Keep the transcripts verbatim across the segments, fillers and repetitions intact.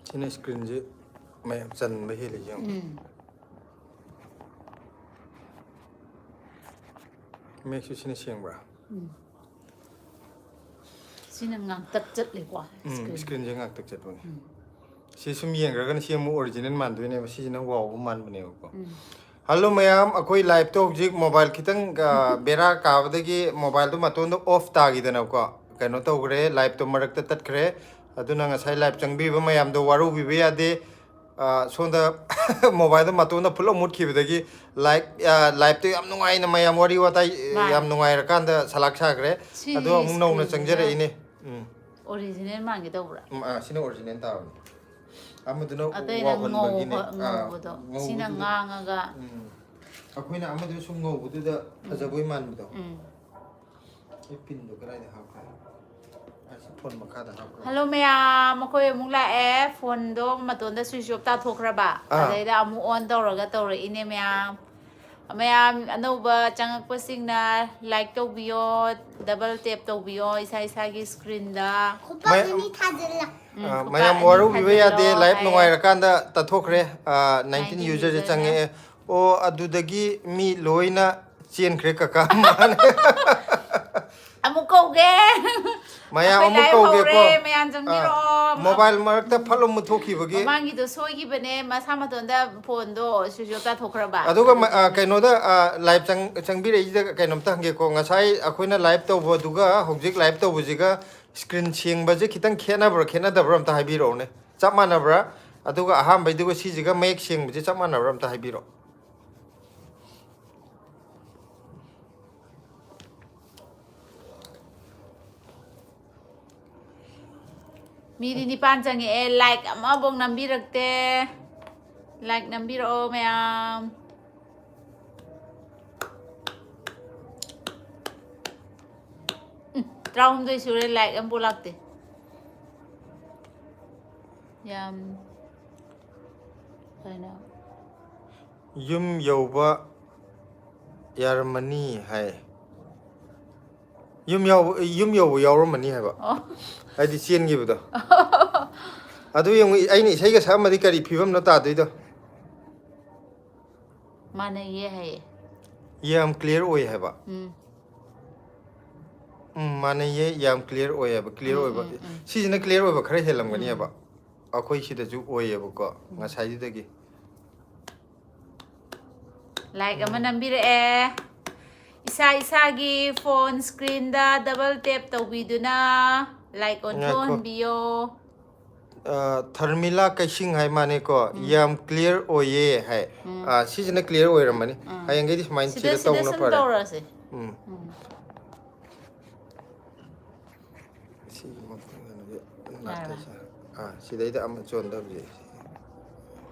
ꯁꯤꯅ ꯁ꯭ꯀ꯭ꯔꯤꯟꯁꯦ ꯃꯌꯥꯝ ꯆꯟꯕ ꯍꯦꯜꯂꯤ, ꯌꯦꯡꯉꯣ꯫ ꯎꯝ ꯃꯌꯦꯛꯁꯨ ꯁꯤꯅ ꯁꯦꯡꯕ꯭ꯔꯥ? ꯎꯝ ꯁꯤꯅ ꯉꯥꯡꯇꯛ ꯆꯠꯂꯦꯀꯣ꯫ ꯎꯝ Screen. ꯁ꯭ꯀ꯭ꯔꯤꯟꯁꯦ ꯉꯥꯛꯇ ꯆꯠꯄꯅꯦ꯫ ꯎꯝ ꯁꯤ ꯁꯨꯝ ꯌꯦꯡꯈ꯭ꯔꯒꯅ ꯁꯤ ꯑꯃꯨꯛ ꯑꯣꯔꯤꯖꯤꯅꯦꯜ ꯃꯥꯟꯗꯣꯏꯅꯦꯕ, ꯁꯤꯁꯤꯅ ꯋꯥꯎꯕ ꯃꯥꯟꯕꯅꯦꯕꯀꯣ꯫ ꯎꯝ ꯍꯜꯂꯣ ꯃꯌꯥꯝ, ꯑꯩꯈꯣꯏ ꯂꯥꯏꯞꯇꯣ ꯍꯧꯖꯤꯛ ꯃꯣꯕꯥꯏꯜ ꯈꯤꯇꯪ ꯑ, ꯕꯦꯔꯥ ꯀꯥꯕꯗꯒꯤ ꯃꯣꯕꯥꯏꯜꯗꯣ ꯃꯇꯣꯟꯗ ꯑꯣꯐ ꯇꯥꯈꯤꯗꯅꯀꯣ, ꯀꯩꯅꯣ ꯇꯧꯈ꯭ꯔꯦ, ꯂꯥꯏꯞꯇꯣ ꯃꯔꯛꯇ ꯇꯠꯈ꯭ꯔꯦ꯫ ꯑꯗꯨꯅ ꯉꯁꯥꯏ ꯂꯥꯏꯞ ꯆꯪꯕꯤꯕ ꯃꯌꯥꯝꯗꯣ ꯋꯥꯔꯧꯕꯤꯕ ꯌꯥꯗꯦ꯫ ꯑ, ꯁꯣꯝꯗ ꯃꯣꯕꯥꯏꯜꯗꯣ ꯃꯇꯣꯟꯗ ꯄꯨꯂꯞ ꯃꯨꯠꯈꯤꯕꯗꯒꯤ ꯂꯥꯏꯞ ꯑ, ꯂꯥꯏꯞꯇꯣ ꯌꯥꯝ ꯅꯨꯡꯉꯥꯏꯅ ꯃꯌꯥꯝ ꯋꯥꯔꯤ ꯋꯥꯇꯥꯏ ꯑ, ꯃꯥꯅꯦ꯫ ꯌꯥꯝ ꯅꯨꯡꯉꯥꯏꯔꯀꯥꯟꯗ ꯁꯂꯥꯛ ꯁꯥꯈ꯭ꯔꯦ꯫ ꯁꯤ ꯑꯗꯣ ꯑꯃꯨꯛ ꯅꯧꯅ screenꯁꯤꯅ ꯆꯪꯖꯔꯛꯏꯅꯦ꯫ ꯎꯝ ꯑꯣꯔꯤꯖꯤꯅꯦꯜ ꯃꯥꯟꯒꯦ ꯇꯧꯕ꯭ꯔꯥ? ꯎꯝ, ꯑꯥ, ꯁꯤꯅ ꯑꯣꯔꯤꯖꯤꯅꯦꯜ ꯇꯥꯕꯅꯤ꯫ ꯑꯃꯗꯨꯅ ꯑꯇꯩꯅ ꯋꯥꯎꯍꯟꯕꯒꯤꯅꯦ꯫ ꯉꯧꯕ- ꯑꯥ, ꯉꯧꯕꯗꯣ꯫ ꯁꯤꯅ ꯉꯧꯕꯗꯨꯗ- ꯉꯥꯡꯉꯒ꯫ ꯎꯝ꯫ ꯑꯩꯈꯣꯏꯅ ꯑꯃꯗꯨ ꯁꯨꯝ ꯉꯧꯕꯗꯨꯗ ꯐꯖꯕꯣꯏ ꯃꯥꯟꯕꯗꯣ꯫ ꯎꯝ ꯑꯩ ꯄꯤꯟꯗꯣ ꯀꯗꯥꯏꯗ ꯍꯥꯞꯈ꯭ꯔꯦ? ꯑꯁꯤ ꯐꯣꯟ ꯃꯈꯥꯗ ꯍꯥꯞꯈ꯭ꯔꯦ꯫ ꯍꯜꯂꯣ ꯃꯌꯥꯝ, ꯑꯩꯈꯣꯏ ꯑꯃꯨꯛ ꯂꯥꯛꯑꯦ꯫ ꯐꯣꯟꯗꯣ ꯃꯇꯣꯟꯗ ꯁ꯭ꯋꯤꯆ ꯑꯣꯐ ꯇꯥꯊꯣꯛꯈ꯭ꯔꯕ, ꯑꯥ꯫ ꯑꯗꯩꯗ ꯑꯃꯨꯛ ꯑꯣꯟ ꯇꯧꯔꯒ ꯇꯧꯔꯛꯏꯅꯦ ꯃꯌꯥꯝ꯫ ꯃꯌꯥꯝ ꯑꯅꯧꯕ ꯆꯪꯉꯛꯄꯁꯤꯡꯅ ꯂꯥꯏꯛ ꯇꯧꯕꯤꯌꯣ, ꯗꯕꯜ ꯇꯦꯞ ꯇꯧꯕꯤꯌꯣ ꯏꯁꯥ ꯏꯁꯥꯒꯤ ꯁ꯭ꯀ꯭ꯔꯤꯟꯗ꯫ ꯈꯨꯄꯥꯛ ꯑꯅꯤ ꯊꯥꯖꯤꯜꯂꯣ꯫ ꯎꯝ, ꯑꯥ, ꯈꯨꯄꯥꯛ ꯃꯌꯥꯝ ꯑꯅꯤ ꯋꯥꯔꯧꯕꯤꯕ ꯊꯥꯖꯤꯜꯂꯣ ꯌꯥꯗꯦ, ꯂꯥꯏꯞ ꯍꯥꯏꯌꯦ꯫ ꯅꯨꯡꯉꯥꯏꯔꯀꯥꯟꯗ ꯇꯠꯊꯣꯛꯈ꯭ꯔꯦ꯫ ꯑꯥ, nineteen nineteen userꯁꯦ userꯅ꯫ ꯆꯪꯉꯛꯑꯦ꯫ ꯑꯣ, ꯑꯗꯨꯗꯒꯤ ꯃꯤ ꯂꯣꯏꯅ ꯆꯦꯟꯈ꯭ꯔꯦ ꯀꯀꯥ꯫ ꯃꯥꯅꯦ꯫ ꯑꯃꯨꯛ ꯀꯧꯒꯦ꯫ ꯃꯌꯥꯝ ꯑꯩꯈꯣꯏ ꯑꯃꯨꯛ live ꯀꯧꯒꯦꯀꯣ꯫ ꯍꯧꯔꯦ, ꯃꯌꯥꯝ ꯆꯪꯕꯤꯔꯛꯑꯣ꯫ ꯑꯥ, ꯃꯣꯕꯥꯏꯜ ꯃꯔꯛꯇ ꯐꯠ ꯂꯥꯎ ꯃꯨꯠꯊꯣꯛꯈꯤꯕꯒꯤ꯫ ꯃꯃꯥꯡꯒꯤꯗꯣ ꯁꯣꯏꯈꯤꯕꯅꯦ, ꯃꯁꯥ ꯃꯇꯣꯟꯗ ꯐꯣꯟꯗꯣ ꯁ꯭ꯋꯤꯆ ꯑꯣꯐ ꯇꯥꯊꯣꯛꯈ꯭ꯔꯕ꯫ ꯑꯗꯨꯒ ꯃ-, ꯑꯥ, ꯑꯗꯨꯗꯨꯅ ꯀꯩꯅꯣꯗ, ꯑꯥ, ꯂꯥꯏꯞ ꯆꯪ-, ꯆꯪꯕꯤꯔꯛꯏꯁꯤꯗ ꯀꯩꯅꯣꯝꯇ ꯍꯪꯒꯦꯀꯣ꯫ ꯉꯁꯥꯏ ꯑꯩꯈꯣꯏꯅ ꯂꯥꯏꯞ ꯇꯧꯕꯗꯨꯒ ꯍꯧꯖꯤꯛ ꯂꯥꯏꯞ ꯇꯧꯕꯁꯤꯒ ꯁ꯭ꯀ꯭ꯔꯤꯟ ꯁꯦꯡꯕꯁꯦ ꯈꯤꯇꯪ ꯈꯦꯠꯅꯕ꯭ꯔꯥ, ꯈꯦꯠꯅꯗꯕ꯭ꯔꯥ ꯑꯝꯇ ꯍꯥꯏꯕꯤꯔꯛꯎꯅꯦ꯫ ꯆꯞ ꯃꯥꯟꯅꯕ꯭ꯔꯥ? ꯑꯗꯨꯒ ꯑꯍꯥꯟꯕꯩꯗꯨꯒ ꯁꯤꯁꯤꯒ ꯃꯌꯦꯛ ꯁꯦꯡꯕꯁꯦ ꯆꯞ ꯃꯥꯟꯅꯕ꯭ꯔꯥ ꯑꯝꯇ ꯍꯥꯏꯕꯤꯔꯛꯑꯣ꯫ ꯃꯤꯗꯤ ꯅꯤꯄꯥꯟ ꯆꯪꯉꯛꯑꯦ, ꯂꯥꯏꯛ ꯑꯃꯐꯧ ꯅꯝꯕꯤꯔꯛꯇꯦ꯫ ꯂꯥꯏꯛ ꯅꯝꯕꯤꯔꯛꯑꯣ ꯃꯌꯥꯝ꯫ ꯎꯝ, ꯇꯔꯥꯍꯨꯝꯗꯣꯏ ꯁꯨꯔꯦ, ꯂꯥꯏꯛ ꯑꯃꯐꯧ ꯂꯥꯛꯇꯦ꯫ ꯌꯥꯝ ꯀꯩꯅꯣ꯫ ꯌꯨꯝ ꯌꯧꯕ ꯌꯥꯔꯝꯃꯅꯤ ꯍꯥꯏ꯫ ꯌꯨꯝ ꯌꯧꯕ, ꯌꯨꯝ ꯌꯧꯕ ꯌꯥꯎꯔꯝꯃꯅꯤ ꯍꯥꯏꯕ꯫ ꯑꯣ꯫ ꯍꯥꯏꯗꯤ ꯆꯦꯟꯈꯤꯕꯗꯣ꯫ ꯑꯗꯨ ꯌꯦꯡꯉꯨ, ꯑꯩꯅ ꯏꯁꯩꯒ ꯁꯛꯑꯝꯃꯗꯤ ꯀꯔꯤ ꯐꯤꯕꯝꯅꯣ ꯇꯥꯗꯣꯏꯗꯣ? ꯃꯥꯟꯅꯩꯌꯦ ꯍꯥꯏꯌꯦ꯫ ꯌꯥꯝ clear ꯑꯣꯏ ꯍꯥꯏꯕ꯫ ꯎꯝ꯫ ꯎꯝ, ꯃꯥꯟꯅꯩꯌꯦ, ꯌꯥꯝ clear ꯑꯣꯏ ꯍꯥꯏꯕ꯫ Clear ꯎꯝ, ꯑꯣꯏꯕ, ꯎꯝ, ꯎꯝ꯫ ꯁꯤꯁꯤꯅ clear ꯑꯣꯏꯕ ꯈꯔ ꯍꯦꯜꯂꯝꯒꯅꯦꯕ꯫ ꯑꯩꯈꯣꯏ ꯁꯤꯗꯁꯨ ꯑꯣꯏꯌꯦꯕꯀꯣ, ꯉꯁꯥꯏꯗꯨꯗꯒꯤ꯫ Like ꯑꯃ ꯅꯝꯕꯤꯔꯛꯑꯦ꯫ ꯏꯁꯥ ꯏꯁꯥꯒꯤ phone screenꯗ double tap ꯇꯧꯕꯤꯗꯨꯅ like ꯉꯥꯏꯈꯣ꯫ ꯑꯣꯟꯊꯣꯛꯍꯟꯕꯤꯌꯣ꯫ ꯑ, ꯊꯔꯃꯤꯂꯥ ꯀꯩꯁꯤꯡ ꯍꯥꯏ ꯃꯥꯅꯦꯀꯣ, ꯌꯥꯝ clear ꯑꯣꯏꯌꯦ ꯍꯥꯏ꯫ ꯑ, ꯁꯤꯁꯤꯅ clear ꯑꯣꯏꯔꯝꯃꯅꯤ꯫ ꯑꯥ꯫ ꯍꯌꯦꯡꯈꯩꯗꯤ ꯁꯨꯃꯥꯏꯅ ꯁꯤꯗ, ꯁꯤꯗ ꯁꯤꯗ ꯇꯧꯕꯅ ꯁꯨꯝ ꯐꯔꯦ꯫ ꯇꯧꯔꯁꯦ꯫ ꯎꯝ꯫ ꯎꯝ꯫ ꯁꯤꯒꯤ ꯃꯈꯣꯡ ꯀꯩꯅꯣꯁꯦ ꯅꯥꯇꯩ ꯆꯥ-, ꯑꯥ, ꯁꯤꯗꯩꯗ ꯑꯃ ꯆꯣꯟꯗꯕꯁꯦ꯫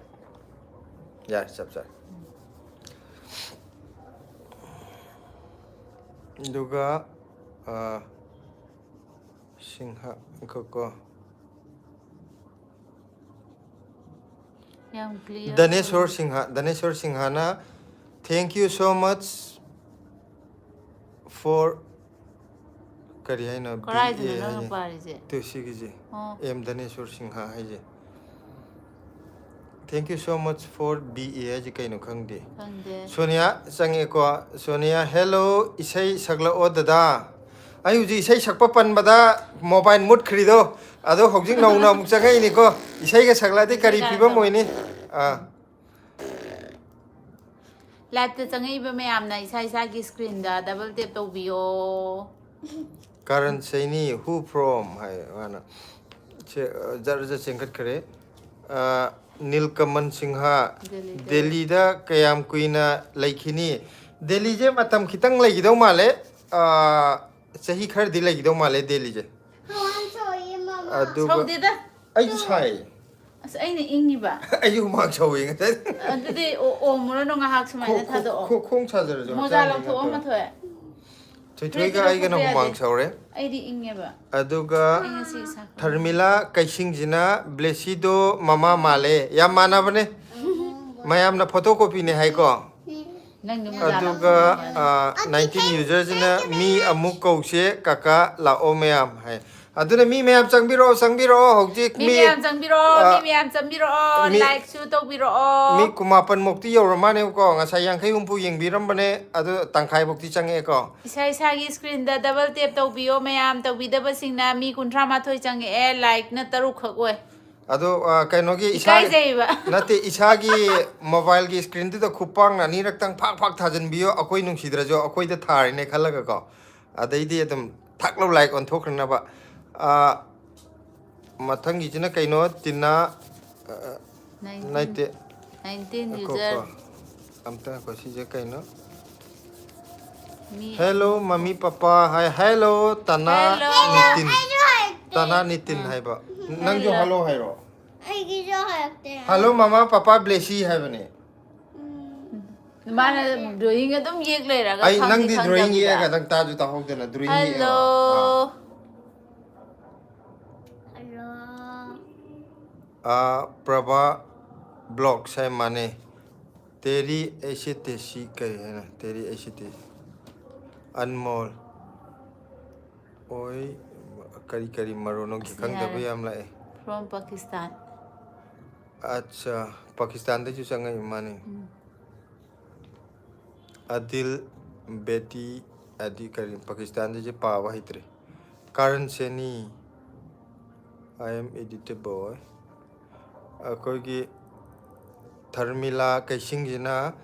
ꯌꯥꯔꯦ, ꯆꯞ ꯆꯥꯔꯦ꯫ ꯑꯗꯨꯒ, ꯑꯥ, ꯁꯤꯡꯍ, ꯉꯥꯏꯈꯣꯀꯣ꯫ ꯌꯥꯝ clear ꯙꯅꯦꯁꯣꯔ ꯑꯣꯏ꯫ ꯁꯤꯡꯍ, ꯙꯅꯦꯁꯣꯔ ꯁꯤꯡꯍꯅ "Thank you so much for" ꯀꯔꯤ ꯍꯥꯏꯅꯣ? ꯀꯔꯥꯏꯗꯅꯣ "B A" ꯅꯪꯅ ꯍꯥꯏꯁꯦ? ꯄꯥꯔꯤꯁꯦ? ꯇꯨ ꯁꯤꯒꯤꯁꯦ꯫ ꯑꯣ꯫ ꯑꯦꯝ ꯙꯅꯦꯁꯣꯔ ꯁꯤꯡꯍ ꯍꯥꯏꯁꯦ꯫ "Thank you so much for B A" ꯍꯥꯏꯁꯦ ꯀꯩꯅꯣ ꯈꯪꯗꯦ꯫ ꯈꯪꯗꯦ꯫ ꯁꯣꯅꯤꯌꯥ ꯆꯪꯉꯛꯑꯦꯀꯣ꯫ ꯁꯣꯅꯤꯌꯥ, "Hello, ꯏꯁꯩ ꯁꯛꯂꯛꯑꯣ ꯗꯗꯥ"꯫ ꯑꯩ ꯍꯧꯖꯤꯛ ꯏꯁꯩ ꯁꯛꯄ ꯄꯟꯕꯗ mobile ꯃꯨꯠꯈ꯭ꯔꯤꯗꯣ, ꯑꯗꯣ ꯍꯧꯖꯤꯛ ꯅꯧꯅ ꯑꯃꯨꯛ ꯆꯪꯉꯛꯏꯅꯤꯀꯣ꯫ ꯏꯁꯩꯒ ꯁꯛꯂꯛꯑꯗꯤ ꯀꯔꯤ ꯐꯤꯕꯝ ꯑꯣꯏꯅꯤ? ꯑꯥ꯫ Liveꯇ ꯆꯪꯉꯛꯏꯕ ꯃꯌꯥꯝꯅ ꯏꯁꯥ ꯏꯁꯥꯒꯤ screenꯗ double tap ꯇꯧꯕꯤꯌꯣ꯫ ꯀꯥꯔꯟ ꯁꯩꯅꯤ, "Who from?" ꯍꯥꯏ ꯃꯥꯅ꯫ ꯁꯦ, ꯑ, ꯖꯔ ꯖꯔ ꯆꯦꯟꯈꯠꯈ꯭ꯔꯦ꯫ ꯑ, ꯅꯤꯜꯀꯃꯟ ꯁꯤꯡꯍ, ꯗꯦꯜꯂꯤꯗ꯫ "ꯗꯦꯜꯂꯤꯗ ꯀꯌꯥꯝ ꯀꯨꯏꯅ ꯂꯩꯈꯤꯅꯤ?" ꯗꯦꯜꯂꯤꯁꯦ ꯃꯇꯝ ꯈꯤꯇꯪ ꯂꯩꯈꯤꯗꯧ ꯃꯥꯜꯂꯦ꯫ ꯑ, ꯆꯍꯤ ꯈꯔꯗꯤ ꯂꯩꯈꯤꯗꯧ ꯃꯥꯜꯂꯦ ꯗꯦꯜꯂꯤꯁꯦ꯫ ꯑꯗꯨꯒ ꯁꯧꯗꯦꯗ꯫ ꯑꯩꯁꯨ ꯁꯥꯏ꯫ ꯑꯁ, ꯑꯩꯅ ꯏꯪꯉꯤꯕ꯫ ꯑꯩꯁꯨ ꯍꯨꯃꯥꯡ ꯁꯧꯋꯤ ꯉꯁꯥꯏ꯫ ꯑꯗꯨꯗꯤ ꯑꯣ-, ꯑꯣꯝꯃꯨꯔꯅꯨ ꯉꯥꯏꯍꯥꯛ ꯁꯨꯃꯥꯏꯅ ꯈꯣ-, ꯈꯣ-, ꯊꯥꯗꯣꯛꯑꯣ꯫ ꯈꯣ-, ꯈꯣꯡ ꯁꯥꯖꯔꯁꯨ ꯃꯣꯖꯥ ꯍꯛꯆꯥꯡꯗꯤ ꯂꯧꯊꯣꯛꯑꯣ ꯉꯥꯛꯇꯪ꯫ ꯃꯊꯣꯏ꯫ ꯊꯣꯏꯊꯣꯏꯒ ꯐꯨꯔꯤꯠꯇꯨ ꯑꯩꯒꯅ ꯂꯧꯊꯣꯛꯄ ꯍꯨꯃꯥꯡ ꯌꯥꯗꯦ꯫ ꯁꯧꯔꯦ꯫ ꯑꯩꯗꯤ ꯏꯪꯉꯦꯕ꯫ ꯑꯗꯨꯒ ꯑꯩ ꯉꯁꯤ ꯏꯁꯥ ꯊꯔꯃꯤꯂꯥ ꯀꯩꯁꯤꯡꯁꯤꯅ "ꯕ꯭ꯂꯦꯁꯤꯗꯣ ꯃꯃꯥ ꯃꯥꯜꯂꯦ"꯫ ꯌꯥꯝ ꯃꯥꯟꯅꯕꯅꯦ꯫ ꯃꯌꯥꯝꯅ photocopyꯅꯦ ꯍꯥꯏꯀꯣ꯫ ꯅꯪ ꯅꯨꯃꯤꯗꯥꯡ ꯑꯗꯨꯒ, ꯑ, ꯅꯥꯏꯟꯇꯤꯟ userꯁꯤꯅ "ꯃꯤ ꯑꯃꯨꯛ ꯀꯧꯁꯦ ꯀꯀꯥ, ꯂꯥꯛꯑꯣ ꯃꯌꯥꯝ" ꯍꯥꯏ꯫ ꯑꯗꯨꯅ ꯃꯤ ꯃꯌꯥꯝ ꯆꯪꯕꯤꯔꯛꯑꯣ, ꯆꯪꯕꯤꯔꯛꯑꯣ꯫ ꯍꯧꯖꯤꯛ ꯃꯤ ꯃꯤ, ꯃꯌꯥꯝ ꯆꯪꯕꯤꯔꯛꯑꯣ, ꯑ, ꯃꯤ ꯃꯌꯥꯝ ꯆꯪꯕꯤꯔꯛꯑꯣ, ꯃꯤ, likeꯁꯨ ꯇꯧꯕꯤꯔꯛꯑꯣ꯫ ꯃꯤ ꯀꯨꯟꯃꯥꯄꯟ ꯃꯨꯛꯇꯤ ꯌꯧꯔ ꯃꯥꯜꯅꯦꯕꯀꯣ, ꯉꯁꯥꯏ ꯌꯥꯡꯈꯩ ꯍꯨꯝꯐꯨ ꯌꯦꯡꯕꯤꯔꯝꯕꯅꯦ, ꯑꯗꯨ ꯇꯪꯈꯥꯏ ꯃꯨꯛꯇꯤ ꯆꯪꯉꯛꯑꯦꯀꯣ꯫ ꯏꯁꯥ ꯏꯁꯥꯒꯤ screenꯗ double tap ꯇꯧꯕꯤꯌꯣ ꯃꯌꯥꯝ, ꯇꯧꯕꯤꯗꯕꯁꯤꯡꯅ ꯃꯤ ꯀꯨꯟꯊ꯭ꯔꯥ ꯃꯥꯊꯣꯏ ꯆꯪꯉꯛꯑꯦ, likeꯅ ꯇꯔꯨꯛ ꯈꯛ ꯑꯣꯏ꯫ ꯑꯗꯣ, ꯑ, ꯀꯩꯅꯣꯒꯤ ꯏꯁꯥ-, ꯏꯀꯥꯏꯖꯩꯕ꯫ ꯅꯠꯇꯦ, ꯏꯁꯥꯒꯤ mobileꯒꯤ screenꯗꯨꯗ ꯈꯨꯠꯄꯥꯛꯅ ꯑꯅꯤꯔꯛꯇꯪ ꯐꯥꯛ ꯐꯥꯛ ꯊꯥꯖꯤꯟꯕꯤꯌꯣ, ꯑꯩꯈꯣꯏ ꯅꯨꯡꯁꯤꯗ꯭ꯔꯁꯨ ꯑꯩꯈꯣꯏꯗ ꯊꯥꯔꯤꯅꯦ ꯈꯜꯂꯒꯀꯣ꯫ ꯑꯗꯩꯗꯤ ꯑꯗꯨꯝ ꯊꯛ ꯂꯧ like ꯑꯣꯟꯊꯣꯛꯈ꯭ꯔꯅꯕ꯫ ꯑ, ꯃꯊꯪꯒꯤꯁꯤꯅ ꯀꯩꯅꯣ? ꯇꯤꯅꯥ, ꯑ, ꯑ, nineteen꯫ ꯅꯠꯇꯦ꯫ Nineteen ꯉꯥꯏꯈꯣ, user꯫ ꯉꯥꯏꯈꯣ꯫ ꯑꯝꯇ ꯉꯥꯏꯈꯣ, ꯁꯤꯁꯦ ꯀꯩꯅꯣ? ꯃꯤ "Hello, ꯃꯃꯤ ꯄꯄꯥ" ꯍꯥꯏ꯫ "Hello, ꯇꯅꯥ ꯍꯦꯜꯂꯣ꯫ ꯅꯤꯇꯤꯟ"꯫ ꯑꯩꯁꯨ ꯍꯥꯏꯔꯛꯇꯦ꯫ ꯇꯅꯥ ꯅꯤꯇꯤꯟ ꯎꯝ꯫ ꯍꯥꯏꯕ꯫ ꯅꯪꯁꯨ ꯍꯦꯜꯂꯣ꯫ "Hello" ꯍꯥꯏꯔꯣ꯫ ꯑꯩꯒꯤꯁꯨ ꯍꯥꯏꯔꯛꯇꯦ꯫ "Hello, ꯃꯃꯥ ꯄꯄꯥ ꯕ꯭ꯂꯦꯁꯤ" ꯍꯥꯏꯕꯅꯦ꯫ ꯎꯝ꯫ ꯃꯥꯅ drawing ꯑꯗꯨꯝ ꯌꯦꯛ ꯂꯩꯔꯒ ꯑꯩ ꯈꯪꯗꯤ ꯅꯪꯗꯤ drawing ꯈꯪꯗꯕꯤꯗ꯫ ꯌꯦꯛꯑꯒ ꯅꯪ ꯇꯥꯁꯨ ꯇꯥꯍꯧꯗꯅ drawing ꯌꯦꯛꯑꯒ꯫ Hello꯫ ꯑꯥ꯫ Hello꯫ ꯑꯥ, ꯄ꯭ꯔꯚꯥ ꯕ꯭ꯂꯣꯛꯁ ꯍꯥꯏ ꯃꯥꯅꯦ꯫ ꯇꯦꯔꯤ ꯑꯦꯁꯤꯇꯦꯁꯤ ꯀꯔꯤ ꯍꯥꯏꯅ? ꯇꯦꯔꯤ ꯑꯦꯁꯤꯇꯦꯁꯤ꯫ ꯑꯟꯃꯣꯜ꯫ ꯑꯣꯏ, ꯀꯔꯤ ꯀꯔꯤ ꯃꯔꯣꯟꯅꯣ ꯑꯁ, ꯈꯪꯗꯕ ꯌꯥꯔꯦ꯫ ꯌꯥꯝ ꯂꯥꯛꯑꯦ꯫ From Pakistan꯫ ꯑꯠꯆꯥ, ꯄꯥꯀꯤꯁꯇꯥꯟꯗꯩꯁꯨ ꯆꯪꯉꯛꯏ ꯃꯥꯅꯦ꯫ ꯎꯝ꯫ ꯑꯗꯤꯜ ꯕꯦꯇꯤ, ꯑꯗꯤ ꯀꯔꯤ, ꯄꯥꯀꯤꯁꯇꯥꯟꯗꯩꯁꯦ ꯄꯥꯕ ꯍꯩꯇ꯭ꯔꯦ꯫ ꯀꯥꯔꯟ ꯁꯦꯅꯤ, "I am editor boy"꯫ ꯑꯩꯈꯣꯏꯒꯤ ꯊꯔꯃꯤꯂꯥ ꯀꯩꯁꯤꯡꯁꯤꯅ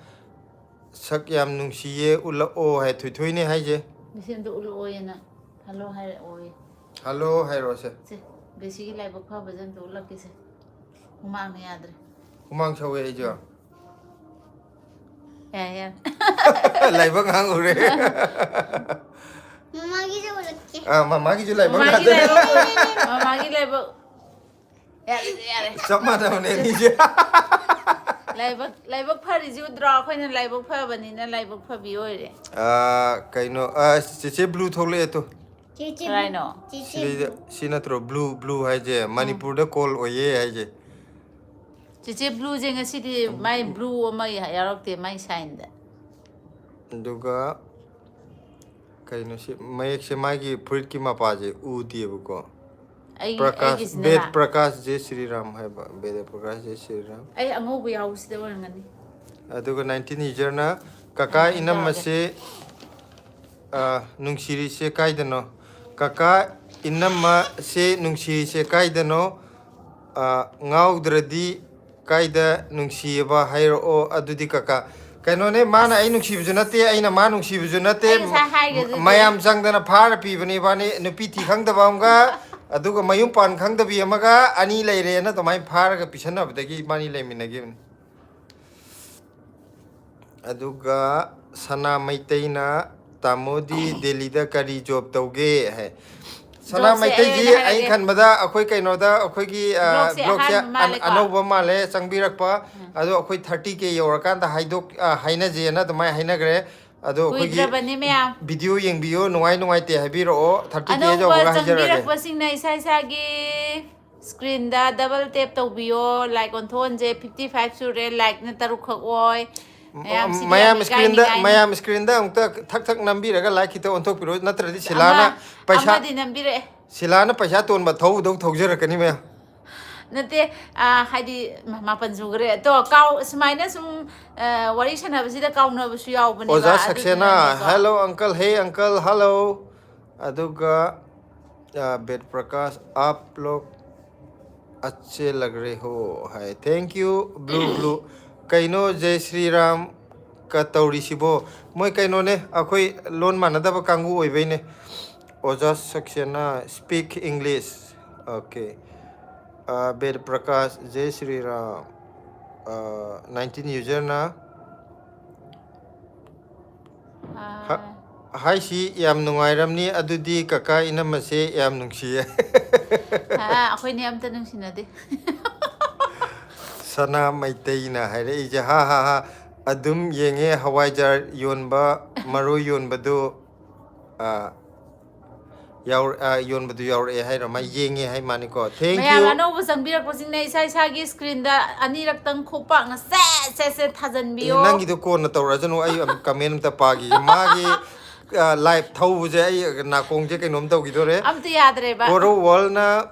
"ꯁꯛ ꯌꯥꯝ ꯅꯨꯡꯁꯤꯌꯦ, ꯎꯠꯂꯛꯑꯣ" ꯍꯥꯏ, ꯊꯣꯏꯊꯣꯏꯅꯦ ꯍꯥꯏꯁꯦ꯫ ꯃꯁꯤ ꯑꯝꯇ ꯎꯠꯂꯛꯑꯣꯌꯦꯅ꯫ Hello ꯍꯥꯏꯔꯛꯑꯣꯌꯦ꯫ Hello ꯍꯥꯏꯔꯛꯑꯣꯁꯦ꯫ ꯁꯦ, ꯕꯦꯁꯤꯒꯤ ꯂꯥꯏꯕꯛ ꯐꯕꯁꯦ ꯑꯝꯇ ꯎꯠꯂꯛꯀꯦꯁꯦ꯫ ꯍꯨꯃꯥꯡꯅ ꯌꯥꯗ꯭ꯔꯦ꯫ ꯍꯨꯃꯥꯡ ꯁꯧꯋꯦ ꯑꯩꯁꯨ꯫ ꯌꯥꯔꯦ, ꯌꯥꯔꯦ꯫ ꯂꯥꯏꯕꯛ ꯉꯥꯡꯉꯨꯔꯦ꯫ ꯃꯃꯥꯒꯤꯁꯨ ꯎꯠꯂꯛꯀꯦ꯫ ꯑꯥ, ꯃꯃꯥꯒꯤꯁꯨ ꯂꯥꯏꯕꯛ ꯃꯃꯥꯒꯤ ꯉꯥꯡꯗꯣꯏꯅꯦ꯫ ꯂꯥꯏꯕꯛ, ꯃꯃꯥꯒꯤ ꯂꯥꯏꯕꯛ꯫ ꯌꯥꯔꯦ, ꯌꯥꯔꯦ꯫ ꯆꯞ ꯃꯥꯟꯅꯕꯅꯦ ꯑꯅꯤꯁꯦ꯫ ꯂꯥꯏꯕꯛ, ꯂꯥꯏꯕꯛ ꯐꯔꯤꯁꯤ ꯎꯗ꯭ꯔꯣ? ꯑꯩꯈꯣꯏꯅ ꯂꯥꯏꯕꯛ ꯐꯕꯅꯤꯅ ꯂꯥꯏꯕꯛ ꯐꯕꯤ ꯑꯣꯏꯔꯦ꯫ ꯑꯥ, ꯀꯩꯅꯣ, ꯑꯥ, ꯆꯦꯆꯦ blue ꯊꯣꯛꯂꯛꯑꯦ ꯇꯨ꯫ ꯆꯦꯆꯦ ꯀꯔꯥꯏꯅꯣ? ꯆꯦꯆꯦ ꯁꯤꯗꯩꯗ, blue꯫ ꯁꯤ ꯅꯠꯇ꯭ꯔꯣ blue, blue ꯍꯥꯏꯁꯦ? ꯎꯝ꯫ ꯃꯅꯤꯄꯨꯔꯗ call ꯑꯣꯏꯌꯦ ꯍꯥꯏꯁꯦ꯫ ꯆꯦꯆꯦ blueꯁꯦ ꯉꯁꯤꯗꯤ ꯃꯥꯏ blue ꯑꯃ ꯌꯥꯎꯔꯛꯇꯦ ꯃꯥꯏ signꯗ꯫ ꯑꯗꯨꯒ ꯀꯩꯅꯣ ꯁꯤ ꯃꯌꯦꯛꯁꯦ, ꯃꯥꯒꯤ ꯐꯨꯔꯤꯠꯀꯤ ꯃꯄꯥꯁꯦ ꯎꯗꯦꯕꯀꯣ꯫ ꯑꯩ ꯄ꯭ꯔꯀꯥꯁ, ꯑꯩꯒꯤꯁꯤꯅ ꯕꯦꯗ ꯄ꯭ꯔꯀꯥꯁ ꯖꯦ ꯁ꯭ꯔꯤꯔꯥꯝ ꯍꯥꯏꯕ, ꯕꯦꯗ ꯄ꯭ꯔꯀꯥꯁ ꯖꯦ ꯁ꯭ꯔꯤꯔꯥꯝ꯫ ꯑꯩ ꯑꯉꯧꯕ ꯌꯥꯎꯕꯁꯤꯗ ꯑꯣꯏꯔꯝꯒꯅꯤ꯫ ꯑꯗꯨꯒ ꯅꯥꯏꯟꯇꯤꯟ ꯌꯨꯖꯔꯅ ꯀꯀꯥ ꯑꯗꯨꯃꯥꯏꯅ ꯏꯅꯝꯃꯁꯦ, ꯑ, ꯅꯨꯡꯁꯤꯔꯤꯁꯦ ꯀꯥꯏꯗꯅꯣ? ꯀꯀꯥ ꯏꯅꯝꯃꯁꯦ ꯅꯨꯡꯁꯤꯔꯤꯁꯦ ꯀꯥꯏꯗꯅꯣ? ꯑ, ꯉꯥꯎꯗ꯭ꯔꯗꯤ ꯀꯥꯏꯗ ꯅꯨꯡꯁꯤꯌꯦꯕ ꯍꯥꯏꯔꯛꯑꯣ ꯑꯗꯨꯗꯤ ꯀꯀꯥ꯫ ꯀꯩꯅꯣꯅꯦ, ꯃꯥꯅ ꯑꯩ ꯅꯨꯡꯁꯤꯕꯁꯨ ꯅꯠꯇꯦ, ꯑꯩꯅ ꯃꯥ ꯅꯨꯡꯁꯤꯕꯁꯨ ꯅꯠꯇꯦ꯫ ꯑꯩ ꯉꯁꯥꯏ ꯍꯥꯏꯒ꯭ꯔꯦ ꯑꯗꯨꯗꯤ꯫ ꯃꯌꯥꯝ ꯆꯪꯗꯅ ꯐꯥꯔ ꯄꯤꯕꯅꯦ ꯏꯕꯥꯅꯤ꯫ ꯅꯨꯄꯤ ꯊꯤ ꯈꯪꯗꯕ ꯑꯃꯒ ꯑꯗꯨꯒ ꯃꯌꯨꯝ ꯄꯥꯟ ꯈꯪꯗꯕꯤ ꯑꯃꯒ ꯑꯅꯤ ꯂꯩꯔꯦꯅ ꯑꯗꯨꯃꯥꯏꯅ ꯐꯥꯔꯒ ꯄꯤꯁꯟꯅꯕꯗꯒꯤ ꯏꯕꯥꯅꯤ ꯂꯩꯃꯤꯟꯅꯈꯤꯕꯅꯤ꯫ ꯑꯗꯨꯒ ꯁꯅꯥ ꯃꯩꯇꯩꯅ, "ꯇꯥꯃꯣꯗꯤ ꯗꯦꯜꯂꯤꯗ ꯀꯔꯤ ꯖꯣꯕ ꯇꯧꯒꯦ?" ꯍꯥꯏ꯫ ꯁꯅꯥ ꯖꯣꯕꯁꯦ ꯑꯩ ꯃꯩꯇꯩꯁꯤ ꯑꯣꯏꯅ ꯑꯩ ꯍꯥꯏꯔꯒꯦ꯫ ꯈꯟꯕꯗ ꯑꯩꯈꯣꯏ ꯀꯩꯅꯣꯗ, ꯑꯩꯈꯣꯏꯒꯤ, ꯑ, ꯕ꯭ꯂꯣꯒꯁꯦ ꯕ꯭ꯂꯣꯒꯁꯦ ꯑꯍꯥꯟꯕ ꯑꯟ-, ꯃꯥꯜꯂꯦꯀꯣ꯫ ꯑꯅꯧꯕ ꯃꯥꯜꯂꯦ, ꯆꯪꯕꯤꯔꯛꯄ꯫ ꯑꯗꯣ ꯑꯩꯈꯣꯏ ꯊꯥꯔꯇꯤ ꯀꯦ ꯌꯧꯔꯀꯥꯟꯗ ꯍꯥꯏꯗꯣꯛ-, ꯑ, ꯍꯥꯏꯅꯖꯦꯅ ꯑꯗꯨꯃꯥꯏꯅ ꯍꯥꯏꯅꯈ꯭ꯔꯦ꯫ ꯑꯗꯣ ꯑꯩꯈꯣꯏꯒꯤ ꯀꯨꯏꯗ꯭ꯔꯕꯅꯦ ꯃꯌꯥꯝ꯫ ꯚꯤꯗꯤꯑꯣ ꯌꯦꯡꯕꯤꯌꯣ, ꯅꯨꯡꯉꯥꯏ ꯅꯨꯡꯉꯥꯏꯇꯦ ꯍꯥꯏꯕꯤꯔꯛꯑꯣ, ꯊꯥꯔꯇꯤ ꯀꯦ ꯑꯅꯧꯕ ꯌꯧꯕꯒ ꯍꯥꯏꯖꯔꯛꯑꯒꯦ꯫ ꯆꯪꯕꯤꯔꯛꯄꯁꯤꯡꯅ ꯏꯁꯥ ꯏꯁꯥꯒꯤ ꯁ꯭ꯀ꯭ꯔꯤꯟꯗ ꯗꯕꯜ ꯇꯦꯞ ꯇꯧꯕꯤꯌꯣ, ꯂꯥꯏꯛ ꯑꯣꯟꯊꯣꯛꯍꯟꯁꯦ꯫ ꯐꯤꯐꯇꯤ ꯐꯥꯏꯚ ꯁꯨꯔꯦ, ꯂꯥꯏꯛꯅ ꯇꯔꯨꯛꯈꯛ ꯑꯣꯏ꯫ ꯃꯌꯥꯝ ꯁꯤꯗꯤ ꯌꯥꯝ ꯃꯌꯥꯝ ꯁ꯭ꯀ꯭ꯔꯤꯟꯗ, ꯏꯀꯥꯏꯅꯤꯡꯉꯥꯏꯅꯤ꯫ ꯃꯌꯥꯝ ꯁ꯭ꯀ꯭ꯔꯤꯟꯗ ꯑꯃꯨꯛꯇ ꯊꯛ ꯊꯛ ꯅꯝꯕꯤꯔꯒ ꯂꯥꯏꯛ ꯈꯤꯇ ꯑꯣꯟꯊꯣꯛꯄꯤꯔꯣ, ꯅꯠꯇ꯭ꯔꯗꯤ ꯁꯤꯂꯥꯅ ꯑꯃ-, ꯄꯩꯁꯥ, ꯑꯃꯗꯤ ꯅꯝꯕꯤꯔꯛꯑꯦ꯫ ꯁꯤꯂꯥꯅ ꯄꯩꯁꯥ ꯇꯣꯟꯕ ꯊꯧꯗꯧ ꯊꯧꯖꯔꯛꯀꯅꯤ ꯃꯌꯥꯝ꯫ ꯅꯠꯇꯦ, ꯑ, ꯍꯥꯏꯗꯤ, ꯃ-, ꯃꯥꯄꯟ ꯁꯨꯈ꯭ꯔꯦ꯫ ꯑꯗꯣ ꯀꯥꯎ-, ꯁꯨꯃꯥꯏꯅ ꯁꯨꯝ, ꯑ, ꯋꯥꯔꯤ ꯁꯥꯟꯅꯕꯁꯤꯗ ꯀꯥꯎꯅꯕꯁꯨ ꯌꯥꯎꯕꯅꯦꯕ, ꯑꯣꯖꯥ ꯁꯛꯁꯦꯅꯥ, ꯑꯗꯨꯗꯨꯅꯅꯦꯀꯣ꯫ "Hello uncle, hey uncle, hello." ꯑꯗꯨꯒ, ꯑ, ꯕꯦꯗ ꯄ꯭ꯔꯀꯥꯁ, "ꯑꯥꯞ ꯂꯣꯛ ꯑꯆꯦ ꯂꯒ ꯔꯦ ꯍꯣ" ꯍꯥꯏ꯫ "Thank you, blue blue." ꯀꯩꯅꯣ ꯖꯦ ꯁ꯭ꯔꯤꯔꯥꯝ ꯀ ꯇꯧꯔꯤꯁꯤꯕꯣ? ꯃꯣꯏ ꯀꯩꯅꯣꯅꯦ, ꯑꯩꯈꯣꯏ ꯂꯣꯟ ꯃꯥꯟꯅꯗꯕ ꯀꯥꯡꯕꯨ ꯑꯣꯏꯕꯩꯅꯦ꯫ ꯑꯣꯖꯥ ꯁꯛꯁꯦꯅꯥ, "Speak English." Okay. ꯑ, ꯕꯦꯗ ꯄ꯭ꯔꯀꯥꯁ, ꯖꯦ ꯁ꯭ꯔꯤꯔꯥꯝ, ꯑ, ꯅꯥꯏꯟꯇꯤꯟ ꯌꯨꯖꯔꯅ, ꯑ, ꯍꯥꯏꯁꯤ ꯌꯥꯝ ꯅꯨꯡꯉꯥꯏꯔꯝꯅꯤ, ꯑꯗꯨꯗꯤ ꯀꯀꯥ ꯏꯅꯝꯃꯁꯦ ꯌꯥꯝ ꯅꯨꯡꯁꯤꯌꯦ꯫ ꯑ, ꯑꯩꯈꯣꯏꯅꯦ ꯑꯝꯇ ꯅꯨꯡꯁꯤꯅꯗꯦ꯫ ꯁꯅꯥ ꯃꯩꯇꯩꯅ ꯍꯥꯏꯔꯛꯏꯁꯦ, "ꯍꯥ, ꯍꯥ, ꯍꯥ, ꯑꯗꯨꯝ ꯌꯦꯡꯉꯦ, ꯍꯋꯥꯏꯖꯥꯔ ꯌꯣꯟꯕ, ꯃꯔꯣꯏ ꯌꯣꯟꯕꯗꯨ, ꯑ, ꯌꯥꯎꯔ-, ꯑ, ꯌꯣꯟꯕꯗꯨ ꯌꯥꯎꯔꯛꯑꯦ" ꯍꯥꯏꯔꯣ? ꯃꯥ ꯌꯦꯡꯉꯦ ꯍꯥꯏ ꯃꯥꯅꯤꯀꯣ꯫ Thank you. ꯃꯌꯥꯝ ꯑꯅꯧꯕ ꯆꯪꯕꯤꯔꯛꯄꯁꯤꯡꯅ ꯏꯁꯥ ꯏꯁꯥꯒꯤ ꯁ꯭ꯀ꯭ꯔꯤꯟꯗ ꯑꯅꯤꯔꯛꯇꯪ ꯈꯣꯡꯄꯥꯛꯅ ꯁꯦ ꯁꯦ ꯁꯦ ꯑꯦ, ꯊꯥꯖꯟꯕꯤꯌꯣ꯫ ꯅꯪꯒꯤꯗꯣ ꯀꯣꯟꯅ ꯇꯧꯔꯁꯅꯨ, ꯑꯩ ꯑꯃꯨꯛ comment ꯑꯝꯇ ꯄꯥꯈꯤꯒꯦ꯫ ꯃꯥꯒꯤ ꯂꯥꯏꯐ ꯊꯧꯕꯁꯦ ꯑꯩ ꯅꯥꯀꯣꯡꯁꯦ ꯀꯩꯅꯣꯝ ꯇꯧꯈꯤꯗꯣꯔꯦ꯫ ꯑꯝꯇ ꯌꯥꯗ꯭ꯔꯦꯕ꯫ ꯀꯣꯔꯧ ꯋꯥꯔꯜꯅ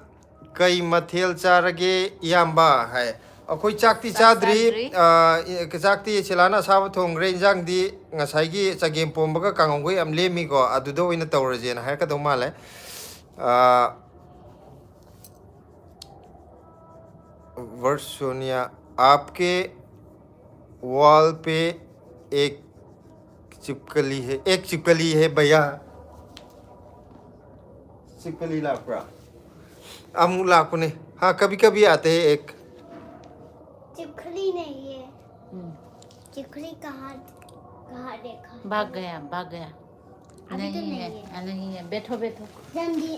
"ꯀꯩ ꯃꯊꯦꯜ ꯆꯥꯔꯒꯦ ꯏꯌꯥꯝꯕ?" ꯍꯥꯏ꯫ ꯑꯩꯈꯣꯏ ꯆꯥꯛꯇꯤ ꯆꯥꯛ ꯆꯥꯗ꯭ꯔꯤ꯫ ꯆꯥꯗ꯭ꯔꯤ꯫ ꯑ, ꯏ-, ꯆꯥꯛꯇꯤ ꯁꯤꯂꯥꯅ ꯑꯁꯥꯕ ꯊꯣꯡꯈ꯭ꯔꯦ, ꯏꯟꯖꯥꯡꯗꯤ ꯉꯁꯥꯏꯒꯤ ꯆꯒꯦꯝ ꯄꯣꯝꯕꯒ ꯀꯥꯡꯉꯧꯒ ꯌꯥꯝ ꯂꯦꯝꯃꯤꯀꯣ, ꯑꯗꯨꯗ ꯑꯣꯏꯅ ꯇꯧꯔꯁꯦꯅ ꯍꯥꯏꯔꯛꯀꯗꯧ ꯃꯥꯜꯂꯦ꯫ ꯑ, ꯚꯔꯁꯣꯅꯤꯌꯥ, "आपके वॉल पे एक चिपकली है, एक चिपकली है भैया।" ꯆꯤꯞꯀꯂꯤ ꯂꯥꯛꯄ꯭ꯔꯥ? ꯑꯃꯨꯛ ꯂꯥꯛꯄꯅꯦ꯫ हाँ, कभी कभी आते हैं एक। चिपकली नहीं है। हम्म। चिपकली कहाँ, कहाँ देखा है? भाग गया, भाग गया। अभी तो नहीं है। नहीं है, नहीं है। बैठो, बैठो। जल्दी,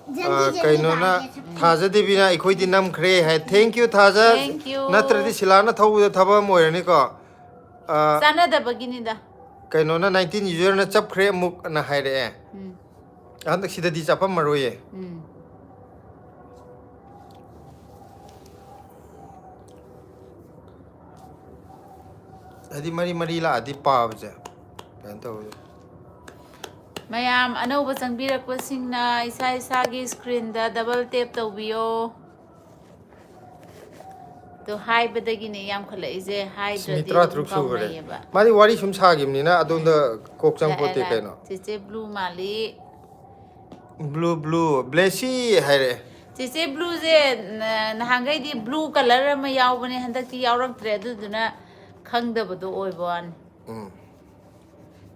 जल्दी, आ, जल्दी ꯀꯩꯅꯣꯅ, भाग गया सब। ꯊꯥꯖꯗꯦꯕꯤꯅ "ꯑꯩꯈꯣꯏꯗꯤ ꯅꯝꯈ꯭ꯔꯦ" ꯍꯥꯏ꯫ Thank you, ꯊꯥꯖ꯫ Thank you. ꯅꯠꯇ꯭ꯔꯗꯤ ꯁꯤꯂꯥꯅ ꯊꯧꯕꯗ ꯊꯕꯛ ꯑꯃ ꯑꯣꯏꯔꯅꯤꯀꯣ꯫ ꯑ, ꯆꯥꯟꯅꯗꯕꯒꯤꯅꯤꯗ꯫ ꯀꯩꯅꯣꯅ, "nineteen userꯅ ꯆꯞꯈ꯭ꯔꯦ ꯑꯃꯨꯛ" ꯑꯅ ꯍꯥꯏꯔꯛꯑꯦ꯫ ꯎꯝ꯫ ꯍꯟꯗꯛ ꯁꯤꯗꯗꯤ ꯆꯞꯄꯝꯃꯔꯣꯏꯌꯦ꯫ ꯎꯝ꯫ ꯍꯥꯏꯗꯤ ꯃꯔꯤ ꯃꯔꯤ ꯂꯥꯛꯑꯗꯤ ꯄꯥꯕꯁꯦ ꯀꯩꯅꯣ ꯇꯧꯋꯦ꯫ ꯃꯌꯥꯝ ꯑꯅꯧꯕ ꯆꯪꯕꯤꯔꯛꯄꯁꯤꯡꯅ ꯏꯁꯥ ꯏꯁꯥꯒꯤ screenꯗ double tap ꯇꯧꯕꯤꯌꯣ꯫ ꯑꯗꯣ ꯍꯥꯏꯕꯗꯒꯤꯅꯦ ꯌꯥꯝꯈꯠꯂꯛꯏꯁꯦ, ꯍꯥꯏꯗ꯭ꯔꯗꯤ ꯃꯤꯅꯤꯠ ꯇꯔꯥꯇꯔꯨꯛ ꯑꯗꯨꯝ ꯁꯨꯈ꯭ꯔꯦ꯫ ꯀꯥꯎꯅꯩꯌꯦꯕ꯫ ꯃꯥꯗꯤ ꯋꯥꯔꯤ ꯁꯨꯝ ꯁꯥꯈꯤꯕꯅꯤꯅ ꯑꯗꯣꯝꯗ ꯀꯣꯛ ꯆꯪꯄꯣꯠꯇꯦ ꯂꯥꯛꯑꯦ, ꯂꯥꯛꯑꯦ꯫ ꯀꯩꯅꯣ꯫ ꯆꯦꯆꯦ blue ꯃꯥꯜꯂꯤ꯫ Blue, blue, ꯕ꯭ꯂꯦꯁꯤ ꯍꯥꯏꯔꯛꯑꯦ꯫ ꯆꯦꯆꯦ blueꯁꯦ ꯅ-, ꯅꯍꯥꯟꯈꯩꯗꯤ blue colour ꯑꯃ ꯌꯥꯎꯕꯅꯦ, ꯍꯟꯗꯛꯇꯤ ꯌꯥꯎꯔꯛꯇ꯭ꯔꯦ, ꯑꯗꯨꯗꯨꯅ ꯈꯪꯗꯕꯗꯣ ꯑꯣꯏꯕ ꯋꯥꯅꯤ꯫ ꯎꯝ꯫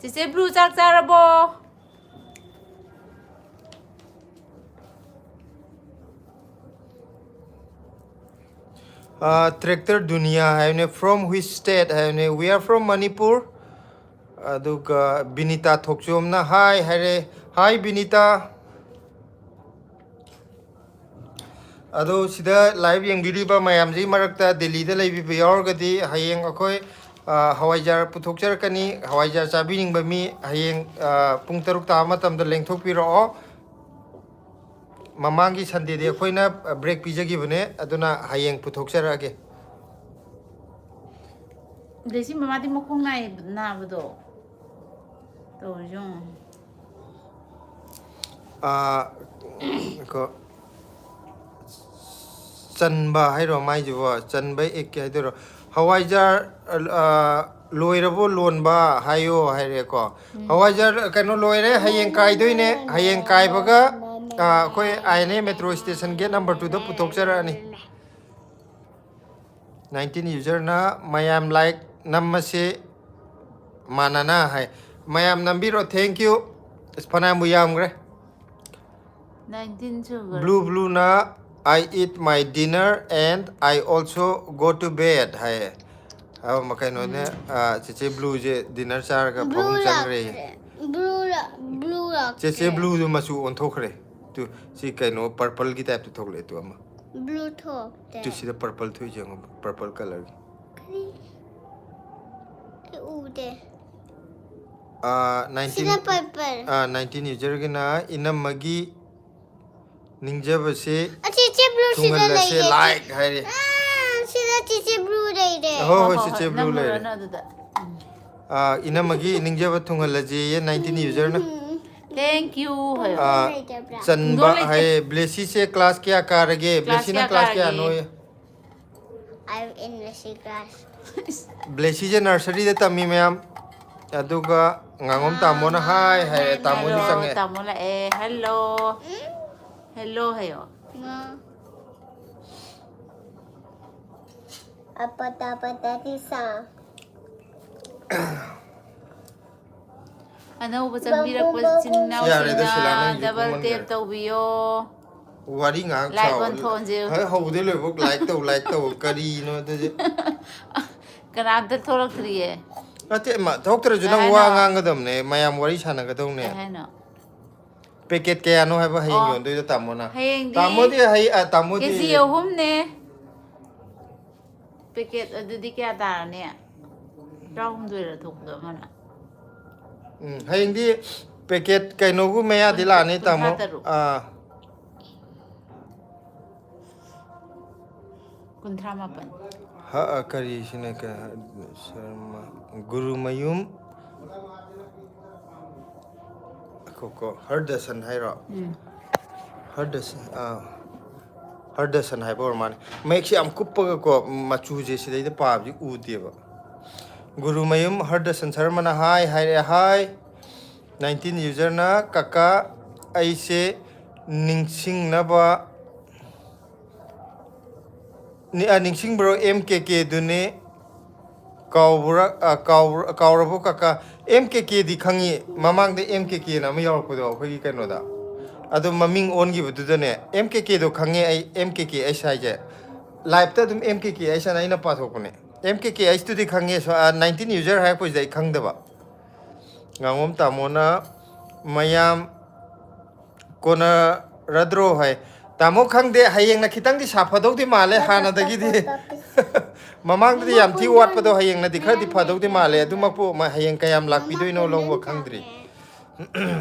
ꯆꯦꯆꯦ blue ꯆꯥꯛ ꯆꯥꯔꯕꯣ? ꯑ, Tractor Dunia ꯍꯥꯏꯕꯅꯦ, "From which state?" ꯍꯥꯏꯕꯅꯦ, "We are from Manipur." ꯑꯗꯨꯒ ꯕꯤꯅꯤꯇꯥ ꯊꯣꯛꯆꯣꯝꯅ "Hi" ꯍꯥꯏꯔꯦ꯫ Hi ꯕꯤꯅꯤꯇꯥ꯫ ꯑꯗꯣ ꯁꯤꯗ live ꯌꯦꯡꯕꯤꯔꯤꯕ ꯃꯌꯥꯝꯁꯤꯒꯤ ꯃꯔꯛꯇ ꯗꯦꯜꯂꯤꯗ ꯂꯩꯕꯤꯕ ꯌꯥꯎꯔꯒꯗꯤ ꯍꯌꯦꯡ ꯑꯩꯈꯣꯏ, ꯑ, ꯍꯋꯥꯏꯖꯥꯔ ꯄꯨꯊꯣꯛꯆꯔꯛꯀꯅꯤ꯫ ꯍꯋꯥꯏꯖꯥꯔ ꯆꯥꯕꯤꯅꯤꯡꯕ ꯃꯤ ꯍꯌꯦꯡ, ꯑ, ꯄꯨꯡ ꯇꯔꯨꯛ ꯇꯥꯕ ꯃꯇꯝꯗ ꯂꯦꯡꯊꯣꯛꯄꯤꯔꯛꯑꯣ꯫ ꯃꯃꯥꯡꯒꯤ Sundayꯗꯤ ꯑꯩꯈꯣꯏꯅ break ꯄꯤꯖꯈꯤꯕꯅꯦ, ꯑꯗꯨꯅ ꯍꯌꯦꯡ ꯄꯨꯊꯣꯛꯆꯔꯛꯑꯒꯦ꯫ ꯂꯦꯁꯤ ꯃꯃꯥꯗꯤ ꯃꯈꯣꯡ ꯅꯥꯏ, ꯅꯥꯕꯗꯣ ꯇꯧꯔꯤꯁꯦ ꯌꯦꯡꯉꯣ꯫ ꯑꯥ, ꯀꯣ, ꯆꯟꯕ ꯍꯥꯏꯔꯣ ꯃꯥꯏꯁꯤꯕꯣ? ꯆꯟꯕ ꯑꯦꯛꯀꯦ ꯍꯥꯏꯗꯣꯏꯔꯣ? ꯍꯋꯥꯏꯖꯥꯔ, ꯑꯥ, ꯂꯣꯏꯔꯕꯣ ꯂꯣꯟꯕ ꯍꯥꯏꯌꯣ ꯍꯥꯏꯔꯦꯀꯣ꯫ ꯍꯋꯥꯏꯖꯥꯔ ꯀꯩꯅꯣ ꯂꯣꯏꯔꯦ, ꯍꯌꯦꯡ ꯀꯥꯏꯗꯣꯏꯅꯦ꯫ ꯍꯌꯦꯡ ꯀꯥꯏꯕꯒ, ꯑꯥ, ꯑꯩꯈꯣꯏ I N A metro station gate number ꯇꯨꯗ ꯄꯨꯊꯣꯛꯆꯔꯛꯑꯅꯤ꯫ ꯅꯥꯏꯟꯇꯤꯟ ꯌꯨꯖꯔꯅ ꯃꯌꯥꯝ ꯂꯥꯏꯛ ꯅꯝꯃꯁꯦ ꯃꯥꯟꯅꯅ ꯍꯥꯏ꯫ ꯃꯌꯥꯝ ꯅꯝꯕꯤꯔꯣ, thank you꯫ ꯑꯁ, ꯐꯅꯌꯥꯝꯕꯨ ꯌꯥꯝꯈ꯭ꯔꯦ꯫ ꯅꯥꯏꯟꯇꯤꯟ ꯁꯨꯈ꯭ꯔꯦ꯫ ꯕ꯭ꯂꯨ ꯕ꯭ꯂꯨꯅ "I eat my dinner and I also go to bed" ꯍꯥꯏꯌꯦ꯫ ꯑ, ꯀꯩꯅꯣꯅꯦ, ꯑ, ꯆꯦꯆꯦ ꯕ꯭ꯂꯨꯁꯦ ꯗꯤꯅꯔ ꯆꯥꯔꯒ ꯐꯃꯨꯡ ꯆꯪꯈ꯭ꯔꯦ꯫ ꯕ꯭ꯂꯨ ꯂꯥꯛ-, ꯕ꯭ꯂꯨ ꯂꯥꯛꯇꯦ꯫ ꯆꯦꯆꯦ ꯕ꯭ꯂꯨꯗꯨ ꯃꯆꯨ ꯑꯣꯟꯊꯣꯛꯈ꯭ꯔꯦ꯫ ꯇꯨ, ꯁꯤ ꯀꯩꯅꯣ, ꯄꯔꯄꯜꯒꯤ ꯇꯥꯏꯞꯇ ꯊꯣꯛꯂꯛꯑꯦ ꯇꯨ ꯑꯃ꯫ ꯕ꯭ꯂꯨ ꯊꯣꯛꯇꯦ꯫ ꯇꯨ, ꯁꯤꯗ ꯄꯔꯄꯜ ꯊꯣꯛꯏꯁꯦ ꯌꯦꯡꯉꯣ, ꯄꯔꯄꯜ ꯀꯂꯔꯒꯤ꯫ ꯀꯔꯤ? ꯑꯩ ꯎꯗꯦ꯫ ꯑꯥ, ꯅꯥꯏꯟꯇꯤꯟ, ꯁꯤꯅ ꯄꯔꯄꯜ꯫ ꯑꯥ, ꯅꯥꯏꯟꯇꯤꯟ ꯌꯨꯖꯔꯒꯤꯅ ꯏꯅꯝꯃꯒꯤ ꯅꯤꯡꯖꯕꯁꯦ ꯑꯁꯤ ꯆꯦ ꯕ꯭ꯂꯨ ꯁꯤꯗ ꯊꯨꯡꯍꯜꯂꯁꯦ ꯂꯩꯌꯦ꯫ ꯂꯥꯏꯛ ꯍꯥꯏꯔꯦ꯫ ꯑꯥ, ꯁꯤꯗ ꯆꯦꯆꯦ ꯕ꯭ꯂꯨ ꯂꯩꯔꯦ꯫ ꯍꯣꯏ, ꯍꯣꯏ, ꯆꯦꯆꯦ ꯕ꯭ꯂꯨ ꯅꯝꯃꯨꯔꯣ ꯂꯩꯔꯦ꯫ ꯅꯪ ꯑꯗꯨꯗ꯫ ꯑꯥ, ꯏꯅꯝꯃꯒꯤ ꯅꯤꯡꯖꯕ ꯊꯨꯡꯍꯜꯂꯁꯦꯌꯦ ꯅꯥꯏꯟꯇꯤꯟ ꯌꯨꯖꯔꯅ꯫ Thank you ꯍꯥꯏꯌꯣ꯫ ꯑꯥ, ꯂꯩꯇꯕ꯭ꯔꯥ? ꯆꯟꯕ ꯗꯣ ꯂꯩꯇꯦ꯫ ꯍꯥꯏꯌꯦ꯫ ꯕ꯭ꯂꯦꯁꯤꯁꯦ ꯀ꯭ꯂꯥꯁ ꯀꯌꯥ ꯀꯥꯔꯒꯦ? ꯀ꯭ꯂꯥꯁ ꯕ꯭ꯂꯦꯁꯤꯅ ꯀꯌꯥ ꯀ꯭ꯂꯥꯁ ꯀꯥꯔꯒꯦ? ꯀꯌꯥꯅꯣ? I'm in the class. ꯕ꯭ꯂꯦꯁꯤꯁꯦ ꯅꯔꯁꯔꯤꯗ ꯇꯝꯃꯤ ꯃꯌꯥꯝ꯫ ꯑꯗꯨꯒ ꯉꯥꯉꯣꯝ ꯇꯥꯃꯣꯅ ꯍꯥꯏ ꯍꯥꯏꯔꯦ, ꯇꯥꯃꯣꯁꯨ Hello, ꯆꯪꯉꯦ꯫ ꯇꯥꯃꯣ ꯂꯥꯛꯑꯦ꯫ Hello. Hello ꯍꯥꯏꯌꯣ꯫ ꯃꯥ, ꯑꯄꯇ ꯄꯇ ꯇꯤꯁꯥ꯫ ꯑꯅꯧꯕ ꯆꯪꯕꯤꯔꯛꯄ ꯏꯆꯤꯟ ꯌꯥꯔꯦꯗ, ꯁꯤꯂꯥ, ꯏꯅꯥꯎꯁꯤꯡꯅ ꯅꯪꯁꯨ ꯗꯕꯜ ꯀꯨꯝꯃꯟꯈ꯭ꯔꯦ꯫ ꯇꯦꯞ ꯇꯧꯕꯤꯌꯣ꯫ ꯋꯥꯔꯤ ꯉꯥꯏꯍꯥꯛ ꯂꯥꯏꯛ ꯁꯥꯎ꯫ ꯑꯣꯟꯊꯣꯛꯑꯣꯟꯁꯦ꯫ ꯍꯦꯛ ꯍꯧꯕꯗꯩ ꯂꯣꯏꯐꯥꯎ ꯂꯥꯏꯛ ꯇꯧ, ꯂꯥꯏꯛ ꯇꯧ꯫ ꯀꯔꯤꯅꯣ ꯑꯗꯨꯗꯤ? ꯀꯅꯥꯝꯇ ꯊꯣꯛꯂꯛꯇ꯭ꯔꯤꯌꯦ꯫ ꯅꯠꯇꯦ, ꯃꯥ ꯊꯣꯛꯇ꯭ꯔꯁꯨ ꯀꯩ ꯅꯪ ꯍꯥꯏꯅꯣ? ꯋꯥ ꯉꯥꯡꯒꯗꯕꯅꯦ, ꯃꯌꯥꯝ ꯋꯥꯔꯤ ꯁꯥꯟꯅꯒꯗꯧꯅꯦ꯫ ꯀꯩ ꯍꯥꯏꯅꯣ? ꯄꯦꯀꯦꯠ ꯀꯌꯥꯅꯣ ꯍꯥꯏꯕ ꯍꯌꯦꯡ ꯑꯣ꯫ ꯌꯣꯟꯗꯣꯏꯗꯣ ꯇꯥꯃꯣꯅ? ꯍꯌꯦꯡꯗꯤ ꯇꯥꯃꯣꯗꯤ ꯍꯩ-, ꯑ, ꯇꯥꯃꯣꯗꯤ ꯀꯦꯖꯤ ꯑꯍꯨꯝꯅꯦ꯫ ꯄꯦꯀꯦꯠ ꯑꯗꯨꯗꯤ ꯀꯌꯥ ꯇꯥꯔꯅꯤ? ꯇꯔꯥꯍꯨꯝꯗꯣꯏꯔ ꯊꯣꯛꯄꯗꯣ ꯑꯃꯅ? ꯎꯝ, ꯍꯌꯦꯡꯗꯤ ꯄꯦꯀꯦꯠ ꯀꯩꯅꯣꯒꯨꯝꯕ ꯃꯌꯥꯗꯤ ꯀꯨꯟ-, ꯂꯥꯛꯑꯅꯤ, ꯇꯥꯃꯣ꯫ ꯀꯨꯟꯊ꯭ꯔꯥ ꯇꯔꯨꯛ꯫ ꯑꯥ, ꯀꯨꯟꯊ꯭ꯔꯥ ꯃꯥꯄꯟ꯫ ꯑ, ꯑ, ꯀꯔꯤꯁꯤꯅ ꯀ-, ꯁꯔꯃ, ꯒꯨꯔꯨꯃꯌꯨꯝ, ꯀꯣ, ꯀꯣ, ꯍꯔꯗꯁꯟ ꯍꯥꯏꯔꯣ? ꯎꯝ꯫ ꯍꯔꯗꯁꯟ, ꯑꯥ, ꯍꯔꯗꯁꯟ ꯍꯥꯏꯕ ꯑꯣꯏꯔ ꯃꯥꯜꯂꯦ꯫ ꯃꯌꯦꯛꯁꯦ ꯌꯥꯝ ꯀꯨꯞꯄꯒꯀꯣ, ꯃꯆꯨꯁꯦ ꯁꯤꯗꯩꯗ ꯄꯥꯕꯁꯤ ꯎꯗꯦꯕ꯫ ꯒꯨꯔꯨꯃꯌꯨꯝ ꯍꯔꯗꯁꯟ ꯁꯔꯃꯅ ꯍꯥꯏ ꯍꯥꯏꯔꯦ, ꯍꯥꯏ꯫ ꯅꯥꯏꯟꯇꯤꯟ ꯌꯨꯖꯔꯅ, "ꯀꯀꯥ, ꯑꯩꯁꯦ ꯅꯤꯡꯁꯤꯡꯅꯕ ꯅꯤ-, ꯑ, ꯅꯤꯡꯁꯤꯡꯕ꯭ꯔꯣ ꯑꯦꯝ ꯀꯦ ꯀꯦꯗꯨꯅꯦ? ꯀꯥꯎꯕ꯭ꯔꯥ, ꯑ, ꯀꯥꯎꯕ꯭ꯔꯥ, ꯀꯥꯎꯔꯕꯣ ꯀꯀꯥ?" ꯑꯦꯝ ꯀꯦ ꯀꯦꯗꯤ ꯈꯪꯉꯤ, ꯃꯃꯥꯡꯗ ꯑꯦꯝ ꯀꯦ ꯀꯦꯅ ꯑꯃ ꯌꯥꯎꯔꯛꯄꯗꯣ ꯑꯩꯈꯣꯏꯒꯤ ꯀꯩꯅꯣꯗ꯫ ꯑꯗꯣ ꯃꯃꯤꯡ ꯑꯣꯟꯈꯤꯕꯗꯨꯗꯅꯦ, ꯑꯦꯝ ꯀꯦ ꯀꯦꯗꯣ ꯈꯪꯉꯦ ꯑꯩ, ꯑꯦꯝ ꯀꯦ ꯀꯦ ꯑꯩꯁ ꯍꯥꯏꯁꯦ꯫ ꯂꯥꯏꯞꯇ ꯑꯗꯨꯝ ꯑꯦꯝ ꯀꯦ ꯀꯦ ꯑꯩꯁ ꯍꯥꯏꯅ ꯑꯩꯅ ꯄꯥꯊꯣꯛꯄꯅꯦ꯫ ꯑꯦꯝ ꯀꯦ ꯀꯦ ꯑꯩꯁꯇꯨꯗꯤ ꯈꯪꯉꯦ, ꯁꯣ-, ꯑ, ꯅꯥꯏꯟꯇꯤꯟ ꯌꯨꯖꯔ ꯍꯥꯏꯔꯛꯄꯁꯤꯗ ꯑꯩ ꯈꯪꯗꯕ꯫ ꯉꯥꯉꯣꯝ ꯇꯥꯃꯣꯅ ꯃꯌꯥꯝ ꯀꯣꯟꯅꯔꯗ꯭ꯔꯣ ꯍꯥꯏ꯫ ꯇꯥꯃꯣ, ꯈꯪꯗꯦ, ꯍꯌꯦꯡꯅ ꯈꯤꯇꯪꯗꯤ ꯁꯥꯐꯗꯧꯗꯤ ꯃꯥꯜꯂꯦ ꯍꯥꯟꯅꯗꯒꯤꯗꯤ꯫ ꯃꯃꯥꯡꯗꯗꯤ ꯌꯥꯝ ꯊꯤ ꯋꯥꯠꯄꯗꯣ, ꯍꯌꯦꯡꯅꯗꯤ ꯈꯔꯗꯤ ꯐꯗꯧꯗꯤ ꯃꯥꯜꯂꯦ꯫ ꯑꯗꯨꯃꯛꯄꯨ ꯃ-, ꯍꯌꯦꯡ ꯀꯌꯥꯝ ꯂꯥꯛꯄꯤꯗꯣꯏꯅꯣ ꯂꯧꯕ ꯈꯪꯗ꯭ꯔꯤ꯫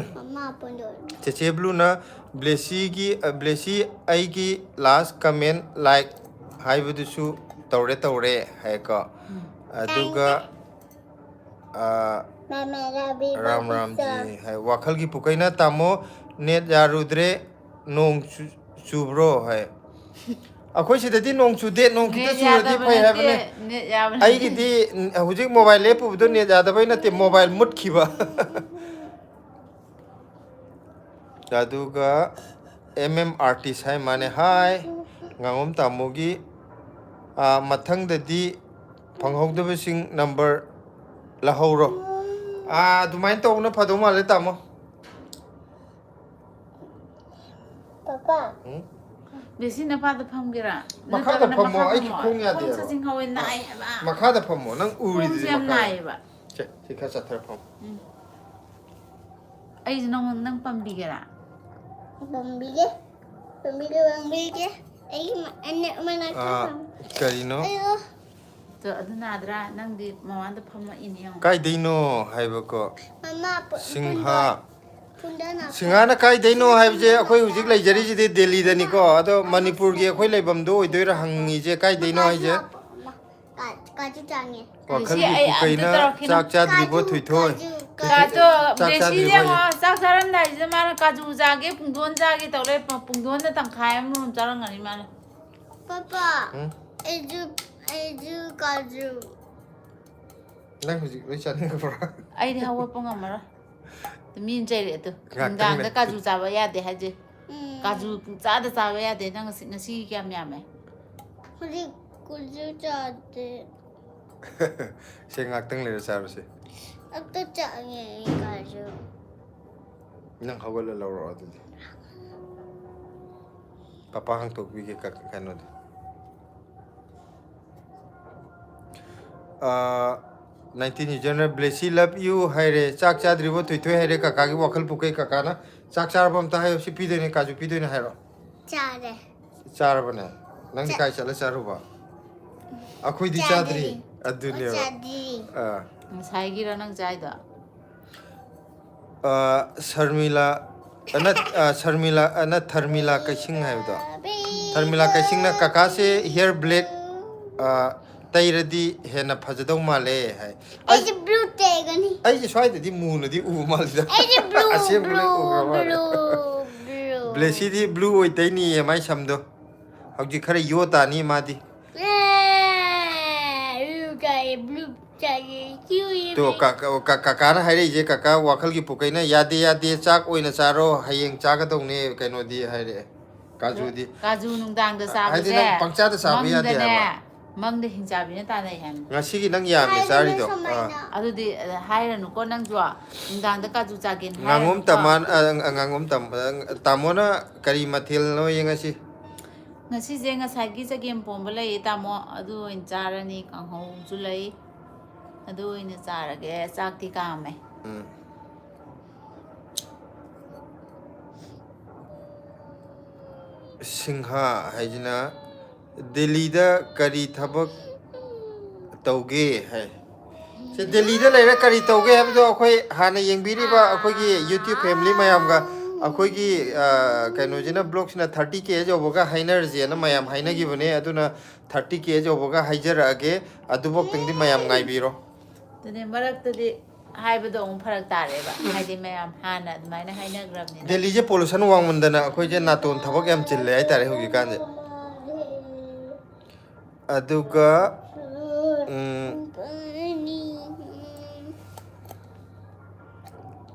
ꯆꯦꯆꯦ ꯕ꯭ꯂꯨꯅ ꯕ꯭ꯂꯦꯁꯤꯒꯤ, ꯑ, "ꯕ꯭ꯂꯦꯁꯤ, ꯑꯩꯒꯤ ꯂꯥꯁ ꯀꯃꯦꯟ ꯂꯥꯏꯛ ꯍꯥꯏꯕꯗꯨꯁꯨ ꯇꯧꯔꯦ, ꯇꯧꯔꯦ" ꯍꯥꯏꯀꯣ꯫ ꯎꯝ꯫ ꯑꯗꯨꯒ ꯑ, ꯔꯥꯝ ꯔꯥꯝꯖꯤ ꯍꯥꯏ, ꯋꯥꯈꯜꯒꯤ ꯄꯨꯀꯩꯅ, "ꯇꯥꯃꯣ, ꯅꯦꯠ ꯌꯥꯔꯨꯗ꯭ꯔꯦ, ꯅꯣꯡ ꯆꯨ-, ꯆꯨꯕ꯭ꯔꯣ?" ꯍꯥꯏ꯫ ꯑꯩꯈꯣꯏ ꯁꯤꯗꯗꯤ ꯅꯣꯡ ꯆꯨꯗꯦ, ꯅꯣꯡ ꯈꯤꯇ ꯅꯦꯠ ꯆꯨꯔꯗꯤ ꯌꯥꯗꯕ ꯐꯩ ꯅꯠꯇꯦ, ꯍꯥꯏꯕꯅꯦ꯫ ꯅꯦꯠ ꯌꯥꯕ ꯅꯠꯇꯦ꯫ ꯑꯩꯒꯤꯗꯤ ꯍꯧꯖꯤꯛ ꯃꯣꯕꯥꯏꯜ ꯂꯦꯞꯄꯨꯕꯗꯣ ꯅꯦꯠ ꯌꯥꯗꯕꯩ ꯅꯠꯇꯦ, ꯃꯣꯕꯥꯏꯜ ꯃꯨꯠꯈꯤꯕ꯫ ꯑꯗꯨꯒ ꯑꯦꯝ ꯑꯦꯝ ꯑꯥꯔꯇꯤꯁ ꯍꯥꯏ ꯃꯥꯅꯦ꯫ ꯍꯥꯏ, ꯉꯥꯉꯣꯝ ꯇꯥꯃꯣꯒꯤ, ꯑꯥ, ꯃꯊꯪꯗꯗꯤ ꯐꯪꯍꯧꯗꯕꯁꯤꯡ ꯅꯝꯕꯔ ꯂꯧꯍꯧꯔꯣ꯫ ꯑꯥ, ꯑꯗꯨꯃꯥꯏꯅ ꯇꯧꯕꯅ ꯐꯗꯧ ꯃꯥꯜꯂꯦ, ꯇꯥꯃꯣ꯫ ꯄꯥꯄꯥ꯫ ꯎꯝ? ꯕꯦꯁꯤ ꯅꯄꯥꯗ ꯐꯝꯒꯦꯔꯥ? ꯃꯈꯥꯗ ꯅꯠꯇ꯭ꯔꯒꯅ ꯐꯝꯃꯣ, ꯃꯈꯥ ꯑꯩꯒꯤ ꯐꯝꯃꯣ? ꯈꯣꯡ ꯈꯣꯡ ꯌꯥꯗꯦꯕ꯫ ꯆꯠꯁꯤꯟ ꯍꯧꯋꯦ, ꯅꯥꯏ ꯍꯥꯏꯕ꯫ ꯃꯈꯥꯗ ꯐꯝꯃꯣ, ꯅꯪ ꯎꯔꯤꯗꯨꯗꯤ ꯈꯣꯡꯁꯦ ꯌꯥꯝ ꯃꯈꯥꯗ꯫ ꯅꯥꯏꯌꯦꯕ꯫ ꯁꯦ, ꯁꯤ ꯈꯔ ꯆꯠꯊꯔ ꯐꯝꯃꯣ꯫ ꯎꯝ꯫ ꯑꯩꯁꯨ ꯅꯪꯉꯣꯟꯗ, ꯅꯪ ꯄꯝꯕꯤꯒꯦꯔꯥ? ꯄꯝꯕꯤꯒꯦ, ꯄꯝꯕꯤꯒꯦ, ꯄꯝꯕꯤꯒꯦ꯫ ꯑꯩꯒꯤ ꯃ-, ꯑꯩꯅ ꯃꯅꯥꯛꯇ ꯑꯥ, ꯐꯝ-, ꯀꯔꯤꯅꯣ? ꯑꯩꯌꯣ꯫ ꯇꯣ, ꯑꯗꯨ ꯅꯥꯗ꯭ꯔꯥ? ꯅꯪꯗꯤ ꯃꯃꯥꯡꯗ ꯐꯝꯃꯛꯏꯅꯦ ꯌꯦꯡꯉꯣ꯫ ꯀꯥꯏꯗꯩꯅꯣ ꯍꯥꯏꯕꯀꯣ? ꯃꯃꯥ, ꯄꯨ-, ꯁꯤꯡꯍꯥ꯫ ꯄꯨꯟꯗꯣꯟ-, ꯄꯨꯟꯗꯣꯟ ꯁꯤꯡꯍꯥꯅ ꯀꯥꯏꯗꯩꯅꯣ ꯍꯥꯏꯕꯁꯦ ꯑꯩꯈꯣꯏ ꯍꯧꯖꯤꯛ ꯂꯩꯖꯔꯤꯁꯤꯗꯤ ꯗꯦꯜꯂꯤꯗꯅꯤꯀꯣ꯫ ꯑꯗꯣ ꯃꯅꯤꯄꯨꯔꯒꯤ ꯑꯩꯈꯣꯏ ꯂꯩꯐꯝꯗꯣ ꯑꯣꯏꯗꯣꯏꯔꯥ ꯍꯪꯉꯤꯁꯦ, ꯀꯥꯏꯗꯩꯅꯣ ꯍꯥꯏꯁꯦ? ꯃꯃꯥ, ꯃꯃꯥ꯫ ꯀꯥꯖꯨ ꯆꯥꯅꯤꯡꯉꯦ꯫ ꯋꯥꯈꯜꯒꯤ ꯑꯩ ꯑꯝꯇ ꯄꯨꯀꯩꯅ ꯇꯧꯔꯛꯈꯤꯅꯣ꯫ ꯆꯥꯛ ꯆꯥꯗ꯭ꯔꯤꯕꯣ ꯀꯥꯖꯨ, ꯊꯣꯏꯊꯣꯏ? ꯀꯥꯖꯨ, ꯀꯩ- ꯀꯥꯗꯣ ꯆꯥꯛ ꯕ꯭ꯂꯦꯁꯤꯗꯤ ꯆꯥꯗ꯭ꯔꯤꯕꯣ ꯌꯦꯡꯉꯣ, ꯍꯥꯏꯌꯦ? ꯆꯥꯛ ꯆꯥꯔꯝꯗꯥꯏꯁꯤꯗ ꯃꯥꯅ ꯀꯥꯖꯨ ꯆꯥꯒꯦ, ꯄꯨꯡꯗꯣꯟ ꯆꯥꯒꯦ ꯇꯧ ꯂꯩ꯫ ꯄ- ꯄꯨꯡꯗꯣꯟꯗ ꯇꯪꯈꯥꯏ ꯑꯃꯃꯝ ꯆꯥꯔꯝꯒꯅꯤ ꯃꯥꯅ꯫ ꯄꯥꯄꯥ, ꯎꯝ? ꯑꯩꯁꯨ, ꯑꯩꯁꯨ ꯀꯥꯖꯨ꯫ ꯅꯪ ꯍꯧꯖꯤꯛ ꯂꯣꯏ ꯆꯥꯅꯤꯡꯉꯕ꯭ꯔꯣ? ꯑꯩꯗꯤ ꯍꯧꯒꯠꯄ ꯉꯝꯃꯔꯣꯏ꯫ ꯃꯤꯅ ꯆꯩꯔꯛꯑꯦ ꯑꯗꯨ꯫ ꯉꯥꯛꯇꯪ ꯅꯨꯡꯗꯥꯡꯗ ꯂꯩ꯫ ꯀꯥꯖꯨ ꯆꯥꯕ ꯌꯥꯗꯦ ꯍꯥꯏꯁꯦ꯫ ꯎꯝ꯫ ꯀꯥꯖꯨ ꯄꯨꯡꯆꯥꯗ ꯆꯥꯕ ꯌꯥꯗꯦ꯫ ꯅꯪ ꯉꯁꯤ, ꯉꯁꯤ ꯀꯌꯥꯝ ꯌꯥꯝꯃꯦ? ꯍꯧꯖꯤꯛ ꯀꯥꯖꯨ ꯆꯥꯗꯦ꯫ ꯁꯦ, ꯉꯥꯛꯇꯪ ꯂꯩꯔ ꯆꯥꯔꯨꯁꯦ꯫ ꯑꯝꯇ ꯆꯥꯒꯦ ꯑꯩ ꯀꯥꯖꯨ꯫ ꯅꯪ ꯍꯧꯒꯠꯂ ꯂꯧꯔꯛꯑꯣ ꯑꯗꯨꯗꯤ꯫ ꯄꯄꯥ ꯍꯥꯡꯇꯣꯛꯄꯤꯒꯦ ꯀ- ꯀꯩꯅꯣꯗꯣ꯫ ꯑꯥ, nineteen user ꯅ "Blessy love you" ꯍꯥꯏꯔꯦ꯫ "ꯆꯥꯛ ꯆꯥꯗ꯭ꯔꯤꯕꯣ ꯊꯣꯏꯊꯣꯏ?" ꯍꯥꯏꯔꯦ꯫ ꯀꯀꯥꯒꯤ ꯋꯥꯈꯜ ꯄꯨꯀꯩ꯫ ꯀꯀꯥꯅ "ꯆꯥꯛ ꯆꯥꯔꯕ ꯑꯝꯇ ꯍꯥꯏꯌꯣ, ꯁꯤ ꯄꯤꯗꯣꯏꯅꯦ, ꯀꯥꯖꯨ ꯄꯤꯗꯣꯏꯅꯦ" ꯍꯥꯏꯔꯣ꯫ ꯆꯥꯔꯦ꯫ ꯆꯥꯔꯕꯅꯦ? ꯅꯪꯗꯤ ꯆꯥ- ꯀꯥꯏ ꯆꯠꯂ ꯆꯥꯔꯨꯕ? ꯑꯩꯈꯣꯏꯗꯤ ꯆꯥꯗ꯭ꯔꯤ꯫ ꯆꯥꯗ꯭ꯔꯤ꯫ ꯑꯗꯨꯅꯦꯕ꯫ ꯆꯥꯗ꯭ꯔꯤ꯫ ꯑꯥ꯫ ꯉꯁꯥꯏꯒꯤꯔꯣ ꯅꯪ ꯆꯥꯏꯗꯣ? ꯑꯥ, ꯁꯔꯃꯤꯂꯥ, ꯑ, ꯅꯠ-, ꯑ, ꯁꯔꯃꯤꯂꯥ, ꯑ, ꯅꯠ, ꯊꯔꯃꯤꯂꯥ ꯀꯩꯁꯤꯡ ꯍꯥꯏꯕꯗꯣ꯫ ꯊꯔꯃꯤꯂꯥ ꯀꯩꯁꯤꯡꯅ "ꯀꯀꯥꯁꯦ hair black, ꯑ, ꯇꯩꯔꯗꯤ ꯍꯦꯟꯅ ꯐꯖꯗꯧ ꯃꯥꯜꯂꯦ" ꯍꯥꯏ꯫ ꯑꯩꯁꯦ blue ꯇꯩꯒꯅꯤ꯫ ꯑꯩꯁꯦ ꯁ꯭ꯋꯥꯏꯗꯗꯤ ꯃꯨꯅꯗꯤ ꯎꯕ ꯃꯥꯜꯂꯤꯗ꯫ ꯑꯩꯁꯦ blue, ꯑꯁꯦꯡꯕ ꯂꯣꯏ blue, ꯎꯈ꯭ꯔ ꯃꯥꯜꯂꯦ꯫ blue, blue꯫ ꯕ꯭ꯂꯦꯁꯤꯗꯤ blue ꯑꯣꯏ ꯇꯩꯅꯤꯌꯦ ꯃꯥꯏ ꯁꯝꯗꯣ꯫ ꯍꯧꯖꯤꯛ ꯈꯔ ꯌꯣ ꯇꯥꯅꯤ ꯃꯥꯗꯤ꯫ ꯑꯦ, blue ꯇꯩ, blue ꯇꯩ, blue ꯇꯩ꯫ ꯇꯣ, ꯀ-, ꯀ-, ꯀ-, ꯀꯀꯥꯅ ꯍꯥꯏꯔꯛꯏꯁꯦ, ꯀꯀꯥ ꯋꯥꯈꯜꯒꯤ ꯄꯨꯀꯩꯅ "ꯌꯥꯗꯦ, ꯌꯥꯗꯦ, ꯆꯥꯛ ꯑꯣꯏꯅ ꯆꯥꯔꯣ, ꯍꯌꯦꯡ ꯆꯥꯒꯗꯧꯅꯦ ꯀꯩꯅꯣꯗꯤ" ꯍꯥꯏꯔꯛꯑꯦ꯫ ꯀꯥꯖꯨꯗꯤ꯫ ꯀꯥꯖꯨ ꯅꯨꯡꯗꯥꯡꯗ ꯍꯥꯏꯗꯤ ꯆꯥꯕꯁꯦ ꯅꯪ ꯄꯪꯆꯥꯗ ꯆꯥꯕ ꯌꯥꯗꯦ ꯃꯪꯗꯅꯦ, ꯍꯥꯏꯕ꯫ ꯃꯪꯗ ꯍꯤꯡꯆꯥꯕꯤꯅ ꯇꯥꯟꯅꯩ ꯍꯥꯏꯕꯅꯤ꯫ ꯉꯁꯤꯒꯤ ꯅꯪ ꯌꯥꯝꯃꯦ ꯍꯥꯏꯗꯅ ꯆꯥꯔꯤꯗꯣ꯫ ꯁꯨꯃꯥꯏꯅ꯫ ꯑꯥ꯫ ꯑꯗꯨꯗꯤ, ꯑ, ꯍꯥꯏꯔꯅꯨꯀꯣ ꯅꯪꯁꯨ꯫ ꯅꯨꯡꯗꯥꯡꯗ ꯀꯥꯖꯨ ꯆꯥꯒꯦꯅ ꯉꯥꯉꯣꯝ ꯍꯥꯏꯔꯅꯨꯀꯣ꯫ ꯇꯃꯥꯟ-, ꯑ, ꯑ, ꯉꯥꯉꯣꯝ ꯇꯝ-, ꯑ, ꯇꯥꯃꯣꯅ ꯀꯔꯤ ꯃꯊꯦꯜꯅꯣ ꯌꯦꯡꯉꯁꯤ? ꯉꯁꯤꯁꯦ ꯉꯁꯥꯏꯒꯤ ꯆꯒꯦꯝ ꯄꯣꯝꯕ ꯂꯩꯌꯦ ꯇꯥꯃꯣ, ꯑꯗꯨ ꯑꯣꯏꯅ ꯆꯥꯔꯅꯤ, ꯀꯥꯡꯍꯧꯁꯨ ꯂꯩ, ꯑꯗꯨ ꯑꯣꯏꯅ ꯆꯥꯔꯒꯦ꯫ ꯆꯥꯛꯇꯤ ꯀꯥꯝꯃꯦ꯫ ꯎꯝ꯫ ꯁꯤꯡꯍꯥ ꯍꯥꯏꯁꯤꯅ "ꯗꯦꯜꯂꯤꯗ ꯀꯔꯤ ꯊꯕꯛ ꯇꯧꯒꯦ?" ꯍꯥꯏ꯫ ꯁꯤ ꯗꯦꯜꯂꯤꯗ ꯂꯩꯔ ꯀꯔꯤ ꯇꯧꯒꯦ ꯍꯥꯏꯕꯗꯣ ꯑꯩꯈꯣꯏ ꯍꯥꯟꯅ ꯌꯦꯡꯕꯤꯔꯤꯕ ꯑꯩꯈꯣꯏꯒꯤ YouTube family ꯃꯌꯥꯝꯒ ꯑꯩꯈꯣꯏꯒꯤ ꯀꯩꯅꯣꯁꯤꯅ, ꯕ꯭ꯂꯣꯛꯁꯤꯅ ꯊꯥꯔꯇꯤ ꯀꯦ ꯌꯧꯕꯒ ꯍꯥꯏꯅꯔꯁꯦꯅ ꯃꯌꯥꯝ ꯍꯥꯏꯅꯈꯤꯕꯅꯦ꯫ ꯑꯗꯨꯅ ꯊꯥꯔꯇꯤ ꯀꯦ ꯌꯧꯕꯒ ꯍꯥꯏꯖꯔꯛꯑꯒꯦ꯫ ꯑꯗꯨꯐꯥꯎꯇꯪꯗꯤ ꯃꯌꯥꯝ ꯉꯥꯏꯕꯤꯔꯣ꯫ ꯑꯗꯨꯅꯦ, ꯃꯔꯛꯇꯗꯤ ꯍꯥꯏꯕꯗꯣ ꯑꯃꯨꯛ ꯐꯔꯛ ꯇꯥꯔꯦꯕ, ꯍꯥꯏꯗꯤ ꯃꯌꯥꯝ ꯍꯥꯟꯅ ꯑꯗꯨꯃꯥꯏꯅ ꯍꯥꯏꯅꯈ꯭ꯔꯕꯅꯤꯅ꯫ ꯗꯦꯜꯂꯤꯁꯦ ꯄꯣꯂꯨꯁꯟ ꯋꯥꯡꯃꯟꯗꯅ ꯑꯩꯈꯣꯏꯁꯦ ꯅꯥꯇꯣꯟ ꯊꯕꯛ ꯌꯥꯝ ꯆꯤꯜꯂꯦ ꯍꯥꯏꯇꯥꯔꯦ ꯍꯧꯖꯤꯛꯀꯥꯟꯁꯦ꯫ ꯑꯗꯨꯒ ꯎꯝ,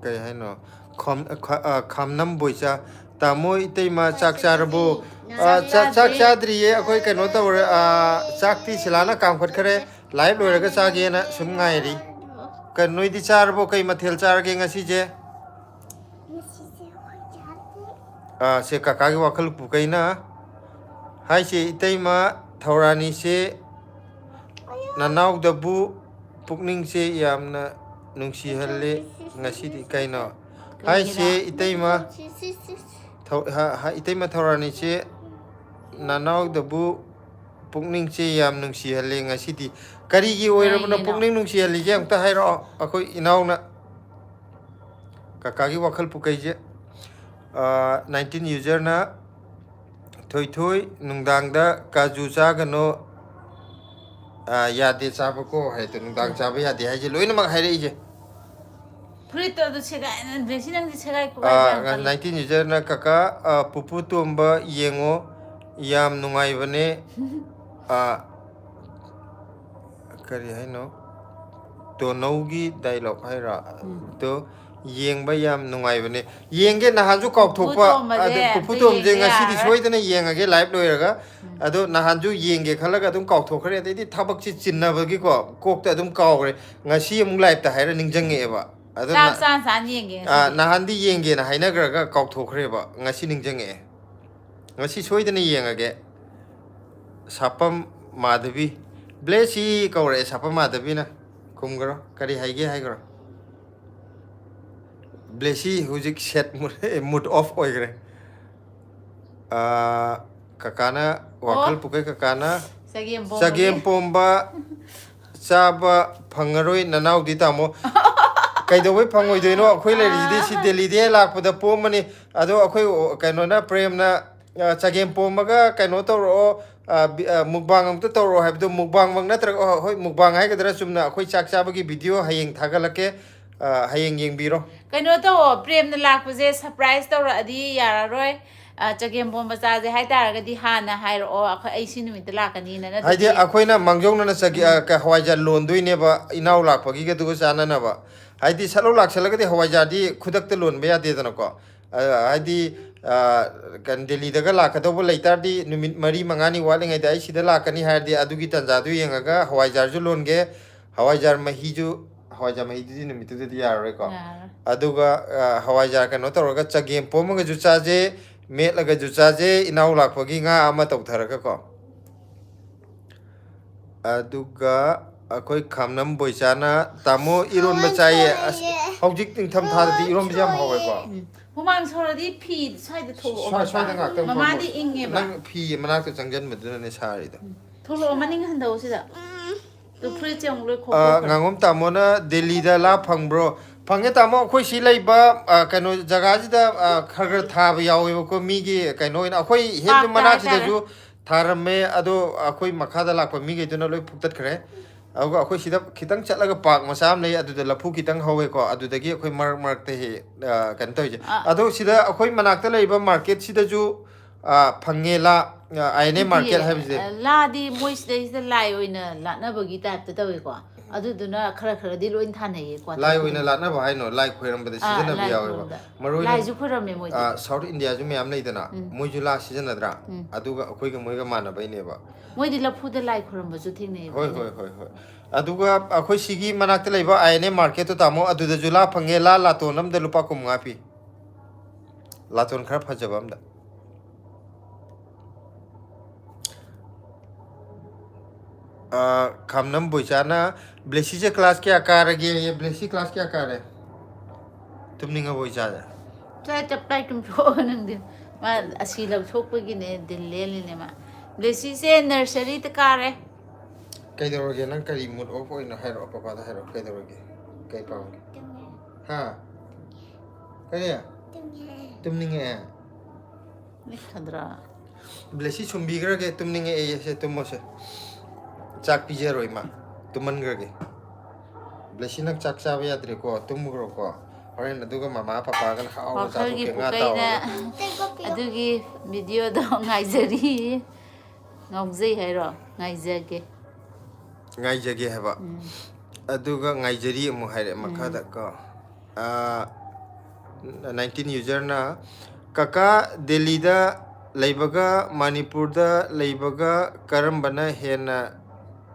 ꯀꯩ ꯍꯥꯏꯅꯣ? ꯈꯝ- ꯈ- ꯑ, ꯈꯥꯝꯅꯝ ꯕꯣꯏꯆꯥ꯫ ꯇꯥꯃꯣ, ꯏꯇꯩꯃ, ꯆꯥꯛ ꯆꯥꯔꯕꯣ? ꯑ, ꯆꯥꯛ ꯆꯥꯛ ꯆꯥꯗ꯭ꯔꯤꯌꯦ꯫ ꯑꯩꯈꯣꯏ ꯀꯩꯅꯣ ꯇꯧꯔꯦ꯫ ꯑ, ꯆꯥꯛꯇꯤ ꯁꯤꯂꯥꯅ ꯀꯥꯝꯈꯠꯈ꯭ꯔꯦ꯫ ꯂꯥꯏꯞ ꯂꯣꯏꯔꯒ ꯆꯥꯒꯦꯅ ꯁꯨꯝ ꯉꯥꯏꯔꯤ꯫ ꯀ- ꯅꯣꯏꯗꯤ ꯆꯥꯔꯕꯣ? ꯀꯩ ꯃꯊꯦꯜ ꯆꯥꯔꯒꯦ ꯉꯁꯤꯁꯦ? ꯉꯁꯤꯁꯦ ꯑꯩꯈꯣꯏ ꯆꯥꯗꯦ꯫ ꯑ, ꯁꯦ ꯀꯀꯥꯒꯤ ꯋꯥꯈꯜ ꯄꯨꯀꯩꯅ ꯍꯥꯏꯁꯦ, ꯏꯇꯩꯃ ꯊꯧꯔꯥꯅꯤꯁꯦ ꯅꯅꯥꯎꯗꯕꯨ ꯄꯨꯛꯅꯤꯡꯁꯦ ꯌꯥꯝꯅ ꯅꯨꯡꯁꯤꯍꯜꯂꯦ ꯉꯁꯤꯗꯤ꯫ ꯀꯩꯅꯣ ꯍꯥꯏꯁꯦ, ꯏꯇꯩꯃ ꯊꯧ- ꯍ- ꯍ- ꯏꯇꯩꯃ ꯊꯧꯔꯥꯅꯤꯁꯦ ꯅꯅꯥꯎꯗꯕꯨ ꯄꯨꯛꯅꯤꯡꯁꯦ ꯌꯥꯝ ꯅꯨꯡꯁꯤꯍꯜꯂꯦ ꯉꯁꯤꯗꯤ? ꯀꯔꯤꯒꯤ ꯑꯣꯏꯔꯕꯅꯣ ꯀꯩꯒꯤꯅꯣ? ꯄꯨꯛꯅꯤꯡ ꯅꯨꯡꯁꯤꯍꯜꯂꯤꯁꯦ ꯑꯝꯇ ꯍꯥꯏꯔꯛꯑꯣ꯫ ꯑꯩꯈꯣꯏ ꯏꯅꯥꯎꯅ ꯀꯀꯥꯒꯤ ꯋꯥꯈꯜ ꯄꯨꯀꯩꯁꯦ꯫ ꯅꯥꯏꯟꯇꯤꯟ ꯌꯨꯖꯔꯅ, ꯊꯣꯏꯊꯣꯏ, ꯅꯨꯡꯗꯥꯡꯗ ꯀꯥꯖꯨ ꯆꯥꯒꯅꯣ, ꯑ, ꯌꯥꯗꯦ ꯆꯥꯕꯀꯣ ꯍꯥꯏꯗꯣ, ꯅꯨꯡꯗꯥꯡ ꯆꯥꯕ ꯌꯥꯗꯦ ꯍꯥꯏꯁꯦ ꯂꯣꯏꯅꯃꯛ ꯍꯥꯏꯔꯛꯏꯁꯦ꯫ ꯐꯨꯔꯤꯠꯇꯣ ꯑꯗꯨ ꯁꯦꯒꯥꯏ, ꯗ꯭ꯔꯦꯁꯁꯤ ꯅꯪꯗꯤ ꯁꯦꯒꯥꯏ ꯈꯣꯠꯀꯥꯏ ꯌꯥꯝ ꯀꯜꯂꯤ꯫ ꯅꯥꯏꯟꯇꯤꯟ ꯌꯨꯖꯔꯅ, ꯀꯀꯥ, ꯑ, ꯄꯨꯄꯨ ꯇꯣꯝꯕ ꯌꯦꯡꯉꯣ, ꯌꯥꯝ ꯅꯨꯡꯉꯥꯏꯕꯅꯦ꯫ ꯑ, ꯀꯔꯤ ꯍꯥꯏꯅꯣ? ꯇꯣꯅꯧꯒꯤ ꯗꯥꯏꯂꯣꯛ ꯍꯥꯏꯔꯣ? ꯑꯗꯣ ꯌꯦꯡꯕ ꯌꯥꯝ ꯅꯨꯡꯉꯥꯏꯕꯅꯦ꯫ ꯌꯦꯡꯒꯦ, ꯅꯍꯥꯟꯁꯨ ꯀꯥꯎꯊꯣꯛꯄ꯫ ꯇꯣꯝꯕꯁꯦ ꯑꯗ ꯄꯨꯄꯨ ꯑꯝꯇ ꯇꯣꯝꯁꯦ ꯌꯦꯡꯒꯦ ꯉꯁꯤꯗꯤ ꯌꯥꯔꯔꯣꯏ꯫ ꯁꯣꯏꯗꯅ ꯌꯦꯡꯉꯒꯦ ꯂꯥꯏꯞ ꯂꯣꯏꯔꯒ꯫ ꯑꯗꯣ ꯅꯍꯥꯟꯁꯨ ꯌꯦꯡꯒꯦ ꯈꯜꯂꯒ ꯑꯗꯨꯝ ꯀꯥꯎꯊꯣꯛꯈ꯭ꯔꯦ꯫ ꯑꯗꯩꯗꯤ ꯊꯕꯛꯁꯤ ꯆꯤꯟꯅꯕꯒꯤꯀꯣ, ꯀꯣꯛꯇ ꯑꯗꯨꯝ ꯀꯥꯎꯈ꯭ꯔꯦ꯫ ꯉꯁꯤ ꯑꯃꯨꯛ ꯂꯥꯏꯞꯇ ꯍꯥꯏꯔ ꯅꯤꯡꯁꯤꯡꯉꯛꯑꯦꯕ꯫ ꯑꯗꯨꯅ ꯆꯥꯛ ꯆꯥ ꯆꯥꯅ ꯌꯦꯡꯒꯦ ꯑ, ꯉꯁꯤꯗꯤ꯫ ꯅꯍꯥꯟꯗꯤ ꯌꯦꯡꯒꯦꯅ ꯍꯥꯏꯅꯈ꯭ꯔꯒ ꯀꯥꯎꯊꯣꯛꯈ꯭ꯔꯦꯕ꯫ ꯉꯁꯤ ꯅꯤꯡꯁꯤꯡꯉꯛꯑꯦ꯫ ꯉꯁꯤ ꯁꯣꯏꯗꯅ ꯌꯦꯡꯉꯒꯦ꯫ ꯁꯥꯄꯝ ꯃꯥꯙꯕꯤ꯫ ꯕ꯭ꯂꯦꯁꯤ ꯀꯧꯔꯛꯑꯦ ꯁꯥꯄꯝ ꯃꯥꯙꯕꯤꯅ꯫ ꯈꯨꯝꯈ꯭ꯔꯣ꯫ ꯀꯔꯤ ꯍꯥꯏꯒꯦ ꯍꯥꯏꯈ꯭ꯔꯣ꯫ ꯕ꯭ꯂꯦꯁꯤ ꯍꯧꯖꯤꯛ ꯁꯦꯠ ꯃꯨꯠ ꯑꯣꯐ ꯑꯣꯏꯈ꯭ꯔꯦ꯫ ꯑ, ꯀꯀꯥꯅ, ꯋꯥꯈꯜ ꯑꯣ꯫ ꯄꯨꯀꯩ ꯀꯀꯥꯅ, ꯆꯒꯦꯝ ꯄꯣꯝꯕꯒꯤ꯫ ꯆꯒꯦꯝ ꯄꯣꯝꯕ ꯆꯥꯕ ꯐꯪꯉꯔꯣꯏ ꯅꯅꯥꯎꯗꯤ ꯇꯥꯃꯣ꯫ ꯀꯩꯗꯧꯕꯩ ꯐꯪꯉꯣꯏꯗꯣꯏꯅꯣ? ꯑꯩꯈꯣꯏ ꯂꯩꯔꯤꯁꯤꯗꯤ ꯁꯤ ꯗꯦꯜꯂꯤꯗ ꯍꯦꯛ ꯂꯥꯛꯄꯗ ꯄꯣꯝꯃꯅꯤ꯫ ꯑꯗꯣ ꯑꯩꯈꯣꯏ ꯑꯣ, ꯀꯩꯅꯣꯅ, ꯄ꯭ꯔꯦꯝꯅ, ꯑ, ꯆꯒꯦꯝ ꯄꯣꯝꯃꯒ ꯀꯩꯅꯣ ꯇꯧꯔꯛꯑꯣ, ꯑ, ꯕꯤ-, ꯑ, ꯃꯨꯛꯕꯥꯡ ꯑꯝꯇ ꯇꯧꯔꯛꯑꯣ ꯍꯥꯏꯕꯗꯣ, ꯃꯨꯛꯕꯥꯡꯃꯛ ꯅꯠꯇ꯭ꯔꯒ, ꯑ, ꯍꯣꯏ, ꯃꯨꯛꯕꯥꯡ ꯍꯥꯏꯒꯗ꯭ꯔꯥ, ꯆꯨꯝꯅ ꯑꯩꯈꯣꯏ ꯆꯥꯛ ꯆꯥꯕꯒꯤ ꯚꯤꯗꯤꯑꯣ ꯍꯌꯦꯡ ꯊꯥꯒꯠꯂꯛꯀꯦ꯫ ꯑ, ꯍꯌꯦꯡ ꯌꯦꯡꯕꯤꯔꯣ꯫ ꯀꯩꯅꯣ ꯇꯧꯑꯣ, ꯄ꯭ꯔꯦꯝꯅ ꯂꯥꯛꯄꯁꯦ ꯁꯔꯄ꯭ꯔꯥꯏꯁ ꯇꯧꯔꯛꯑꯗꯤ ꯌꯥꯔꯔꯣꯏ꯫ ꯑ, ꯆꯒꯦꯝ ꯄꯣꯝꯕ ꯆꯥꯁꯦ ꯍꯥꯏꯇꯥꯔꯒꯗꯤ ꯍꯥꯟꯅ ꯍꯥꯏꯔꯛꯑꯣ, ꯑꯩꯈꯣꯏ, ꯑꯩ ꯁꯤ ꯅꯨꯃꯤꯠꯇ ꯂꯥꯛꯀꯅꯤꯅ꯫ ꯍꯥꯏꯗꯤ ꯅꯠꯇ꯭ꯔꯗꯤ ꯑꯩꯈꯣꯏꯅ ꯃꯥꯡꯖꯧꯅꯅ ꯆꯒꯦ-, ꯑ, ꯀ-, ꯍꯋꯥꯏꯖꯥꯔ ꯂꯣꯟꯗꯣꯏꯅꯦꯕ, ꯏꯅꯥꯎ ꯂꯥꯛꯄꯒꯤꯒꯗꯨꯒ ꯆꯥꯟꯅꯅꯕ꯫ ꯍꯥꯏꯗꯤ ꯁꯠꯂꯧ ꯂꯥꯛꯁꯜꯂꯒꯗꯤ ꯍꯋꯥꯏꯖꯥꯔꯗꯤ ꯈꯨꯗꯛꯇ ꯂꯣꯟꯕ ꯌꯥꯗꯦꯗꯅꯀꯣ꯫ ꯑ, ꯍꯥꯏꯗꯤ, ꯑ, ꯀꯩꯅꯣ, ꯗꯦꯜꯂꯤꯗꯒ ꯂꯥꯛꯀꯗꯧꯕ ꯂꯩꯇꯥꯔꯗꯤ ꯅꯨꯃꯤꯠ ꯃꯔꯤ ꯃꯉꯥꯅꯤ ꯋꯥꯠꯂꯤꯉꯩꯗ ꯑꯩ ꯁꯤꯗ ꯂꯥꯛꯀꯅꯤ ꯍꯥꯏꯔꯗꯤ ꯑꯗꯨꯒꯤ ꯇꯥꯟꯖꯥꯗꯨ ꯌꯦꯡꯉꯒ ꯍꯋꯥꯏꯖꯥꯔꯁꯨ ꯂꯣꯟꯒꯦ, ꯍꯋꯥꯏꯖꯥꯔ ꯃꯍꯤꯁꯨ, ꯍꯋꯥꯏꯖꯥꯔ ꯃꯍꯤꯗꯨꯗꯤ ꯅꯨꯃꯤꯠꯇꯨꯗꯗꯤ ꯌꯥꯔꯔꯣꯏꯀꯣ꯫ ꯌꯥꯔꯔꯣꯏ꯫ ꯑꯗꯨꯒ, ꯑ, ꯍꯋꯥꯏꯖꯥꯔ ꯀꯩꯅꯣ ꯇꯧꯔꯒ ꯆꯒꯦꯝ ꯄꯣꯝꯃꯒꯁꯨ ꯆꯥꯁꯦ, ꯃꯦꯠꯂꯒꯁꯨ ꯆꯥꯁꯦ, ꯏꯅꯥꯎ ꯂꯥꯛꯄꯒꯤ ꯉꯥ ꯑꯃ ꯇꯧꯊꯔꯒꯀꯣ꯫ ꯑꯗꯨꯒ ꯑꯩꯈꯣꯏ ꯈꯥꯝꯅꯝ ꯕꯣꯏꯆꯥꯅ, "ꯇꯥꯃꯣ, ꯏꯔꯣꯟꯕ ꯆꯥꯏꯌꯦ꯫" ꯑꯁ, ꯍꯧꯖꯤꯛ ꯅꯤꯡꯊꯝꯊꯥꯗꯗꯤ ꯏꯔꯣꯟꯕꯁꯦ ꯌꯥꯝ ꯍꯥꯎꯋꯦꯀꯣ꯫ ꯎꯝ꯫ ꯍꯨꯃꯥꯡ ꯁꯧꯔꯗꯤ ꯐꯤ ꯁ꯭ꯋꯥꯏꯗ ꯊꯣꯛꯂꯛꯑꯣ꯫ ꯁ꯭ꯋꯥꯏ-, ꯁ꯭ꯋꯥꯏꯗ ꯉꯥꯛꯇꯪ ꯃꯃꯥꯗꯤ ꯐꯝꯃꯣ꯫ ꯏꯪꯉꯦꯕ꯫ ꯅꯪ ꯐꯤ ꯃꯅꯥꯛꯇ ꯆꯪꯁꯤꯟꯕꯗꯨꯅꯅꯦ ꯁꯥꯔꯤꯗꯣ꯫ ꯎꯝ꯫ ꯊꯣꯛꯂꯛꯑꯣ, ꯃꯅꯤꯡ ꯍꯟꯊꯧꯑꯣ ꯁꯤꯗ꯫ ꯑꯗꯨ ꯐꯨꯔꯤꯠꯁꯦ ꯑꯃꯨꯛ ꯂꯣꯏ ꯑ, ꯈꯣꯛꯇꯣꯛꯈ꯭ꯔꯦ꯫ ꯉꯥꯉꯣꯝ ꯇꯥꯃꯣꯅ, "ꯗꯦꯜꯂꯤꯗ ꯂꯥ ꯐꯪꯕ꯭ꯔꯣ?" ꯐꯪꯉꯦ ꯇꯥꯃꯣ, ꯑꯩꯈꯣꯏ ꯁꯤ ꯂꯩꯕ, ꯑ, ꯀꯩꯅꯣ ꯖꯒꯥꯁꯤꯗ, ꯑ, ꯈꯔ ꯈꯔ ꯊꯥꯕ ꯌꯥꯎꯋꯦꯕꯀꯣ, ꯃꯤꯒꯤ ꯀꯩꯅꯣ ꯑꯣꯏꯅ꯫ ꯑꯩꯈꯣꯏ ꯍꯦꯛ ꯄꯥꯛꯇ ꯃꯅꯥꯛꯁꯤꯗꯁꯨ ꯍꯥꯏꯇꯥꯔꯦ꯫ ꯊꯥꯔꯝꯃꯦ, ꯑꯗꯣ ꯑꯩꯈꯣꯏ ꯃꯈꯥꯗ ꯂꯥꯛꯄ ꯃꯤꯈꯩꯗꯨꯅ ꯂꯣꯏ ꯐꯨꯛꯇꯠꯈ꯭ꯔꯦ꯫ ꯑꯗꯨꯒ ꯑꯩꯈꯣꯏ ꯁꯤꯗ ꯈꯤꯇꯪ ꯆꯠꯂꯒ ꯄꯥꯔꯛ ꯃꯆꯥ ꯑꯃ ꯂꯩ, ꯑꯗꯨꯗ ꯂꯐꯨ ꯈꯤꯇꯪ ꯍꯧꯋꯦꯀꯣ, ꯑꯗꯨꯗꯒꯤ ꯑꯩꯈꯣꯏ ꯃꯔꯛ ꯃꯔꯛꯇ ꯍꯦꯛ, ꯑ, ꯀꯩꯅꯣ ꯇꯧꯔꯤꯁꯦ꯫ ꯑ꯫ ꯑꯗꯣ ꯁꯤꯗ ꯑꯩꯈꯣꯏ ꯃꯅꯥꯛꯇ ꯂꯩꯕ ꯃꯥꯔꯀꯦꯠꯁꯤꯗꯁꯨ, ꯑ, ꯐꯪꯉꯦ ꯂꯥ, ꯑ, ꯑꯥꯏ ꯑꯦꯟ ꯑꯦ ꯅꯠꯇꯤꯌꯦ, ꯃꯥꯔꯀꯦꯠ ꯍꯥꯏꯕꯁꯤꯗ꯫ ꯑ, ꯂꯥꯗꯤ ꯃꯣꯏ ꯁꯤꯗꯩꯁꯤꯗ ꯂꯥꯏ ꯑꯣꯏꯅ ꯂꯥꯠꯅꯕꯒꯤ ꯇꯥꯏꯞꯇ ꯇꯧꯋꯦꯀꯣ꯫ ꯑꯗꯨꯗꯨꯅ ꯈꯔ ꯈꯔꯗꯤ ꯂꯣꯏ ꯊꯥꯅꯩꯌꯦ ꯀ꯭ꯋꯥꯇꯔ ꯂꯥꯏ ꯑꯣꯏꯅ ꯈꯨꯗꯤꯡꯒꯤ꯫ ꯂꯥꯠꯅꯕ ꯍꯥꯏꯅꯣ? ꯂꯥꯏ ꯈꯣꯏꯔꯝꯕꯗ ꯑꯥ, ꯁꯤꯖꯤꯟꯅꯕ ꯂꯥꯏ ꯌꯥꯎꯋꯦꯕ꯫ ꯈꯨꯔꯨꯝꯕꯗ꯫ ꯃꯔꯨ ꯑꯣꯏꯅ, ꯂꯥꯏꯁꯨ ꯈꯨꯔꯝꯃꯦ ꯃꯣꯏꯗꯤ꯫ ꯑꯥ, ꯁꯥꯎꯠ ꯏꯟꯗꯤꯌꯥꯁꯨ ꯃꯌꯥꯝ ꯂꯩꯗꯅ, ꯎꯝ꯫ ꯃꯣꯏꯁꯨ ꯂꯥ ꯁꯤꯖꯤꯟꯅꯗ꯭ꯔꯥ? ꯎꯝ꯫ ꯑꯗꯨꯒ ꯑꯩꯈꯣꯏꯒ ꯃꯣꯏꯒ ꯃꯥꯟꯅꯕꯩꯅꯦꯕ꯫ ꯃꯣꯏꯗꯤ ꯂꯐꯨꯗ ꯂꯥꯏ ꯈꯨꯔꯝꯕꯁꯨ ꯊꯦꯡꯅꯩꯌꯦꯕ ꯍꯣꯏ, ꯑꯩꯅ꯫ ꯍꯣꯏ, ꯍꯣꯏ, ꯍꯣꯏ꯫ ꯑꯗꯨꯒ ꯑꯩꯈꯣꯏ ꯁꯤꯒꯤ ꯃꯅꯥꯛꯇ ꯂꯩꯕ ꯑꯥꯏ ꯑꯦꯟ ꯑꯦ ꯃꯥꯔꯀꯦꯠꯇꯣ ꯇꯥꯃꯣ, ꯑꯗꯨꯗꯁꯨ ꯂꯥ ꯐꯪꯉꯦ꯫ ꯂꯥ ꯂꯥꯇꯣꯟ ꯑꯃꯗ ꯂꯨꯄꯥ ꯀꯨꯟ ꯃꯉꯥ ꯄꯤ꯫ ꯂꯥꯇꯣꯟ ꯈꯔ ꯐꯖꯕ ꯑꯃꯗ꯫ ꯑ, ꯈꯥꯝꯅꯝ ꯕꯣꯏꯆꯥꯅ, "ꯕ꯭ꯂꯦꯁꯤꯁꯦ ꯀ꯭ꯂꯥꯁ ꯀꯌꯥ ꯀꯥꯔꯒꯦ?" ꯕ꯭ꯂꯦꯁꯤ ꯀ꯭ꯂꯥꯁ ꯀꯌꯥ ꯀꯥꯔꯦ? ꯇꯨꯝꯅꯤꯡꯉꯕꯣ ꯏꯆꯥꯁꯦ? ꯆꯥꯏ, ꯇꯞ ꯇꯥꯏ ꯇꯨꯝꯊꯣꯛꯑꯣ ꯅꯪꯗꯤ꯫ ꯃꯥ ꯑꯁꯤ ꯂꯧꯊꯣꯛꯄꯒꯤꯅꯦ ꯗꯤꯜ ꯂꯦꯜꯂꯤꯅꯦ ꯃꯥ꯫ ꯕ꯭ꯂꯦꯁꯤꯁꯦ ꯅꯔꯁꯔꯤꯗ ꯀꯥꯔꯦ꯫ ꯀꯩꯗꯧꯔꯒꯦ? ꯅꯪ ꯀꯔꯤ mood off ꯑꯣꯏꯅꯣ? ꯍꯥꯏꯔꯛꯑꯣ, ꯄꯄꯥꯗ ꯍꯥꯏꯔꯛꯑꯣ, ꯀꯩꯗꯧꯔꯒꯦ? ꯀꯩ ꯄꯥꯝꯒꯦ? ꯍꯥ? ꯀꯔꯤ? ꯇꯨꯝꯅꯤꯡꯉꯛꯑꯦ꯫ ꯕ꯭ꯂꯦꯁꯤ ꯁꯨꯝꯕꯤꯈ꯭ꯔꯒꯦ, ꯇꯨꯝꯅꯤꯡꯉꯛꯑꯦ, ꯁꯦ ꯇꯨꯝꯃꯣꯁꯦ꯫ ꯆꯥꯛ ꯄꯤꯖꯔꯣꯏ ꯃꯥ, ꯇꯨꯝꯍꯟꯈ꯭ꯔꯒꯦ꯫ ꯕ꯭ꯂꯦꯁꯤ, ꯅꯪ ꯆꯥꯛ ꯆꯥꯕ ꯌꯥꯗ꯭ꯔꯦꯀꯣ, ꯇꯨꯝꯈ꯭ꯔꯣꯀꯣ꯫ ꯍꯣꯔꯦꯟ ꯑꯗꯨꯒ ꯃꯃꯥ ꯄꯄꯥꯒꯅ ꯍꯥꯎꯅ ꯋꯥꯈꯜꯒꯤ ꯆꯥꯊꯣꯛꯀꯦ, ꯉꯥ ꯄꯨꯀꯩꯅ ꯇꯥꯎꯔꯒ꯫ ꯑꯗꯨꯒꯤ ꯚꯤꯗꯤꯑꯣꯗꯣ ꯉꯥꯏꯖꯔꯤ꯫ ꯉꯥꯎꯖꯩ ꯍꯥꯏꯔꯣ? ꯉꯥꯏꯖꯒꯦ꯫ ꯉꯥꯏꯖꯒꯦ ꯍꯥꯏꯕ꯫ ꯎꯝ꯫ ꯑꯗꯨꯒ ꯉꯥꯏꯖꯔꯤ ꯑꯃꯨꯛ ꯍꯥꯏꯔꯛꯑꯦ ꯎꯝ꯫ ꯃꯈꯥꯗ ꯀꯣ꯫ ꯑꯥ, ꯅꯥꯏꯟꯇꯤꯟ ꯌꯨꯖꯔꯅ, "ꯀꯀꯥ, ꯗꯦꯜꯂꯤꯗ ꯂꯩꯕꯒ ꯃꯅꯤꯄꯨꯔꯗ ꯂꯩꯕꯒ ꯀꯔꯝꯕꯅ ꯍꯦꯟꯅ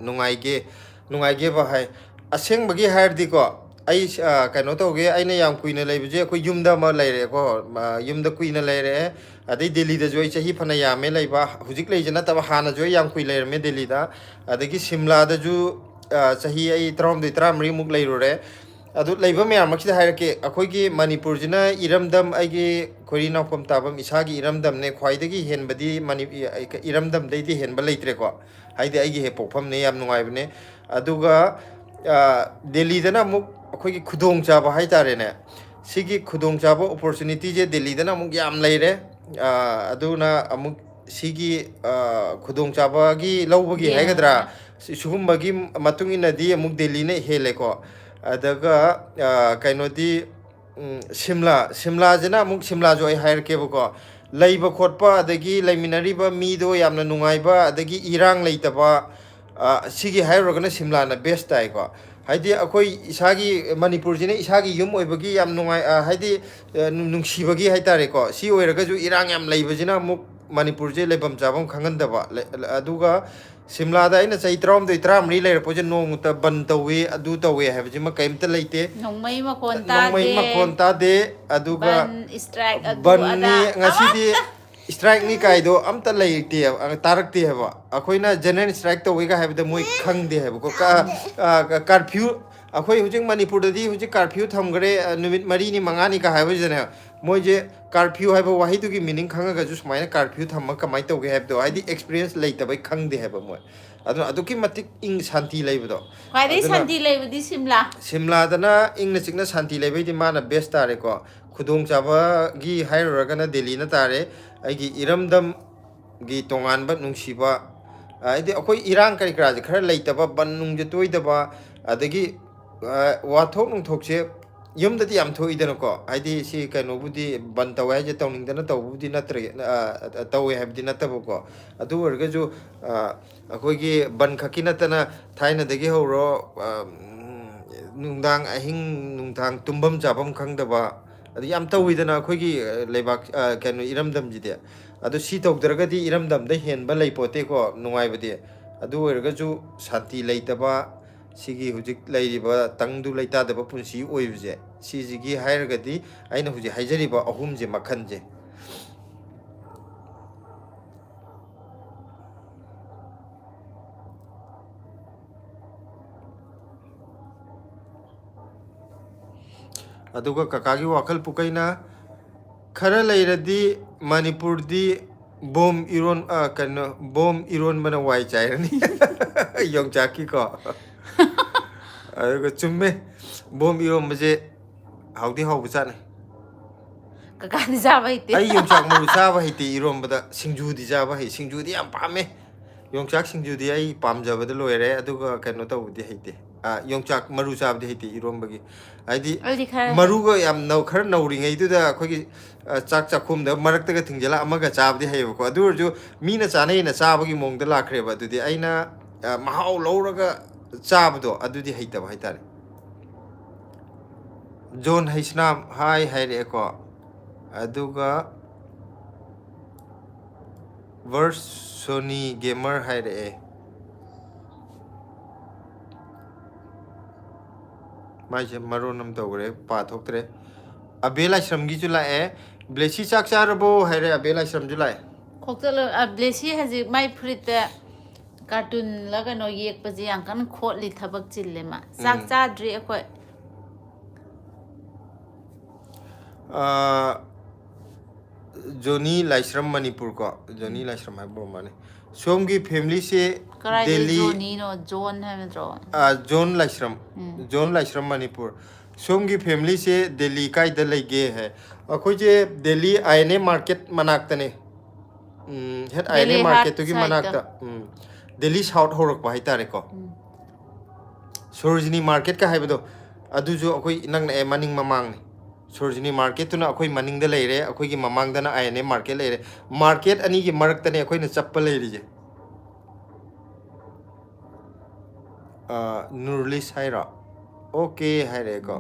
ꯅꯨꯡꯉꯥꯏꯒꯦ?" ꯅꯨꯡꯉꯥꯏꯒꯦꯕ ꯍꯥꯏ꯫ ꯑꯁꯦꯡꯕꯒꯤ ꯍꯥꯏꯔꯗꯤꯀꯣ, ꯑꯩ, ꯑ, ꯀꯩꯅꯣ ꯇꯧꯒꯦ, ꯑꯩꯅ ꯌꯥꯝ ꯀꯨꯏꯅ ꯂꯩꯕꯁꯦ ꯑꯩꯈꯣꯏ ꯌꯨꯝꯗ ꯑꯃ ꯂꯩꯔꯦꯀꯣ, ꯑ, ꯌꯨꯝꯗ ꯀꯨꯏꯅ ꯂꯩꯔꯦ, ꯑꯗꯩ ꯗꯦꯜꯂꯤꯗꯁꯨ ꯑꯩ ꯆꯍꯤ ꯐꯅ ꯌꯥꯝꯃꯦ ꯂꯩꯕ, ꯍꯧꯖꯤꯛ ꯂꯩꯁꯦ ꯅꯠꯇꯕ ꯍꯥꯟꯅꯁꯨ ꯑꯩ ꯌꯥꯝ ꯀꯨꯏ ꯂꯩꯔꯝꯃꯦ ꯗꯦꯜꯂꯤꯗ, ꯑꯗꯒꯤ ꯁꯤꯝꯂꯥꯗꯁꯨ, ꯑ, ꯆꯍꯤ ꯑꯩ ꯇꯔꯥꯍꯨꯝꯗꯣꯏ ꯇꯔꯥꯃꯔꯤꯃꯨꯛ ꯂꯩꯔꯨꯔꯦ꯫ ꯑꯗꯨ ꯂꯩꯕ ꯃꯌꯥꯝꯃꯛꯁꯤꯗ ꯍꯥꯏꯔꯛꯀꯦ, ꯑꯩꯈꯣꯏꯒꯤ ꯃꯅꯤꯄꯨꯔꯁꯤꯅ ꯏꯔꯝꯗꯝ, ꯑꯩꯒꯤ ꯈꯣꯏꯔꯤ ꯅꯥꯎꯐꯝ ꯇꯥꯐꯝ ꯏꯁꯥꯒꯤ ꯏꯔꯝꯗꯝꯅꯦ, ꯈ꯭ꯋꯥꯏꯗꯒꯤ ꯍꯦꯟꯕꯗꯤ ꯃꯅꯤ-, ꯏꯔꯝꯗꯝꯗꯩꯗꯤ ꯍꯦꯟꯕ ꯂꯩꯇ꯭ꯔꯦꯀꯣ꯫ ꯍꯥꯏꯗꯤ ꯑꯩꯒꯤ ꯍꯦꯛ ꯄꯣꯛꯐꯝꯅꯦ, ꯌꯥꯝ ꯅꯨꯡꯉꯥꯏꯕꯅꯦ꯫ ꯑꯗꯨꯒ, ꯑ, ꯗꯦꯜꯂꯤꯗꯅ ꯑꯃꯨꯛ ꯑꯩꯈꯣꯏꯒꯤ ꯈꯨꯗꯣꯡꯆꯥꯕ ꯍꯥꯏꯇꯥꯔꯦꯅꯦ, ꯁꯤꯒꯤ ꯈꯨꯗꯣꯡꯆꯥꯕ, ꯑꯣꯄꯣꯔꯆꯨꯅꯤꯇꯤꯁꯦ ꯗꯦꯜꯂꯤꯗꯅ ꯑꯃꯨꯛ ꯌꯥꯝ ꯂꯩꯔꯦ꯫ ꯑ, ꯑꯗꯨꯅ ꯑꯃꯨꯛ ꯁꯤꯒꯤ, ꯑ, ꯈꯨꯗꯣꯡꯆꯥꯕꯒꯤ ꯂꯧꯕꯒꯤ ꯌꯦꯡꯉꯒ꯫ ꯍꯥꯏꯒꯗ꯭ꯔꯥ, ꯁꯤ-, ꯁꯤꯒꯨꯝꯕꯒꯤ ꯃꯇꯨꯡ ꯏꯟꯅꯗꯤ ꯑꯃꯨꯛ ꯗꯦꯜꯂꯤꯅ ꯍꯦꯜꯂꯦꯀꯣ꯫ ꯑꯗꯨꯒ, ꯑ, ꯀꯩꯅꯣꯗꯤ, ꯎꯝ, ꯁꯤꯝꯂꯥ, ꯁꯤꯝꯂꯥꯁꯤꯅ ꯑꯃꯨꯛ, ꯁꯤꯝꯂꯥꯁꯨ ꯑꯩ ꯍꯥꯏꯔꯛꯀꯦꯕꯀꯣ, ꯂꯩꯕ ꯈꯣꯠꯄ ꯑꯗꯒꯤ ꯂꯩꯃꯤꯟꯅꯔꯤꯕ ꯃꯤꯗꯣ ꯌꯥꯝꯅ ꯅꯨꯡꯉꯥꯏꯕ, ꯑꯗꯒꯤ ꯏꯔꯥꯡ ꯂꯩꯇꯕ, ꯑ, ꯁꯤꯒꯤ ꯍꯥꯏꯔꯨꯔꯒꯅ ꯁꯤꯝꯂꯥꯅ ꯕꯦꯁ ꯇꯥꯏꯀꯣ꯫ ꯍꯥꯏꯗꯤ ꯑꯩꯈꯣꯏ ꯏꯁꯥꯒꯤ, ꯃꯅꯤꯄꯨꯔꯁꯤꯅ ꯏꯁꯥꯒꯤ ꯌꯨꯝ ꯑꯣꯏꯕꯒꯤ ꯌꯥꯝ ꯅꯨꯡꯉꯥꯏ, ꯑ, ꯍꯥꯏꯗꯤ, ꯑ, ꯅꯨꯡ-, ꯅꯨꯡꯁꯤꯕꯒꯤ ꯍꯥꯏꯇꯥꯔꯦꯀꯣ꯫ ꯁꯤ ꯑꯣꯏꯔꯒꯁꯨ ꯏꯔꯥꯡ ꯌꯥꯝ ꯂꯩꯕꯁꯤꯅ ꯑꯃꯨꯛ ꯃꯅꯤꯄꯨꯔꯁꯦ ꯂꯩꯐꯝ ꯆꯥꯐꯝ ꯈꯪꯍꯟꯗꯕ꯫ ꯂꯩ-, ꯑꯗꯨꯒ ꯁꯤꯝꯂꯥꯗ ꯑꯩꯅ ꯆꯍꯤ ꯇꯔꯥꯍꯨꯝꯗꯣꯏ ꯇꯔꯥꯃꯔꯤ ꯂꯩꯔꯛꯄꯁꯦ ꯅꯣꯡꯃꯇ ꯕꯟ ꯇꯧꯏ, ꯑꯗꯨ ꯇꯧꯏ ꯍꯥꯏꯕꯁꯤꯃ ꯀꯔꯤꯝꯇ ꯂꯩꯇꯦ꯫ ꯅꯣꯡꯃꯩ ꯃꯈꯣꯟ ꯅꯣꯡꯃꯩ ꯇꯥꯗꯦ꯫ ꯃꯈꯣꯟ ꯇꯥꯗꯦ, ꯑꯗꯨꯒ ꯕꯟ, strike, ꯑꯗꯨ ꯕꯟꯅꯤ, ꯑꯗꯥ ꯉꯁꯤꯗꯤ ꯑꯃꯠꯇ strikeꯅꯤ ꯀꯥꯏꯗꯣ ꯑꯝꯇ ꯂꯩꯇꯦ, ꯑ, ꯇꯥꯔꯛꯇꯦ ꯍꯥꯏꯕ꯫ ꯑꯩꯈꯣꯏꯅ general strike ꯇꯧꯏꯒ ꯍꯥꯏꯕꯗ ꯃꯣꯏ ꯈꯪꯗꯦ ꯍꯥꯏꯕꯀꯣ꯫ ꯀ-, ꯑ, ꯀ-, curfew, ꯑꯩꯈꯣꯏ ꯍꯧꯖꯤꯛ ꯃꯅꯤꯄꯨꯔꯗꯗꯤ ꯍꯧꯖꯤꯛ ꯀꯥꯔꯐ꯭ꯌꯨ ꯊꯝꯈ꯭ꯔꯦ, ꯑ, ꯅꯨꯃꯤꯠ ꯃꯔꯤꯅꯤ ꯃꯉꯥꯅꯤꯒ ꯍꯥꯏꯕꯁꯤꯗꯅꯦ, ꯃꯣꯏꯁꯦ ꯀꯥꯔꯐ꯭ꯌꯨ ꯍꯥꯏꯕ ꯋꯥꯍꯩꯗꯨꯒꯤ ꯃꯤꯅꯤꯡ ꯈꯪꯉꯒꯁꯨ ꯁꯨꯃꯥꯏꯅ ꯀꯥꯔꯐ꯭ꯌꯨ ꯊꯝꯃꯒ ꯀꯃꯥꯏꯅ ꯇꯧꯒꯦ ꯍꯥꯏꯕꯗꯣ, ꯍꯥꯏꯗꯤ ꯑꯦꯛꯁꯄꯤꯔꯤꯌꯦꯟꯁ ꯂꯩꯇꯕꯩ ꯈꯪꯗꯦ ꯍꯥꯏꯕ ꯃꯣꯏ꯫ ꯑꯗꯨꯅ ꯑꯗꯨꯛꯀꯤ ꯃꯇꯤꯛ ꯏꯪ ꯁꯥꯟꯇꯤ ꯂꯩꯕꯗꯣ꯫ ꯈ꯭ꯋꯥꯏꯗꯒꯤ ꯑꯗꯨꯅ ꯁꯥꯟꯇꯤ ꯂꯩꯕꯗꯤ ꯁꯤꯝꯂꯥ꯫ ꯁꯤꯝꯂꯥꯗꯅ ꯏꯪꯅ ꯆꯤꯛꯅ ꯁꯥꯟꯇꯤ ꯂꯩꯕꯩꯗꯤ ꯃꯥꯅ ꯕꯦꯁ ꯇꯥꯔꯦꯀꯣ꯫ ꯈꯨꯗꯣꯡꯆꯥꯕꯒꯤ ꯍꯥꯏꯔꯨꯔꯒꯅ ꯗꯦꯜꯂꯤꯅ ꯇꯥꯔꯦ꯫ ꯑꯩꯒꯤ ꯏꯔꯝꯗꯝꯒꯤ ꯇꯣꯉꯥꯟꯕ ꯅꯨꯡꯁꯤꯕ, ꯍꯥꯏꯗꯤ ꯑꯩꯈꯣꯏ ꯏꯔꯥꯡ ꯀꯔꯤ ꯀꯔꯥꯁꯦ ꯈꯔ ꯂꯩꯇꯕ, ꯕꯟ ꯅꯨꯡꯁꯦ ꯇꯣꯏꯗꯕ, ꯑꯗꯒꯤ, ꯑ, ꯋꯥꯊꯣꯛ ꯅꯨꯡꯊꯣꯛꯁꯦ ꯌꯨꯝꯗꯗꯤ ꯌꯥꯝ ꯊꯣꯛꯏꯗꯅꯀꯣ, ꯍꯥꯏꯗꯤ ꯁꯤ ꯀꯩꯅꯣꯕꯨꯗꯤ ꯕꯟ ꯇꯧꯋꯦ ꯍꯥꯏꯁꯦ ꯇꯧꯅꯤꯡꯗꯅ ꯇꯧꯕꯕꯨꯗꯤ ꯅꯠꯇ꯭ꯔꯦ, ꯑ, ꯇꯧꯋꯦ ꯍꯥꯏꯕꯗꯤ ꯅꯠꯇꯕꯀꯣ꯫ ꯑꯗꯨ ꯑꯣꯏꯔꯒꯁꯨ, ꯑ, ꯑꯩꯈꯣꯏꯒꯤ ꯕꯟ ꯈꯛꯀꯤ ꯅꯠꯇꯅ ꯊꯥꯏꯅꯗꯒꯤ ꯍꯧꯔꯣ, ꯑ, ꯎꯝ, ꯅꯨꯡꯗꯥꯡ ꯑꯍꯤꯡ ꯅꯨꯡꯗꯥꯡ ꯇꯨꯝꯐꯝ ꯆꯥꯐꯝ ꯈꯪꯗꯕ, ꯑꯗꯨ ꯌꯥꯝ ꯇꯧꯋꯤꯗꯅ ꯑꯩꯈꯣꯏꯒꯤ, ꯑ, ꯂꯩꯕꯥꯛ, ꯑ, ꯀꯩꯅꯣ, ꯏꯔꯝꯗꯝꯁꯤꯗꯤ꯫ ꯑꯗꯨ ꯁꯤ ꯇꯧꯗ꯭ꯔꯒꯗꯤ ꯏꯔꯝꯗꯝꯗ ꯍꯦꯟꯕ ꯂꯩꯄꯣꯠꯇꯦꯀꯣ ꯅꯨꯡꯉꯥꯏꯕꯗꯤ꯫ ꯑꯗꯨ ꯑꯣꯏꯔꯒꯁꯨ ꯁꯥꯟꯇꯤ ꯂꯩꯇꯕ, ꯁꯤꯒꯤ ꯍꯧꯖꯤꯛ ꯂꯩꯔꯤꯕ ꯇꯪꯗꯨ ꯂꯩꯇꯥꯗꯕ ꯄꯨꯟꯁꯤ ꯑꯣꯏꯕꯁꯦ, ꯁꯤꯁꯤꯒꯤ ꯍꯥꯏꯔꯒꯗꯤ ꯑꯩꯅ ꯍꯧꯖꯤꯛ ꯍꯥꯏꯖꯔꯤꯕ ꯑꯍꯨꯝꯁꯦ ꯃꯈꯜꯁꯦ꯫ ꯑꯗꯨꯒ ꯀꯀꯥꯒꯤ ꯋꯥꯈꯜ ꯄꯨꯀꯩꯅ, "ꯈꯔ ꯂꯩꯔꯗꯤ ꯃꯅꯤꯄꯨꯔꯗꯤ ꯕꯣꯝ ꯏꯔꯣꯟ-, ꯑ, ꯀꯩꯅꯣ, ꯕꯣꯝ ꯏꯔꯣꯟꯕꯅ ꯋꯥꯏ ꯆꯥꯏꯔꯅꯤ"꯫ ꯌꯣꯡꯆꯥꯛꯀꯤꯀꯣ꯫ ꯑꯗꯨꯒ ꯆꯨꯝꯃꯦ, ꯕꯣꯝ ꯏꯔꯣꯟꯕꯁꯦ ꯍꯥꯎꯗꯤ ꯍꯥꯎꯕ ꯆꯥꯠꯅꯤ꯫ ꯀꯀꯥꯗꯤ ꯆꯥꯕ ꯍꯩꯇꯦ꯫ ꯑꯩ ꯌꯣꯡꯆꯥꯛ ꯃꯔꯨ ꯆꯥꯕ ꯍꯩꯇꯦ ꯏꯔꯣꯟꯕꯗ, ꯁꯤꯡꯖꯨꯗꯤ ꯆꯥꯕ ꯍꯩ, ꯁꯤꯡꯖꯨꯗꯤ ꯌꯥꯝ ꯄꯥꯝꯃꯦ꯫ ꯌꯣꯡꯆꯥꯛ ꯁꯤꯡꯖꯨꯗꯤ ꯑꯩ ꯄꯥꯝꯖꯕꯗ ꯂꯣꯏꯔꯦ, ꯑꯗꯨꯒ ꯀꯩꯅꯣ ꯇꯧꯕꯗꯤ ꯍꯩꯇꯦ꯫ ꯑ, ꯌꯣꯡꯆꯥꯛ ꯃꯔꯨ ꯆꯥꯕꯗꯤ ꯍꯩꯇꯦ ꯏꯔꯣꯟꯕꯒꯤ꯫ ꯍꯥꯏꯗꯤ ꯑꯩꯗꯤ ꯈꯔ ꯃꯔꯨꯒ ꯌꯥꯝ ꯅꯧ-, ꯈꯔ ꯅꯧꯔꯤꯉꯩꯗꯨꯗ ꯑꯩꯈꯣꯏꯒꯤ, ꯑ, ꯆꯥꯛ ꯆꯥꯛꯈꯣꯝꯗ ꯃꯔꯛꯇꯒ ꯊꯤꯡꯖꯤꯜꯂ ꯑꯃꯒ ꯆꯥꯕꯗꯤ ꯍꯩꯌꯦꯕꯀꯣ꯫ ꯑꯗꯨ ꯑꯣꯏꯔꯁꯨ ꯃꯤꯅ ꯆꯥꯅꯩꯅ ꯆꯥꯕꯒꯤ ꯃꯑꯣꯡꯗ ꯂꯥꯛꯈ꯭ꯔꯦꯕ꯫ ꯑꯗꯨꯗꯤ ꯑꯩꯅ, ꯑ, ꯃꯍꯥꯎ ꯂꯧꯔꯒ ꯆꯥꯕꯗꯣ ꯑꯗꯨꯗꯤ ꯍꯩꯇꯕ ꯍꯥꯏꯇꯥꯔꯦ꯫ ꯖꯣꯟ ꯍꯩꯁꯅꯥꯝ ꯍꯥꯏ ꯍꯥꯏꯔꯛꯑꯦꯀꯣ꯫ ꯑꯗꯨꯒ ꯚꯔꯁ ꯁꯣꯅꯤ ꯒꯦꯃꯔ ꯍꯥꯏꯔꯛꯑꯦ꯫ ꯃꯥꯏꯁꯦ ꯃꯔꯣꯟ ꯑꯃ ꯇꯧꯈ꯭ꯔꯦ, ꯄꯥ ꯊꯣꯛꯇ꯭ꯔꯦ꯫ ꯑꯕꯦ ꯂꯥꯏꯁ꯭ꯔꯝꯒꯤꯁꯨ ꯂꯥꯛꯑꯦ꯫ "ꯕ꯭ꯂꯦꯁꯤ ꯆꯥꯛ ꯆꯥꯔꯕꯣ?" ꯍꯥꯏꯔꯦ, ꯑꯕꯦ ꯂꯥꯏꯁ꯭ꯔꯝꯁꯨ ꯂꯥꯛꯑꯦ꯫ ꯈꯣꯛꯇꯠꯂꯣ꯫ ꯑ, ꯕ꯭ꯂꯦꯁꯤ ꯍꯧꯖꯤꯛ ꯃꯥꯏ ꯐꯨꯔꯤꯠꯇ ꯀꯥꯔꯇꯨꯟꯂ ꯀꯩꯅꯣ ꯌꯦꯛꯄꯁꯦ ꯌꯥꯝ ꯀꯟꯅ ꯈꯣꯠꯂꯤ, ꯊꯕꯛ ꯆꯤꯜꯂꯦ ꯃꯥ꯫ ꯆꯥꯛ ꯎꯝ꯫ ꯆꯥꯗ꯭ꯔꯤ ꯑꯩꯈꯣꯏ꯫ ꯑꯥ, ꯖꯣꯅꯤ ꯂꯥꯏꯁ꯭ꯔꯝ ꯃꯅꯤꯄꯨꯔ ꯀꯣ, ꯖꯣꯅꯤ ꯂꯥꯏꯁ꯭ꯔꯝ ꯍꯥꯏꯕ ꯑꯣꯏꯔ ꯃꯥꯜꯂꯦ꯫ ꯁꯣꯝꯒꯤ ꯐꯦꯃꯤꯂꯤꯁꯦ ꯀꯗꯥꯏꯗꯩ ꯗꯦꯜꯂꯤ ꯖꯣꯅꯤꯅꯣ? ꯖꯣꯟ ꯍꯥꯏꯕ ꯅꯠꯇ꯭ꯔꯣ? ꯑꯥ, ꯖꯣꯟ ꯂꯥꯏꯁ꯭ꯔꯝ꯫ ꯎꯝ꯫ ꯖꯣꯟ ꯂꯥꯏꯁ꯭ꯔꯝ ꯃꯅꯤꯄꯨꯔ꯫ ꯁꯣꯝꯒꯤ ꯐꯦꯃꯤꯂꯤꯁꯦ ꯗꯦꯜꯂꯤ ꯀꯥꯏꯗ ꯂꯩꯒꯦ ꯍꯥꯏ? ꯑꯩꯈꯣꯏꯁꯦ Delhi I N A market ꯃꯅꯥꯛꯇꯅꯦ꯫ ꯎꯝ, ꯍꯦꯠ I N A Delhi Haat ꯃꯥꯔꯀꯦꯠꯇꯨꯒꯤ ꯁꯥꯏꯠꯇ꯫ ꯃꯅꯥꯛꯇ꯫ ꯎꯝ, ꯗꯦꯜꯂꯤ ꯁꯥꯎꯠ ꯍꯧꯔꯛꯄ ꯍꯥꯏꯇꯥꯔꯦꯀꯣ꯫ ꯎꯝ꯫ ꯁꯣꯔꯣꯖꯤꯅꯤ ꯃꯥꯔꯀꯦꯠꯀ ꯍꯥꯏꯕꯗꯣ, ꯑꯗꯨꯁꯨ ꯑꯩꯈꯣꯏ ꯏꯅꯛ ꯅꯛꯑꯦ, ꯃꯅꯤꯡ ꯃꯃꯥꯡꯅꯤ꯫ ꯁꯣꯔꯣꯖꯤꯅꯤ ꯃꯥꯔꯀꯦꯠꯇꯨꯅ ꯑꯩꯈꯣꯏ ꯃꯅꯤꯡꯗ ꯂꯩꯔꯦ, ꯑꯩꯈꯣꯏꯒꯤ ꯃꯃꯥꯡꯗꯅ ꯑꯥꯏ ꯑꯦꯟ ꯑꯦ ꯃꯥꯔꯀꯦꯠ ꯂꯩꯔꯦ꯫ ꯃꯥꯔꯀꯦꯠ ꯑꯅꯤꯒꯤ ꯃꯔꯛꯇꯅꯦ ꯑꯩꯈꯣꯏꯅ ꯆꯞꯄ ꯂꯩꯔꯤꯁꯦ꯫ ꯑ, ꯅꯨꯔꯂꯤꯁ ꯍꯥꯏꯔꯣ? ꯑꯣꯀꯦ ꯍꯥꯏꯔꯛꯑꯦꯀꯣ꯫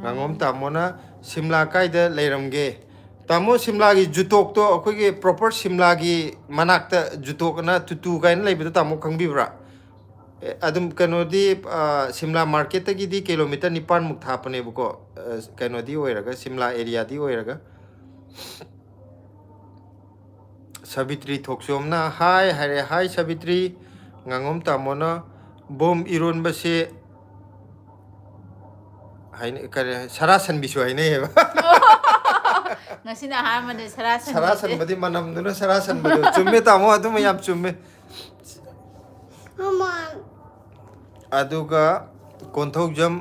ꯉꯥꯉꯣꯝ ꯇꯥꯃꯣꯅ ꯁꯤꯝꯂꯥ ꯀꯥꯏꯗ ꯂꯩꯔꯝꯒꯦ? ꯇꯥꯃꯣ, ꯁꯤꯝꯂꯥꯒꯤ ꯖꯨꯇꯣꯛꯇꯣ, ꯑꯩꯈꯣꯏꯒꯤ ꯄ꯭ꯔꯣꯄꯔ ꯁꯤꯝꯂꯥꯒꯤ ꯃꯅꯥꯛꯇ ꯖꯨꯇꯣꯛ ꯑꯅ ꯇꯨꯇꯨ ꯀꯥꯏꯅ ꯂꯩꯕꯗꯣ ꯇꯥꯃꯣ ꯈꯪꯕꯤꯕ꯭ꯔꯥ? ꯑꯦ, ꯑꯗꯨꯝ ꯀꯩꯅꯣꯗꯤ, ꯑ, ꯁꯤꯝꯂꯥ ꯃꯥꯔꯀꯦꯠꯇꯒꯤꯗꯤ ꯀꯤꯂꯣꯃꯤꯇꯔ ꯅꯤꯄꯥꯟꯃꯨꯛ ꯊꯥꯞꯄꯅꯦꯕꯀꯣ, ꯑ, ꯀꯩꯅꯣꯗꯤ ꯑꯣꯏꯔꯒ, ꯁꯤꯝꯂꯥ ꯑꯦꯔꯤꯌꯥꯗꯤ ꯑꯣꯏꯔꯒ꯫ ꯁꯕꯤꯇ꯭ꯔꯤ ꯊꯣꯛꯆꯣꯝꯅ ꯍꯥꯏ ꯍꯥꯏꯔꯦ꯫ ꯍꯥꯏ ꯁꯕꯤꯇ꯭ꯔꯤ꯫ ꯉꯥꯉꯣꯝ ꯇꯥꯃꯣꯅ ꯕꯣꯝ ꯏꯔꯣꯟꯕꯁꯦ ꯍꯥꯏꯅ-, ꯀꯔꯤ, ꯁꯔꯥ ꯁꯟꯕꯤꯁꯨ ꯍꯥꯏꯅꯩꯌꯦꯕ꯫ ꯉꯁꯤꯅ ꯑꯍꯥꯟꯕꯅꯦ ꯁꯔꯥ ꯁꯟꯕꯁꯦ꯫ ꯁꯔꯥ ꯁꯟꯕꯗꯤ ꯃꯅꯝꯗꯨꯅ ꯁꯔꯥ ꯁꯟꯕꯗꯣ꯫ ꯆꯨꯝꯃꯦ ꯇꯥꯃꯣ, ꯑꯗꯨꯃ ꯌꯥꯝ ꯆꯨꯝꯃꯦ꯫ ꯑꯗꯨꯒ ꯀꯣꯟꯊꯧꯖꯝ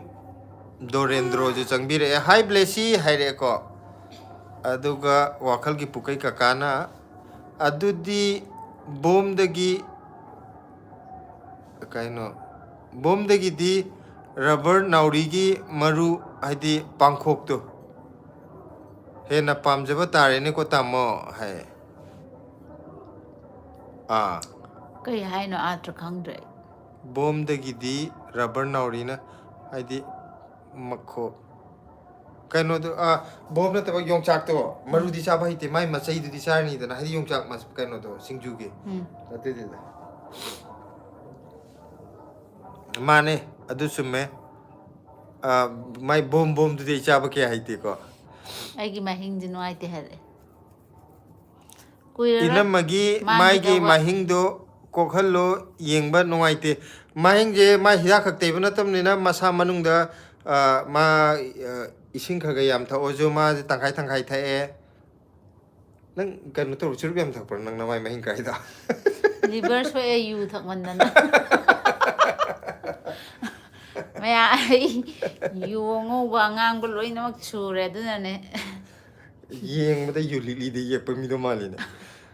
ꯗꯣꯔꯦꯟꯗ꯭ꯔꯣꯁꯨ ꯆꯪꯕꯤꯔꯛꯑꯦ꯫ ꯍꯥꯏ ꯕ꯭ꯂꯦꯁꯤ ꯍꯥꯏꯔꯛꯑꯦꯀꯣ꯫ ꯑꯗꯨꯒ ꯋꯥꯈꯜꯒꯤ ꯄꯨꯀꯩ ꯀꯀꯥꯅ, ꯑꯗꯨꯗꯤ ꯕꯣꯝꯗꯒꯤ, ꯀꯩꯅꯣ, ꯕꯣꯝꯗꯒꯤꯗꯤ ꯔꯕꯔ ꯅꯥꯎꯔꯤꯒꯤ ꯃꯔꯨ, ꯍꯥꯏꯗꯤ ꯄꯥꯡꯈꯣꯛꯇꯣ, ꯍꯦꯟꯅ ꯄꯥꯝꯖꯕ ꯇꯥꯔꯦꯅꯦꯀꯣ ꯇꯥꯃꯣ ꯍꯥꯏ꯫ ꯑꯥ꯫ ꯀꯩ ꯍꯥꯏꯅꯣ? ꯑꯥꯔꯊ ꯈꯪꯗ꯭ꯔꯦ ꯑꯩ꯫ ꯕꯣꯝꯗꯒꯤꯗꯤ ꯔꯕꯔ ꯅꯥꯎꯔꯤꯅ, ꯍꯥꯏꯗꯤ ꯃꯈꯣꯛ, ꯀꯩꯅꯣꯗꯣ, ꯑꯥ, ꯕꯣꯝ ꯅꯠꯇꯕ ꯌꯣꯡꯆꯥꯛꯇꯣ, ꯃꯔꯨꯗꯤ ꯆꯥꯕ ꯍꯩꯇꯦ, ꯃꯥꯏ ꯃꯆꯩꯗꯨꯗꯤ ꯆꯥꯔꯅꯤꯗꯅ, ꯍꯥꯏꯗꯤ ꯌꯣꯡꯆꯥꯛ ꯃꯁ-, ꯀꯩꯅꯣꯗꯣ, ꯁꯤꯡꯖꯨꯒꯤ꯫ ꯎꯝ꯫ ꯑꯗꯨꯏꯗꯨꯗ꯫ ꯃꯥꯅꯦ, ꯑꯗꯨ ꯆꯨꯝꯃꯦ꯫ ꯑꯥ, ꯃꯥꯏ ꯕꯣꯝ ꯕꯣꯝꯗꯨꯗꯤ ꯑꯩ ꯆꯥꯕ ꯀꯌꯥ ꯍꯩꯇꯦꯀꯣ꯫ ꯑꯩꯒꯤ ꯃꯍꯤꯡꯁꯦ ꯅꯨꯡꯉꯥꯏꯇꯦ ꯍꯥꯏꯔꯛꯑꯦ꯫ ꯀꯨꯏꯔꯔꯣꯏ꯫ ꯏꯅꯝꯃꯒꯤ ꯃꯥꯏꯒꯤ ꯃꯥꯟꯈꯤꯗꯧꯕ꯫ ꯃꯍꯤꯡꯗꯣ ꯀꯣꯛꯍꯜꯂꯣ, ꯌꯦꯡꯕ ꯅꯨꯡꯉꯥꯏꯇꯦ꯫ ꯃꯍꯤꯡꯁꯦ ꯃꯥ ꯍꯤꯗꯥꯛ ꯈꯛ ꯇꯩꯕ ꯅꯠꯇꯕꯅꯤꯅ ꯃꯁꯥ ꯃꯅꯨꯡꯗ, ꯑ, ꯃꯥ, ꯑ, ꯏꯁꯤꯡ ꯈꯔ ꯈꯔ ꯌꯥꯝ ꯊꯛꯑꯣꯁꯨ ꯃꯥꯁꯦ ꯇꯪꯈꯥꯏ ꯇꯪꯈꯥꯏ ꯊꯛꯑꯦ꯫ ꯅꯪ ꯀꯩꯅꯣ ꯇꯧꯔ ꯆꯨꯔꯨꯞ ꯌꯥꯝ ꯊꯛꯄ꯭ꯔꯣ? ꯅꯪ ꯅꯃꯥꯏ ꯃꯍꯤꯡ ꯀꯥꯏꯗ? ꯂꯤꯚꯔ ꯁꯣꯛꯑꯦ ꯌꯨ ꯊꯛꯃꯟꯗꯅ꯫ ꯃꯌꯥ ꯑꯩ ꯌꯨ ꯑꯉꯧꯕ ꯑꯉꯥꯡꯕ ꯂꯣꯏꯅꯃꯛ ꯁꯨꯔꯦ ꯑꯗꯨꯅꯅꯦ꯫ ꯌꯦꯡꯕꯗ ꯌꯨ ꯂꯤꯛꯂꯤꯗ ꯌꯦꯛꯄ ꯃꯤꯗꯣ ꯃꯥꯜꯂꯤꯅꯦ꯫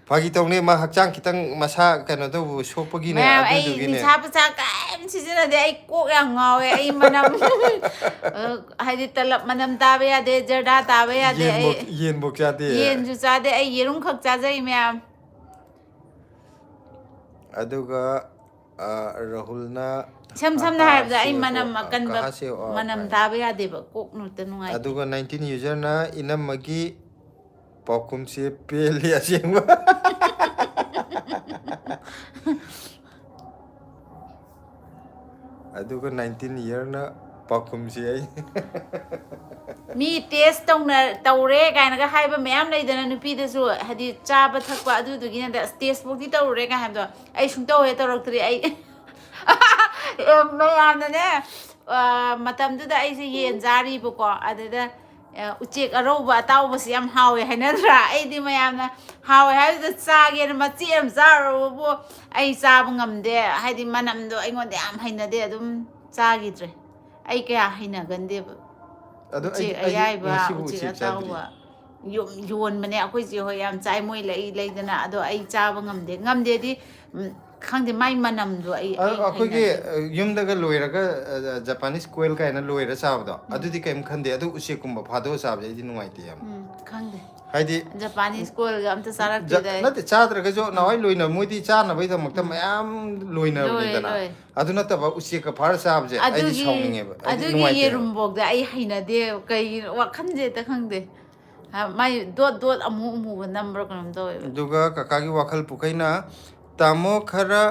ꯐꯥꯒꯤ ꯇꯧꯅꯦ, ꯃꯥ ꯍꯛꯆꯥꯡ ꯈꯤꯇꯪ ꯃꯁꯥ ꯀꯩꯅꯣ ꯇꯧꯕ ꯁꯣꯛꯄꯒꯤꯅꯦ, ꯃꯌꯥꯝ ꯑꯩ ꯑꯗꯨꯗꯨꯒꯤꯅꯦ꯫ ꯅꯤꯁꯥ ꯄꯁꯥ ꯀꯔꯤꯝ ꯁꯤꯖꯤꯟꯅꯗꯦ꯫ ꯑꯩ ꯀꯣꯛ ꯌꯥꯝ ꯉꯥꯎꯋꯦ꯫ ꯑꯩ ꯃꯅꯝ ꯑ, ꯍꯥꯏꯗꯤ ꯇꯂꯞ ꯃꯅꯝ ꯇꯥꯕ ꯌꯥꯗꯦ, ꯖꯔꯗꯥ ꯇꯥꯕ ꯌꯥꯗꯦ꯫ ꯑꯩ ꯌꯦꯟꯕꯣꯛ ꯌꯦꯟꯕꯣꯛ ꯆꯥꯗꯦ꯫ ꯌꯦꯟꯁꯨ ꯆꯥꯗꯦ꯫ ꯑꯩ ꯌꯦꯔꯨꯝ ꯈꯛ ꯆꯥꯖꯩ ꯃꯌꯥꯝ꯫ ꯑꯗꯨꯒ ꯑ, ꯔꯥꯍꯨꯜꯅ ꯏꯁꯝ ꯁꯝꯅ ꯍꯥꯏꯔꯕꯗ ꯑꯩ ꯀꯍꯥ ꯁꯦ ꯃꯅꯝ ꯍꯣ, ꯑꯀꯟꯕ ꯀꯍꯥ ꯁꯦ ꯍꯣ, ꯃꯅꯝ ꯀꯥꯏ꯫ ꯇꯥꯕ ꯌꯥꯗꯦꯕ꯫ ꯀꯣꯛ ꯅꯨꯠꯇ ꯅꯨꯡꯉꯥꯏꯇꯦ꯫ ꯑꯗꯨꯒ ꯅꯥꯏꯟꯇꯤꯟ ꯌꯨꯖꯔꯅ ꯏꯅꯝꯃꯒꯤ ꯄꯥꯎꯈꯨꯝꯁꯦ ꯄꯦꯜꯂꯤ ꯑꯁꯦꯡꯕ꯫ ꯑꯗꯨꯒ ꯅꯥꯏꯟꯇꯤꯟ ꯏꯌꯔꯅ ꯄꯥꯎꯈꯨꯝꯁꯤ ꯑꯩ ꯃꯤ ꯇꯦꯁ ꯇꯧꯅ ꯇꯧꯔꯦ ꯀꯥꯏꯅꯒ ꯍꯥꯏꯕ ꯃꯌꯥꯝ ꯂꯩꯗꯅ, ꯅꯨꯄꯤꯗꯁꯨ, ꯍꯥꯏꯗꯤ ꯆꯥꯕ ꯊꯛꯄ ꯑꯗꯨꯗꯨꯒꯤꯅꯦ꯫ ꯑꯁ, ꯇꯦꯁ ꯐꯥꯎꯗꯤ ꯇꯧꯔꯨꯔꯦ ꯀꯥꯏ ꯍꯥꯏꯕꯗꯣ ꯑꯩ ꯁꯨꯡꯇꯧ ꯍꯦꯛ ꯇꯧꯔꯛꯇ꯭ꯔꯤ꯫ ꯑꯩ ꯑꯦ, ꯃꯌꯥꯝꯅꯅꯦ, ꯑ, ꯃꯇꯝꯗꯨꯗ ꯑꯩꯁꯦ ꯌꯦꯟ ꯆꯥꯔꯤꯕꯀꯣ, ꯑꯗꯨꯗ ꯑ, ꯎꯆꯦꯛ ꯑꯔꯧꯕ ꯑꯇꯥꯎꯕꯁꯤ ꯌꯥꯝ ꯍꯥꯎꯋꯦ ꯍꯥꯏꯅꯗ꯭ꯔꯥ? ꯑꯩꯗꯤ ꯃꯌꯥꯝꯅ ꯍꯥꯎꯋꯦ ꯍꯥꯏꯕꯗꯨꯗ ꯆꯥꯒꯦꯅ ꯃꯆꯦꯠ ꯑꯃ ꯆꯥꯔꯨꯔꯕꯕꯨ ꯑꯩ ꯆꯥꯕ ꯉꯝꯗꯦ꯫ ꯍꯥꯏꯗꯤ ꯃꯅꯝꯗꯣ ꯑꯩꯉꯣꯟꯗ ꯌꯥꯝ ꯍꯩꯅꯗꯦ, ꯑꯗꯨꯝ ꯆꯥꯈꯤꯗ꯭ꯔꯦ꯫ ꯑꯩ ꯀꯌꯥ ꯍꯩꯅꯒꯟꯗꯦꯕ꯫ ꯑꯗꯣ ꯎꯆꯦꯛ ꯑꯩꯗꯤ, ꯑꯩꯗꯤ ꯑꯌꯥꯏꯕ, ꯉꯁꯤꯕꯨ ꯎꯆꯦꯛ ꯎꯆꯦꯛ ꯆꯥꯗ꯭ꯔꯤ꯫ ꯑꯇꯥꯎꯕ꯫ ꯌꯣꯟ-, ꯌꯣꯟꯕꯅꯦ ꯑꯩꯈꯣꯏ ꯆꯦ ꯍꯣꯏ ꯌꯥꯝ ꯆꯥꯏ, ꯃꯣꯏ ꯂꯩ ꯂꯩꯗꯅ꯫ ꯑꯗꯣ ꯑꯩ ꯆꯥꯕ ꯉꯝꯗꯦ꯫ ꯉꯝꯗꯦꯗꯤ, ꯎꯝ, ꯈꯪꯗꯦ, ꯃꯥꯏ ꯃꯅꯝꯗꯣ ꯑꯩ, ꯑꯗꯣ ꯑꯩ ꯑꯩꯈꯣꯏꯒꯤ ꯍꯩꯅꯗꯦ꯫ ꯑ, ꯌꯨꯝꯗꯒ ꯂꯣꯏꯔꯒ, ꯑ, ꯖꯄꯥꯅꯤꯁ ꯀꯣꯏꯜ ꯀꯥꯏꯅ ꯂꯣꯏꯔ ꯆꯥꯕꯗꯣ, ꯑꯗꯨꯗꯤ ꯀꯩꯝ ꯈꯟꯗꯦ꯫ ꯑꯗꯣ ꯎꯆꯦꯛꯀꯨꯝꯕ ꯐꯥꯗꯣꯛꯑ ꯆꯥꯕꯁꯦ ꯑꯩꯗꯤ ꯅꯨꯡꯉꯥꯏꯇꯦ ꯌꯥꯝ꯫ ꯎꯝ, ꯈꯪꯗꯦ꯫ ꯍꯥꯏꯗꯤ ꯖꯄꯥꯅꯤꯁ ꯀꯣꯏꯜꯒ ꯑꯝꯇ ꯖ-, ꯆꯥꯔꯛꯇ꯭ꯔꯤꯗ ꯑꯩ꯫ ꯅꯠꯇꯦ, ꯆꯥꯗ꯭ꯔꯒꯁꯨ ꯅꯍꯥꯟꯋꯥꯏ ꯂꯣꯏꯅ ꯃꯣꯏꯗꯤ ꯆꯥꯅꯕꯒꯤꯗꯃꯛꯇ ꯃꯌꯥꯝ ꯂꯣꯏꯅꯕꯅꯤꯗꯅ꯫ ꯂꯣꯏ, ꯂꯣꯏ꯫ ꯑꯗꯨ ꯅꯠꯇꯕ ꯎꯆꯦꯛꯀ ꯐꯥꯔ ꯆꯥꯕꯁꯦ ꯑꯩꯗꯤ ꯑꯗꯨꯒꯤ, ꯁꯥꯎꯅꯤꯡꯉꯦꯕ, ꯑꯩꯗꯤ ꯑꯗꯨꯒꯤ ꯅꯨꯡꯉꯥꯏꯇꯦꯕ꯫ ꯌꯦꯔꯨꯝꯐꯧꯗ ꯑꯩ ꯍꯩꯅꯗꯦ꯫ ꯀꯩꯒꯤꯅꯣ ꯋꯥꯈꯟꯁꯦ ꯍꯦꯛꯇ ꯈꯪꯗꯦ꯫ ꯍꯥ, ꯃꯥꯏ ꯗꯣꯠ ꯗꯣꯠ ꯑꯃꯨ ꯑꯃꯨꯕ ꯅꯝꯕ꯭ꯔꯥ ꯀꯩꯅꯣꯝ ꯇꯧꯋꯦꯕ꯫ ꯑꯗꯨꯒ ꯀꯀꯥꯒꯤ ꯋꯥꯈꯜ ꯄꯨꯈꯩꯅ, "ꯇꯥꯃꯣ ꯈꯔ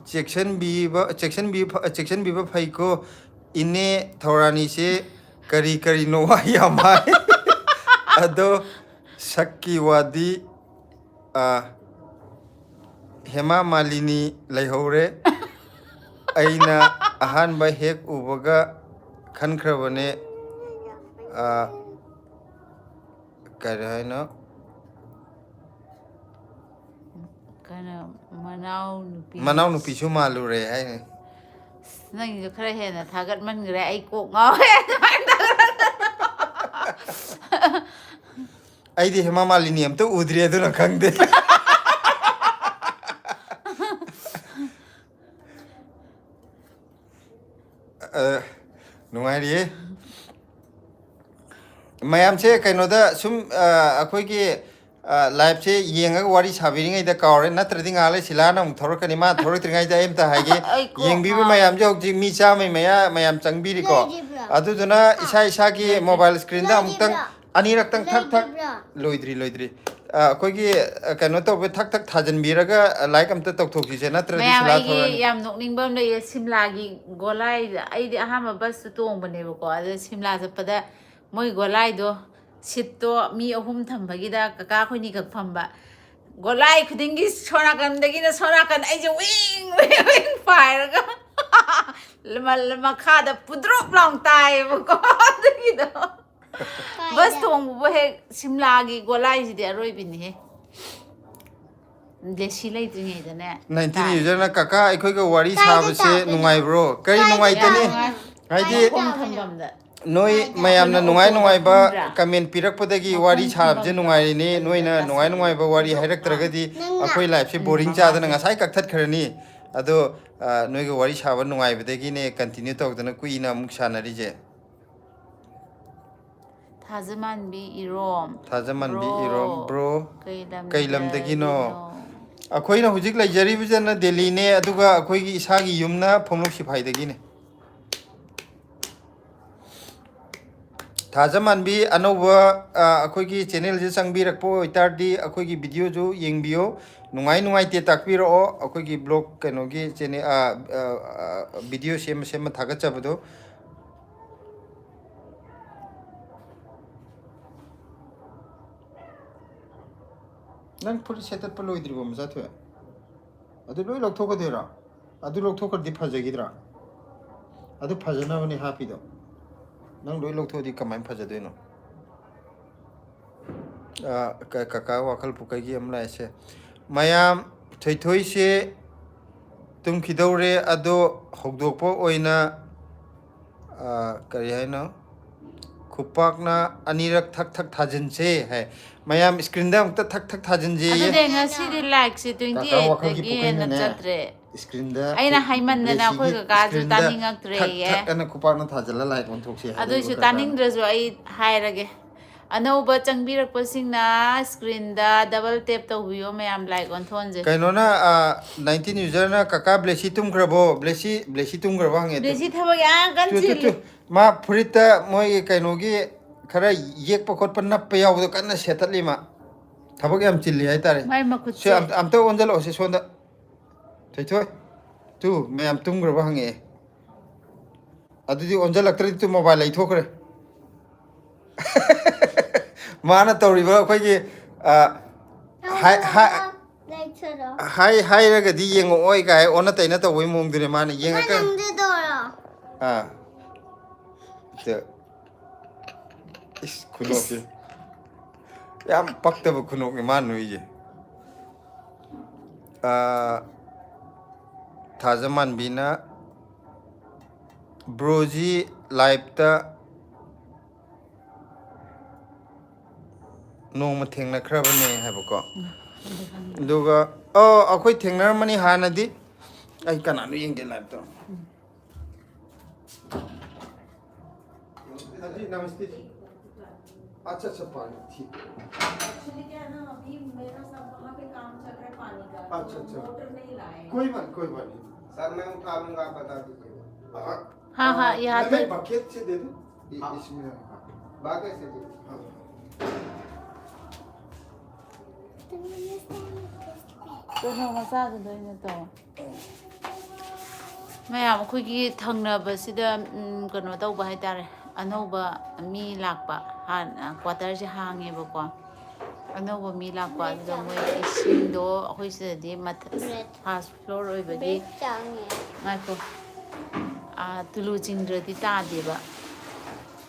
ꯆꯦꯛꯁꯤꯟꯕꯤꯕ, ꯆꯦꯛꯁꯤꯟꯕꯤꯕ, ꯆꯦꯛꯁꯤꯟꯕꯤꯕ ꯐꯩꯀꯣ꯫ ꯏꯅꯦ ꯊꯧꯔꯥꯅꯤꯁꯦ ꯀꯔꯤ ꯀꯔꯤꯅꯣ ꯋꯥ ꯌꯥꯝ ꯍꯥꯏ꯫ ꯑꯗꯣ ꯁꯛꯀꯤ ꯋꯥꯗꯤ, ꯑ, ꯍꯦꯃꯥ ꯃꯥꯂꯤꯅꯤ ꯂꯩꯍꯧꯔꯦ꯫ ꯑꯩꯅ ꯑꯍꯥꯟꯕ ꯍꯦꯛ ꯎꯕꯒ ꯈꯟꯈ꯭ꯔꯕꯅꯦ꯫ ꯑ, ꯀꯔꯤ ꯍꯥꯏꯅꯣ? ꯀꯩꯅꯣ, ꯃꯅꯥꯎ ꯅꯨꯄꯤ ꯃꯅꯥꯎ ꯅꯨꯄꯤꯁꯨ ꯃꯥꯜꯂꯨꯔꯦ ꯍꯥꯏꯅꯤ꯫ ꯑꯁ, ꯅꯪꯒꯤꯁꯨ ꯈꯔ ꯍꯦꯟꯅ ꯊꯥꯒꯠꯃꯟꯈ꯭ꯔꯦ, ꯑꯩ ꯀꯣꯛ ꯉꯥꯎꯋꯦ꯫ ꯑꯩꯗꯤ ꯍꯦꯃꯥ ꯃꯥꯂꯤꯅꯤ ꯑꯝꯇ ꯎꯗ꯭ꯔꯤ, ꯑꯗꯨꯅ ꯈꯪꯗꯦ꯫ ꯑ, ꯅꯨꯡꯉꯥꯏꯔꯤꯌꯦ꯫ ꯃꯌꯥꯝꯁꯦ ꯀꯩꯅꯣꯗ ꯁꯨꯝ, ꯑ, ꯑꯩꯈꯣꯏꯒꯤ, ꯑ, live ꯁꯦ ꯌꯦꯡꯉꯒ ꯋꯥꯔꯤ ꯁꯥꯕꯤꯔꯤꯉꯩꯗ ꯀꯥꯎꯔꯦ, ꯅꯠꯇ꯭ꯔꯗꯤ ꯉꯥꯏꯍꯥꯛ ꯂꯩ ꯁꯤꯂꯥꯅ ꯑꯃꯨꯛ ꯊꯧꯔꯛꯀꯅꯤ꯫ ꯃꯥ ꯊꯧꯔꯛꯇ꯭ꯔꯤꯉꯩꯗ ꯑꯩ ꯑꯝꯇ ꯍꯥꯏꯒꯦ꯫ ꯑꯩ ꯀꯣꯛ ꯌꯦꯡꯕꯤꯕ ꯉꯥꯎꯔꯦ꯫ ꯃꯌꯥꯝꯁꯦ ꯍꯧꯖꯤꯛ ꯃꯤ ꯆꯥꯝꯃꯩ ꯃꯌꯥ ꯃꯌꯥꯝ ꯆꯪꯕꯤꯔꯤꯀꯣ꯫ ꯂꯣꯏꯗ꯭ꯔꯤꯕ꯭ꯔꯣ? ꯑꯗꯨꯗꯨꯅ ꯏꯁꯥ ꯏꯁꯥꯒꯤ ꯂꯣꯏꯗ꯭ꯔꯤ꯫ mobile screen ꯗ ꯑꯃꯨꯛꯇꯪ ꯂꯣꯏꯗ꯭ꯔꯤꯕ꯭ꯔꯣ? ꯑꯅꯤꯔꯛꯇꯪ ꯊꯛ ꯊꯛ ꯂꯣꯏꯗ꯭ꯔꯤꯕ꯭ꯔꯣ? ꯂꯣꯏꯗ꯭ꯔꯤ, ꯂꯣꯏꯗ꯭ꯔꯤ꯫ ꯑ, ꯑꯩꯈꯣꯏꯒꯤ, ꯑ, ꯀꯩꯅꯣ ꯇꯧꯕ ꯊꯛ ꯊꯛ ꯊꯥꯖꯤꯟꯕꯤꯔꯒ, ꯑ, like ꯑꯝꯇ ꯇꯧꯊꯣꯛꯈꯤꯁꯦ, ꯅꯠꯇ꯭ꯔꯗꯤ ꯃꯌꯥꯝ, ꯁꯤꯂꯥ ꯑꯩꯒꯤ ꯊꯧꯔꯅꯤ꯫ ꯌꯥꯝ ꯅꯣꯛꯅꯤꯡꯕ ꯑꯃ ꯂꯩꯌꯦ, ꯁꯤꯝꯂꯥꯒꯤ ꯒꯣꯂꯥꯏꯗ꯫ ꯑꯩꯗꯤ ꯑꯍꯥꯟꯕ ꯕꯁꯇ ꯇꯣꯡꯕꯅꯦꯕꯀꯣ, ꯑꯗ ꯁꯤꯝꯂꯥ ꯆꯠꯄꯗ ꯃꯣꯏ ꯒꯣꯂꯥꯏꯗꯣ, ꯁꯤꯠꯇꯣ ꯃꯤ ꯑꯍꯨꯝ ꯊꯝꯕꯒꯤꯗ ꯀꯀꯥ ꯑꯩꯈꯣꯏꯅꯤꯈꯛ ꯐꯝꯕ꯫ ꯒꯣꯂꯥꯏ ꯈꯨꯗꯤꯡꯒꯤ ꯁꯣꯝ ꯅꯥꯀꯟꯗꯒꯤꯅ ꯁꯣꯝ ꯅꯥꯀꯟ ꯑꯩꯁꯦ ꯋꯤꯡ ꯋꯤꯡ ꯋꯤꯡ ꯄꯥꯏꯔꯒ ꯂꯃ-, ꯃꯈꯥꯗ ꯄꯨꯗ꯭ꯔꯣꯞ ꯂꯥꯎ ꯇꯥꯏꯌꯦꯕꯀꯣ꯫ ꯑꯗꯨꯒꯤꯗꯣ ꯕꯁ ꯇꯣꯡꯕꯕꯨ ꯍꯦꯛ ꯁꯤꯝꯂꯥꯒꯤ ꯒꯣꯂꯥꯏꯁꯤꯗꯤ ꯑꯔꯣꯏꯕꯤꯅꯤꯍꯦ꯫ ꯂꯦꯁꯤ ꯂꯩꯇ꯭ꯔꯤꯉꯩꯗꯅꯦ ꯅꯥꯏꯟꯇꯤꯟ ꯇꯥꯏ꯫ ꯌꯨꯖꯔꯅ, "ꯀꯀꯥ, ꯑꯩꯈꯣꯏꯒ ꯋꯥꯔꯤ ꯀꯥꯏꯗ ꯁꯥꯕꯁꯦ ꯇꯥꯗꯣꯏꯅꯣ? ꯅꯨꯡꯉꯥꯏꯕ꯭ꯔꯣ?" ꯀꯔꯤ ꯀꯥꯏꯗ ꯅꯨꯡꯉꯥꯏꯇꯅꯤ? ꯇꯥꯗꯣꯏꯅꯣ? ꯍꯥꯏꯗꯤ ꯃꯈꯣꯡ ꯊꯝꯐꯝꯗ꯫ ꯅꯣꯏ ꯑꯩꯈꯣꯏꯅ ꯃꯌꯥꯝꯅ ꯎꯄꯨꯗ ꯅꯨꯡꯉꯥꯏ ꯅꯨꯡꯉꯥꯏꯕ ꯐꯝꯗ꯭ꯔꯥ? comment ꯄꯤꯔꯛꯄꯗꯒꯤ ꯋꯥꯔꯤ ꯃꯈꯣꯡ ꯁꯥꯕꯁꯦ ꯊꯝꯐꯝꯗ ꯅꯨꯡꯉꯥꯏꯔꯤꯅꯤ꯫ ꯑꯩꯈꯣꯏꯅ ꯅꯣꯏꯅ ꯅꯨꯡꯉꯥꯏ ꯅꯨꯡꯉꯥꯏꯕ ꯋꯥꯔꯤ ꯄꯨꯊꯣꯛꯄ꯫ ꯍꯥꯏꯔꯛꯇ꯭ꯔꯒꯗꯤ ꯅꯪꯅ ꯑꯩꯈꯣꯏ live ꯁꯦ ꯎꯝ, boring ꯆꯥꯗꯅ ꯃꯉꯥꯁꯦ꯫ ꯉꯁꯥꯏ ꯀꯛꯊꯠꯈ꯭ꯔꯅꯤ꯫ ꯑꯗꯣ, ꯑ, ꯅꯣꯏꯒ ꯋꯥꯔꯤ ꯁꯥꯕ ꯅꯨꯡꯉꯥꯏꯕꯗꯒꯤꯅꯦ continue ꯇꯧꯗꯅ ꯀꯨꯏꯅ ꯑꯃꯨꯛ ꯁꯥꯟꯅꯔꯤꯁꯦ꯫ ꯊꯥꯖꯃꯥꯟꯕꯤ ꯏꯔꯣꯝ꯫ ꯊꯥꯖꯃꯥꯟꯕꯤ Bro, ꯏꯔꯣꯝ, bro, ꯀꯩ ꯂꯝꯗꯒꯤꯅꯣ? ꯀꯩ ꯂꯝꯗꯒꯤꯅꯣ? ꯑꯩꯈꯣꯏꯅ ꯍꯧꯖꯤꯛ ꯂꯩꯖꯔꯤꯕꯁꯤꯅ ꯗꯦꯜꯂꯤꯅꯦ, ꯑꯗꯨꯒ ꯑꯩꯈꯣꯏꯒꯤ ꯏꯁꯥꯒꯤ ꯌꯨꯝꯅ ꯐꯣꯡꯂꯣꯛ ꯁꯤꯐꯥꯏꯗꯒꯤꯅꯦ꯫ ꯊꯥꯖꯃꯥꯟꯕꯤ ꯑꯅꯧꯕ, ꯑ, ꯑꯩꯈꯣꯏꯒꯤ channel ꯁꯦ ꯆꯪꯕꯤꯔꯛꯄ ꯑꯣꯏꯇꯥꯔꯗꯤ ꯑꯩꯈꯣꯏꯒꯤ video ꯁꯨ ꯌꯦꯡꯕꯤꯌꯣ꯫ ꯅꯨꯡꯉꯥꯏ ꯅꯨꯡꯉꯥꯏꯇꯦ ꯇꯥꯛꯄꯤꯔꯛꯑꯣ꯫ ꯑꯩꯈꯣꯏꯒꯤ vlog ꯀꯩꯅꯣꯒꯤ channel, ꯑ, ꯑ, ꯑ, video ꯁꯦꯝꯃ ꯁꯦꯝꯃ ꯊꯥꯒꯠꯆꯕꯗꯣ꯫ ꯅꯪ ꯐꯨꯔꯤꯠ ꯁꯦꯠꯇꯠꯄ ꯂꯣꯏꯗ꯭ꯔꯤꯕꯣ, ꯃꯆꯥꯊꯣꯏ? ꯑꯗꯨ ꯂꯣꯏ ꯂꯧꯊꯣꯛꯀꯗꯣꯏꯔꯣ? ꯑꯗꯨ ꯂꯧꯊꯣꯛꯈ꯭ꯔꯗꯤ ꯐꯖꯈꯤꯗ꯭ꯔꯥ? ꯑꯗꯨ ꯐꯖꯅꯕꯅꯤ ꯍꯥꯞꯄꯤꯗꯣ. ꯅꯪ ꯂꯣꯏ ꯂꯧꯊꯣꯛꯑꯗꯤ ꯀꯃꯥꯏꯅ ꯐꯖꯗꯣꯏꯅꯣ? ꯑ, ꯀ-, ꯀꯀꯥ ꯋꯥꯈꯜ ꯄꯨꯀꯩꯒꯤ ꯑꯃ ꯂꯥꯛꯑꯦꯁꯦ. ꯃꯌꯥꯝ, ꯊꯣꯏꯊꯣꯏꯁꯦ ꯇꯨꯝꯈꯤꯗꯧꯔꯦ, ꯑꯗꯣ ꯍꯧꯗꯣꯛꯄ ꯑꯣꯏꯅ, ꯑ, ꯀꯔꯤ ꯍꯥꯏꯅꯣ? ꯈꯨꯄꯥꯛꯅ ꯑꯅꯤꯔꯛ ꯊꯛ ꯊꯛ ꯊꯥꯖꯤꯟꯁꯦ ꯍꯥꯏ. ꯃꯌꯥꯝ screenꯗ ꯑꯃꯨꯛꯇ ꯊꯛ ꯊꯛ ꯊꯥꯖꯤꯟꯁꯦꯌꯦ. ꯑꯗꯨꯗꯤ ꯉꯁꯤꯗꯤ likeꯁꯦ ꯀꯀꯥ ꯋꯥꯈꯜꯒꯤ twenty eightꯇꯒꯤ ꯍꯦꯟꯅ ꯄꯨꯈꯩꯅꯅꯦ, ꯆꯠꯇ꯭ꯔꯦ. Screenꯗ ꯑꯩꯅ ꯍꯥꯏꯃꯟꯗꯅ ꯑꯩꯈꯣꯏ ꯕ꯭ꯂꯦꯁꯤꯒꯤ ꯀꯀꯥꯁꯨ screenꯗ ꯊꯛ ꯇꯥꯅꯤꯡꯉꯛꯇ꯭ꯔꯦꯌꯦ. ꯊꯛ ꯑꯅ ꯈꯨꯄꯥꯛꯅ ꯊꯥꯖꯤꯜꯂ like ꯑꯣꯟꯊꯣꯛꯁꯦ ꯍꯥꯏ ꯑꯗꯨꯏꯁꯨ ꯀꯀꯥꯅ. ꯇꯥꯅꯤꯡꯗ꯭ꯔꯁꯨ ꯑꯩ ꯍꯥꯏꯔꯒꯦ. ꯑꯅꯧꯕ ꯆꯪꯕꯤꯔꯛꯄꯁꯤꯡꯅ screenꯗ double tap ꯇꯧꯕꯤꯌꯣ ꯃꯌꯥꯝ, like ꯑꯣꯟꯊꯣꯛꯍꯟꯁꯦ. ꯀꯩꯅꯣꯅ, ꯑ, nineteen userꯅ, "ꯀꯀꯥ, ꯕ꯭ꯂꯦꯁꯤ ꯇꯨꯝꯈ꯭ꯔꯕꯣ? ꯕ꯭ꯂꯦꯁꯤ, ꯕ꯭ꯂꯦꯁꯤ ꯇꯨꯝꯈ꯭ꯔꯕꯣ?" ꯍꯪꯉꯦ꯫ ꯕ꯭ꯂꯦꯁꯤ ꯊꯕꯛ ꯌꯥꯝ ꯀꯟꯅ ꯇꯨ, ꯇꯨ, ꯆꯤꯜꯂꯤ꯫ ꯇꯨ. ꯃꯥ ꯐꯨꯔꯤꯠꯇ ꯃꯣꯏꯒꯤ ꯀꯩꯅꯣꯒꯤ ꯈꯔ ꯌꯦꯛꯄ ꯈꯣꯠꯄ ꯅꯞꯄ ꯌꯥꯎꯕꯗꯣ ꯀꯟꯅ ꯁꯦꯠꯇꯠꯂꯤ ꯃꯥ. ꯊꯕꯛ ꯌꯥꯝ ꯆꯤꯜꯂꯤ ꯍꯥꯏꯇꯥꯔꯦ. ꯃꯥꯏ ꯃꯈꯨꯠꯁꯦ꯫ ꯁꯦ, ꯑꯝꯇ, ꯑꯝꯇ ꯑꯣꯟꯁꯤꯜꯂꯛꯑꯣꯁꯦ ꯁꯣꯝꯗ. ꯊꯣꯏꯊꯣꯏ, ꯇꯨ, ꯃꯌꯥꯝ ꯇꯨꯝꯈ꯭ꯔꯕ ꯍꯪꯉꯛꯑꯦ꯫ ꯑꯗꯨꯗꯤ ꯑꯣꯟꯁꯤꯜꯂꯛꯇ꯭ꯔꯗꯤ ꯇꯨ mobile ꯂꯩꯊꯣꯛꯈ꯭ꯔꯦ꯫ ꯃꯥꯅ ꯇꯧꯔꯤꯕ ꯑꯩꯈꯣꯏꯒꯤ, ꯑ, ꯍꯥꯏ-, ꯍꯥꯏ-, ꯂꯩꯊꯣꯔꯛꯑꯣ꯫ ꯍꯥꯏ-, ꯍꯥꯏꯔꯒꯗꯤ ꯌꯦꯡꯉꯛꯑꯣꯏ ꯀꯥꯏ ꯑꯣꯟꯅ ꯇꯩꯅ ꯇꯧꯕꯩ ꯃꯑꯣꯡꯗꯨꯅꯦ ꯃꯥꯅ ꯌꯦꯡꯉꯛꯀ-, ꯅꯪꯗꯤ ꯇꯧꯔꯣ꯫ ꯑꯥ꯫ ꯇ-, ꯏꯁ, ꯈꯨꯅꯣꯛꯁꯦ꯫ ꯌꯥꯝ ꯄꯛꯇꯕ ꯈꯨꯅꯣꯛꯅꯤ ꯃꯥ ꯅꯣꯛꯏꯁꯦ꯫ ꯑꯥ, ꯊꯥꯖꯃꯥꯟꯕꯤꯅ, "Broꯁꯤ liveꯇ ꯅꯣꯡꯃ ꯊꯦꯡꯅꯈ꯭ꯔꯕꯅꯦ" ꯍꯥꯏꯕꯀꯣ꯫ ꯑꯗꯨꯒ, ꯑꯣ, ꯑꯩꯈꯣꯏ ꯊꯦꯡꯅꯔꯝꯃꯅꯤ ꯍꯥꯟꯅꯗꯤ꯫ ꯑꯩ ꯀꯅꯥꯅꯣ ꯌꯦꯡꯒꯦ liveꯇꯣ꯫ हाँ जी, नमस्ते जी। अच्छा, अच्छा, पानी, ठीक है। Actually क्या है ना, अभी मेरा सब वहाँ पे काम चल रहा है पानी का, अच्छा, तो अच्छा। मोटर नहीं लाए। कोई बात, कोई बात नहीं। सर, मैं उठा लूंगा, आप बता दीजिएगा। हाँ, हाँ, हाँ, यहाँ मैं, पे मैं बकेट से दे दूँ? इ-, हाँ। इसमें, हाँ। बकेट से दे दूँ। हाँ। ꯀꯩꯅꯣ ꯃꯆꯥꯗꯨꯗ ꯑꯣꯏꯅ ꯇꯧ꯫ ꯃꯌꯥꯝ ꯑꯩꯈꯣꯏꯒꯤ ꯊꯪꯅꯕꯁꯤꯗ, ꯎꯝ, ꯀꯩꯅꯣ ꯇꯧꯕ ꯍꯥꯏꯇꯥꯔꯦ, ꯑꯅꯧꯕ ꯃꯤ ꯂꯥꯛꯄ, ꯍꯥꯟꯅ quarterꯁꯦ ꯍꯥꯡꯉꯦꯕꯀꯣ, ꯑꯅꯧꯕ ꯃꯤ ꯂꯥꯛꯄ ꯑꯗꯨꯗ ꯃꯣꯏ ꯏꯁꯤꯡꯗꯣ ꯑꯩꯈꯣꯏ ꯁꯤꯗꯗꯤ ꯃꯊ-, ꯕ꯭ꯔꯦꯗ꯫ ꯐꯥꯔꯁ ꯐ꯭ꯂꯣꯔ ꯑꯣꯏꯕꯒꯤ ꯕ꯭ꯔꯦꯗ ꯆꯥꯡꯉꯦ꯫ ꯉꯥꯏꯈꯣ꯫ ꯑꯥ, ꯇꯨꯂꯨ ꯆꯤꯡꯗ꯭ꯔꯗꯤ ꯇꯥꯗꯦꯕ꯫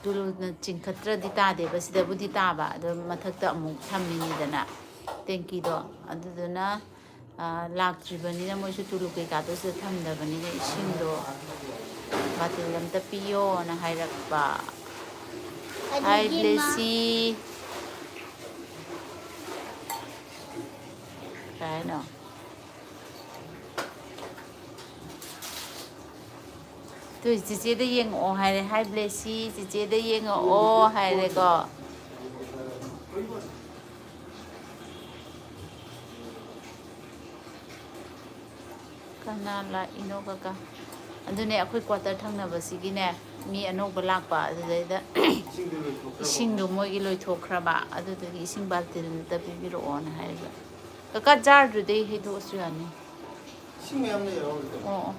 ꯇꯨꯂꯨꯅ ꯆꯤꯡꯈꯠꯇ꯭ꯔꯗꯤ ꯇꯥꯗꯦꯕ꯫ ꯁꯤꯗꯕꯨꯗꯤ ꯇꯥꯕ꯫ ꯑꯗꯣ ꯃꯊꯛꯇ ꯑꯃꯨꯛ ꯊꯝꯃꯤꯅꯤꯗꯅ ꯇꯦꯡꯀꯤꯗꯣ꯫ ꯑꯗꯨꯗꯨꯅ, ꯑꯥ, ꯂꯥꯛꯇ꯭ꯔꯤꯕꯅꯤꯅ ꯃꯣꯏꯁꯨ ꯇꯨꯂꯨ ꯀꯩꯀꯥꯗꯣ ꯁꯤꯗ ꯊꯝꯗꯕꯅꯤꯅ ꯏꯁꯤꯡꯗꯣ ꯕꯥꯇꯤꯜ ꯑꯝꯇ ꯄꯤꯌꯣꯅ ꯍꯥꯏꯔꯛꯄ꯫ ꯍꯥꯏ ꯑꯗꯨꯗꯤ ꯃꯥ ꯕ꯭ꯂꯦꯁꯤ꯫ ꯀꯩ ꯍꯥꯏꯅꯣ? ꯇꯨ, ꯆꯤꯆꯦꯗ ꯌꯦꯡꯉꯛꯑꯣ ꯍꯥꯏꯔꯦ꯫ ꯍꯥꯏ ꯕ꯭ꯂꯦꯁꯤ, ꯆꯤꯆꯦꯗ ꯌꯦꯡꯉꯛꯑꯣ ꯍꯥꯏꯔꯦꯀꯣ꯫ ꯀꯅꯥ ꯂꯥꯛꯏꯅꯣ ꯀꯀꯥ? ꯑꯗꯨꯅꯦ, ꯑꯩꯈꯣꯏ ꯀ꯭ꯋꯥꯇꯔ ꯊꯪꯅꯕꯁꯤꯒꯤꯅꯦ, ꯃꯤ ꯑꯅꯧꯕ ꯂꯥꯛꯄ, ꯑꯗꯨꯗꯩꯗ ꯏꯁꯤꯡꯗꯣ ꯂꯣꯏꯊꯣꯛꯈ꯭ꯔꯕ? ꯏꯁꯤꯡꯗꯣ ꯃꯣꯏꯒꯤ ꯂꯣꯏꯊꯣꯛꯈ꯭ꯔꯕ, ꯑꯗꯨꯗꯨꯒꯤ ꯏꯁꯤꯡ ꯕꯥꯜꯇꯤꯟ ꯑꯝꯇ ꯄꯤꯕꯤꯔꯛꯑꯣꯅ ꯍꯥꯏꯔꯤꯕ꯫ ꯀꯀꯥ, ꯖꯥꯔꯗꯨꯗꯩ ꯍꯩꯗꯣꯛꯑꯁꯨ ꯌꯥꯅꯤ꯫ ꯏꯁꯤꯡ ꯃꯌꯥꯝ ꯂꯩ ꯌꯥꯎꯔꯤꯗꯣ꯫ ꯑꯣ, ꯑꯣ꯫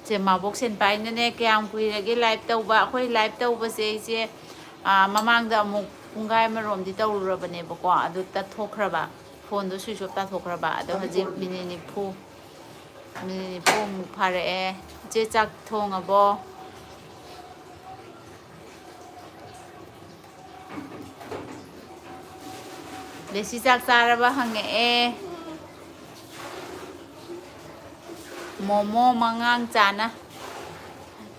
ꯁꯦ, ꯃꯥꯕꯣꯛ ꯁꯦꯟꯄꯥꯏꯅꯅꯦ, ꯀꯌꯥꯝ ꯀꯨꯏꯔꯒꯦ ꯂꯥꯏꯚ ꯇꯧꯕ? ꯑꯩꯈꯣꯏ ꯂꯥꯏꯚ ꯇꯧꯕꯁꯦ ꯑꯩꯁꯦ, ꯑꯥ, ꯃꯃꯥꯡꯗ ꯑꯃꯨꯛ ꯄꯨꯡꯈꯥꯏ ꯑꯃꯔꯣꯝꯗꯤ ꯇꯧꯔꯨꯔꯕꯅꯦꯕꯀꯣ, ꯑꯗꯨ ꯇꯠꯊꯣꯛꯈ꯭ꯔꯕ, ꯐꯣꯟꯗꯣ ꯁ꯭ꯋꯤꯆ ꯑꯣꯐ ꯇꯥꯊꯣꯛꯈ꯭ꯔꯕ꯫ ꯑꯗꯣ ꯍꯧꯖꯤꯛ ꯃꯤꯅꯤꯠ ꯅꯤꯐꯨ, ꯃꯤꯅꯤꯠ ꯅꯤꯐꯨꯃꯨꯛ ꯐꯥꯔꯛꯑꯦ꯫ ꯏꯆꯦ, ꯆꯥꯛ ꯊꯣꯡꯉꯕꯣ? ꯂꯦꯁꯤ ꯆꯥꯛ ꯆꯥꯔꯕ ꯍꯪꯉꯛꯑꯦ꯫ ꯃꯣꯃꯣ ꯃꯉꯥꯡ ꯆꯥꯅ꯫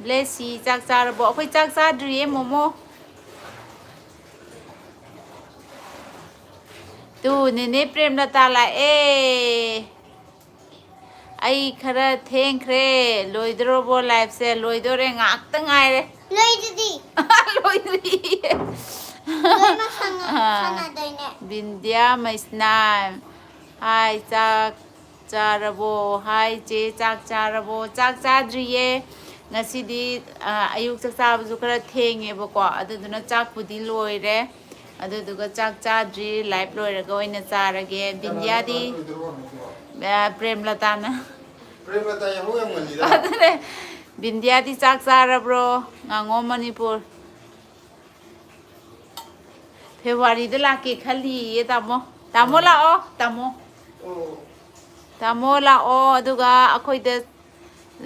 ꯂꯦꯁꯤ ꯆꯥꯛ ꯆꯥꯔꯕꯣ? ꯑꯩꯈꯣꯏ ꯆꯥꯛ ꯆꯥꯗ꯭ꯔꯤꯌꯦ, ꯃꯣꯃꯣ꯫ ꯇꯨ, ꯅꯦꯅꯦ ꯄ꯭ꯔꯦꯝꯂꯇꯥ ꯂꯥꯛꯑꯦ꯫ ꯑꯩ ꯈꯔ ꯊꯦꯡꯈ꯭ꯔꯦ꯫ ꯂꯣꯏꯗꯣꯔꯕꯣ ꯂꯥꯏꯐꯁꯦ? ꯂꯣꯏꯗꯣꯔꯦ, ꯉꯥꯛꯇ ꯉꯥꯏꯔꯦ꯫ ꯂꯣꯏꯗꯨꯗꯤ꯫ ꯂꯣꯏꯗ꯭ꯔꯤ꯫ ꯂꯣꯏꯅꯃꯛ ꯁꯥꯟꯅ-, ꯑꯥ꯫ ꯁꯥꯟꯅꯗꯣꯏꯅꯦ꯫ ꯕꯤꯟꯗ꯭ꯌꯥ ꯃꯩꯁꯅꯥꯝ꯫ ꯍꯥꯏ, ꯆꯥꯛ ꯆꯥꯔꯕꯣ? ꯍꯥꯏ, ꯆꯦ, ꯆꯥꯛ ꯆꯥꯔꯕꯣ? ꯆꯥꯛ ꯆꯥꯗ꯭ꯔꯤꯌꯦ꯫ ꯉꯁꯤꯗꯤ, ꯑꯥ, ꯑꯌꯨꯛ ꯆꯥꯛ ꯆꯥꯕꯁꯨ ꯈꯔ ꯊꯦꯡꯉꯦꯕꯀꯣ, ꯑꯗꯨꯗꯨꯅ ꯆꯥꯛꯄꯨꯗꯤ ꯂꯣꯏꯔꯦ꯫ ꯑꯗꯨꯗꯨꯒ ꯆꯥꯛ ꯆꯥꯗ꯭ꯔꯤ, ꯂꯥꯏꯚ ꯂꯣꯏꯔꯒ ꯑꯣꯏꯅ ꯆꯥꯔꯒꯦ꯫ ꯕꯤꯟꯗ꯭ꯌꯥꯗꯤ, ꯑ, ꯄ꯭ꯔꯦꯝꯂꯇꯥꯅ꯫ ꯄ꯭ꯔꯦꯝꯂꯇꯥ ꯌꯥꯍꯧ ꯌꯥꯝ ꯉꯜꯂꯤꯗ꯫ ꯑꯗꯨꯅꯦ꯫ ꯕꯤꯟꯗ꯭ꯌꯥꯗꯤ ꯆꯥꯛ ꯆꯥꯔꯕ꯭ꯔꯣ? ꯉꯥꯉꯣꯝ ꯃꯅꯤꯄꯨꯔ꯫ ꯐꯦꯕ꯭ꯔꯨꯋꯥꯔꯤꯗ ꯂꯥꯛꯀꯦ ꯈꯜꯂꯤꯌꯦ ꯇꯥꯃꯣ꯫ ꯇꯥꯃꯣ ꯂꯥꯛꯑꯣ, ꯇꯥꯃꯣ꯫ ꯇꯥꯃꯣ ꯂꯥꯛꯑꯣ, ꯑꯗꯨꯒ ꯑꯩꯈꯣꯏꯗ,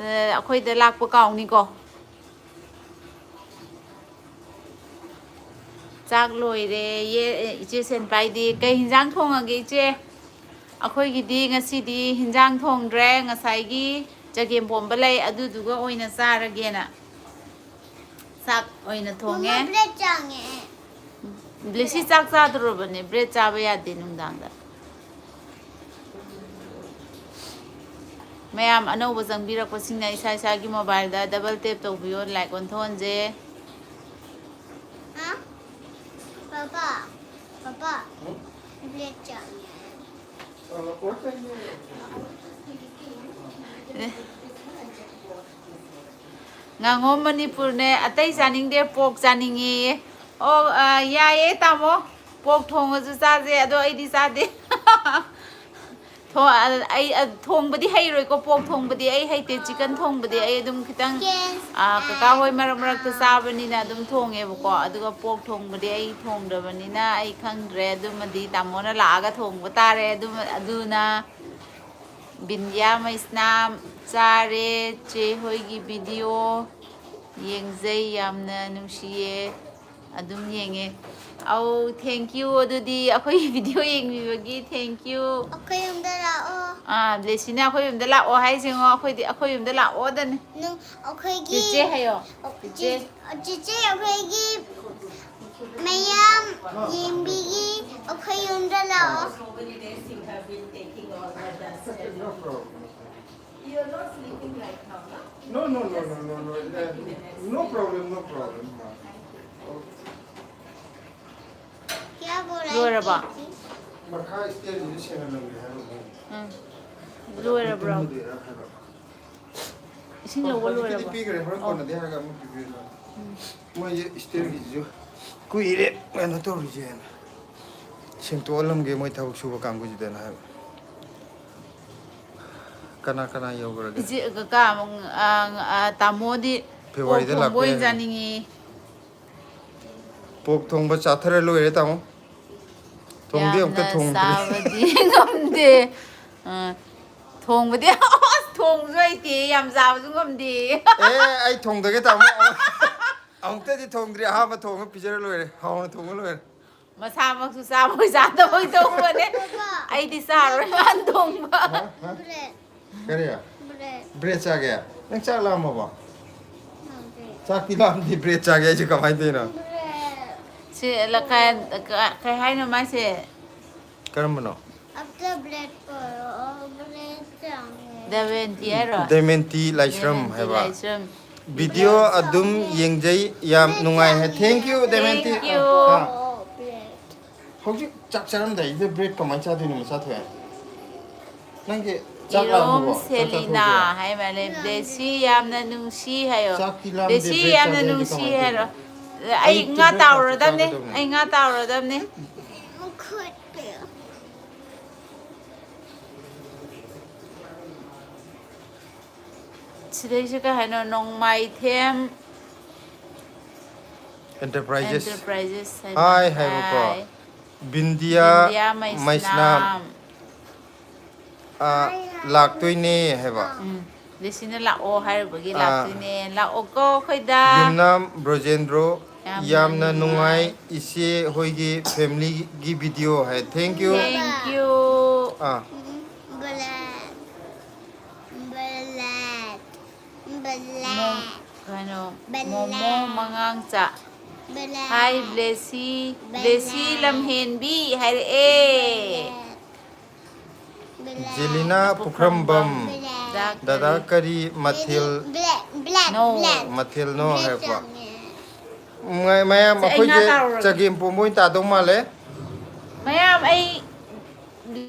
ꯑ, ꯑꯩꯈꯣꯏꯗ ꯂꯥꯛꯄ ꯀꯥꯎꯅꯤꯀꯣ꯫ ꯆꯥꯛ ꯂꯣꯏꯔꯦ꯫ ꯌꯦ, ꯏꯆꯦ ꯁꯦꯟꯄꯥꯏꯗꯤ꯫ ꯀꯩ ꯍꯤꯟꯖꯥꯡ ꯊꯣꯡꯉꯒꯦ ꯏꯆꯦ? ꯑꯩꯈꯣꯏꯒꯤꯗꯤ ꯉꯁꯤꯗꯤ ꯍꯤꯟꯖꯥꯡ ꯊꯣꯡꯗ꯭ꯔꯦ꯫ ꯉꯁꯥꯏꯒꯤ ꯆꯒꯦꯝ ꯄꯣꯝꯕ ꯂꯩ, ꯑꯗꯨꯗꯨꯒ ꯑꯣꯏꯅ ꯆꯥꯔꯒꯦꯅ ꯆꯥꯛ ꯑꯣꯏꯅ ꯊꯣꯡꯉꯦ꯫ ꯃꯃꯥ, ꯕ꯭ꯔꯦꯗ ꯆꯥꯅꯤꯡꯉꯦ꯫ ꯕ꯭ꯂꯦꯁꯤ ꯆꯥꯛ ꯆꯥꯗꯣꯔꯕꯅꯦ, ꯕ꯭ꯔꯦꯗ ꯆꯥꯕ ꯌꯥꯗꯦ ꯅꯨꯡꯗꯥꯡꯗ꯫ ꯃꯌꯥꯝ ꯑꯅꯧꯕ ꯆꯪꯕꯤꯔꯛꯄꯁꯤꯡꯅ ꯏꯁꯥ ꯏꯁꯥꯒꯤ ꯃꯣꯕꯥꯏꯜꯗ ꯗꯕꯜ ꯇꯦꯞ ꯇꯧꯕꯤꯌꯣ, ꯂꯥꯏꯛ ꯑꯣꯟꯊꯣꯛꯍꯟꯁꯦ꯫ ꯍꯥ? ꯄꯥꯄꯥ, ꯄꯥꯄꯥ, ꯕ꯭ꯂꯦꯗ ꯆꯥꯅꯤꯡꯉꯦ꯫ ꯑꯦ꯫ ꯉꯥꯉꯣꯝ ꯃꯅꯤꯄꯨꯔꯅꯦ, ꯑꯇꯩ ꯆꯥꯅꯤꯡꯗꯦ, ꯄꯣꯛ ꯆꯥꯅꯤꯡꯉꯦꯌꯦ꯫ ꯑꯣ, ꯑ, ꯌꯥꯏꯌꯦ ꯇꯥꯃꯣ, ꯄꯣꯛ ꯊꯣꯡꯉꯁꯨ ꯆꯥꯁꯦ, ꯑꯗꯣ ꯑꯩꯗꯤ ꯆꯥꯗꯦ꯫ ꯊꯣ-, ꯑ, ꯑꯩ, ꯑ, ꯊꯣꯡꯕꯗꯤ ꯍꯩꯔꯣꯏꯀꯣ, ꯄꯣꯛ ꯊꯣꯡꯕꯗꯤ ꯑꯩ ꯍꯩꯇꯦ, ꯆꯤꯀꯟ ꯊꯣꯡꯕꯗꯤ ꯑꯩ ꯑꯗꯨꯝ ꯈꯤꯇꯪ, ꯑ, ꯀꯀꯥ ꯍꯣꯏ ꯃꯔꯛ ꯃꯔꯛꯇ ꯆꯥꯕꯅꯤꯅ ꯑꯗꯨꯝ ꯊꯣꯡꯉꯦꯕꯀꯣ, ꯑꯗꯨꯒ ꯄꯣꯛ ꯊꯣꯡꯕꯗꯤ ꯑꯩ ꯊꯣꯡꯗ꯭ꯔꯕꯅꯤꯅ ꯑꯩ ꯈꯪꯗ꯭ꯔꯦ, ꯑꯗꯨꯃꯗꯤ ꯇꯥꯃꯣꯅ ꯂꯥꯛꯑꯒ ꯊꯣꯡꯕ ꯇꯥꯔꯦ꯫ ꯑꯗꯨꯃ-, ꯑꯗꯨꯅ ꯕꯤꯟꯗꯤꯌꯥ ꯃꯩꯁꯅꯥꯝ ꯆꯥꯔꯦ, ꯆꯦ ꯍꯣꯏꯒꯤ ꯚꯤꯗꯤꯑꯣ ꯌꯦꯡꯖꯩ, ꯌꯥꯝꯅ ꯅꯨꯡꯁꯤꯌꯦ, ꯑꯗꯨꯝ ꯌꯦꯡꯉꯦ꯫ ꯑꯧ, thank you꯫ ꯑꯗꯨꯗꯤ ꯑꯩꯈꯣꯏꯒꯤ ꯚꯤꯗꯤꯑꯣ ꯌꯦꯡꯕꯤꯕꯒꯤ thank you꯫ ꯑꯩꯈꯣꯏ ꯌꯨꯝꯗ ꯂꯥꯛꯑꯣ꯫ ꯑꯥ, ꯕ꯭ꯂꯦꯁꯤꯅ ꯑꯩꯈꯣꯏ ꯌꯨꯝꯗ ꯂꯥꯛꯑꯣ ꯍꯥꯏꯁꯦ ꯌꯦꯡꯉꯣ, ꯑꯩꯈꯣꯏꯗꯤ ꯑꯩꯈꯣꯏ ꯌꯨꯝꯗ ꯂꯥꯛꯑꯣꯗꯅꯤ꯫ ꯅꯪ ꯑꯩꯈꯣꯏꯒꯤ ꯆꯦꯆꯦ ꯍꯥꯏꯌꯣ꯫ ꯆꯦꯆꯦ꯫ ꯆꯦ-, ꯆꯦꯆꯦ, ꯑꯩꯈꯣꯏꯒꯤ ꯃꯌꯥꯝ ꯌꯦꯡꯕꯤꯒꯤ, ꯑꯩꯈꯣꯏ ꯌꯨꯝꯗ ꯂꯥꯛꯑꯣ꯫ No problem. You're not sleeping right now, no? No, no, no, no, no, no. Uh, no problem, no problem, ma. क्या बोला है ꯂꯣꯏꯔꯕꯣ? ꯃꯈꯥ ꯏꯁꯇꯦꯖꯁꯤꯗ ꯁꯦꯡꯍꯜꯂꯝꯒꯦ ꯍꯥꯏꯕ ꯑꯃꯨꯛ꯫ ꯎꯝ꯫ ꯂꯣꯏꯔꯕ꯭ꯔꯣ? ꯇꯨꯝꯃꯗꯣꯏꯔꯥ ꯍꯥꯏꯕ꯫ ꯏꯁꯤꯡ ꯂꯧꯕ ꯍꯧꯖꯤꯛꯀꯤꯗꯤ ꯂꯣꯏꯔꯕꯣ? ꯄꯤꯈ꯭ꯔꯦ, ꯍꯣꯔꯦꯟ ꯑꯣ꯫ ꯀꯣꯟꯅꯗꯤ ꯍꯥꯏꯔꯒ ꯑꯃꯨꯛ ꯄꯤꯕꯤꯔꯣ꯫ ꯎꯝ꯫ ꯃꯣꯏꯁꯦ ꯏꯁꯇꯦꯖꯀꯤꯁꯤꯁꯨ ꯀꯨꯏꯔꯦ ꯀꯩꯅꯣ ꯇꯧꯔꯤꯁꯦꯅ꯫ ꯁꯦꯡꯇꯣꯛꯍꯜꯂꯝꯒꯦ ꯃꯣꯏ ꯊꯕꯛ ꯁꯨꯕ ꯀꯥꯡꯕꯨꯁꯤꯗꯅ ꯍꯥꯏꯕ꯫ ꯀꯅꯥ ꯀꯅꯥ ꯌꯧꯈ꯭ꯔꯒꯦ? ꯏꯆꯦ, ꯀꯀꯥ, ꯑ, ꯑ, ꯇꯥꯃꯣꯗꯤ ꯐꯦꯕ꯭ꯔꯨꯋꯥꯔꯤꯗ ꯄꯣꯛ ꯊꯣꯡꯕ ꯂꯥꯛꯄ ꯑꯣꯏꯅ ꯌꯥꯏ꯫ ꯆꯥꯅꯤꯡꯉꯤ꯫ ꯄꯣꯛ ꯊꯣꯡꯕ ꯆꯥꯊꯔ ꯂꯣꯏꯔꯦ, ꯇꯥꯃꯣ꯫ ꯊꯣꯡꯗꯤ ꯑꯃꯨꯛꯇ ꯌꯥꯝꯅ ꯊꯣꯡꯗ꯭ꯔꯤ꯫ ꯆꯥꯕꯗꯤ ꯉꯝꯗꯦ꯫ ꯑ, ꯊꯣꯡꯕꯗꯤ ꯑꯁ, ꯊꯣꯡꯕꯁꯨ ꯍꯩꯇꯦ, ꯌꯥꯝ ꯆꯥꯕꯁꯨ ꯉꯝꯗꯦ꯫ ꯑꯦ, ꯑꯩ ꯊꯣꯡꯗꯒꯦ, ꯇꯥꯃꯣ꯫ ꯑꯃꯨꯛꯇꯗꯤ ꯊꯣꯡꯗ꯭ꯔꯤ, ꯑꯍꯥꯟꯕ ꯊꯣꯡꯉ ꯄꯤꯖꯔ ꯂꯣꯏꯔꯦ, ꯍꯥꯎꯅ ꯊꯣꯡꯉ ꯂꯣꯏꯔꯦ꯫ ꯃꯁꯥꯃꯛꯁꯨ ꯆꯥꯕꯣꯏ ꯆꯥꯗꯕꯣꯏ ꯇꯧꯕꯅꯦ꯫ ꯑꯩꯗꯤ ꯆꯥꯔꯣꯏ, ꯃꯥꯅ ꯊꯣꯡꯕ꯫ ꯍꯥ? ꯍꯥ? ꯀꯔꯤ? ꯕ꯭ꯔꯦꯗ ꯆꯥꯒꯦ? ꯅꯪ ꯆꯥꯛ ꯂꯥꯝꯃꯕꯣ? ꯆꯥꯛꯇꯤ ꯂꯥꯝꯗꯦ, ꯕ꯭ꯔꯦꯗ ꯆꯥꯒꯦ ꯍꯥꯏꯁꯦ ꯀꯃꯥꯏꯅ ꯇꯧꯔꯤꯅꯣ? ꯁꯤ ꯂ-, ꯀ-, ꯀ-, ꯀꯩ ꯍꯥꯏꯅꯣ ꯃꯥꯁꯦ? ꯀꯔꯝꯕꯅꯣ? ꯗꯃꯌꯟꯇꯤ ꯍꯥꯏꯔꯣ? ꯗꯃꯌꯟꯇꯤ ꯂꯥꯏꯁ꯭ꯔꯝ ꯍꯥꯏꯕ꯫ ꯂꯥꯏꯁ꯭ꯔꯝ꯫ ꯚꯤꯗꯤꯑꯣ ꯑꯗꯨꯝ ꯌꯦꯡꯖꯩ, ꯌꯥꯝ ꯅꯨꯡꯉꯥꯏ ꯍꯥꯏ꯫ Thank you, ꯗꯃꯌꯟꯇꯤ꯫ Thank you꯫ ꯑꯥ꯫ ꯍꯧꯖꯤꯛ ꯆꯥꯛ ꯆꯥꯔꯝꯗꯥꯏꯁꯤꯗ ꯕ꯭ꯔꯦꯗ ꯀꯃꯥꯏꯅ ꯆꯥꯗꯣꯏꯅꯣ, ꯃꯆꯥ ꯊꯣꯛꯑꯦ? ꯅꯪꯒꯤ ꯆꯥꯛ ꯏꯔꯣꯝ ꯂꯥꯝꯃꯕꯣ? ꯆꯥꯛ ꯁꯦꯂꯤꯅꯥ ꯆꯥꯊꯣꯛꯑꯒꯦ꯫ ꯍꯥꯏ ꯃꯥꯜꯂꯦ꯫ ꯕ꯭ꯂꯦꯁꯤ ꯌꯥꯝꯅ ꯅꯨꯡꯁꯤ ꯍꯥꯏꯌꯣ꯫ ꯆꯥꯛꯇꯤ ꯂꯥꯝꯗꯦ, ꯕ꯭ꯂꯦꯁꯤ ꯕ꯭ꯔꯦꯗ ꯌꯥꯝꯅ ꯆꯥꯒꯦ ꯍꯥꯏꯁꯦ ꯅꯨꯡꯁꯤ ꯀꯃꯥꯏꯅ ꯍꯥꯏꯔꯣ꯫ ꯇꯧꯔꯤꯅꯣ? ꯑꯩ ꯑꯌꯨꯛꯇ ꯉꯥ ꯕ꯭ꯔꯦꯗꯐꯥꯁꯇ ꯇꯥꯎꯔꯗꯕꯅꯦ꯫ ꯆꯥꯒꯗꯕꯅꯦ꯫ ꯑꯩ ꯉꯥ ꯇꯥꯎꯔꯗꯕꯅꯦ꯫ ꯁꯤꯗꯩꯁꯤ ꯀꯩ ꯍꯥꯏꯅꯣ? ꯅꯣꯡꯃꯥꯏꯊꯦꯝ ꯑꯦꯟꯇꯔꯄ꯭ꯔꯥꯏꯖꯦꯁ꯫ ꯑꯦꯟꯇꯔꯄ꯭ꯔꯥꯏꯖꯦꯁ ꯍꯥꯏꯅ꯫ ꯍꯥꯏ ꯍꯥꯏꯕꯀꯣ꯫ ꯍꯥꯏ꯫ ꯕꯤꯟꯗꯤꯌꯥ ꯕꯤꯟꯗꯤꯌꯥ ꯃꯩꯁꯅꯥꯝ꯫ ꯃꯩꯁꯅꯥꯝ꯫ ꯑꯥ, ꯂꯥꯛꯇꯣꯏꯅꯦ ꯍꯥꯏꯕ꯫ ꯎꯝ꯫ ꯂꯤꯁꯤꯅ ꯂꯥꯛꯑꯣ ꯍꯥꯏꯔꯨꯕꯒꯤ ꯑꯥ꯫ ꯂꯥꯛꯇꯣꯏꯅꯦ꯫ ꯂꯥꯛꯑꯣꯀꯣ ꯑꯩꯈꯣꯏꯗ꯫ ꯌꯨꯝꯅꯥꯝ ꯕ꯭ꯔꯣꯖꯦꯟꯗ꯭ꯔꯣ, ꯌꯥꯝꯅ ꯌꯥꯝꯅ ꯅꯨꯡꯉꯥꯏ ꯅꯨꯡꯉꯥꯏ꯫ ꯏꯆꯦ ꯍꯣꯏꯒꯤ ꯐꯦꯃꯤꯂꯤꯒꯤ ꯚꯤꯗꯤꯑꯣ ꯍꯥꯏ꯫ Thank you꯫ Thank you꯫ ꯑꯥ꯫ Black. Black. ꯃꯣ-, Black. ꯀꯩꯅꯣ, ꯕꯂꯥ꯫ ꯃꯣꯃꯣ ꯃꯉꯥꯡꯆꯥ꯫ Black. ꯍꯥꯏ ꯕ꯭ꯂꯦꯁꯤ, ꯕꯂꯥ꯫ ꯕ꯭ꯂꯦꯁꯤ ꯂꯝꯍꯦꯟꯕꯤ ꯍꯥꯏꯔꯛꯑꯦ꯫ Black. ꯖꯦꯂꯤꯅꯥ ꯄꯨꯈ꯭ꯔꯝꯕꯝ꯫ ꯗꯥꯛ ꯗꯗꯥ ꯀꯔꯤ ꯃꯊꯦꯜ, Black. Black. No꯫ Black. ꯃꯊꯦꯜꯅꯣ Black ꯍꯥꯏꯔꯛꯄ? ꯆꯪꯉꯦ꯫ ꯃ-, ꯃꯌꯥꯝ ꯁꯦ, ꯑꯩ ꯉꯥ ꯑꯩꯈꯣꯏꯁꯦ ꯇꯥꯎꯔꯒꯦ꯫ ꯆꯒꯦꯝ ꯄꯣꯝꯕ ꯑꯣꯏꯅ ꯇꯥꯗꯧ ꯃꯥꯜꯂꯦ꯫ ꯃꯌꯥꯝ, ꯑꯩ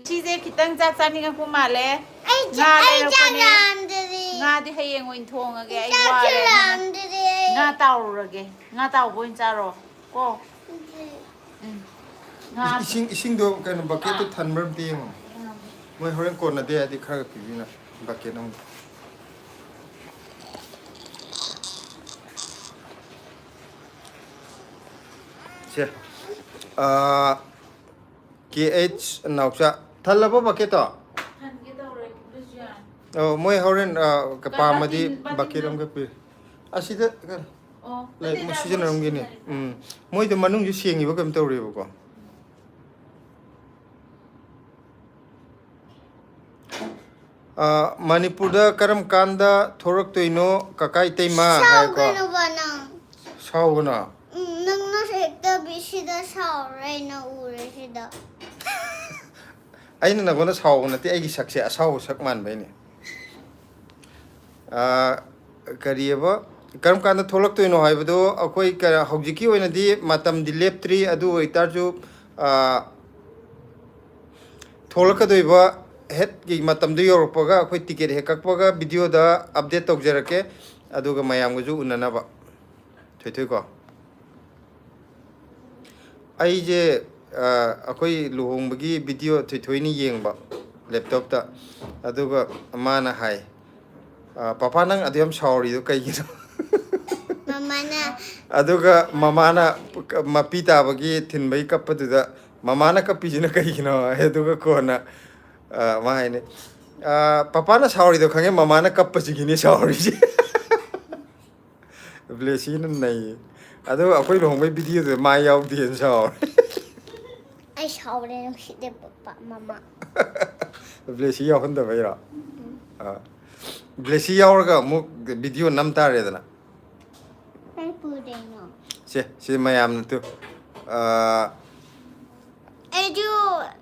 ꯁꯤꯁꯦ ꯈꯤꯇꯪ ꯆꯥꯛ ꯆꯥꯅꯤꯡꯉꯛꯄ ꯃꯥꯜꯂꯦ꯫ ꯑꯩ ꯉꯥ ꯆꯥ-, ꯑꯩ ꯆꯥꯛ ꯂꯩꯔꯛꯄꯅꯦ꯫ ꯂꯥꯝꯗ꯭ꯔꯤ꯫ ꯉꯥꯗꯤ ꯍꯌꯦꯡ ꯑꯣꯏꯅ ꯊꯣꯡꯉꯒꯦ꯫ ꯑꯩ ꯆꯥꯛꯁꯨ ꯋꯥꯔꯦ꯫ ꯂꯥꯝꯗ꯭ꯔꯤ ꯑꯩ꯫ ꯉꯥ ꯇꯥꯎꯔꯨꯔꯒꯦ꯫ ꯉꯥ ꯇꯥꯎꯕ ꯑꯣꯏꯅ ꯆꯥꯔꯣ ꯀꯣ꯫ ꯎꯝ꯫ ꯉꯥ ꯏꯁꯤꯡ, ꯏꯁꯤꯡꯗꯣ ꯀꯩꯅꯣ ꯕꯛꯀꯦꯠꯇꯣ ꯊꯟꯕ꯭ꯔꯥ ꯑꯝꯇ ꯌꯦꯡꯉꯣ꯫ ꯃꯣꯏ ꯍꯣꯔꯦꯟ ꯀꯣꯟꯅꯗꯦ ꯍꯥꯏꯗꯤ ꯈꯔ ꯄꯤꯕꯤꯅ ꯕꯛꯀꯦꯠ ꯑꯃ꯫ ꯁꯦ, ꯀꯦ ꯑꯩꯆ ꯅꯥꯎꯆꯥ, ꯊꯜꯂꯕꯣ ꯕꯛꯀꯦꯠꯇꯣ? ꯑꯣ, ꯃꯣꯏ ꯍꯣꯔꯦꯟ, ꯑ, ꯄꯥꯝꯃꯗꯤ ꯕꯛꯀꯦꯠ ꯑꯃꯒ ꯄꯤꯔꯦ꯫ ꯑꯁꯤꯗ ꯂꯩ, ꯃꯣꯏ ꯁꯤꯖꯤꯟꯅꯔꯝꯒꯤꯅꯤ꯫ ꯎꯝ, ꯃꯣꯏꯗꯣ ꯃꯅꯨꯡꯁꯨ ꯁꯦꯡꯉꯤꯕ ꯀꯩꯅꯣꯝ ꯇꯧꯔꯤꯕꯀꯣ꯫ ꯑ, ꯃꯅꯤꯄꯨꯔꯗ ꯀꯔꯝ ꯀꯥꯟꯗ ꯊꯣꯔꯛꯇꯣꯏꯅꯣ, ꯀꯀꯥ ꯏꯇꯩꯃ? ꯍꯥꯏꯀꯣ꯫ ꯁꯥꯎꯒꯅꯨꯕ ꯅꯪ꯫ ꯁꯥꯎꯒꯅꯣ? ꯎꯝ, ꯅꯪꯅ ꯍꯦꯛꯇ ꯕꯤ ꯁꯤꯗ ꯁꯥꯎꯔꯦ, ꯑꯩꯅ ꯎꯔꯦ ꯁꯤꯗ꯫ ꯑꯩꯅ ꯅꯪꯉꯣꯟꯗ ꯁꯥꯎꯕ ꯅꯠꯇꯦ, ꯑꯩꯒꯤ ꯁꯛꯁꯦ ꯑꯁꯥꯎꯕ ꯁꯛ ꯃꯥꯟꯕꯩꯅꯦ꯫ ꯑ, ꯀꯔꯤꯑꯕ? ꯀꯔꯝ ꯀꯥꯟꯗ ꯊꯣꯛꯂꯛꯇꯣꯏꯅꯣ ꯍꯥꯏꯕꯗꯣ ꯑꯩꯈꯣꯏ ꯀ-, ꯍꯧꯖꯤꯛꯀꯤ ꯑꯣꯏꯅꯗꯤ ꯃꯇꯝꯗꯤ ꯂꯦꯞꯇ꯭ꯔꯤ꯫ ꯑꯗꯨ ꯑꯣꯏꯇꯥꯔꯁꯨ, ꯑ, ꯊꯣꯛꯂꯛꯀꯗꯣꯏꯕ ꯍꯦꯛ ꯃꯇꯝꯗꯨ ꯌꯧꯔꯛꯄꯒ ꯑꯩꯈꯣꯏ ꯇꯤꯀꯦꯠ ꯍꯦꯛ ꯀꯛꯄꯒ ꯚꯤꯗꯤꯑꯣꯗ ꯑꯞꯗꯦꯠ ꯇꯧꯖꯔꯛꯀꯦ, ꯑꯗꯨꯒ ꯃꯌꯥꯝꯒꯁꯨ ꯎꯅꯅꯕ꯫ ꯊꯣꯏꯊꯣꯏꯀꯣ, ꯑꯩꯁꯦ, ꯑ, ꯑꯩꯈꯣꯏ ꯂꯨꯍꯣꯡꯕꯒꯤ ꯚꯤꯗꯤꯑꯣ ꯊꯣꯏꯊꯣꯏꯅ ꯌꯦꯡꯕ ꯂꯦꯞꯇꯣꯞꯇ, ꯑꯗꯨꯒ ꯃꯥꯅ ꯍꯥꯏ, "ꯑ, ꯄꯄꯥ, ꯅꯪ ꯑꯗꯨ ꯌꯥꯝ ꯁꯥꯎꯔꯤꯗꯣ ꯀꯩꯒꯤꯅꯣ?" ꯃꯃꯥꯅ꯫ ꯑꯗꯨꯒ ꯃꯃꯥꯅ ꯃꯄꯤ ꯇꯥꯕꯒꯤ ꯊꯤꯟꯕꯒꯤ ꯀꯞꯄꯗꯨꯗ, "ꯃꯃꯥꯅ ꯀꯞꯄꯤꯁꯤꯅ ꯀꯩꯒꯤꯅꯣ?" ꯍꯥꯏ꯫ ꯑꯗꯨꯒ ꯀꯣꯟꯅ, ꯑ, ꯃꯥ ꯍꯥꯏꯅꯤ, "ꯑ, ꯄꯄꯥꯅ ꯁꯥꯎꯔꯤꯗꯣ ꯈꯪꯉꯦ, ꯃꯃꯥꯅ ꯀꯞꯄꯁꯤꯒꯤꯅꯦ ꯁꯥꯎꯔꯤꯁꯦ꯫" ꯕ꯭ꯂꯦꯁꯤꯅ ꯅꯩꯌꯦ꯫ ꯑꯗꯣ ꯑꯩꯈꯣꯏ ꯂꯨꯍꯣꯡꯕꯩ ꯚꯤꯗꯤꯑꯣꯗꯨꯗ ꯃꯥ ꯌꯥꯎꯗꯦꯅ ꯁꯥꯎꯔꯦ꯫ ꯑꯩ ꯁꯥꯎꯔꯦ, ꯅꯨꯡꯁꯤꯗꯦ ꯄꯄꯥ, ꯃꯃꯥ꯫ ꯕ꯭ꯂꯦꯁꯤ ꯌꯥꯎꯍꯟꯗꯕꯩꯔꯣ? ꯑꯥ꯫ ꯕ꯭ꯂꯦꯁꯤ ꯌꯥꯎꯔꯒ ꯑꯃꯨꯛ ꯚꯤꯗꯤꯑꯣ ꯅꯝ ꯇꯥꯔꯦꯗꯅ꯫ ꯀꯩ ꯄꯨꯗꯣꯏꯅꯣ? ꯁꯦ, ꯁꯤ ꯃꯌꯥꯝꯅ ꯇꯨ꯫ ꯑꯥ, ꯑꯩꯁꯨ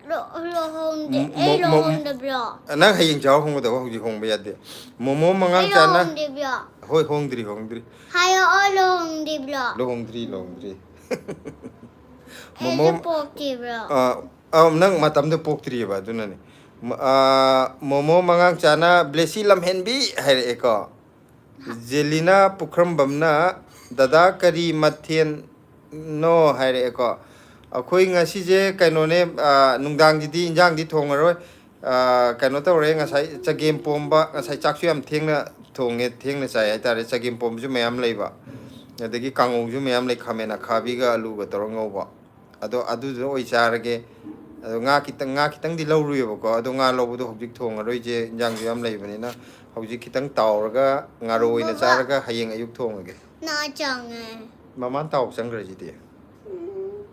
ꯂꯨ-, ꯂꯨꯍꯣꯡꯗꯦ-, ꯃꯣ-, ꯑꯩ ꯃꯣ-, ꯃꯣ-, ꯂꯨꯍꯣꯡꯗꯕ꯭ꯔꯣ? ꯅꯪ ꯍꯌꯦꯡ ꯆꯥꯎꯔ ꯍꯣꯡꯒꯗꯕ, ꯍꯧꯖꯤꯛ ꯍꯣꯡꯕ ꯌꯥꯗꯦ꯫ ꯃꯣꯃꯣ ꯃꯉꯥꯡ ꯑꯩ ꯆꯥꯅ ꯂꯨꯍꯣꯡꯗ꯭ꯔꯤꯕ꯭ꯔꯣ? ꯍꯣꯏ, ꯍꯣꯡꯗ꯭ꯔꯤ, ꯍꯣꯡꯗ꯭ꯔꯤ꯫ ꯍꯥꯏꯔꯛꯑꯣ, ꯂꯨꯍꯣꯡꯗ꯭ꯔꯤꯕ꯭ꯔꯣ? ꯂꯨꯍꯣꯡꯗ꯭ꯔꯤ, ꯂꯨꯍꯣꯡꯗ꯭ꯔꯤ꯫ ꯃꯣꯃꯣ ꯑꯩꯁꯨ ꯄꯣꯛꯇ꯭ꯔꯤꯕ꯭ꯔꯣ? ꯑ, ꯑ, ꯅꯪ ꯃꯇꯝꯗ ꯄꯣꯛꯇ꯭ꯔꯤꯑꯕ, ꯑꯗꯨꯅꯅꯦ꯫ ꯃ-, ꯑ, ꯃꯣꯃꯣ ꯃꯉꯥꯡ ꯆꯥꯅ ꯕ꯭ꯂꯦꯁꯤ ꯂꯝꯍꯦꯟꯕꯤ ꯍꯥꯏꯔꯛꯑꯦꯀꯣ꯫ ꯖꯦꯂꯤꯅꯥ ꯄꯨꯈ꯭ꯔꯝꯕꯝꯅ, "ꯗꯗꯥ, ꯀꯔꯤ ꯃꯊꯦꯜꯅꯣ?" ꯍꯥꯏꯔꯛꯑꯦꯀꯣ꯫ ꯑꯩꯈꯣꯏ ꯉꯁꯤꯁꯦ ꯀꯩꯅꯣꯅꯦ, ꯑ, ꯅꯨꯡꯗꯥꯡꯒꯤꯗꯤ ꯏꯟꯖꯥꯡꯗꯤ ꯊꯣꯡꯉꯔꯣꯏ꯫ ꯑ, ꯀꯩꯅꯣ ꯇꯧꯔꯦ, ꯉꯁꯥꯏ ꯆꯒꯦꯝ ꯄꯣꯝꯕ, ꯉꯁꯥꯏ ꯆꯥꯛꯁꯨ ꯌꯥꯝ ꯊꯦꯡꯅ ꯊꯣꯡꯉꯦ, ꯊꯦꯡꯅ ꯆꯥꯏ ꯍꯥꯏꯇꯥꯔꯦ, ꯆꯒꯦꯝ ꯄꯣꯝꯕꯁꯨ ꯃꯌꯥꯝ ꯂꯩꯕ꯫ ꯑꯗꯒꯤ ꯀꯥꯡꯉꯧꯁꯨ ꯃꯌꯥꯝ ꯂꯩ, ꯈꯥꯃꯦꯟ ꯑꯈꯥꯕꯤꯒ ꯑꯂꯨꯒ ꯇꯧꯔꯒ ꯉꯧꯕ꯫ ꯑꯗꯣ ꯑꯗꯨꯗꯨꯅ ꯑꯣꯏ ꯆꯥꯔꯒꯦ꯫ ꯑꯗꯣ ꯉꯥ ꯈꯤꯇꯪ, ꯉꯥ ꯈꯤꯇꯪꯗꯤ ꯂꯧꯔꯨꯏꯕꯀꯣ꯫ ꯑꯗꯣ ꯉꯥ ꯂꯧꯕꯗꯣ ꯍꯧꯖꯤꯛ ꯊꯣꯡꯉꯔꯣꯏꯁꯦ, ꯏꯟꯖꯥꯡꯁꯨ ꯌꯥꯝ ꯂꯩꯕꯅꯤꯅ꯫ ꯍꯧꯖꯤꯛ ꯈꯤꯇꯪ ꯇꯥꯎꯔꯒ ꯉꯥꯔꯣ ꯑꯣꯏꯅ ꯕꯕꯥ꯫ ꯆꯥꯔꯒ ꯍꯌꯦꯡ ꯑꯌꯨꯛ ꯊꯣꯡꯉꯒꯦ꯫ ꯉꯥ ꯆꯪꯉꯦ꯫ ꯃꯃꯥꯟ ꯇꯥꯎ ꯆꯪꯈ꯭ꯔꯁꯤꯗꯤ꯫ ꯎꯝ꯫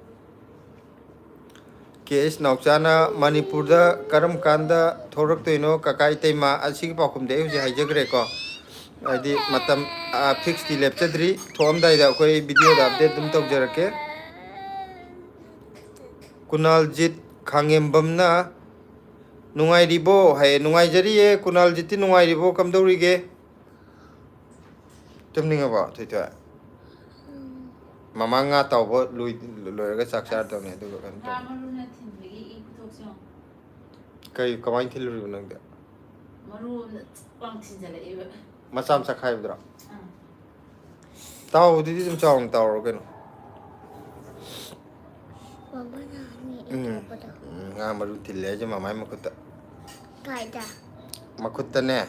ꯀꯦ ꯑꯦꯁ ꯅꯥꯎꯆꯥꯅ ꯃꯅꯤꯄꯨꯔꯗ ꯀꯔꯝ ꯀꯥꯟꯗ ꯊꯣꯛꯂꯛꯇꯣꯏꯅꯣ ꯀꯀꯥ ꯏꯇꯩꯃ? ꯑꯁꯤꯒꯤ ꯄꯥꯎꯈꯨꯝꯗꯤ ꯑꯩ ꯍꯧꯖꯤꯛ ꯍꯥꯏꯖꯈ꯭ꯔꯦꯀꯣ꯫ ꯍꯥꯏꯗꯤ ꯃꯇꯝ, ꯑ, ꯐꯤꯛꯁꯇꯤ ꯂꯦꯞꯆꯗ꯭ꯔꯤ꯫ ꯊꯣꯛꯑꯝꯗꯥꯏꯗ ꯑꯩꯈꯣꯏ ꯚꯤꯗꯤꯑꯣꯗ ꯑꯞꯗꯦꯠ ꯑꯗꯨꯝ ꯇꯧꯖꯔꯛꯀꯦ꯫ ꯀꯨꯅꯥꯜꯖꯤꯠ ꯈꯥꯡꯉꯦꯝꯕꯝꯅ "ꯅꯨꯡꯉꯥꯏꯔꯤꯕꯣ?" ꯍꯥꯏꯌꯦ꯫ ꯅꯨꯡꯉꯥꯏꯖꯔꯤꯌꯦ ꯀꯨꯅꯥꯜꯖꯤꯠꯇꯤ꯫ ꯅꯨꯡꯉꯥꯏꯔꯤꯕꯣ? ꯀꯝꯗꯧꯔꯤꯒꯦ? ꯇꯨꯝꯅꯤꯡꯉꯕꯣ, ꯊꯣꯏꯊꯣꯏ? ꯃꯃꯥ ꯉꯥ ꯇꯥꯎꯕ ꯂꯣꯏ-, ꯂꯣꯏꯔꯒ ꯆꯥꯛ ꯆꯥꯔꯗꯧꯅꯦ, ꯑꯗꯨꯒ ꯀꯩꯅꯣ ꯉꯥ ꯇꯧꯅꯤ꯫ ꯃꯔꯨꯅ ꯊꯤꯟꯕꯒꯤ ꯏ ꯈꯨꯊꯣꯛꯁꯦ ꯌꯦꯡꯉꯣ꯫ ꯀꯩ, ꯀꯃꯥꯏꯅ ꯊꯤꯜꯂꯨꯔꯤꯕ ꯅꯪꯗꯤ? ꯃꯔꯨ ꯑꯃꯅ ꯆꯞ ꯂꯥꯎꯅ ꯊꯤꯟꯖꯜꯂꯛꯏꯕ꯫ ꯃꯆꯥ ꯃꯆꯥ ꯈꯥꯏꯕꯗꯨꯔꯣ? ꯑꯥ꯫ ꯇꯥꯎꯕꯗꯨꯗꯤ ꯑꯗꯨꯝ ꯆꯥꯎꯅ ꯇꯥꯎꯔꯣ ꯀꯩꯅꯣ꯫ ꯃꯃꯥꯅ ꯍꯥꯟꯅ ꯎꯝ꯫ ꯏꯊꯣꯛꯄꯗꯣ꯫ ꯎꯝ, ꯉꯥ ꯃꯔꯨ ꯊꯤꯜꯂꯦ ꯍꯥꯏꯁꯦ ꯃꯃꯥꯏ ꯃꯈꯨꯠꯇ꯫ ꯀꯥꯏꯗ? ꯃꯈꯨꯠꯇꯅꯦ,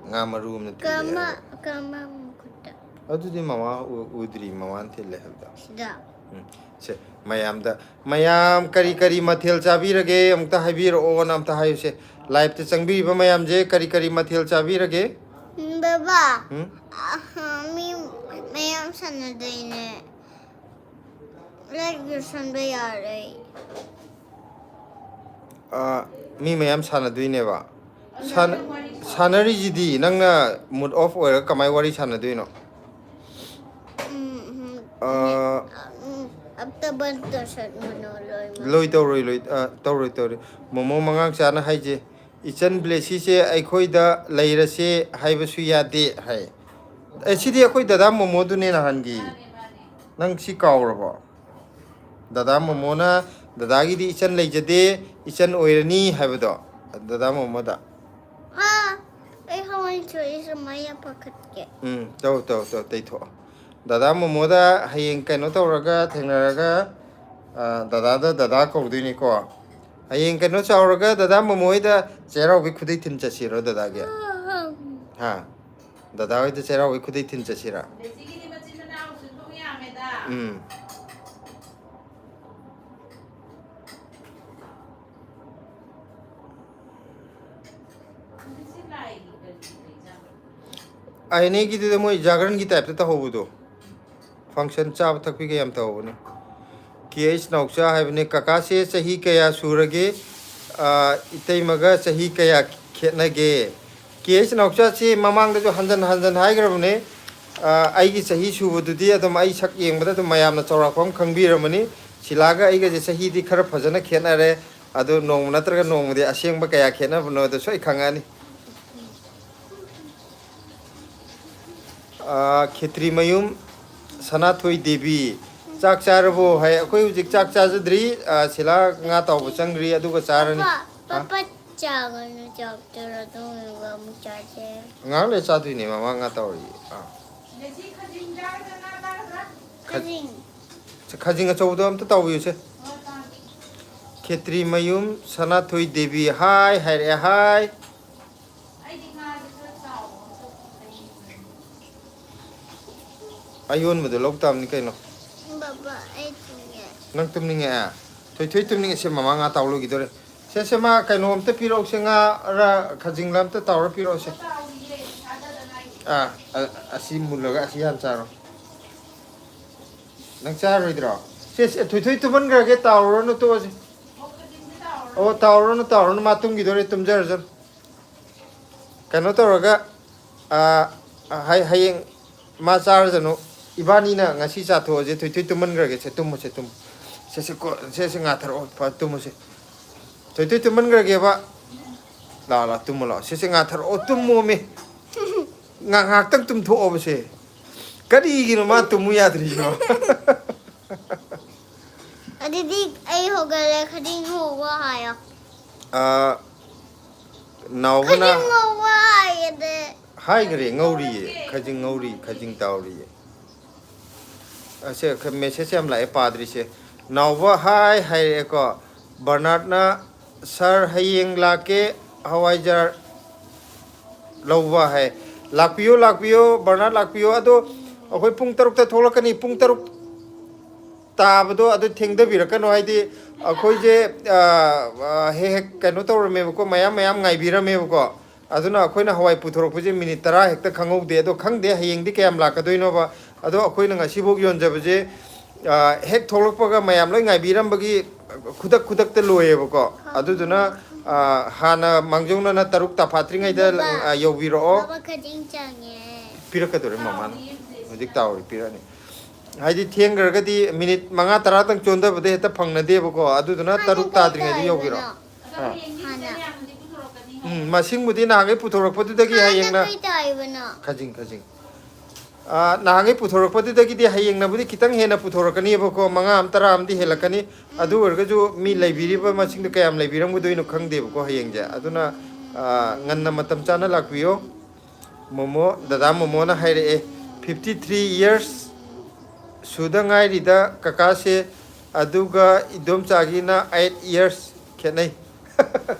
ꯉꯥ ꯃꯔꯨ ꯑꯃꯅ ꯊꯤꯜꯂꯦ ꯀꯔꯝꯕ, ꯍꯥꯏꯕ꯫ ꯀꯔꯝꯕ ꯃꯈꯨꯠꯇ? ꯑꯗꯨꯗꯤ ꯃꯃꯥ ꯎ-, ꯎꯗ꯭ꯔꯤ, ꯃꯃꯥꯅ ꯊꯤꯜꯂꯦ ꯍꯥꯏꯕꯗꯣ꯫ ꯁꯤꯗ? ꯎꯝ꯫ ꯁꯦ, ꯃꯌꯥꯝꯗ, ꯃꯌꯥꯝ ꯀꯔꯤ ꯀꯔꯤ ꯃꯊꯦꯜ ꯆꯥꯕꯤꯔꯒꯦ ꯑꯃꯨꯛꯇ ꯍꯥꯏꯕꯤꯔꯛꯑꯣꯅ ꯑꯝꯇ ꯍꯥꯏꯌꯨꯁꯦ꯫ Live-ꯇ ꯆꯪꯕꯤꯔꯤꯕ ꯃꯌꯥꯝꯁꯦ ꯀꯔꯤ ꯀꯔꯤ ꯃꯊꯦꯜ ꯆꯥꯕꯤꯔꯒꯦ? ꯎꯝ, ꯕꯕꯥ, ꯎꯝ? ꯑ, ꯃꯤ ꯃꯌꯥꯝ ꯁꯥꯟꯅꯗꯣꯏꯅꯦ꯫ Live ꯂꯣꯏꯁꯟꯕ ꯌꯥꯔꯦ꯫ ꯑ, ꯃꯤ ꯃꯌꯥꯝ ꯁꯥꯟꯅꯗꯣꯏꯅꯦꯕ꯫ ꯁꯥꯟꯅ-, ꯁꯥꯟꯅꯔꯤꯁꯤꯗꯤ ꯅꯪꯅ mood off ꯑꯣꯏꯔꯒ ꯀꯃꯥꯏ ꯋꯥꯔꯤ ꯁꯥꯟꯅꯗꯣꯏꯅꯣ? ꯎꯝ, ꯎꯝ, ꯑ, ꯎꯝ, ꯑꯝꯇ ꯕꯟ ꯇꯧꯁꯟꯒꯅꯣ, ꯂꯣꯏꯃꯛ꯫ ꯂꯣꯏ ꯇꯧꯔꯣꯏ, ꯂꯣꯏ, ꯑ, ꯇꯧꯔꯣꯏ, ꯇꯧꯔꯣꯏ꯫ ꯃꯣꯃꯣ ꯃꯉꯥꯡꯆꯥꯅ ꯍꯥꯏꯁꯦ, "ꯏꯆꯟ ꯕ꯭ꯂꯦꯁꯤꯁꯦ ꯑꯩꯈꯣꯏꯗ ꯂꯩꯔꯁꯦ ꯍꯥꯏꯕꯁꯨ ꯌꯥꯗꯦ" ꯍꯥꯏ꯫ ꯑꯦ, ꯁꯤꯗꯤ ꯑꯩꯈꯣꯏ ꯗꯗꯥ ꯃꯣꯃꯣꯗꯨꯅꯦ ꯅꯍꯥꯟꯒꯤ꯫ ꯅꯪ ꯁꯤ ꯀꯥꯎꯔꯕꯣ? ꯗꯗꯥ ꯃꯣꯃꯣꯅ ꯗꯗꯥꯒꯤꯗꯤ ꯏꯆꯟ ꯂꯩꯖꯗꯦ, ꯏꯆꯟ ꯑꯣꯏꯔꯅꯤ ꯍꯥꯏꯕꯗꯣ ꯗꯗꯥ ꯃꯣꯃꯣꯗ꯫ ꯑꯥ, ꯑꯩ ꯍꯋꯥꯏ ꯆꯣꯏꯁ ꯃꯩ ꯄꯥꯈꯠꯀꯦ꯫ ꯎꯝ, ꯇꯧ, ꯇꯧ, ꯇꯧ, ꯇꯩꯊꯣꯛꯑꯣ꯫ ꯗꯗꯥ ꯃꯣꯃꯣꯗ ꯍꯌꯦꯡ ꯀꯩꯅꯣ ꯇꯧꯔꯒ ꯊꯦꯡꯅꯔꯒ, ꯑ, ꯗꯗꯥꯗ ꯗꯗꯥ ꯀꯧꯗꯣꯏꯅꯤꯀꯣ꯫ ꯍꯌꯦꯡ ꯀꯩꯅꯣ ꯆꯥꯎꯔꯒ ꯗꯗꯥ ꯃꯣꯃꯣ ꯍꯣꯏꯗ ꯆꯩꯔꯥꯎꯕꯒꯤ ꯈꯨꯗꯩ ꯊꯤꯟ ꯆꯠꯁꯤꯔꯣ ꯗꯗꯥꯒꯤ? ꯍꯥ? ꯗꯗꯥ ꯍꯣꯏꯗ ꯆꯩꯔꯥꯎꯕꯒꯤ ꯈꯨꯗꯩ ꯊꯤꯟ ꯆꯠꯁꯤꯔꯥ? ꯎꯝ꯫ ꯑꯥꯏ ꯑꯦꯟ ꯑꯦꯒꯤꯗꯨꯗ ꯃꯣꯏ ꯖꯥꯒꯔꯟꯒꯤ ꯇꯥꯏꯞꯇ ꯇꯧꯍꯧꯕꯗꯣ꯫ ꯐꯪꯁꯟ ꯆꯥꯕ ꯊꯛꯄꯤꯒ ꯌꯥꯝ ꯇꯧꯍꯧꯕꯅꯦ꯫ ꯀꯦ ꯑꯩꯆ ꯅꯥꯎꯆꯥ ꯍꯥꯏꯕꯅꯦ, "ꯀꯀꯥꯁꯦ ꯆꯍꯤ ꯀꯌꯥ ꯁꯨꯔꯒꯦ? ꯑ, ꯏꯇꯩꯃꯒ ꯆꯍꯤ ꯀꯌꯥ ꯈꯦꯠꯅꯒꯦ?" ꯀꯦ ꯑꯩꯆ ꯅꯥꯎꯆꯥꯁꯤ ꯃꯃꯥꯡꯗꯁꯨ ꯍꯟꯖꯟ ꯍꯟꯖꯟ ꯍꯥꯏꯈ꯭ꯔꯕꯅꯦ꯫ ꯑ, ꯑꯩꯒꯤ ꯆꯍꯤ ꯁꯨꯕꯗꯨꯗꯤ ꯑꯗꯨꯝ, ꯑꯩ ꯁꯛ ꯌꯦꯡꯕꯗ ꯑꯗꯨꯝ ꯃꯌꯥꯝꯅ ꯆꯥꯎꯔꯥꯛꯄ ꯑꯃ ꯈꯪꯕꯤꯔꯝꯃꯅꯤ꯫ ꯁꯤꯂꯥꯒ ꯑꯩꯒꯁꯦ ꯆꯍꯤꯗꯤ ꯈꯔ ꯐꯖꯅ ꯈꯦꯠꯅꯔꯦ꯫ ꯑꯗꯨ ꯅꯣꯡꯃ ꯅꯠꯇ꯭ꯔꯒ ꯅꯣꯡꯃꯗꯤ ꯑꯁꯦꯡꯕ ꯀꯌꯥ ꯈꯦꯠꯅꯕꯅꯣꯗꯣ ꯁꯣꯏ ꯈꯪꯉꯛꯑꯅꯤ꯫ ꯑꯥ, ꯈꯦꯇ꯭ꯔꯤꯃꯌꯨꯝ ꯁꯅꯥꯊꯣꯏ ꯗꯦꯕꯤ, "ꯆꯥꯛ ꯆꯥꯔꯕꯣ?" ꯍꯥꯏ꯫ ꯑꯩꯈꯣꯏ ꯍꯧꯖꯤꯛ ꯆꯥꯛ ꯆꯥꯖꯗ꯭ꯔꯤ꯫ ꯑꯥ, ꯁꯤꯂꯥ ꯉꯥ ꯇꯥꯎꯕ ꯆꯪꯈ꯭ꯔꯤ, ꯑꯗꯨꯒ ꯆꯥꯔꯅꯤ꯫ ꯄꯥꯄꯥ, ꯍꯥ? ꯄꯥꯄꯥ, ꯆꯥꯒꯅꯨ, ꯆꯥꯛꯇꯣ ꯑꯗꯨꯝ ꯑꯃꯨꯛ ꯆꯥꯁꯦ꯫ ꯉꯥꯏꯍꯥꯛ ꯂꯩꯔ ꯆꯥꯗꯣꯏꯅꯦ, ꯃꯃꯥ ꯉꯥ ꯇꯥꯎꯔꯤ꯫ ꯑꯥ꯫ ꯈ-, ꯈꯖꯤꯡ꯫ ꯈꯖꯤꯡ ꯑꯆꯧꯕꯗꯣ ꯑꯝꯇ ꯇꯥꯎꯕꯤꯌꯨꯁꯦ꯫ ꯈꯦꯇ꯭ꯔꯤꯃꯌꯨꯝ ꯁꯅꯥꯊꯣꯏ ꯗꯦꯕꯤ, ꯍꯥꯏ ꯍꯥꯏꯔꯛꯑꯦ, ꯍꯥꯏ꯫ ꯑꯩꯗꯤ ꯉꯥꯁꯦ ꯈꯔ ꯆꯥꯎꯕ ꯑꯝꯇ ꯂꯩꯅꯤꯡꯕꯅꯤ꯫ ꯑꯌꯣꯟꯕꯗꯣ ꯂꯧ ꯇꯥꯕꯅꯤ ꯀꯩꯅꯣ꯫ ꯕꯕꯥ, ꯑꯩ ꯇꯨꯝꯅꯤꯡꯉꯦ꯫ ꯅꯪ ꯇꯨꯝꯅꯤꯡꯉꯦ? ꯊꯣꯏꯊꯣꯏ ꯇꯨꯝꯅꯤꯡꯉꯦ꯫ ꯁꯦ, ꯃꯃꯥ ꯉꯥ ꯇꯥꯎ ꯂꯣꯏꯈꯤꯗꯣꯔꯦ꯫ ꯁꯦ, ꯁꯦ, ꯃꯥ ꯀꯩꯅꯣ ꯑꯝꯇ ꯄꯤꯔꯛꯎꯁꯦ, ꯉꯥꯔ ꯈꯖꯤꯡꯂ ꯑꯝꯇ ꯇꯥꯎꯔ ꯄꯤꯔꯛꯎꯁꯦ꯫ ꯇꯥꯎꯔꯤꯌꯦ, ꯊꯥꯗꯗ ꯉꯥꯏꯔꯤ꯫ ꯑꯥ, ꯑ-, ꯑꯁꯤ ꯃꯨꯜꯂꯒ ꯑꯁꯤ ꯍꯥꯟꯅ ꯆꯥꯔꯣ꯫ ꯅꯪ ꯆꯥꯔꯣꯏꯗ꯭ꯔꯣ? ꯁꯦ, ꯁꯦ, ꯊꯣꯏꯊꯣꯏ ꯇꯨꯝꯍꯟꯈ꯭ꯔꯒꯦ, ꯇꯥꯎꯔꯨꯔꯅꯨ, ꯇꯣꯛꯑꯁꯤ꯫ ꯑꯣ, ꯈꯖꯤꯡꯁꯦ ꯇꯥꯎꯔꯣ꯫ ꯑꯣ, ꯇꯥꯎꯔꯨꯔꯅꯨ, ꯇꯥꯎꯔꯨꯔꯅꯨ, ꯃꯥ ꯇꯨꯝꯈꯤꯗꯣꯔꯦ, ꯇꯨꯝꯖꯔꯖꯅꯨ꯫ ꯀꯩꯅꯣ ꯇꯧꯔꯒ, ꯑꯥ, ꯍꯌ-, ꯍꯌꯦꯡ ꯃꯥ ꯆꯥꯔꯖꯅꯨ꯫ ꯏꯕꯥꯅꯤꯅ ꯉꯁꯤ ꯆꯥꯊꯣꯛꯑꯁꯦ, ꯊꯣꯏꯊꯣꯏ ꯇꯨꯝꯍꯟꯈ꯭ꯔꯒꯦ꯫ ꯁꯦ, ꯇꯨꯝꯃꯣ, ꯁꯦ, ꯇꯨꯝꯃꯣ꯫ ꯁꯦ, ꯁꯦ, ꯀꯣ-, ꯁꯦ, ꯁꯦ, ꯉꯥꯊꯔꯛꯑꯣ, ꯐ-, ꯇꯨꯝꯃꯣ, ꯁꯦ꯫ ꯊꯣꯏꯊꯣꯏ ꯇꯨꯝꯍꯟꯈ꯭ꯔꯒꯦꯕ꯫ ꯂꯥꯛꯑꯣ, ꯂꯥꯛꯑꯣ, ꯇꯨꯝꯃꯣ, ꯂꯥꯛꯑꯣ꯫ ꯁꯦ, ꯁꯦ, ꯉꯥꯊꯔꯛꯑꯣ, ꯇꯨꯝꯃꯣꯃꯤ꯫ ꯉꯥ-, ꯉꯥꯏꯍꯥꯛꯇꯪ ꯇꯨꯝꯊꯣꯛꯑꯣꯕ, ꯁꯦ꯫ ꯀꯔꯤꯒꯤꯅꯣ ꯃꯥ ꯇꯨꯝꯃꯨ ꯌꯥꯗ꯭ꯔꯤꯁꯤꯕꯣ? ꯑꯗꯨꯗꯤ ꯑꯩ ꯍꯧꯒꯠꯂꯦ, ꯈꯗꯤꯡ ꯍꯧꯕ ꯍꯥꯏꯌꯣ꯫ ꯑꯥ, ꯅꯥꯎꯕꯅ ꯈꯗꯤꯡ ꯉꯧꯕ ꯍꯥꯏꯌꯦꯗꯤ꯫ ꯍꯥꯏꯈ꯭ꯔꯦ, ꯉꯧꯔꯤꯌꯦ, ꯈꯖꯤꯡ ꯉꯧꯔꯤ, ꯈꯖꯤꯡ ꯇꯥꯎꯔꯤꯌꯦ꯫ ꯑꯁꯦ, ꯈ-, ꯃꯦꯁꯦꯖ ꯌꯥꯝ ꯂꯥꯛꯑꯦ, ꯄꯥꯗ꯭ꯔꯤꯁꯦ꯫ ꯅꯥꯎꯕ ꯍꯥꯏ ꯍꯥꯏꯔꯛꯑꯦꯀꯣ꯫ ꯕꯔꯅꯥꯠꯅ, "ꯁꯥꯔ, ꯍꯌꯦꯡ ꯂꯥꯛꯀꯦ, ꯍꯋꯥꯏꯖꯥꯔ ꯂꯧꯕ" ꯍꯥꯏ꯫ ꯂꯥꯛꯄꯤꯌꯨ, ꯂꯥꯛꯄꯤꯌꯨ, ꯕꯔꯅꯥꯠ, ꯂꯥꯛꯄꯤꯌꯨ꯫ ꯑꯗꯣ ꯑꯩꯈꯣꯏ ꯄꯨꯡ ꯇꯔꯨꯛꯇ ꯊꯣꯛꯂꯛꯀꯅꯤ꯫ ꯄꯨꯡ ꯇꯔꯨꯛ, ꯇꯥꯕꯗꯣ ꯑꯗꯨ ꯊꯦꯡꯊꯕꯤꯔꯛꯀꯅꯣ꯫ ꯍꯥꯏꯗꯤ ꯑꯩꯈꯣꯏꯁꯦ, ꯑ, ꯑ, ꯍꯦꯛ ꯍꯦꯛ ꯀꯩꯅꯣ ꯇꯧꯔꯝꯃꯦꯕꯀꯣ, ꯃꯌꯥꯝ ꯃꯌꯥꯝ ꯉꯥꯏꯕꯤꯔꯝꯃꯦꯕꯀꯣ꯫ ꯑꯗꯨꯅ ꯑꯩꯈꯣꯏꯅ ꯍꯋꯥꯏ ꯄꯨꯊꯣꯔꯛꯄꯁꯦ ꯃꯤꯅꯤꯠ ꯇꯔꯥ ꯍꯦꯛꯇ ꯈꯪꯍꯧꯗꯦ꯫ ꯑꯗꯣ ꯈꯪꯗꯦ ꯍꯌꯦꯡꯗꯤ ꯀꯌꯥꯝ ꯂꯥꯛꯀꯗꯣꯏꯅꯣꯕ꯫ ꯑꯗꯣ ꯑꯩꯈꯣꯏꯅ ꯉꯁꯤꯐꯥꯎ ꯌꯣꯟꯖꯕꯁꯦ, ꯑ, ꯍꯦꯛ ꯊꯣꯛꯂꯛꯄꯒ ꯃꯌꯥꯝ ꯂꯣꯏ ꯉꯥꯏꯕꯤꯔꯝꯕꯒꯤ ꯈꯨꯗꯛ ꯈꯨꯗꯛꯇ ꯂꯣꯏꯌꯦꯕꯀꯣ꯫ ꯑꯗꯨꯗꯨꯅ, ꯑ, ꯍꯥꯟꯅ ꯃꯥꯡꯖꯧꯅꯅ ꯇꯔꯨꯛ ꯇꯥꯐꯥꯠꯇ꯭ꯔꯤꯉꯩꯗ, ꯕꯕꯥ, ꯑ, ꯌꯧꯕꯤꯔꯛꯑꯣ꯫ ꯕꯕꯥ, ꯈꯖꯤꯡ ꯆꯪꯉꯦ꯫ ꯄꯤꯔꯛꯀꯗꯧꯔꯦ ꯃꯃꯥꯅ꯫ ꯍꯧꯖꯤꯛ ꯇꯥꯎꯔꯤ ꯄꯤꯔꯛꯑꯅꯤ꯫ ꯍꯥꯏꯗꯤ ꯊꯦꯡꯈ꯭ꯔꯒꯗꯤ ꯃꯤꯅꯤꯠ ꯃꯉꯥ ꯇꯔꯥꯇꯪ ꯆꯣꯟꯊꯕꯗ ꯍꯦꯛꯇ ꯐꯪꯅꯗꯦꯕꯀꯣ꯫ ꯑꯗꯨꯗꯨꯅ ꯍꯥꯟꯅ ꯇꯔꯨꯛ ꯀꯩ ꯇꯥꯗ꯭ꯔꯤꯉꯩꯗ ꯇꯧꯔꯤꯕꯅꯣ? ꯌꯧꯕꯤꯔꯛꯑꯣ꯫ ꯑꯥ꯫ ꯍꯥꯟꯅ꯫ ꯎꯝ, ꯃꯁꯤꯡꯕꯨꯗꯤ ꯅꯍꯥꯟꯈꯩ ꯄꯨꯊꯣꯔꯛꯄꯗꯨꯗꯒꯤ ꯍꯥꯟꯅ ꯍꯌꯦꯡꯅ ꯀꯩ ꯇꯧꯔꯤꯕꯅꯣ? ꯈꯖꯤꯡ, ꯈꯖꯤꯡ꯫ ꯑꯥ, ꯅꯍꯥꯟꯈꯩ ꯄꯨꯊꯣꯔꯛꯄꯗꯨꯗꯒꯤꯗꯤ ꯍꯌꯦꯡꯅꯕꯨꯗꯤ ꯈꯤꯇꯪ ꯍꯦꯟꯅ ꯄꯨꯊꯣꯔꯛꯀꯅꯤꯕꯀꯣ, ꯃꯉꯥ ꯑꯃ, ꯇꯔꯥ ꯑꯃꯗꯤ ꯍꯦꯜꯂꯛꯀꯅꯤ꯫ ꯑꯗꯨ ꯑꯣꯏꯔꯒꯁꯨ ꯃꯤ ꯂꯩꯕꯤꯔꯤꯕ ꯃꯁꯤꯡꯗꯣ ꯀꯌꯥꯝ ꯂꯩꯕꯤꯔꯝꯒꯗꯣꯏꯅꯣ ꯈꯪꯗꯦꯕꯀꯣ ꯍꯌꯦꯡꯁꯦ꯫ ꯑꯗꯨꯅ, ꯑꯥ, ꯉꯟꯅ ꯃꯇꯝ ꯆꯥꯅ ꯂꯥꯛꯄꯤꯌꯣ꯫ ꯃꯣꯃꯣ, ꯗꯗꯥ ꯃꯣꯃꯣꯅ ꯍꯥꯏꯔꯛꯑꯦ, "fifty three years ꯁꯨꯗ ꯉꯥꯏꯔꯤꯗ ꯀꯀꯥꯁꯦ, ꯑꯗꯨꯒ ꯏꯗꯣꯝꯆꯥꯒꯤꯅ eight years ꯈꯦꯠꯅꯩ꯫"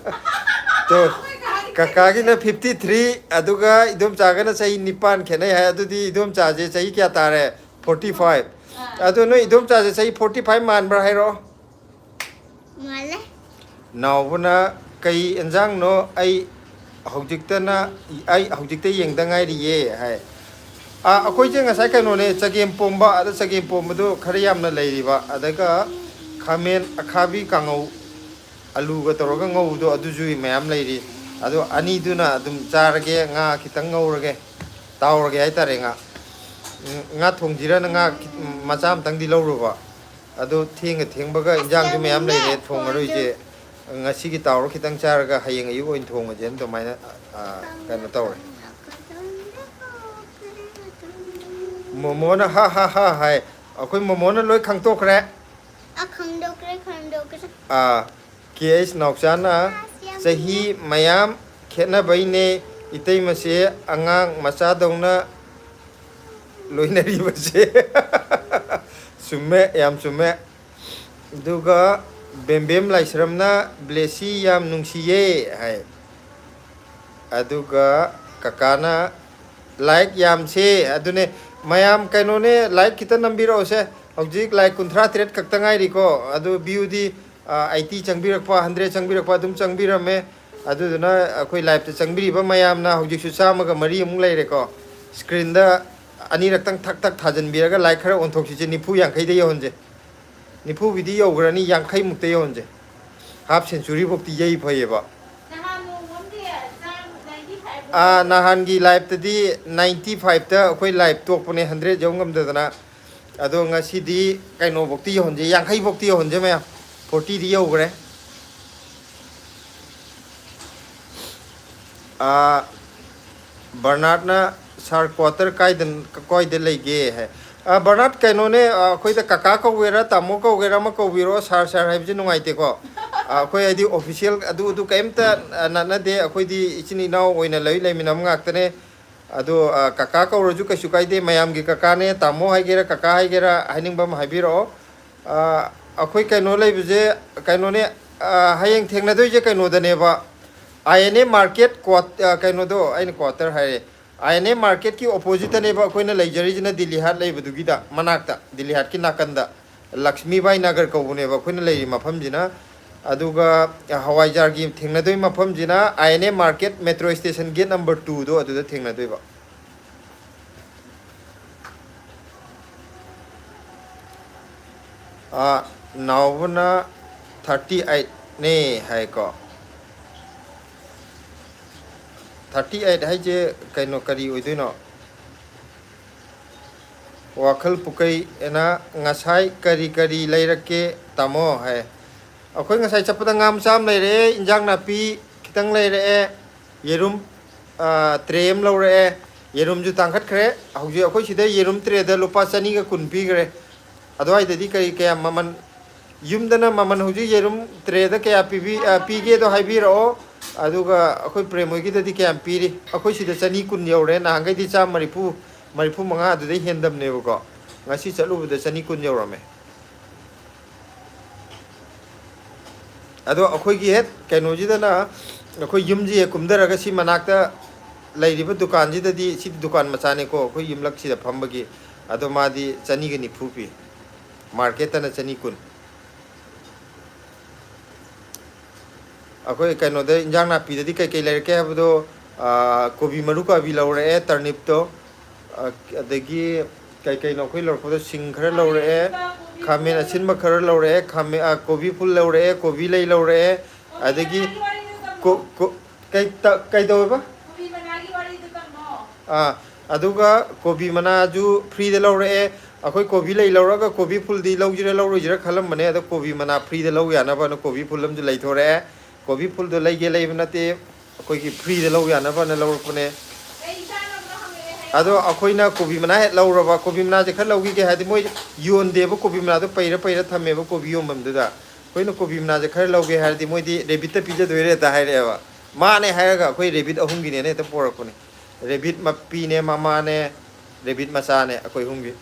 ꯇꯣ, ꯀꯀꯥꯒꯤꯅ fifty three, ꯑꯗꯨꯒ ꯏꯗꯣꯝꯆꯥꯒꯅ ꯆꯍꯤ ꯅꯤꯄꯥꯟ ꯈꯦꯠꯅꯩ ꯍꯥꯏ꯫ ꯑꯗꯨꯗꯤ ꯏꯗꯣꯝꯆꯥꯁꯦ ꯆꯍꯤ ꯀꯌꯥ ꯇꯥꯔꯦ? Forty five꯫ ꯑꯗꯣ ꯅꯣꯏ ꯏꯗꯣꯝꯆꯥꯁꯦ ꯆꯍꯤ forty five ꯃꯥꯟꯕ꯭ꯔꯥ ꯍꯥꯏꯔꯛꯑꯣ꯫ ꯃꯥꯜꯂꯦ꯫ ꯅꯥꯎꯕꯅ "ꯀꯩ ꯑꯦꯟꯖꯥꯡꯅꯣ? ꯑꯩ ꯍꯧꯖꯤꯛꯇꯅ, ꯑꯩ ꯍꯧꯖꯤꯛꯇ ꯌꯦꯡꯗ ꯉꯥꯏꯔꯤꯌꯦ" ꯍꯥꯏ꯫ ꯑꯥ, ꯑꯩꯈꯣꯏꯁꯦ ꯉꯁꯥꯏ ꯀꯩꯅꯣꯅꯦ, ꯆꯒꯦꯝ ꯄꯣꯝꯕ, ꯑꯗ ꯆꯒꯦꯝ ꯄꯣꯝꯕꯗꯣ ꯈꯔ ꯌꯥꯝꯅ ꯂꯩꯔꯤꯕ, ꯑꯗꯨꯒ ꯈꯥꯃꯦꯟ ꯑꯈꯥꯕꯤ ꯀꯥꯡꯉꯧ, ꯑꯂꯨꯒ ꯇꯧꯔꯒ ꯉꯧꯕꯗꯣ, ꯑꯗꯨꯁꯨ ꯃꯌꯥꯝ ꯂꯩꯔꯤ꯫ ꯑꯗꯣ ꯑꯅꯤꯗꯨꯅ ꯑꯗꯨꯝ ꯆꯥꯔꯒꯦ, ꯉꯥ ꯈꯤꯇꯪ ꯉꯧꯔꯒꯦ, ꯇꯥꯎꯔꯒꯦ ꯍꯥꯏꯇꯥꯔꯦ꯫ ꯉꯥ, ꯎꯝ, ꯉꯥ ꯊꯣꯡꯁꯤꯔꯅ ꯉꯥ ꯈꯤ-, ꯃꯆꯥ ꯑꯃꯇꯪꯗꯤ ꯂꯧꯔꯨꯕ꯫ ꯑꯗꯣ ꯊꯦꯡꯒ ꯊꯦꯡꯕꯒ ꯏꯟꯖꯥꯡꯁꯨ ꯃꯌꯥꯝ ꯂꯩꯔꯦ ꯊꯣꯡꯉꯔꯣꯏꯁꯦ꯫ ꯉꯁꯤꯒꯤ ꯇꯥꯎꯔ ꯈꯤꯇꯪ ꯆꯥꯔꯒ ꯍꯌꯦꯡ ꯑꯌꯨꯛ ꯑꯣꯏꯅ ꯊꯣꯡꯉꯁꯦꯅ ꯑꯗꯨꯃꯥꯏꯅ, ꯑ, ꯀꯩꯅꯣ ꯇꯧꯔꯦ꯫ ꯃꯣꯃꯣꯅ "ꯍꯥ ꯍꯥ ꯍꯥ" ꯍꯥꯏ꯫ ꯑꯩꯈꯣꯏ ꯃꯣꯃꯣꯅ ꯂꯣꯏ ꯈꯪꯇꯣꯛꯈ꯭ꯔꯦ꯫ ꯑ, ꯈꯪꯗꯣꯛꯈ꯭ꯔꯦ, ꯈꯪꯗꯣꯛꯈ꯭ꯔꯦ꯫ ꯑꯥ, ꯀꯦ ꯑꯩꯁ ꯅꯥꯎꯆꯥꯅ, "ꯆꯍꯤ ꯃꯌꯥꯝ ꯈꯦꯠꯅꯕꯩꯅꯦ ꯏꯇꯩꯃꯁꯦ ꯑꯉꯥꯡ ꯃꯆꯥꯗꯧꯅ ꯂꯣꯏꯅꯔꯤꯕꯁꯦ꯫" ꯆꯨꯝꯃꯦ, ꯌꯥꯝ ꯆꯨꯝꯃꯦ꯫ ꯑꯗꯨꯒ ꯕꯦꯝꯕꯦꯝ ꯂꯥꯏꯁ꯭ꯔꯝꯅ "ꯕ꯭ꯂꯦꯁꯤ ꯌꯥꯝ ꯅꯨꯡꯁꯤꯌꯦ" ꯍꯥꯏ꯫ ꯑꯗꯨꯒ ꯀꯀꯥꯅ "ꯂꯥꯏꯛ ꯌꯥꯝꯁꯦ", ꯑꯗꯨꯅꯦ ꯃꯌꯥꯝ ꯀꯩꯅꯣꯅꯦ, ꯂꯥꯏꯛ ꯈꯤꯇ ꯅꯝꯕꯤꯔꯛꯑꯣꯁꯦ꯫ ꯍꯧꯖꯤꯛ ꯂꯥꯏꯛ ꯀꯨꯟꯊ꯭ꯔꯥ ꯇꯔꯦꯠ ꯈꯛꯇ ꯉꯥꯏꯔꯤꯀꯣ, ꯑꯗꯨ ꯚ꯭ꯌꯨꯗꯤ ꯑꯩꯠꯇꯤ ꯆꯪꯕꯤꯔꯛꯄ, ꯍꯟꯗ꯭ꯔꯦꯠ ꯆꯪꯕꯤꯔꯛꯄ ꯑꯗꯨꯝ ꯆꯪꯕꯤꯔꯝꯃꯦ꯫ ꯑꯗꯨꯗꯨꯅ ꯑꯩꯈꯣꯏ ꯂꯥꯏꯞꯇ ꯆꯪꯕꯤꯔꯤꯕ ꯃꯌꯥꯝꯅ ꯍꯧꯖꯤꯛꯁꯨ ꯆꯥꯝꯃꯒ ꯃꯔꯤꯃꯨꯛ ꯂꯩꯔꯦꯀꯣ꯫ ꯁ꯭ꯀ꯭ꯔꯤꯟꯗ ꯑꯅꯤꯔꯛꯇꯪ ꯊꯛ ꯊꯛ ꯊꯥꯖꯤꯟꯕꯤꯔꯒ ꯂꯥꯏꯛ ꯈꯔ ꯑꯣꯟꯊꯣꯛꯁꯤꯁꯦ, ꯅꯤꯐꯨ ꯌꯥꯡꯈꯩꯗ ꯌꯧꯍꯟꯁꯦ꯫ ꯅꯤꯐꯨꯕꯨꯗꯤ ꯌꯧꯈ꯭ꯔꯅꯤ, ꯌꯥꯡꯈꯩꯃꯨꯛꯇ ꯌꯧꯍꯟꯁꯦ꯫ ꯍꯥꯐ ꯁꯦꯟꯆꯨꯔꯤꯐꯧꯇꯤ ꯌꯩ ꯐꯩꯌꯦꯕ꯫ ꯅꯍꯥꯟ ꯅꯣꯡꯃ ꯑꯃꯗꯤ ꯆꯥꯝ ꯅꯥꯏꯟꯇꯤ ꯐꯥꯏꯚ ꯑꯥ, ꯅꯍꯥꯟꯒꯤ ꯂꯥꯏꯞꯇꯗꯤ ꯅꯥꯏꯟꯇꯤ ꯐꯥꯏꯚꯇ ꯑꯩꯈꯣꯏ ꯂꯥꯏꯞ ꯇꯣꯛꯄꯅꯦ, ꯍꯟꯗ꯭ꯔꯦꯠ ꯌꯧ ꯉꯝꯗꯗꯅ꯫ ꯑꯗꯣ ꯉꯁꯤꯗꯤ ꯀꯩꯅꯣꯐꯧꯇꯤ ꯌꯧꯍꯟꯁꯦ, ꯌꯥꯡꯈꯩꯐꯧꯇꯤ ꯌꯧꯍꯟꯁꯦ ꯃꯌꯥꯝ꯫ ꯐꯣꯔꯇꯤꯗꯤ ꯌꯧꯈ꯭ꯔꯦ꯫ ꯑꯥ, ꯕꯔꯅꯥꯠꯅ, "ꯁꯥꯔ, ꯀ꯭ꯋꯥꯇꯔ ꯀꯥꯏꯗ, ꯀꯥꯏꯗ ꯂꯩꯒꯦ?" ꯍꯥꯏ꯫ ꯑꯥ, ꯕꯔꯅꯥꯠ, ꯀꯩꯅꯣꯅꯦ, ꯑꯥ, ꯑꯩꯈꯣꯏꯗ ꯀꯀꯥ ꯀꯧꯒꯦꯔꯥ ꯇꯥꯃꯣ ꯀꯧꯒꯦꯔꯥ ꯑꯃ ꯀꯧꯕꯤꯔꯣ, ꯁꯥꯔ, ꯁꯥꯔ ꯍꯥꯏꯕꯁꯦ ꯅꯨꯡꯉꯥꯏꯇꯦꯀꯣ꯫ ꯑꯥ, ꯑꯩꯈꯣꯏ ꯍꯥꯏꯗꯤ ꯑꯣꯐꯤꯁꯤꯌꯦꯜ ꯑꯗꯨ ꯑꯗꯨ ꯀꯩꯝꯇ, ꯑꯥ, ꯅꯠꯅꯗꯦ꯫ ꯑꯩꯈꯣꯏꯗꯤ ꯏꯆꯤꯟ ꯏꯅꯥꯎ ꯑꯣꯏꯅ ꯂꯣꯏ ꯂꯩꯃꯤꯟꯅꯕ ꯉꯥꯛꯇꯅꯦ꯫ ꯑꯗꯣ, ꯑꯥ, ꯀꯀꯥ ꯀꯧꯔꯁꯨ ꯀꯩꯁꯨ ꯀꯥꯏꯗꯦ, ꯃꯌꯥꯝꯒꯤ ꯀꯀꯥꯅꯦ, ꯇꯥꯃꯣ ꯍꯥꯏꯒꯦꯔꯥ ꯀꯀꯥ ꯍꯥꯏꯒꯦꯔꯥ ꯍꯥꯏꯅꯤꯡꯕ ꯑꯃ ꯍꯥꯏꯕꯤꯔꯛꯑꯣ꯫ ꯑꯥ, ꯑꯩꯈꯣꯏ ꯀꯩꯅꯣ ꯂꯩꯕꯁꯦ, ꯀꯩꯅꯣꯅꯦ, ꯑꯥ, ꯍꯌꯦꯡ ꯊꯦꯡꯅꯗꯣꯏꯁꯦ ꯀꯩꯅꯣꯗꯅꯦꯕ, ꯑꯥꯏ ꯑꯦꯟ ꯑꯦ ꯃꯥꯔꯀꯦꯠ ꯀ꯭ꯋꯥ-, ꯑꯥ, ꯀꯩꯅꯣꯗꯣ, ꯑꯩꯅ ꯀ꯭ꯋꯥꯇꯔ ꯍꯥꯏꯔꯦ, ꯑꯥꯏ ꯑꯦꯟ ꯑꯦ ꯃꯥꯔꯀꯦꯠꯀꯤ ꯑꯣꯄꯣꯖꯤꯠꯇꯅꯦꯕ ꯑꯩꯈꯣꯏꯅ ꯂꯩꯖꯔꯤꯁꯤꯅ, ꯗꯤꯜꯂꯤ ꯍꯥꯠ ꯂꯩꯕꯗꯨꯒꯤꯗ ꯃꯅꯥꯛꯇ, ꯗꯤꯜꯂꯤ ꯍꯥꯠꯀꯤ ꯅꯥꯀꯟꯗ꯫ ꯂꯛꯁꯃꯤꯕꯥꯏ ꯅꯒꯔ ꯀꯧꯕꯅꯦꯕ ꯑꯩꯈꯣꯏꯅ ꯂꯩꯔꯤ ꯃꯐꯝꯁꯤꯅ꯫ ꯑꯗꯨꯒ ꯍꯋꯥꯏꯖꯥꯔꯒꯤ ꯊꯦꯡꯅꯗꯣꯏ ꯃꯐꯝꯁꯤꯅ I N A market, metro station gate number ꯇꯨꯗꯣ ꯑꯗꯨꯗ ꯊꯦꯡꯅꯗꯣꯏꯕ꯫ ꯑꯥ, ꯅꯥꯎꯕꯅ ꯊꯥꯔꯇꯤ ꯑꯩꯠꯅꯦ ꯍꯥꯏꯀꯣ꯫ ꯊꯥꯔꯇꯤ ꯑꯩꯠ ꯍꯥꯏꯁꯦ ꯀꯩꯅꯣ, ꯀꯔꯤ ꯑꯣꯏꯗꯣꯏꯅꯣ? ꯋꯥꯈꯜ ꯄꯨꯀꯩ ꯑꯅ, "ꯉꯁꯥꯏ ꯀꯔꯤ ꯀꯔꯤ ꯂꯩꯔꯛꯀꯦ ꯇꯥꯃꯣ?" ꯍꯥꯏ꯫ ꯑꯩꯈꯣꯏ ꯉꯁꯥꯏ ꯆꯠꯄꯗ ꯉꯥ ꯃꯆꯥ ꯑꯃ ꯂꯩꯔꯛꯑꯦ, ꯏꯟꯖꯥꯡ ꯅꯥꯄꯤ ꯈꯤꯇꯪ ꯂꯩꯔꯛꯑꯦ, ꯌꯦꯔꯨꯝ, ꯑꯥ, ꯇ꯭ꯔꯦ ꯑꯃ ꯂꯧꯔꯛꯑꯦ꯫ ꯌꯦꯔꯨꯝꯁꯨ ꯇꯥꯡꯈꯠꯈ꯭ꯔꯦ꯫ ꯍꯧꯖꯤꯛ ꯑꯩꯈꯣꯏ ꯁꯤꯗ ꯌꯦꯔꯨꯝ ꯇ꯭ꯔꯦꯗ ꯂꯨꯄꯥ ꯆꯅꯤꯒ ꯀꯨꯟ ꯄꯤꯈ꯭ꯔꯦ꯫ ꯑꯗꯨꯋꯥꯏꯗꯗꯤ ꯀꯔꯤ ꯀꯌꯥ ꯃꯃꯜ, ꯌꯨꯝꯗꯅ ꯃꯃꯜ ꯍꯧꯖꯤꯛ ꯌꯦꯔꯨꯝ ꯇ꯭ꯔꯦꯗ ꯀꯌꯥ ꯄꯤꯕꯤ-, ꯑꯥ, ꯄꯤꯒꯦꯗꯣ ꯍꯥꯏꯕꯤꯔꯛꯑꯣ꯫ ꯑꯗꯨꯒ ꯑꯩꯈꯣꯏ ꯄ꯭ꯔꯦꯝ ꯍꯣꯏꯒꯤꯗꯗꯤ ꯀꯌꯥꯝ ꯄꯤꯔꯤ? ꯑꯩꯈꯣꯏ ꯁꯤꯗ ꯆꯅꯤ ꯀꯨꯟ ꯌꯧꯔꯦ, ꯅꯍꯥꯟꯈꯩꯗꯤ ꯆꯥꯝ ꯃꯔꯤꯐꯨ, ꯃꯔꯤꯐꯨ ꯃꯉꯥ ꯑꯗꯨꯗꯩ ꯍꯦꯟꯗꯕꯅꯦꯕꯀꯣ꯫ ꯉꯁꯤ ꯆꯠꯂꯨꯕꯗ ꯆꯅꯤ ꯀꯨꯟ ꯌꯧꯔꯝꯃꯦ꯫ ꯑꯗꯣ ꯑꯩꯈꯣꯏꯒꯤ ꯍꯦꯛ ꯀꯩꯅꯣꯁꯤꯗꯅ, ꯑꯩꯈꯣꯏ ꯌꯨꯝꯁꯤ ꯍꯦꯛ ꯀꯨꯝꯊꯔꯒ ꯁꯤ ꯃꯅꯥꯛꯇ ꯂꯩꯔꯤꯕ ꯗꯨꯀꯥꯟꯁꯤꯗꯗꯤ, ꯁꯤꯗꯤ ꯗꯨꯀꯥꯟ ꯃꯆꯥꯅꯤꯀꯣ, ꯑꯩꯈꯣꯏ ꯌꯨꯝꯂꯛꯁꯤꯗ ꯐꯝꯕꯒꯤ, ꯑꯗꯣ ꯃꯥꯗꯤ ꯆꯅꯤꯒ ꯅꯤꯐꯨ ꯄꯤ꯫ ꯃꯥꯔꯀꯦꯠꯇꯅ ꯆꯅꯤ ꯀꯨꯟ꯫ ꯑꯩꯈꯣꯏ ꯀꯩꯅꯣꯗ ꯏꯟꯖꯥꯡ ꯅꯥꯄꯤꯗꯗꯤ ꯀꯩꯀꯩ ꯂꯩꯔꯛꯀꯦ ꯍꯥꯏꯕꯗꯣ, ꯀꯣꯕꯤ ꯃꯔꯨ ꯀꯥꯕꯤ ꯂꯧꯔꯛꯑꯦ, ꯇꯔꯅꯤꯞꯇꯣ, ꯑꯗꯒꯤ ꯀꯩ ꯀꯩꯅꯣ ꯑꯩꯈꯣꯏ ꯂꯧꯔꯛꯄꯗꯣ, ꯁꯤꯡ ꯈꯔ ꯂꯧꯔꯛꯑꯦ, ꯈꯥꯃꯦꯟ ꯑꯁꯤꯟꯕ ꯈꯔ ꯂꯧꯔꯛꯑꯦ, ꯈꯥꯃꯦꯟ ꯀꯣꯕꯤ ꯐꯨꯜ ꯂꯧꯔꯛꯑꯦ, ꯀꯣꯕꯤ ꯂꯩ ꯂꯧꯔꯛꯑꯦ, ꯑꯗꯒꯤ ꯀꯩ ꯀꯩꯗꯧꯋꯦꯕ? ꯑꯥ, ꯑꯗꯨꯒ ꯀꯣꯕꯤ ꯃꯅꯥꯁꯨ ꯐ꯭ꯔꯤꯗ ꯂꯧꯔꯛꯑꯦ꯫ ꯑꯩꯈꯣꯏ ꯀꯣꯕꯤ ꯂꯩ ꯂꯧꯔꯒ ꯀꯣꯕꯤ ꯐꯨꯜꯗꯤ ꯂꯧꯁꯤꯔ ꯂꯧꯔꯣꯏꯁꯤꯔ ꯈꯜꯂꯝꯕꯅꯦ, ꯑꯗꯣ ꯀꯣꯕꯤ ꯃꯅꯥ ꯐ꯭ꯔꯤꯗ ꯂꯧ ꯌꯥꯅꯕꯅ ꯀꯣꯕꯤ ꯐꯨꯜ ꯑꯃꯁꯨ ꯂꯩꯊꯣꯔꯛꯑꯦ꯫ ꯀꯣꯕꯤ ꯐꯨꯜꯗꯣ ꯂꯩꯒꯦ ꯂꯩꯕ ꯅꯠꯇꯦ, ꯑꯩꯈꯣꯏꯒꯤ ꯐ꯭ꯔꯤꯗ ꯂꯧ ꯌꯥꯅꯕꯅ ꯂꯧꯔꯛꯄꯅꯦ꯫ ꯑꯗꯣ ꯑꯩꯈꯣꯏꯅ ꯀꯣꯕꯤ ꯃꯅꯥ ꯍꯦꯛ ꯂꯧꯔꯕ, ꯀꯣꯕꯤ ꯃꯅꯥꯁꯦ ꯈꯔ ꯂꯧꯈꯤꯒꯦ ꯍꯥꯏꯗꯤ ꯃꯣꯏ ꯌꯣꯟꯗꯦꯕ, ꯀꯣꯕꯤ ꯃꯅꯥꯗꯣ ꯄꯩꯔ ꯄꯩꯔ ꯊꯝꯃꯦꯕ ꯀꯣꯕꯤ ꯌꯣꯟꯐꯝꯗꯨꯗ꯫ ꯑꯩꯈꯣꯏꯅ ꯀꯣꯕꯤ ꯃꯅꯥꯁꯦ ꯈꯔ ꯂꯧꯒꯦ ꯍꯥꯏꯔꯗꯤ ꯃꯣꯏꯗꯤ ꯔꯦꯕꯤꯠꯇ ꯄꯤꯖꯗꯣꯏꯔꯦ ꯍꯦꯛꯇ ꯍꯥꯏꯔꯛꯑꯦꯕ꯫ ꯃꯥꯅꯦ ꯍꯥꯏꯔꯒ ꯑꯩꯈꯣꯏ ꯔꯦꯕꯤꯠ ꯑꯍꯨꯝꯒꯤꯅꯦꯅ ꯍꯦꯛꯇ ꯄꯣꯔꯛꯄꯅꯦ꯫ ꯔꯦꯕꯤꯠ ꯃꯄꯤꯅꯦ, ꯃꯃꯥꯅꯦ, ꯔꯦꯕꯤꯠ ꯃꯆꯥꯅꯦ ꯑꯩꯈꯣꯏ ꯑꯍꯨꯝꯒꯤ꯫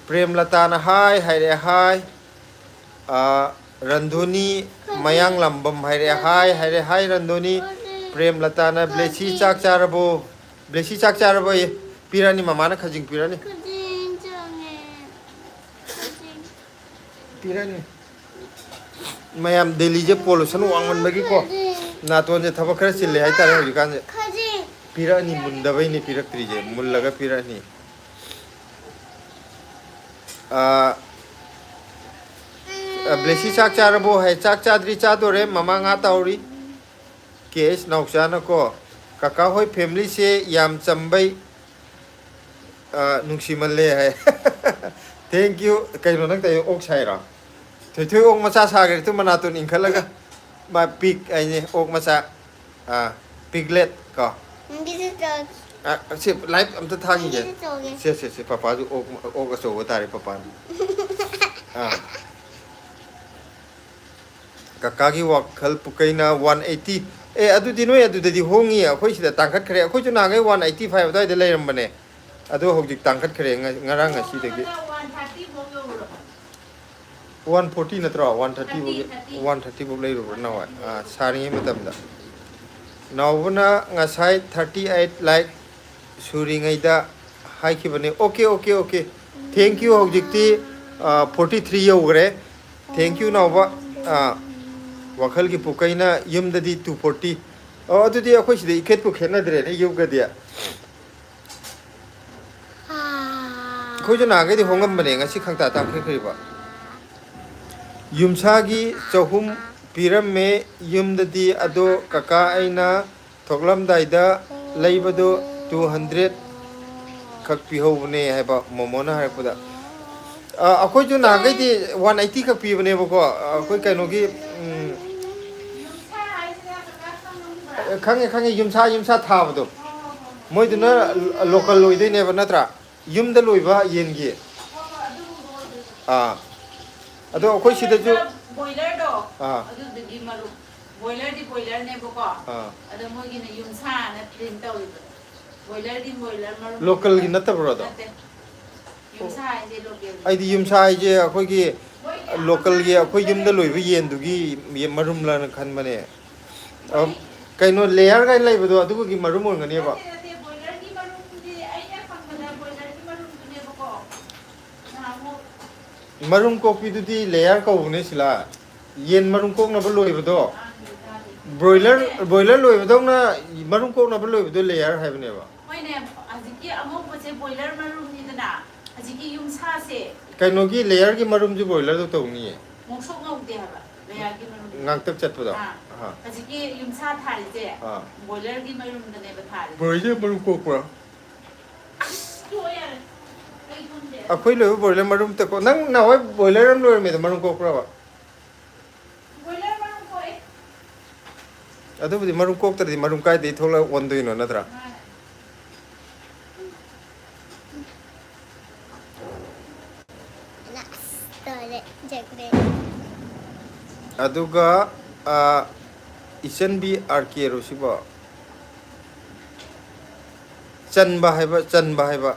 ꯄ꯭ꯔꯦꯝꯂꯇꯥꯅ ꯍꯥꯏ ꯍꯥꯏꯔꯛꯑꯦ, ꯍꯥꯏ꯫ ꯑꯥ, ꯔꯟꯙꯨꯅꯤ ꯃꯌꯥꯡꯂꯥꯝꯕꯝ ꯍꯥꯏꯔꯛꯑꯦ, ꯍꯥꯏ ꯍꯥꯏꯔꯦ, ꯍꯥꯏ ꯔꯟꯙꯨꯅꯤ꯫ ꯄ꯭ꯔꯦꯝꯂꯇꯥꯅ, "ꯕ꯭ꯂꯦꯁꯤ ꯆꯥꯛ ꯆꯥꯔꯕꯣ? ꯕ꯭ꯂꯦꯁꯤ ꯆꯥꯛ ꯆꯥꯔꯕꯣ?" ꯑꯦ, ꯄꯤꯔꯛꯑꯅꯤ, ꯃꯃꯥꯅ ꯈꯖꯤꯡ ꯄꯤꯔꯛꯑꯅꯤ꯫ ꯈꯖꯤꯡ ꯆꯪꯉꯦ꯫ ꯈꯖꯤꯡ꯫ ꯄꯤꯔꯛꯑꯅꯤ꯫ ꯃꯌꯥꯝ ꯗꯦꯜꯂꯤꯁꯦ pollution ꯋꯥꯡꯃꯟꯕꯒꯤꯀꯣ, ꯈꯖꯤꯡ꯫ ꯅꯥꯇꯣꯟꯁꯦ ꯊꯕꯛ ꯈꯔ ꯆꯤꯜꯂꯦ ꯍꯥꯏꯇꯥꯔꯦ ꯍꯧꯖꯤꯛꯀꯥꯟꯁꯦ꯫ ꯈꯖꯤꯡ꯫ ꯄꯤꯔꯛꯑꯅꯤ, ꯃꯨꯟꯗꯕꯩꯅꯦ ꯄꯤꯔꯛꯇ꯭ꯔꯤꯁꯦ, ꯃꯨꯜꯂꯒ ꯄꯤꯔꯛꯑꯅꯤ꯫ ꯑꯥ, ꯑ, ꯕ꯭ꯂꯦꯁꯤ ꯆꯥꯛ ꯆꯥꯔꯕꯣ ꯍꯥꯏ꯫ ꯆꯥꯛ ꯆꯥꯗ꯭ꯔꯤ, ꯆꯥꯗꯣꯔꯦ꯫ ꯃꯃꯥ ꯉꯥ ꯇꯥꯎꯔꯤ꯫ ꯀꯦ ꯑꯦꯁ ꯅꯥꯎꯆꯥꯅꯀꯣ, "ꯀꯀꯥ ꯍꯣꯏ family ꯁꯦ ꯌꯥꯝ ꯆꯝꯕꯩ, ꯑ, ꯅꯨꯡꯁꯤꯃꯜꯂꯦ" ꯍꯥꯏ꯫ Thank you꯫ ꯀꯩꯅꯣ ꯅꯪ ꯇꯧꯔꯤꯗꯣ, ꯑꯣꯛ ꯁꯥꯏꯔꯣ? ꯊꯣꯏꯊꯣꯏ ꯑꯣꯛ ꯃꯆꯥ ꯁꯥꯈ꯭ꯔꯦ, ꯇꯨ ꯃꯅꯥꯇꯣꯟ ꯏꯟꯈꯠꯂꯒ꯫ ꯃꯥ pig ꯍꯥꯏꯅꯦ, ꯑꯣꯛ ꯃꯆꯥ꯫ ꯑꯥ, piglet ꯀꯣ꯫ ꯅꯪꯒꯤꯁꯨ ꯇꯧꯒꯦ꯫ ꯑ, ꯁꯤ live ꯑꯝꯇ ꯊꯥꯈꯤꯒꯦ꯫ ꯅꯪꯒꯤꯁꯨ ꯇꯧꯒꯦ꯫ ꯁꯦ, ꯁꯦ, ꯁꯦ, ꯄꯄꯥꯁꯨ ꯑꯣꯛ, ꯑꯣꯛ ꯑꯆꯧꯕ ꯇꯥꯔꯦ ꯄꯄꯥꯅ꯫ ꯑꯥ꯫ ꯀꯀꯥꯒꯤ ꯋꯥꯈꯜ ꯄꯨꯀꯩꯅ one eighty꯫ ꯑꯦ, ꯑꯗꯨꯗꯤ ꯅꯣꯏ ꯑꯗꯨꯗꯗꯤ ꯍꯣꯡꯉꯤ, ꯑꯩꯈꯣꯏ ꯁꯤꯗ ꯇꯥꯡꯈꯠꯈ꯭ꯔꯦ꯫ ꯑꯩꯈꯣꯏꯁꯨ ꯅꯍꯥꯟꯈꯩ one eighty five ꯑꯗꯨꯋꯥꯏꯗ ꯂꯩꯔꯝꯕꯅꯦ, ꯑꯗꯣ ꯍꯧꯖꯤꯛ ꯇꯥꯡꯈꯠꯈ꯭ꯔꯦ ꯉ-, ꯉꯔꯥꯡ ꯉꯁꯤꯗꯒꯤ꯫ One thirty ꯐꯥꯎ ꯌꯧꯔꯕ? One forty ꯅꯠꯇ꯭ꯔꯣ? One thirty ꯐꯥꯎ, thirty, thirty꯫ One thirty ꯐꯥꯎ ꯂꯩꯔꯨꯕ꯭ꯔꯥ ꯅꯍꯥꯟꯋꯥꯏ? ꯑꯥ, ꯁꯥꯔꯤꯉꯩ ꯃꯇꯝꯗ꯫ ꯅꯥꯎꯕꯅ ꯉꯁꯥꯏ thirty eight like ꯁꯨꯔꯤꯉꯩꯗ ꯍꯥꯏꯈꯤꯕꯅꯦ꯫ Okay, okay, okay. Thank you꯫ ꯍꯧꯖꯤꯛꯇꯤ ꯐꯣꯔꯇꯤ ꯊ꯭ꯔꯤ ꯌꯧꯈ꯭ꯔꯦ꯫ Thank you, ꯅꯥꯎꯕ꯫ ꯑꯥ, ꯋꯥꯈꯜꯒꯤ ꯄꯨꯀꯩꯅ ꯌꯨꯝꯗꯗꯤ ꯇꯨ ꯐꯣꯔꯇꯤ꯫ ꯑꯣ, ꯑꯗꯨꯗꯤ ꯑꯩꯈꯣꯏ ꯁꯤꯗ ꯏꯈꯦꯠꯄꯨ ꯈꯦꯠꯅꯗ꯭ꯔꯦꯅꯦ, ꯌꯨꯝꯒꯗꯤ꯫ ꯑꯩꯈꯣꯏꯁꯨ ꯅꯍꯥꯟꯈꯩꯗꯤ ꯍꯣꯡꯉꯝꯕꯅꯦ, ꯉꯁꯤ ꯈꯪꯇꯥ ꯇꯥꯡꯈꯠꯈ꯭ꯔꯤꯕ꯫ ꯌꯨꯝꯁꯥꯒꯤ ꯆꯍꯨꯝ ꯄꯤꯔꯝꯃꯦ ꯌꯨꯝꯗꯗꯤ, ꯑꯗꯣ ꯀꯀꯥ ꯑꯩꯅ ꯊꯣꯛꯂꯝꯗꯥꯏꯗ ꯂꯩꯕꯗꯣ ꯇꯨ ꯍꯟꯗ꯭ꯔꯦꯠ ꯈꯛ ꯄꯤꯍꯧꯕꯅꯦ ꯍꯥꯏꯕ ꯃꯣꯃꯣꯅ ꯍꯥꯏꯔꯛꯄꯗ꯫ ꯑ, ꯑꯩꯈꯣꯏꯁꯨ ꯅꯍꯥꯟꯈꯩꯗꯤ ꯋꯥꯟ ꯑꯩꯠꯇꯤ ꯈꯛ ꯄꯤꯕꯅꯦꯕꯀꯣ, ꯑꯩꯈꯣꯏ ꯀꯩꯅꯣꯒꯤ, ꯎꯝ, ꯈꯪꯉꯦ, ꯈꯪꯉꯦ, ꯌꯨꯝꯁꯥ, ꯌꯨꯝꯁꯥ ꯊꯥꯕꯗꯣ꯫ ꯃꯣꯏꯗꯨꯅ ꯂꯣꯀꯦꯜ ꯑꯣꯏꯗꯣꯏꯅꯦꯕ, ꯅꯠꯇ꯭ꯔꯥ? ꯌꯨꯝꯗ ꯂꯣꯏꯕ ꯌꯦꯟꯒꯤ꯫ ꯑꯥ꯫ ꯑꯗꯣ ꯑꯩꯈꯣꯏ ꯁꯤꯗꯁꯨ ꯕꯣꯏꯂꯔꯗꯣ, ꯑꯥ꯫ ꯑꯗꯨꯗꯨꯒꯤ ꯃꯔꯨꯝ꯫ ꯕꯣꯏꯂꯔꯗꯤ ꯕꯣꯏꯂꯔꯅꯦꯕꯀꯣ꯫ ꯑꯥ꯫ ꯑꯗꯣ ꯃꯣꯏꯒꯤꯅ ꯌꯨꯝꯁꯥꯅ ꯄ꯭ꯔꯤꯟ ꯇꯧꯔꯤꯕ꯫ ꯕꯣꯏꯂꯔꯗꯤ ꯕꯣꯏꯂꯔ ꯃꯔꯨꯝ꯫ ꯂꯣꯀꯦꯜꯒꯤ ꯅꯠꯇꯕ꯭ꯔꯣ ꯑꯗꯣ? ꯅꯠꯇꯦ꯫ ꯌꯨꯝꯁꯥ ꯍꯥꯏꯁꯦ ꯂꯣꯀꯦꯜꯒꯤ ꯑꯩꯗꯤ ꯅꯠꯇꯦ꯫ ꯌꯨꯝꯁꯥ ꯍꯥꯏꯁꯦ ꯑꯩꯈꯣꯏꯒꯤ ꯃꯣꯏꯒꯤ ꯂꯣꯀꯦꯜꯒꯤ, ꯑꯩꯈꯣꯏ ꯌꯨꯝꯗ ꯂꯣꯏꯕ ꯌꯦꯟꯗꯨꯒꯤ ꯌꯦ-, ꯃꯔꯨꯝꯂꯅ ꯈꯟꯕꯅꯦ꯫ ꯑ, ꯃꯣꯏ ꯀꯩꯅꯣ, ꯂꯦꯌꯔ ꯀꯥꯏꯅ ꯂꯩꯕꯗꯣ, ꯑꯗꯨꯒꯤ ꯃꯔꯨꯝ ꯑꯣꯏꯔꯝꯒꯅꯦꯕ꯫ ꯅꯠꯇꯦ, ꯅꯠꯇꯦ, ꯕꯣꯏꯂꯔꯒꯤ ꯃꯔꯨꯝꯗꯤ ꯑꯩꯅ ꯈꯪꯕꯗ ꯕꯣꯏꯂꯔꯒꯤ ꯃꯔꯨꯝꯗꯨꯅꯦꯕꯀꯣ꯫ ꯅꯍꯥꯟꯃꯨꯛ ꯃꯔꯨꯝ ꯀꯣꯛꯄꯤꯗꯨꯗꯤ ꯂꯦꯌꯔ ꯀꯧꯕꯅꯦ, ꯁꯤꯂꯥ꯫ ꯌꯦꯟ ꯃꯔꯨꯝ ꯀꯣꯛꯅꯕ ꯂꯣꯏꯕꯗꯣ꯫ ꯕ꯭ꯔꯣꯏꯂꯔ, ꯕ꯭ꯔꯣꯏꯂꯔ ꯂꯣꯏꯕꯗꯧꯅ ꯃꯔꯨꯝ ꯀꯣꯛꯅꯕ ꯂꯣꯏꯕꯗꯣ ꯂꯦꯌꯔ ꯍꯥꯏꯕꯅꯦꯕ꯫ ꯍꯣꯏꯅꯦ, ꯍꯧꯖꯤꯛꯀꯤ ꯑꯉꯧꯕꯁꯦ ꯕꯣꯏꯂꯔ ꯃꯔꯨꯝꯅꯤꯗꯅ, ꯍꯧꯖꯤꯛꯀꯤ ꯌꯨꯝꯁꯥꯁꯦ꯫ ꯀꯩꯅꯣꯒꯤ ꯂꯦꯌꯔꯒꯤ ꯃꯔꯨꯝꯁꯦ ꯕꯣꯏꯂꯔꯗ ꯇꯧꯅꯤꯌꯦ꯫ ꯉꯧꯁꯣꯛ ꯉꯧꯗꯦ ꯍꯥꯏꯕ, ꯂꯦꯌꯔꯒꯤ ꯃꯔꯨꯝꯁꯦ꯫ ꯉꯥꯡꯇꯛ ꯆꯠꯄꯗꯣ꯫ ꯑꯥ꯫ ꯑꯥ꯫ ꯍꯧꯖꯤꯛꯀꯤ ꯌꯨꯝꯁꯥ ꯊꯥꯔꯤꯁꯦ, ꯑꯥ꯫ ꯕꯣꯏꯂꯔꯒꯤ ꯃꯔꯨꯝꯗꯅꯦꯕ ꯊꯥꯔꯤꯁꯦ꯫ ꯕ꯭ꯔꯣꯏꯂꯔ ꯃꯔꯨꯝ ꯀꯣꯛꯄ꯭ꯔꯣ? ꯑꯁ, ꯇꯣꯛꯑꯣ ꯌꯥꯔꯦ꯫ ꯑꯩ ꯈꯪꯗꯦ꯫ ꯑꯩꯈꯣꯏ ꯂꯣꯏꯕ ꯕꯣꯏꯂꯔ ꯃꯔꯨꯝ ꯇꯀꯣ꯫ ꯅꯪ ꯅꯍꯥꯟꯋꯥꯏ ꯕꯣꯏꯂꯔ ꯑꯃ ꯂꯣꯏꯔꯝꯃꯦꯗ, ꯃꯔꯨꯝ ꯀꯣꯛꯄ꯭ꯔꯕ? ꯕꯣꯏꯂꯔ ꯃꯔꯨꯝ ꯀꯣꯛꯑꯦ꯫ ꯑꯗꯨꯕꯨꯗꯤ ꯃꯔꯨꯝ ꯀꯣꯛꯇ꯭ꯔꯗꯤ ꯃꯔꯨꯝ ꯀꯥꯏꯗꯒꯤ ꯊꯣꯛꯂꯛ ꯑꯣꯟꯗꯣꯏꯅꯣ, ꯅꯠꯇ꯭ꯔꯥ? ꯃꯥꯅꯦ꯫ ꯑꯗꯨꯒ, ꯑ, ꯏꯆꯟꯕꯤ ꯑꯥꯔ ꯀꯦꯔꯣ ꯁꯤꯕꯣ? ꯆꯟꯕ ꯍꯥꯏꯕ, ꯆꯟꯕ ꯍꯥꯏꯕ꯫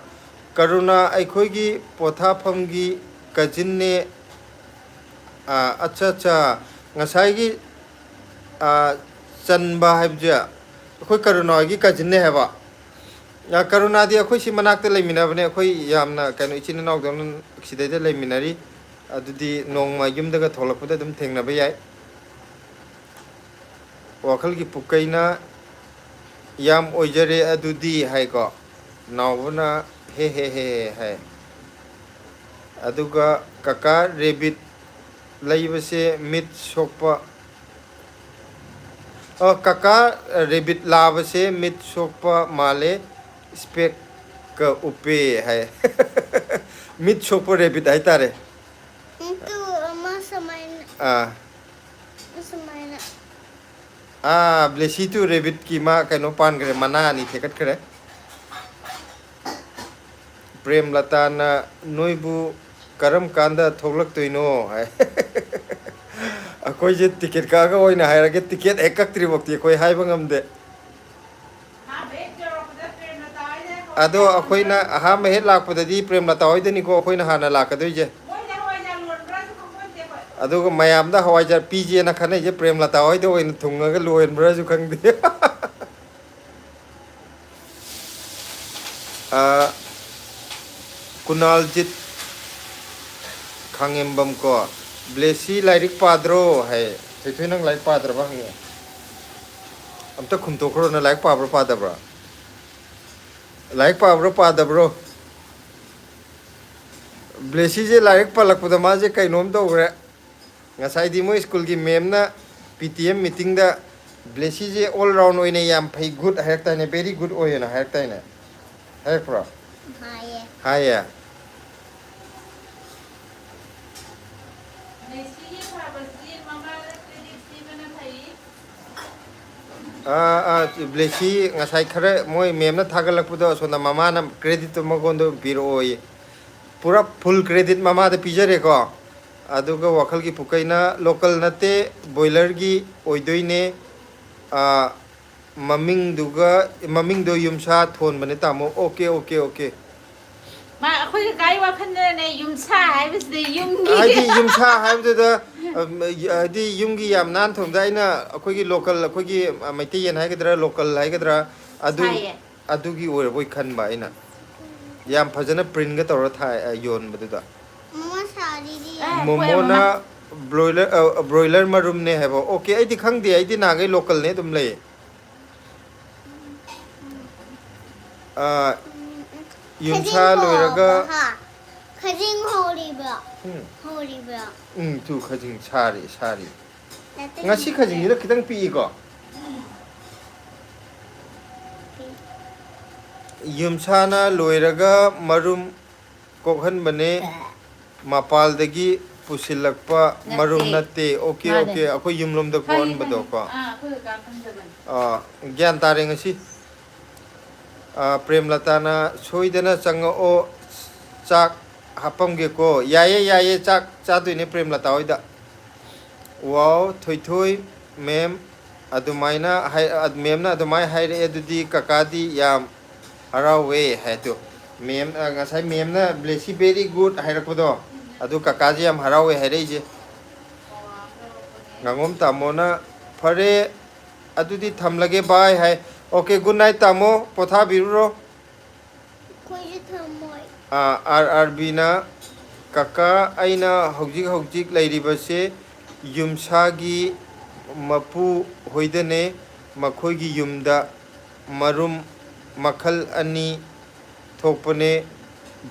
ꯀꯔꯨꯅꯥ ꯑꯩꯈꯣꯏꯒꯤ ꯄꯣꯊꯥꯐꯝꯒꯤ ꯀꯖꯤꯟꯅꯦ꯫ ꯑꯥ, ꯑꯠꯆꯥ, ꯑꯠꯆꯥ꯫ ꯉꯁꯥꯏꯒꯤ, ꯑꯥ, ꯆꯟꯕ ꯍꯥꯏꯕꯁꯦ ꯑꯩꯈꯣꯏ ꯀꯔꯨꯅꯥ ꯍꯣꯏꯒꯤ ꯀꯖꯤꯟꯅꯦ ꯍꯥꯏꯕ꯫ ꯑ, ꯀꯔꯨꯅꯥꯗꯤ ꯑꯩꯈꯣꯏ ꯁꯤ ꯃꯅꯥꯛꯇ ꯂꯩꯃꯤꯟꯅꯕꯅꯦ꯫ ꯑꯩꯈꯣꯏ ꯌꯥꯝꯅ, ꯀꯩꯅꯣ, ꯏꯆꯤꯟ ꯏꯅꯥꯎꯗꯧꯅ ꯁꯤꯗꯩꯗ ꯂꯩꯃꯤꯟꯅꯔꯤ꯫ ꯑꯗꯨꯗꯤ ꯅꯣꯡꯃ ꯌꯨꯝꯗꯒ ꯊꯣꯛꯂꯛꯄꯗ ꯑꯗꯨꯝ ꯊꯦꯡꯅꯕ ꯌꯥꯏ꯫ ꯋꯥꯈꯜꯒꯤ ꯄꯨꯀꯩꯅ "ꯌꯥꯝ ꯑꯣꯏꯖꯔꯦ ꯑꯗꯨꯗꯤ" ꯍꯥꯏꯀꯣ꯫ ꯅꯥꯎꯕꯅ "ꯍꯦ ꯍꯦ ꯍꯦ ꯍꯦ" ꯍꯥꯏ꯫ ꯑꯗꯨꯒ "ꯀꯀꯥ ꯔꯦꯕꯤꯠ ꯂꯩꯕꯁꯦ ꯃꯤꯠ ꯁꯣꯛꯄ", ꯑ, "ꯀꯀꯥ ꯔꯦꯕꯤꯠ ꯂꯥꯕꯁꯦ ꯃꯤꯠ ꯁꯣꯛꯄ ꯃꯥꯜꯂꯦ, ꯏꯁꯄꯦꯛꯀ ꯎꯞꯄꯦ" ꯍꯥꯏ꯫ ꯃꯤꯠ ꯁꯣꯛꯄ ꯔꯦꯕꯤꯠ ꯍꯥꯏꯇꯥꯔꯦ꯫ ꯑꯗꯨ ꯑꯃ ꯁꯨꯃꯥꯏꯅ꯫ ꯑꯥ꯫ ꯑꯁꯨꯃꯥꯏꯅ꯫ ꯑꯥ, ꯕ꯭ꯂꯦꯁꯤ ꯇꯨ ꯔꯦꯕꯤꯠꯀꯤ ꯃꯥ ꯀꯩꯅꯣ ꯄꯥꯟꯈ꯭ꯔꯦ, ꯃꯅꯥ ꯑꯅꯤ ꯊꯦꯛꯀꯠꯈ꯭ꯔꯦ꯫ ꯄ꯭ꯔꯦꯝꯂꯇꯥꯅ "ꯅꯣꯏꯕꯨ ꯀꯔꯝ ꯀꯥꯟꯗ ꯊꯣꯛꯂꯛꯇꯣꯏꯅꯣ?" ꯍꯥꯏ꯫ ꯑꯩꯈꯣꯏꯁꯦ ꯇꯤꯀꯦꯠ ꯀꯛꯑꯒ ꯑꯣꯏꯅ ꯍꯥꯏꯔꯒꯦ, ꯇꯤꯀꯦꯠ ꯍꯦꯛ ꯀꯛꯇ꯭ꯔꯤꯐꯥꯎꯗꯤ ꯑꯩꯈꯣꯏ ꯍꯥꯏꯕ ꯉꯝꯗꯦ꯫ ꯑꯗꯣ ꯑꯩꯈꯣꯏꯅ ꯑꯍꯥꯟꯕ ꯍꯦꯛ ꯂꯥꯛꯄꯗꯗꯤ ꯄ꯭ꯔꯦꯝꯂꯇꯥ ꯍꯣꯏꯗꯅꯤꯀꯣ ꯑꯩꯈꯣꯏꯅ ꯍꯥꯟꯅ ꯂꯥꯛꯀꯗꯣꯏꯁꯦ꯫ ꯑꯗꯨꯒ ꯃꯌꯥꯝꯗ ꯍꯋꯥꯏꯖꯥꯔ ꯄꯤꯖꯦꯅ ꯈꯟꯅꯩꯁꯦ ꯄ꯭ꯔꯦꯝꯂꯇꯥ ꯍꯣꯏꯗ ꯑꯣꯏꯅ ꯊꯨꯡꯉꯒ ꯂꯣꯏꯍꯟꯕ꯭ꯔꯥꯁꯨ ꯈꯪꯗꯦ꯫ ꯑ, ꯀꯨꯅꯥꯜꯖꯤꯠ ꯈꯥꯡꯉꯦꯝꯕꯝ ꯀꯣ, "ꯕ꯭ꯂꯦꯁꯤ ꯂꯥꯏꯔꯤꯛ ꯄꯥꯗ꯭ꯔꯣ?" ꯍꯥꯏ꯫ "ꯊꯣꯏꯊꯣꯏ, ꯅꯪ ꯂꯥꯏꯔꯤꯛ ꯄꯥꯗ꯭ꯔꯕ?" ꯍꯪꯉꯦ꯫ ꯑꯝꯇ ꯈꯨꯝꯇꯣꯛꯈ꯭ꯔꯣ, ꯅꯪ ꯂꯥꯏꯔꯤꯛ ꯄꯥꯕ꯭ꯔꯣ ꯄꯥꯗꯕ꯭ꯔꯣ? ꯂꯥꯏꯔꯤꯛ ꯄꯥꯕ꯭ꯔꯣ ꯄꯥꯗꯕ꯭ꯔꯣ? ꯕ꯭ꯂꯦꯁꯤꯁꯦ ꯂꯥꯏꯔꯤꯛ ꯄꯜꯂꯛꯄꯗ ꯃꯥꯁꯦ ꯀꯩꯅꯣꯝ ꯇꯧꯈ꯭ꯔꯦ꯫ ꯉꯁꯥꯏꯗꯤ ꯃꯣꯏ ꯁ꯭ꯀꯨꯜꯒꯤ ꯃꯦꯝꯅ ꯄꯤ ꯇꯤ ꯑꯦꯝ ꯃꯤꯇꯤꯡꯗ "ꯕ꯭ꯂꯦꯁꯤꯁꯦ ꯑꯣꯜ ꯔꯥꯎꯟ ꯑꯣꯏꯅ ꯌꯥꯝ ꯐꯩ, ꯒꯨꯗ ꯍꯥꯏꯔꯛꯇꯥꯏꯅꯦ, ꯚꯦꯔꯤ ꯒꯨꯗ ꯑꯣꯏꯌꯦꯅ" ꯍꯥꯏꯔꯛꯇꯥꯏꯅꯦ꯫ ꯍꯥꯏꯔꯛꯄ꯭ꯔꯣ? ꯍꯥꯏꯌꯦ꯫ ꯍꯥꯏꯌꯦ꯫ ꯕ꯭ꯂꯦꯁꯤꯒꯤ ꯐꯕꯁꯤ ꯃꯃꯥꯗ ꯀ꯭ꯔꯦꯗꯤꯠ ꯄꯤꯕꯅ ꯐꯩ꯫ ꯑꯥ, ꯑꯥ, ꯕ꯭ꯂꯦꯁꯤ ꯉꯁꯥꯏ ꯈꯔ ꯃꯣꯏ ꯃꯦꯝꯅ ꯊꯥꯒꯠꯂꯛꯄꯗꯣ ꯑꯁꯣꯝꯗ ꯃꯃꯥꯅ ꯀ꯭ꯔꯦꯗꯤꯠꯇꯣ ꯃꯉꯣꯟꯗ ꯑꯣꯏꯅ ꯄꯤꯔꯛꯑꯣꯌꯦ꯫ ꯄꯨꯔꯥ ꯐꯨꯜ ꯀ꯭ꯔꯦꯗꯤꯠ ꯃꯃꯥꯗ ꯄꯤꯖꯔꯦꯀꯣ꯫ ꯑꯗꯨꯒ ꯋꯥꯈꯜꯒꯤ ꯄꯨꯀꯩꯅ "ꯂꯣꯀꯦꯜ ꯅꯠꯇꯦ, ꯕꯣꯏꯂꯔꯒꯤ ꯑꯣꯏꯗꯣꯏꯅꯦ꯫ ꯑꯥ, ꯃꯃꯤꯡꯗꯨꯒ, ꯃꯃꯤꯡꯗꯣ ꯌꯨꯝꯁꯥ ꯊꯣꯟꯕꯅꯦ ꯇꯥꯃꯣ"꯫ Okay, okay, okay. ꯃꯥ, ꯑꯩꯈꯣꯏ ꯀꯀꯥꯒꯤ ꯋꯥꯈꯜꯗꯅꯅꯦ, ꯌꯨꯝꯁꯥ ꯍꯥꯏꯕꯁꯤꯗ ꯌꯨꯝꯒꯤ ꯍꯥꯏꯗꯤ ꯌꯨꯝꯁꯥ ꯍꯥꯏꯕꯗꯨꯗ, ꯑꯝ, ꯍꯥꯏꯗꯤ ꯌꯨꯝꯒꯤ ꯌꯥꯝ ꯅꯥꯟ ꯊꯣꯡꯗ ꯑꯩꯅ ꯑꯩꯈꯣꯏꯒꯤ ꯂꯣꯀꯦꯜ, ꯑꯩꯈꯣꯏꯒꯤ ꯃꯩꯇꯩ ꯌꯦꯟ ꯍꯥꯏꯒꯗ꯭ꯔꯥ, ꯂꯣꯀꯦꯜ ꯍꯥꯏꯒꯗ꯭ꯔꯥ, ꯑꯗꯨ ꯁꯥꯏꯌꯦ꯫ ꯑꯗꯨꯒꯤ ꯑꯣꯏꯔꯕꯣꯏ ꯈꯟꯕ ꯑꯩꯅ꯫ ꯌꯥꯝ ꯐꯖꯅ ꯄ꯭ꯔꯤꯟꯒ ꯇꯧꯔ ꯊꯥꯏ, ꯑ, ꯌꯣꯟꯕꯗꯨꯗ꯫ ꯃꯃꯥ ꯁꯥꯔꯤꯗꯤ꯫ ꯑꯦ, ꯃꯣꯃꯣꯅ ꯍꯣꯏ, ꯕ꯭ꯔꯣꯏꯂꯔ, ꯑ, ꯕ꯭ꯔꯣꯏꯂꯔ ꯃꯔꯨꯝꯅꯦ ꯍꯥꯏꯕ꯫ ꯑꯣꯀꯦ, ꯑꯩꯗꯤ ꯈꯪꯗꯦ, ꯑꯩꯗꯤ ꯅꯍꯥꯟꯈꯩ ꯂꯣꯀꯦꯜꯅꯦ ꯑꯗꯨꯝ ꯂꯩ꯫ ꯑ, ꯎꯝ, ꯎꯝ꯫ ꯌꯨꯝꯁꯥ ꯈꯖꯤꯡ ꯂꯣꯏꯔꯒ ꯍꯧꯕ꯭ꯔꯣ, ꯍꯥ? ꯈꯖꯤꯡ ꯍꯧꯔꯤꯕ꯭ꯔꯣ? ꯎꯝ, ꯍꯧꯔꯤꯕ꯭ꯔꯣ? ꯎꯝ, ꯇꯨ ꯈꯖꯤꯡ ꯁꯥꯔꯤ, ꯁꯥꯔꯤ꯫ ꯅꯠꯇꯦ, ꯉꯁꯤ ꯅꯠꯇꯦ꯫ ꯈꯖꯤꯡꯁꯤꯅ ꯈꯤꯇꯪ ꯄꯤꯛꯏꯀꯣ꯫ ꯌꯨꯝꯁꯥꯅ ꯂꯣꯏꯔꯒ ꯃꯔꯨꯝ ꯀꯣꯛꯍꯟꯕꯅꯦ, ꯃꯄꯥꯜꯗꯒꯤ ꯄꯨꯁꯤꯜꯂꯛꯄ ꯃꯔꯨꯝ ꯅꯠꯇꯦ꯫ ꯑꯣꯀꯦ, ꯃꯥꯅꯦ꯫ ꯑꯣꯀꯦ, ꯑꯩꯈꯣꯏ ꯌꯨꯝꯂꯣꯝꯗ ꯈꯪꯉꯦ, ꯀꯣꯛꯍꯟꯕꯗꯣ ꯈꯪꯉꯦ꯫ ꯀꯣ꯫ ꯑꯥ, ꯑꯩꯈꯣꯏ ꯀꯀꯥ ꯈꯪꯖꯕꯅꯤ꯫ ꯑꯥ, ꯒ꯭ꯌꯥꯟ ꯇꯥꯔꯦ ꯉꯁꯤ꯫ ꯑꯥ, ꯄ꯭ꯔꯦꯝꯂꯇꯥꯅ ꯁꯣꯏꯗꯅ ꯆꯪꯉꯛꯑꯣ, ꯆꯥꯛ ꯍꯥꯞꯄꯝꯒꯦꯀꯣ꯫ ꯌꯥꯏꯌꯦ, ꯌꯥꯏꯌꯦ, ꯆꯥꯛ ꯆꯥꯗꯣꯏꯅꯦ ꯄ꯭ꯔꯦꯝꯂꯇꯥ ꯍꯣꯏꯗ꯫ ꯋꯥꯎ, ꯊꯣꯏꯊꯣꯏ ꯃꯦꯝ ꯑꯗꯨꯃꯥꯏꯅ ꯍꯥꯏ-, ꯑ, ꯃꯦꯝꯅ ꯑꯗꯨꯃꯥꯏꯅ ꯍꯥꯏꯔꯛꯑꯦ, ꯑꯗꯨꯗꯤ ꯀꯀꯥꯗꯤ ꯌꯥꯝ ꯍꯔꯥꯎꯋꯦ ꯍꯥꯏꯗꯣ꯫ ꯃꯦꯝ, ꯑ, ꯉꯁꯥꯏ ꯃꯦꯝꯅ "Blessy very good" ꯍꯥꯏꯔꯛꯄꯗꯣ, ꯑꯗꯨ ꯀꯀꯥꯁꯦ ꯌꯥꯝ ꯍꯔꯥꯎꯋꯦ ꯍꯥꯏꯔꯛꯏꯁꯦ꯫ ꯉꯥꯉꯣꯝ ꯇꯥꯃꯣꯅ "ꯐꯔꯦ, ꯑꯗꯨꯗꯤ ꯊꯝꯂꯒꯦ, bye" ꯍꯥꯏ꯫ ꯑꯣꯀꯦ, good night ꯇꯥꯃꯣ, ꯄꯣꯊꯥꯕꯤꯔꯨꯔꯣ꯫ ꯑꯩꯈꯣꯏꯁꯨ ꯊꯝꯃꯣꯏ꯫ ꯑꯥ, ꯑꯥꯔ ꯑꯥꯔ ꯕꯤꯅ "ꯀꯀꯥ, ꯑꯩꯅ ꯍꯧꯖꯤꯛ ꯍꯧꯖꯤꯛ ꯂꯩꯔꯤꯕꯁꯦ ꯌꯨꯝꯁꯥꯒꯤ ꯃꯄꯨ ꯍꯣꯏꯗꯅꯦ, ꯃꯈꯣꯏꯒꯤ ꯌꯨꯝꯗ ꯃꯔꯨꯝ ꯃꯈꯜ ꯑꯅꯤ ꯊꯣꯛꯄꯅꯦ,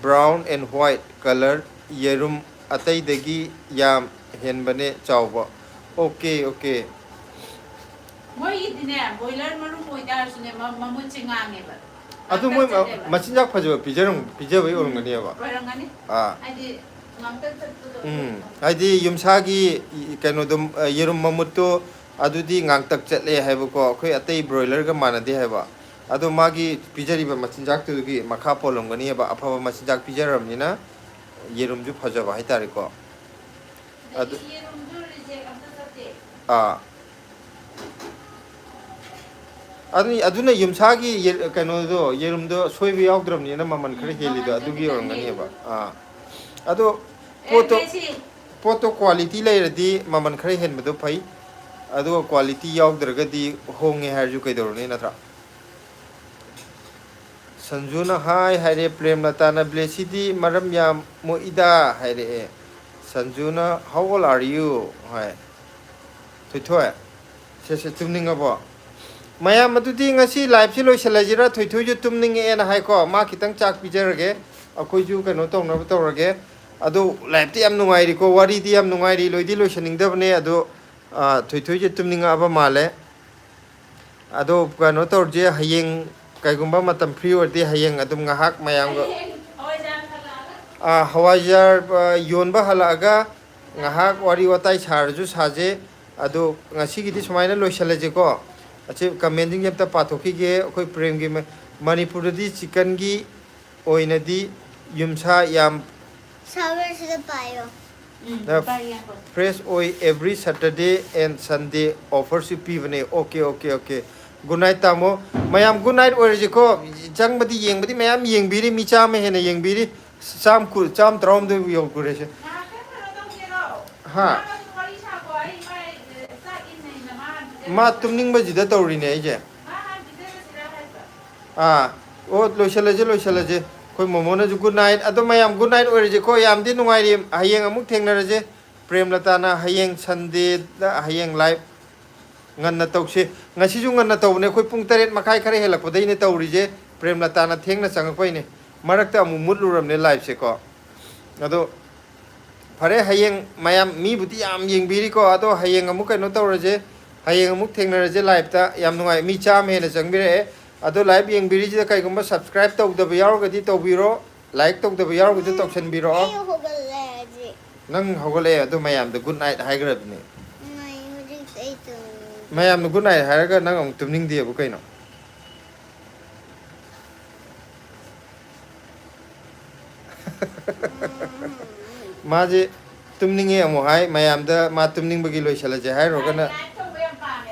brown and white colour, ꯌꯦꯔꯨꯝ ꯑꯇꯩꯗꯒꯤ ꯌꯥꯝ ꯍꯦꯟꯕꯅꯦ ꯆꯥꯎꯕ"꯫ Okay, okay. ꯃꯣꯏꯒꯤꯗꯤꯅꯦ, ꯕꯣꯏꯂꯔ ꯃꯔꯨꯝ ꯑꯣꯏꯇꯥꯔꯁꯨꯅꯦ, ꯃ-, ꯃꯃꯨꯠꯁꯦ ꯉꯥꯡꯉꯦꯕ꯫ ꯑꯗꯨ ꯃꯣꯏ ꯉꯥꯡꯇꯛ ꯆꯠꯂꯦꯕ꯫ ꯃꯆꯤꯟꯖꯥꯛ ꯐꯖꯕ ꯄꯤꯖꯔꯝ-, ꯄꯤꯖꯕꯩ ꯑꯣꯏꯔꯝꯒꯅꯦꯕ꯫ ꯑꯣꯏꯔꯝꯒꯅꯤ꯫ ꯑꯥ꯫ ꯍꯥꯏꯗꯤ ꯉꯥꯡꯇꯛ ꯆꯠꯄꯗꯣ꯫ ꯎꯝ, ꯍꯥꯏꯗꯤ ꯌꯨꯝꯁꯥꯒꯤ ꯀꯩꯅꯣꯗꯣ, ꯌꯦꯔꯨꯝ ꯃꯃꯨꯠꯇꯣ, ꯑꯗꯨꯗꯤ ꯉꯥꯡꯇꯛ ꯆꯠꯂꯦ ꯍꯥꯏꯕꯀꯣ, ꯑꯩꯈꯣꯏ ꯑꯇꯩ ꯕ꯭ꯔꯣꯏꯂꯔꯒ ꯃꯥꯟꯅꯗꯦ ꯍꯥꯏꯕ꯫ ꯑꯗꯣ ꯃꯥꯒꯤ ꯄꯤꯖꯔꯤꯕ ꯃꯆꯤꯟꯖꯥꯛꯇꯨꯒꯤ ꯃꯈꯥ ꯄꯣꯜꯂꯝꯒꯅꯤꯕ, ꯑꯐꯕ ꯃꯆꯤꯟꯖꯥꯛ ꯄꯤꯖꯔꯕꯅꯤꯅ ꯌꯦꯔꯨꯝꯁꯨ ꯐꯖꯕ ꯍꯥꯏꯇꯥꯔꯦꯀꯣ꯫ ꯑꯗꯨ ꯑꯗꯒꯤ ꯌꯦꯔꯨꯝꯁꯨ ꯔꯤꯖꯦꯛ ꯑꯝꯇ ꯆꯠꯇꯦ꯫ ꯑꯥ꯫ ꯑꯗꯨ, ꯑꯗꯨꯅ ꯌꯨꯝꯁꯥꯒꯤ ꯌꯦ-, ꯀꯩꯅꯣꯗꯣ, ꯌꯦꯔꯨꯝꯗꯣ ꯁꯣꯏꯕ ꯌꯥꯎꯗ꯭ꯔꯕꯅꯤꯅ ꯃꯃꯜ ꯈꯔ ꯎꯝ, ꯍꯦꯜꯂꯤꯗꯣ ꯃꯃꯜꯗꯣ ꯑꯗꯨꯒꯤ ꯈꯤꯇꯪ ꯑꯣꯏꯔꯝꯒꯅꯦꯕ꯫ ꯍꯦꯜꯂꯤꯗꯣ꯫ ꯑꯥ꯫ ꯑꯗꯣ ꯑꯦ, ꯄꯣꯠꯇꯣ, ꯃꯦꯁꯤ꯫ ꯄꯣꯠꯇꯣ quality ꯂꯩꯔꯗꯤ ꯃꯃꯜ ꯈꯔ ꯍꯦꯟꯕꯗꯣ ꯐꯩ, ꯑꯗꯨꯒ quality ꯌꯥꯎꯗ꯭ꯔꯒꯗꯤ ꯍꯣꯡꯉꯦ ꯍꯥꯏꯔꯁꯨ ꯀꯩꯗꯧꯔꯨꯅꯤ, ꯅꯠꯇ꯭ꯔꯥ? ꯁꯟꯖꯨꯅ ꯍꯥꯏ ꯍꯥꯏꯔꯦ, ꯄ꯭ꯔꯦꯝꯂꯇꯥꯅ ꯕ꯭ꯂꯦꯁꯤꯗꯤ ꯃꯔꯝ ꯌꯥꯝ ꯃꯣꯛꯏꯗ ꯍꯥꯏꯔꯛꯑꯦ꯫ ꯁꯟꯖꯨꯅ "How old are you?" ꯍꯥꯏ꯫ ꯊꯣꯏꯊꯣꯏ, ꯁꯦ ꯁꯦ, ꯇꯨꯝꯅꯤꯡꯉꯕꯣ? ꯃꯌꯥꯝ, ꯑꯗꯨꯗꯤ ꯉꯁꯤ ꯂꯥꯏꯞꯁꯤ ꯂꯣꯏꯁꯤꯜꯂꯁꯤꯔ? ꯊꯣꯏꯊꯣꯏꯁꯨ ꯇꯨꯝꯅꯤꯡꯉꯛꯑꯦꯅ ꯍꯥꯏꯀꯣ, ꯃꯥ ꯈꯤꯇꯪ ꯆꯥꯛ ꯄꯤꯖꯔꯒꯦ, ꯑꯩꯈꯣꯏꯁꯨ ꯀꯩꯅꯣ ꯇꯧꯅꯕ ꯇꯧꯔꯒꯦ꯫ ꯑꯗꯣ ꯂꯥꯏꯞꯇꯤ ꯌꯥꯝ ꯅꯨꯡꯉꯥꯏꯔꯤꯀꯣ, ꯋꯥꯔꯤꯗꯤ ꯌꯥꯝ ꯅꯨꯡꯉꯥꯏꯔꯤ, ꯂꯣꯏꯗꯤ ꯂꯣꯏꯁꯤꯟꯅꯤꯡꯗꯕꯅꯦ꯫ ꯑꯗꯣ ꯑꯥ, ꯊꯣꯏꯊꯣꯏꯁꯦ ꯇꯨꯝꯅꯤꯡꯉꯛꯑꯕ ꯃꯥꯜꯂꯦ꯫ ꯑꯗꯣ ꯀꯩꯅꯣ ꯇꯧꯔꯁꯦ, ꯍꯌꯦꯡ ꯀꯩꯒꯨꯝꯕ ꯃꯇꯝ ꯐ꯭ꯔꯤ ꯑꯣꯏꯔꯗꯤ ꯍꯌꯦꯡ ꯑꯗꯨꯝ ꯉꯥꯏꯍꯥꯛ ꯃꯌꯥꯝꯒ, ꯑꯥ, ꯍꯋꯥꯏꯖꯥꯔ, ꯑꯥ, ꯌꯣꯟꯕ ꯍꯜꯂꯛꯑꯒ ꯉꯥꯏꯍꯥꯛ ꯋꯥꯔꯤ ꯋꯥꯇꯥꯏ ꯁꯥꯔꯁꯨ ꯁꯥꯁꯦ꯫ ꯑꯗꯣ ꯉꯁꯤꯒꯤꯗꯤ ꯁꯨꯃꯥꯏꯅ ꯂꯣꯏꯁꯤꯜꯂꯁꯦꯀꯣ꯫ ꯑꯁꯤ ꯀꯃꯦꯟꯁꯤꯡꯁꯦ ꯑꯝꯇ ꯄꯥꯊꯣꯛꯈꯤꯒꯦ꯫ ꯑꯩꯈꯣꯏ ꯄ꯭ꯔꯦꯝꯒꯤ ꯃ-, ꯃꯅꯤꯄꯨꯔꯗꯗꯤ ꯆꯤꯛꯀꯟꯒꯤ ꯑꯣꯏꯅꯗꯤ ꯌꯨꯝꯁꯥ ꯌꯥꯝ ꯁꯥꯕꯁꯤꯗ ꯄꯥꯏꯌꯣ꯫ ꯎꯝ, ꯄꯥꯏ ꯉꯥꯏꯈꯣ꯫ Fresh ꯑꯣꯏ, every Saturday and Sunday offerꯁꯨ ꯄꯤꯕꯅꯦ꯫ Okay, okay, okay. Good night, ꯇꯥꯃꯣ꯫ ꯃꯌꯥꯝ, good night ꯑꯣꯏꯔꯁꯤꯀꯣ꯫ ꯆꯪꯕꯗꯤ, ꯌꯦꯡꯕꯗꯤ ꯃꯌꯥꯝ ꯌꯦꯡꯕꯤꯔꯤ, ꯃꯤ ꯆꯥꯝꯃ ꯍꯦꯟꯅ ꯌꯦꯡꯕꯤꯔꯤ꯫ ꯆꯥꯝ ꯀꯨꯟ, ꯆꯥꯝ ꯇꯔꯥꯍꯨꯝꯗꯣꯏ ꯌꯧꯈ꯭ꯔꯦꯁꯦ꯫ ꯉꯥꯏꯍꯥꯛꯇꯪ ꯀꯩꯅꯣ ꯇꯧꯁꯤꯔꯣ? ꯍꯥ? ꯃꯥꯒꯁꯨ ꯋꯥꯔꯤ ꯁꯥꯀꯣ, ꯑꯩ ꯃꯥꯏ ꯆꯥꯛ ꯏꯟꯅꯩꯅ ꯃꯥ ꯍꯥꯟ ꯄꯤꯖꯔ-, ꯃꯥ ꯇꯨꯝꯅꯤꯡꯕꯁꯤꯗ ꯇꯧꯔꯤꯅꯦ ꯑꯩꯁꯦ꯫ ꯃꯥ ꯍꯥꯟ ꯄꯤꯖꯔꯁꯤꯔꯥ ꯍꯥꯏꯕ? ꯑꯥ, ꯑꯣ, ꯂꯣꯏꯁꯤꯜꯂꯁꯦ, ꯂꯣꯏꯁꯤꯜꯂꯁꯦ꯫ ꯑꯩꯈꯣꯏ ꯃꯣꯃꯣꯅꯁꯨ good night꯫ ꯑꯗꯣ ꯃꯌꯥꯝ good night ꯑꯣꯏꯔꯁꯦꯀꯣ꯫ ꯌꯥꯝꯗꯤ ꯅꯨꯡꯉꯥꯏꯔꯤ꯫ ꯍꯌꯦꯡ ꯑꯃꯨꯛ ꯊꯦꯡꯅꯔꯁꯦ꯫ ꯄ꯭ꯔꯦꯝꯂꯇꯥꯅ ꯍꯌꯦꯡ Sundayꯗ ꯍꯌꯦꯡ live ꯉꯟꯅ ꯇꯧꯁꯦ꯫ ꯉꯁꯤꯁꯨ ꯉꯟꯅ ꯇꯧꯕꯅꯦ꯫ ꯑꯩꯈꯣꯏ ꯄꯨꯡ ꯇꯔꯦꯠ ꯃꯈꯥꯏ ꯈꯔ ꯍꯦꯜꯂꯛꯄꯗꯩꯅꯦ ꯇꯧꯔꯤꯁꯦ꯫ ꯄ꯭ꯔꯦꯝꯂꯇꯥꯅ ꯊꯦꯡꯅ ꯆꯪꯉꯛꯄꯩꯅꯦ꯫ ꯃꯔꯛꯇ ꯑꯃꯨꯛ ꯃꯨꯠꯂꯨꯔꯕꯅꯦ liveꯁꯦꯀꯣ꯫ ꯑꯗꯣ ꯐꯔꯦ, ꯍꯌꯦꯡ ꯃꯌꯥꯝ, ꯃꯤꯕꯨꯗꯤ ꯌꯥꯝ ꯌꯦꯡꯕꯤꯔꯤꯀꯣ, ꯑꯗꯣ ꯍꯌꯦꯡ ꯑꯃꯨꯛ ꯀꯩꯅꯣ ꯇꯧꯔꯁꯦ, ꯍꯌꯦꯡ ꯑꯃꯨꯛ ꯊꯦꯡꯅꯔꯁꯦ liveꯇ꯫ ꯌꯥꯝ ꯅꯨꯡꯉꯥꯏ, ꯃꯤ ꯆꯥꯝꯃ ꯍꯦꯟꯅ ꯆꯪꯕꯤꯔꯛꯑꯦ꯫ ꯑꯗꯣ live ꯌꯦꯡꯕꯤꯔꯤꯁꯤꯗ ꯀꯩꯒꯨꯝꯕ subscribe ꯇꯧꯗꯕ ꯌꯥꯎꯔꯒꯗꯤ ꯇꯧꯕꯤꯔꯣ, like ꯇꯧꯗꯕ ꯌꯥꯎꯔꯒꯁꯨ ꯇꯧꯁꯟꯕꯤꯔꯛꯑꯣ꯫ ꯑꯩ ꯍꯧꯒꯠꯂꯦ ꯍꯧꯖꯤꯛ꯫ ꯅꯪ ꯍꯧꯒꯠꯂꯛꯑꯦ, ꯑꯗꯣ ꯃꯌꯥꯝꯗ good night ꯍꯥꯏꯈ꯭ꯔꯕꯅꯦ꯫ ꯉꯥꯏ, ꯍꯧꯖꯤꯛ ꯑꯩ ꯇꯨꯝꯅꯤꯡꯉꯦ꯫ ꯃꯌꯥꯝꯅ good night ꯍꯥꯏꯔꯒ ꯅꯪ ꯑꯃꯨꯛ ꯇꯨꯝꯅꯤꯡꯗꯦꯕꯨ ꯀꯩꯅꯣ? ꯃꯥꯁꯦ ꯇꯨꯝꯅꯤꯡꯉꯦ ꯑꯃꯨꯛ ꯍꯥꯏ, ꯃꯌꯥꯝꯗ ꯃꯥ ꯇꯨꯝꯅꯤꯡꯕꯒꯤ ꯂꯣꯏꯁꯤꯜꯂꯁꯦ ꯍꯥꯏꯔꯨꯔꯒꯅ꯫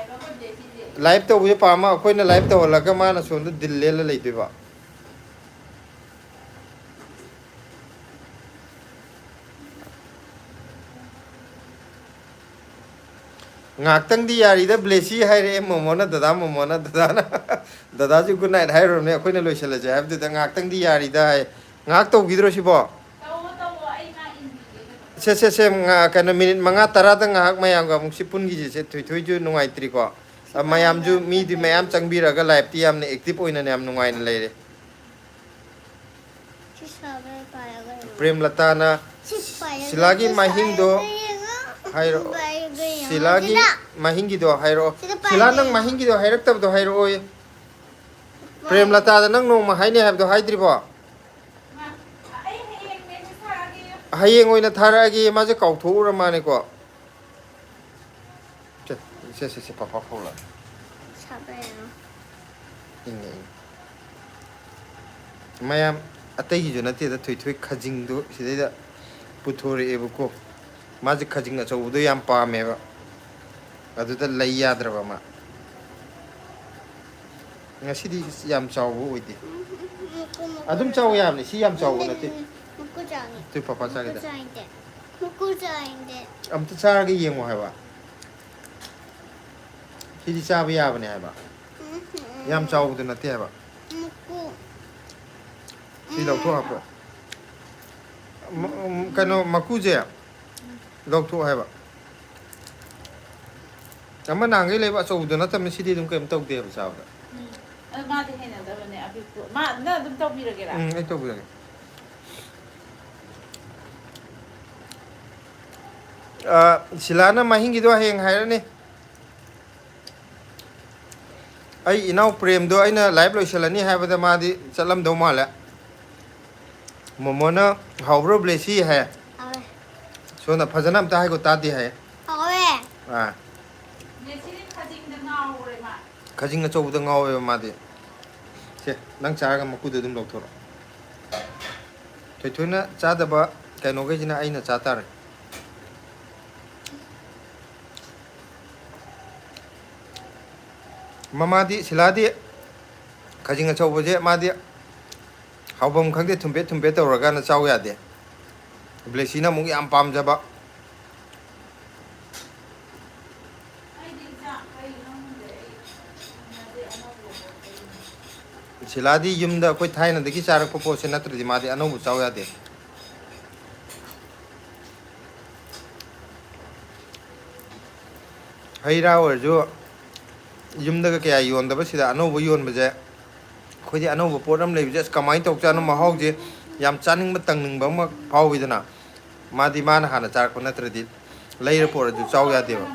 Live ꯇꯧꯕꯁꯦ ꯄꯥꯝꯃ ꯑꯩꯈꯣꯏꯅ live ꯇꯧꯍꯜꯂꯒ ꯃꯥꯅ ꯁꯣꯝꯗ ꯗꯤꯜ ꯂꯦꯜꯂ ꯂꯩꯗꯣꯏꯕ꯫ ꯉꯥꯏꯍꯥꯛꯇꯪꯗꯤ ꯌꯥꯔꯤꯗ, ꯕ꯭ꯂꯦꯁꯤ ꯍꯥꯏꯔꯛꯑꯦ ꯃꯣꯃꯣꯅ, ꯗꯗꯥ ꯃꯣꯃꯣꯅ, ꯗꯗꯥꯅ꯫ ꯗꯗꯥꯁꯨ ꯒꯨꯗ ꯅꯥꯏꯠ ꯍꯥꯏꯔꯨꯔꯕꯅꯦ, ꯑꯩꯈꯣꯏꯅ ꯂꯣꯏꯁꯤꯜꯂꯁꯦ ꯍꯥꯏꯕꯗꯨꯗ ꯉꯥꯏꯍꯥꯛꯇꯪꯗꯤ ꯌꯥꯔꯤꯗ ꯍꯥꯏ꯫ ꯉꯥꯏꯍꯥꯛ ꯇꯧꯈꯤꯗ꯭ꯔꯣ ꯁꯤꯕꯣ? ꯁꯦ, ꯁꯦ, ꯁꯦ, ꯉꯥ-, ꯀꯩꯅꯣ, ꯃꯤꯅꯤꯠ ꯃꯉꯥ ꯇꯔꯥꯗ ꯉꯥꯏꯍꯥꯛ ꯃꯌꯥꯝꯒ ꯑꯃꯨꯛ ꯁꯤ ꯄꯨꯟꯈꯤꯁꯦ꯫ ꯁꯦ, ꯊꯣꯏꯊꯣꯏꯁꯨ ꯅꯨꯡꯉꯥꯏꯇ꯭ꯔꯤꯀꯣ꯫ ꯑ, ꯃꯌꯥꯝꯁꯨ, ꯃꯤꯗꯤ ꯃꯌꯥꯝ ꯆꯪꯕꯤꯔꯒ ꯂꯥꯏꯞꯇꯤ ꯌꯥꯝꯅ ꯑꯦꯛꯇꯤꯚ ꯑꯣꯏꯅꯅꯦ ꯌꯥꯝ ꯅꯨꯡꯉꯥꯏꯅ ꯂꯩꯔꯦ꯫ ꯁꯤ ꯁꯥꯕ ꯄꯥꯏꯔꯒ ꯌꯦꯡꯉꯣ꯫ ꯄ꯭ꯔꯦꯝꯂꯇꯥꯅ ꯁꯤ ꯄꯥꯏꯔꯒ ꯁꯤꯂꯥꯒꯤ ꯁꯤ ꯃꯍꯤꯡꯗꯣ ꯁꯥꯕ ꯌꯦꯡꯉꯣ꯫ ꯍꯥꯏꯔꯛꯑꯣ꯫ ꯄꯥꯏꯔꯒ ꯌꯦꯡꯉꯣ꯫ ꯁꯤꯂꯥꯒꯤ ꯁꯤꯗ꯫ ꯃꯍꯤꯡꯒꯤꯗꯣ ꯍꯥꯏꯔꯛꯑꯣ꯫ ꯁꯤꯗ ꯁꯤꯂꯥ, ꯄꯥꯏꯔꯒ ꯅꯪ ꯌꯦꯡꯉꯣ꯫ ꯃꯍꯤꯡꯒꯤꯗꯣ ꯍꯥꯏꯔꯛꯇꯕꯗꯣ ꯍꯥꯏꯔꯛꯑꯣꯌꯦ꯫ ꯄ꯭ꯔꯦꯝꯂꯇꯥꯗ ꯅꯪ ꯅꯣꯡꯃ ꯍꯥꯏꯅꯤ ꯍꯥꯏꯕꯗꯣ ꯍꯥꯏꯗ꯭ꯔꯤꯕꯣ? ꯍꯌꯦꯡ ꯑꯣꯏꯅ ꯊꯥꯔꯛꯑꯒꯦ, ꯃꯥꯁꯦ ꯀꯥꯎꯊꯣꯛꯎꯔ ꯃꯥꯅꯦꯀꯣ꯫ ꯁꯦ, ꯁꯦ, ꯁꯦ, ꯁꯦ, ꯄꯥꯄꯥ ꯐꯧꯂꯥꯛ꯫ ꯁꯥꯕ꯭ꯔꯥ ꯌꯦꯡꯉꯣ꯫ ꯏꯪꯉꯦ, ꯏꯪꯉꯦ꯫ ꯃꯌꯥꯝ ꯑꯇꯩꯒꯤꯁꯨ ꯅꯠꯇꯦꯗ, ꯊꯣꯏꯊꯣꯏ ꯈꯖꯤꯡꯗꯣ ꯁꯤꯗꯩꯗ ꯄꯨꯊꯣꯔꯛꯑꯦꯕꯀꯣ꯫ ꯃꯥꯁꯦ ꯈꯖꯤꯡ ꯑꯆꯧꯕꯗꯣ ꯌꯥꯝ ꯄꯥꯝꯃꯦꯕ꯫ ꯑꯗꯨꯗ ꯂꯩ ꯌꯥꯗ꯭ꯔꯕ ꯃꯥ꯫ ꯉꯁꯤꯗꯤ ꯌꯥꯝ ꯆꯥꯎꯕ ꯑꯣꯏꯗꯦ꯫ ꯎꯝ, ꯎꯝ, ꯃꯀꯨ, ꯃꯀꯨ ꯑꯗꯨꯝ ꯆꯥꯎ ꯆꯥꯎ-, ꯌꯥꯕꯅꯤ, ꯁꯤ ꯌꯥꯝ ꯆꯥꯎꯕ ꯅꯠꯇꯦ꯫ ꯃꯀꯨ ꯆꯥꯎꯅꯤ꯫ ꯇꯨ ꯄꯥꯄꯥ ꯃꯀꯨ ꯆꯥꯒꯦꯗ꯫ ꯆꯥꯎꯅꯤ꯫ ꯃꯀꯨ ꯆꯥꯎꯅꯤ꯫ ꯑꯝꯇ ꯆꯥꯔꯒ ꯌꯦꯡꯉꯣ ꯍꯥꯏꯕ꯫ ꯁꯤꯗꯤ ꯆꯥꯕ ꯌꯥꯕꯅꯦ ꯍꯥꯏꯕ꯫ ꯎꯝ, ꯎꯝ, ꯌꯥꯝ ꯎꯝ꯫ ꯆꯥꯎꯕꯗꯨ ꯅꯠꯇꯦ ꯍꯥꯏꯕ꯫ ꯃꯀꯨ꯫ ꯁꯤ ꯂꯧꯊꯣꯛ ꯍꯥꯞꯄꯣ꯫ ꯃ-, ꯎꯝ, ꯀꯩꯅꯣ, ꯃꯀꯨꯁꯦ ꯂꯧꯊꯣꯛ ꯍꯥꯏꯕ꯫ ꯑꯃ ꯅꯍꯥꯟꯈꯩ ꯂꯩꯕ ꯑꯆꯧꯕꯗꯨ ꯅꯠꯇꯕꯅꯤ, ꯁꯤꯗꯤ ꯑꯗꯨꯝ ꯀꯩꯝ ꯇꯧꯗꯦꯕ ꯆꯥꯕꯗ꯫ ꯎꯝ꯫ ꯑꯗꯨ ꯃꯥꯗꯤ ꯍꯩꯅꯗꯕꯅꯦ, ꯑꯄꯤꯛꯄ꯫ ꯃꯥ, ꯅꯪ ꯑꯗꯨꯝ ꯇꯧꯕꯤꯔꯒꯦꯔꯥ? ꯎꯝ, ꯑꯩ ꯇꯧꯕꯤꯔꯒꯦ꯫ ꯑ, ꯁꯤꯂꯥꯅ ꯃꯍꯤꯡꯒꯤꯗꯣ ꯍꯌꯦꯡ ꯍꯥꯏꯔꯅꯤ꯫ ꯑꯩ ꯏꯅꯥꯎ ꯄ꯭ꯔꯦꯝꯗꯣ ꯑꯩꯅ ꯂꯥꯏꯚ ꯂꯣꯏꯁꯤꯜꯂꯅꯤ ꯍꯥꯏꯕꯗ ꯃꯥꯗꯤ ꯆꯠꯂꯝꯗꯧ ꯃꯥꯜꯂꯦ꯫ ꯃꯣꯃꯣꯅ ꯍꯥꯎꯕ꯭ꯔꯣ ꯕ꯭ꯂꯦꯁꯤ ꯍꯥꯏ꯫ ꯍꯥꯎꯋꯦ꯫ ꯁꯣꯝꯗ ꯐꯖꯅ ꯑꯝꯇ ꯍꯥꯏꯈꯣ ꯇꯥꯗꯦ ꯍꯥꯏ꯫ ꯍꯥꯎꯋꯦ꯫ ꯑꯥ꯫ ꯕ꯭ꯂꯦꯁꯤꯗꯤ ꯈꯖꯤꯡꯗ ꯉꯥꯎꯔꯦ ꯃꯥ꯫ ꯈꯖꯤꯡ ꯑꯆꯧꯕꯗ ꯉꯥꯎꯋꯦꯕ ꯃꯥꯗꯤ꯫ ꯁꯦ, ꯅꯪ ꯆꯥꯔꯒ ꯃꯀꯨꯗꯣ ꯑꯗꯨꯝ ꯂꯧꯊꯣꯔꯛꯑꯣ꯫ ꯊꯣꯏꯊꯣꯏꯅ ꯆꯥꯗꯕ ꯀꯩꯅꯣꯈꯩꯁꯤꯅ ꯑꯩꯅ ꯆꯥ ꯇꯥꯔꯦ꯫ ꯃꯃꯥꯗꯤ, ꯁꯤꯂꯥꯗꯤ ꯈꯖꯤꯡ ꯑꯆꯧꯕꯁꯦ ꯃꯥꯗꯤ ꯍꯥꯎꯐꯝ ꯈꯪꯗꯦ, ꯊꯨꯝꯐꯦꯠ ꯊꯨꯝꯐꯦꯠ ꯇꯧꯔꯒꯅ ꯆꯥꯎ ꯌꯥꯗꯦ꯫ ꯕ꯭ꯂꯦꯁꯤꯅ ꯑꯃꯨꯛ ꯌꯥꯝ ꯄꯥꯝꯖꯕ꯫ ꯁꯤꯂꯥꯗꯤ ꯌꯨꯝꯗ ꯑꯩꯈꯣꯏ ꯊꯥꯏꯅꯗꯒꯤ ꯆꯥꯔꯛꯄ ꯄꯣꯠꯁꯦ ꯅꯠꯇ꯭ꯔꯗꯤ ꯃꯥꯗꯤ ꯑꯅꯧꯕ ꯆꯥꯎ ꯌꯥꯗꯦ꯫ ꯍꯩ ꯔꯥ ꯑꯣꯏꯔꯁꯨ ꯌꯨꯝꯗꯒ ꯀꯌꯥ ꯌꯣꯟꯗꯕ, ꯁꯤꯗ ꯑꯅꯧꯕ ꯌꯣꯟꯕꯁꯦ, ꯑꯩꯈꯣꯏꯗꯤ ꯑꯅꯧꯕ ꯄꯣꯠ ꯑꯃ ꯂꯩꯕꯁꯦ ꯑꯁ ꯀꯃꯥꯏꯅ ꯇꯧꯖꯥꯠꯅꯣ, ꯃꯍꯥꯎꯁꯦ ꯌꯥꯝ ꯆꯥꯅꯤꯡꯕ ꯇꯪꯅꯤꯡꯕ ꯑꯃ ꯐꯥꯎꯋꯤꯗꯅ꯫ ꯃꯥꯗꯤ ꯃꯥꯅ ꯍꯥꯟꯅ ꯆꯥꯔꯛꯄ ꯅꯠꯇ꯭ꯔꯗꯤ ꯂꯩꯔ ꯄꯣꯔꯁꯨ ꯆꯥꯎ ꯌꯥꯗꯦꯕ꯫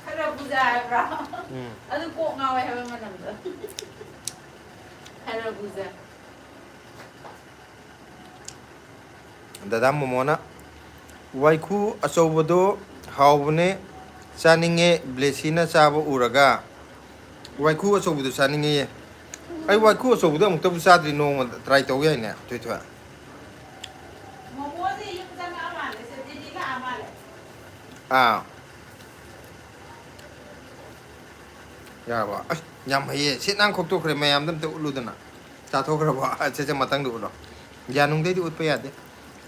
ꯈꯔ ꯕꯨꯖꯥ ꯍꯥꯏꯕ꯭ꯔꯥ? ꯎꯝ꯫ ꯑꯗꯨ ꯀꯣꯛ ꯉꯥꯎꯋꯦ ꯍꯥꯏꯕ ꯃꯅꯝꯗꯣ꯫ ꯈꯔ ꯕꯨꯖꯥ꯫ ꯗꯗꯥ ꯃꯣꯃꯣꯅ, "ꯋꯥꯏꯈꯨ ꯑꯆꯧꯕꯗꯣ ꯍꯥꯎꯕꯅꯦ, ꯆꯥꯅꯤꯡꯉꯦ, ꯕ꯭ꯂꯦꯁꯤꯅ ꯆꯥꯕ ꯎꯔꯒ꯫" ꯋꯥꯏꯈꯨ ꯑꯆꯧꯕꯗꯣ ꯆꯥꯅꯤꯡꯉꯦꯌꯦ꯫ ꯑꯩ ꯋꯥꯏꯈꯨ ꯑꯆꯧꯕꯗꯣ ꯑꯃꯨꯛꯇꯕꯨ ꯆꯥꯗ꯭ꯔꯤ, ꯅꯣꯡꯃ try ꯇꯧ ꯌꯥꯏꯅꯦ, ꯊꯣꯏꯊꯣꯏ꯫ ꯃꯣꯃꯣꯁꯦ ꯌꯨꯝ ꯆꯪꯉꯛꯑ ꯃꯥꯜꯂꯦ, ꯁꯦ ꯗꯦꯜꯂꯤ ꯂꯥꯛꯑ ꯃꯥꯜꯂꯦ꯫ ꯑꯥ꯫ ꯌꯥꯔꯕꯣ? ꯑꯁ, ꯌꯥꯝ ꯍꯩꯌꯦ꯫ ꯁꯤꯠ ꯅꯥꯟ ꯈꯣꯛꯇꯣꯛꯈ꯭ꯔꯦ꯫ ꯃꯌꯥꯝꯗ ꯑꯝꯇ ꯎꯠꯂꯨꯗꯅ꯫ ꯆꯥꯊꯣꯛꯈ꯭ꯔꯕꯣ? ꯑ, ꯁꯦ, ꯁꯦ, ꯃꯊꯪꯗ ꯎꯠꯂꯣ꯫ ꯌꯥꯅꯨꯡꯗꯩꯗꯤ ꯎꯠꯄ ꯌꯥꯗꯦ꯫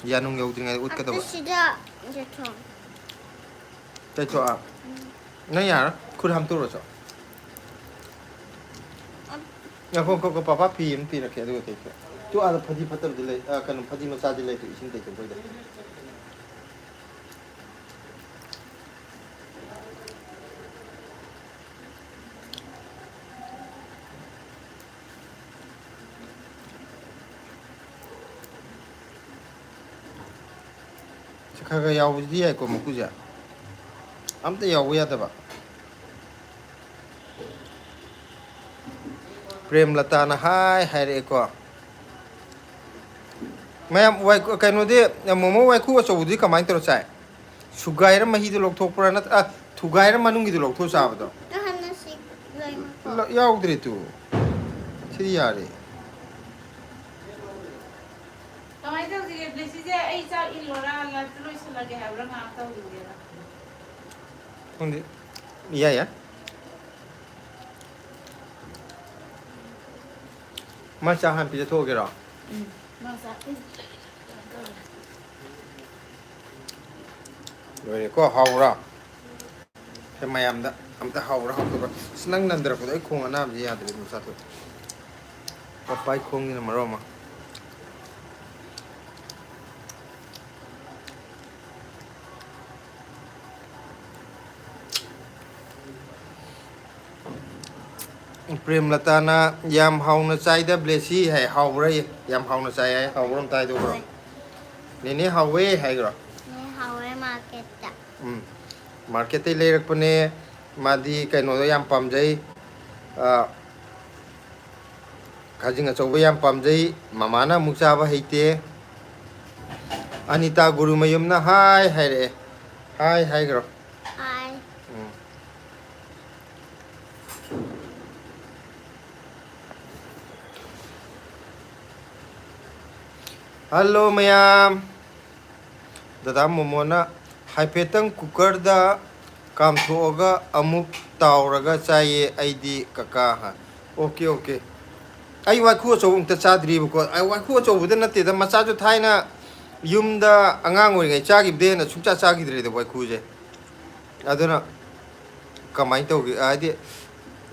ꯌꯥꯅꯨꯡ ꯌꯧꯗ꯭ꯔꯤꯉꯩꯗ ꯎꯠꯀꯗꯕ꯫ ꯑꯗꯨ ꯁꯤꯗ ꯌꯦꯡꯊꯣꯛ꯫ ꯇꯩꯊꯣꯛꯑ? ꯎꯝ꯫ ꯅꯪ ꯌꯥꯔꯣꯏ꯫ ꯈꯨꯠ ꯍꯥꯝꯇꯣꯛꯎꯔꯣ ꯆꯣ꯫ ꯑꯝ꯫ ꯉꯥꯏꯈꯣ, ꯉꯥꯏꯈꯣ, ꯄꯥꯄꯥ ꯐꯤ ꯑꯃ ꯄꯤꯔꯛꯀꯦ, ꯑꯗꯨꯒ ꯇꯩꯊꯣꯛꯑꯣ꯫ ꯇꯨ ꯑꯥꯗ ꯐꯗꯤ ꯐꯠꯇꯕꯗꯤ ꯂꯩ, ꯑ, ꯀꯩꯅꯣ, ꯐꯗꯤ ꯃꯆꯥꯗꯤ ꯂꯩꯇ꯭ꯔꯦ, ꯏꯁꯤꯡ ꯇꯩꯊꯣꯛꯄꯩꯗ꯫ ꯁꯤ ꯈꯔ ꯈꯔ ꯌꯥꯎꯕꯁꯤꯗꯤ ꯌꯥꯏꯀꯣ, ꯃꯀꯨꯁꯦ꯫ ꯑꯝꯇ ꯌꯥꯎꯕ ꯌꯥꯗꯕ꯫ ꯄ꯭ꯔꯦꯝꯂꯇꯥꯅ ꯍꯥꯏ ꯍꯥꯏꯔꯛꯑꯦꯀꯣ꯫ ꯃꯌꯥꯝ ꯋꯥꯏ-, ꯀꯩꯅꯣꯗꯤ, ꯃꯣꯃꯣ ꯋꯥꯏꯈꯨ ꯑꯆꯧꯕꯗꯨꯗꯤ ꯀꯃꯥꯏꯅ ꯇꯧꯔ ꯆꯥꯏ? ꯁꯨꯒꯥꯏꯔ ꯃꯍꯤꯗꯣ ꯂꯧꯊꯣꯛꯄ꯭ꯔꯥ ꯅꯠꯇ꯭ꯔ-, ꯑ, ꯊꯨꯒꯥꯏꯔ ꯃꯅꯨꯡꯒꯤꯗꯣ ꯂꯧꯊꯣꯛꯑ ꯆꯥꯕꯗꯣ? ꯅꯍꯥꯟꯅ ꯁꯤ ꯂꯣꯏꯃꯛ ꯂ-, ꯌꯥꯎꯗ꯭ꯔꯦ ꯇꯨ꯫ ꯁꯤꯗꯤ ꯌꯥꯔꯦ꯫ ꯀꯃꯥꯏꯅ ꯇꯧꯁꯤꯒꯦ, ꯕ꯭ꯂꯦꯁꯤꯁꯦ? ꯑꯩ ꯆꯥꯛ ꯏꯜꯂꯣꯔꯥ, ꯂꯟꯆ ꯂꯣꯏꯁꯤꯜꯂꯒꯦ ꯍꯥꯏꯕ꯭ꯔꯥ, ꯉꯥꯏꯍꯥꯛ ꯇꯧꯈꯤꯒꯦꯔꯥ? ꯈꯪꯗꯦ꯫ ꯏꯌꯥ ꯌꯥꯏ꯫ ꯃꯥ ꯆꯥꯛ ꯍꯥꯟꯅ ꯄꯤꯖꯊꯣꯛꯑꯒꯦꯔꯣ? ꯎꯝ, ꯃꯥ ꯆꯥꯛ ꯄꯤꯖ-, ꯂꯣꯏꯔꯦꯀꯣ, ꯍꯥꯎꯕ꯭ꯔꯥ? ꯁꯦ ꯃꯌꯥꯝꯗ꯫ ꯑꯝꯇ ꯍꯥꯎꯕ꯭ꯔꯥ ꯍꯥꯎꯇꯕ꯭ꯔꯥ? ꯑꯁ, ꯅꯪ ꯅꯟꯗꯔꯛꯄꯗꯣ ꯑꯩ ꯈꯣꯡ ꯑꯅꯥꯕꯁꯦ ꯌꯥꯗ꯭ꯔꯦ ꯑꯗꯨꯝ ꯆꯥꯊꯣꯛ꯫ ꯄꯄꯥꯏ ꯈꯣꯡꯁꯤꯅ ꯃꯔꯣꯟ ꯑꯃ꯫ ꯄ꯭ꯔꯦꯝꯂꯇꯥꯅ ꯌꯥꯝ ꯍꯥꯎꯅ ꯆꯥꯏꯗ ꯕ꯭ꯂꯦꯁꯤ ꯍꯥꯏ꯫ ꯍꯥꯎꯕ꯭ꯔꯥ? ꯌꯥꯝ ꯍꯥꯎꯅ ꯆꯥꯏ ꯍꯥꯏ꯫ ꯍꯥꯎꯕ꯭ꯔꯥ ꯑꯝꯇ ꯍꯥꯏꯗꯣꯛꯈ꯭ꯔꯣ꯫ ꯍꯣꯏ꯫ ꯅꯦꯅꯦ ꯍꯥꯎꯋꯦ ꯍꯥꯏꯈ꯭ꯔꯣ꯫ ꯅꯦ ꯍꯥꯎꯋꯦ ꯃꯥꯔꯀꯦꯠꯇ꯫ ꯎꯝ꯫ ꯃꯥꯔꯀꯦꯠꯇꯩ ꯂꯩꯔꯛꯄꯅꯦ꯫ ꯃꯥꯗꯤ ꯀꯩꯅꯣꯗꯣ ꯌꯥꯝ ꯄꯥꯝꯖꯩ꯫ ꯑ, ꯈꯥꯖꯤꯡ ꯑꯆꯧꯕ ꯌꯥꯝ ꯄꯥꯝꯖꯩ꯫ ꯃꯃꯥꯅ ꯑꯃꯨꯛ ꯆꯥꯕ ꯍꯩꯇꯦ꯫ ꯑꯅꯤꯇꯥ ꯒꯨꯔꯨꯃꯌꯨꯝꯅ ꯍꯥꯏ ꯍꯥꯏꯔꯛꯑꯦ꯫ ꯍꯥꯏ ꯍꯥꯏꯈ꯭ꯔꯣ꯫ ꯍꯥꯏ꯫ ꯎꯝ꯫ ꯍꯜꯂꯣ ꯃꯌꯥꯝ꯫ ꯗꯗꯥ ꯃꯣꯃꯣꯅ ꯍꯥꯏꯐꯦꯠꯇꯪ ꯀꯨꯀꯔꯗ ꯀꯥꯝꯊꯣꯛꯑꯒ ꯑꯃꯨꯛ ꯇꯥꯎꯔꯒ ꯆꯥꯏꯌꯦ ꯑꯩꯗꯤ ꯀꯀꯥ ꯍꯥꯏ꯫ Okay, okay. ꯑꯩ ꯋꯥꯏꯈꯨ ꯑꯆꯧꯕ ꯑꯃꯨꯛꯇ ꯆꯥꯗ꯭ꯔꯤꯕꯀꯣ꯫ ꯑꯩ ꯋꯥꯏꯈꯨ ꯑꯆꯧꯕꯗ ꯅꯠꯇꯦꯗ, ꯃꯆꯥꯁꯨ ꯊꯥꯏꯅ ꯌꯨꯝꯗ ꯑꯉꯥꯡ ꯑꯣꯏꯔꯤꯉꯩ ꯆꯥꯈꯤꯕꯗꯩ ꯍꯦꯟꯅ ꯁꯨꯡꯆꯥ ꯆꯥꯈꯤꯗ꯭ꯔꯦꯗ ꯋꯥꯏꯈꯨꯁꯦ꯫ ꯑꯗꯨꯅ ꯀꯃꯥꯏꯅ ꯇꯧꯒꯦ? ꯍꯥꯏꯗꯤ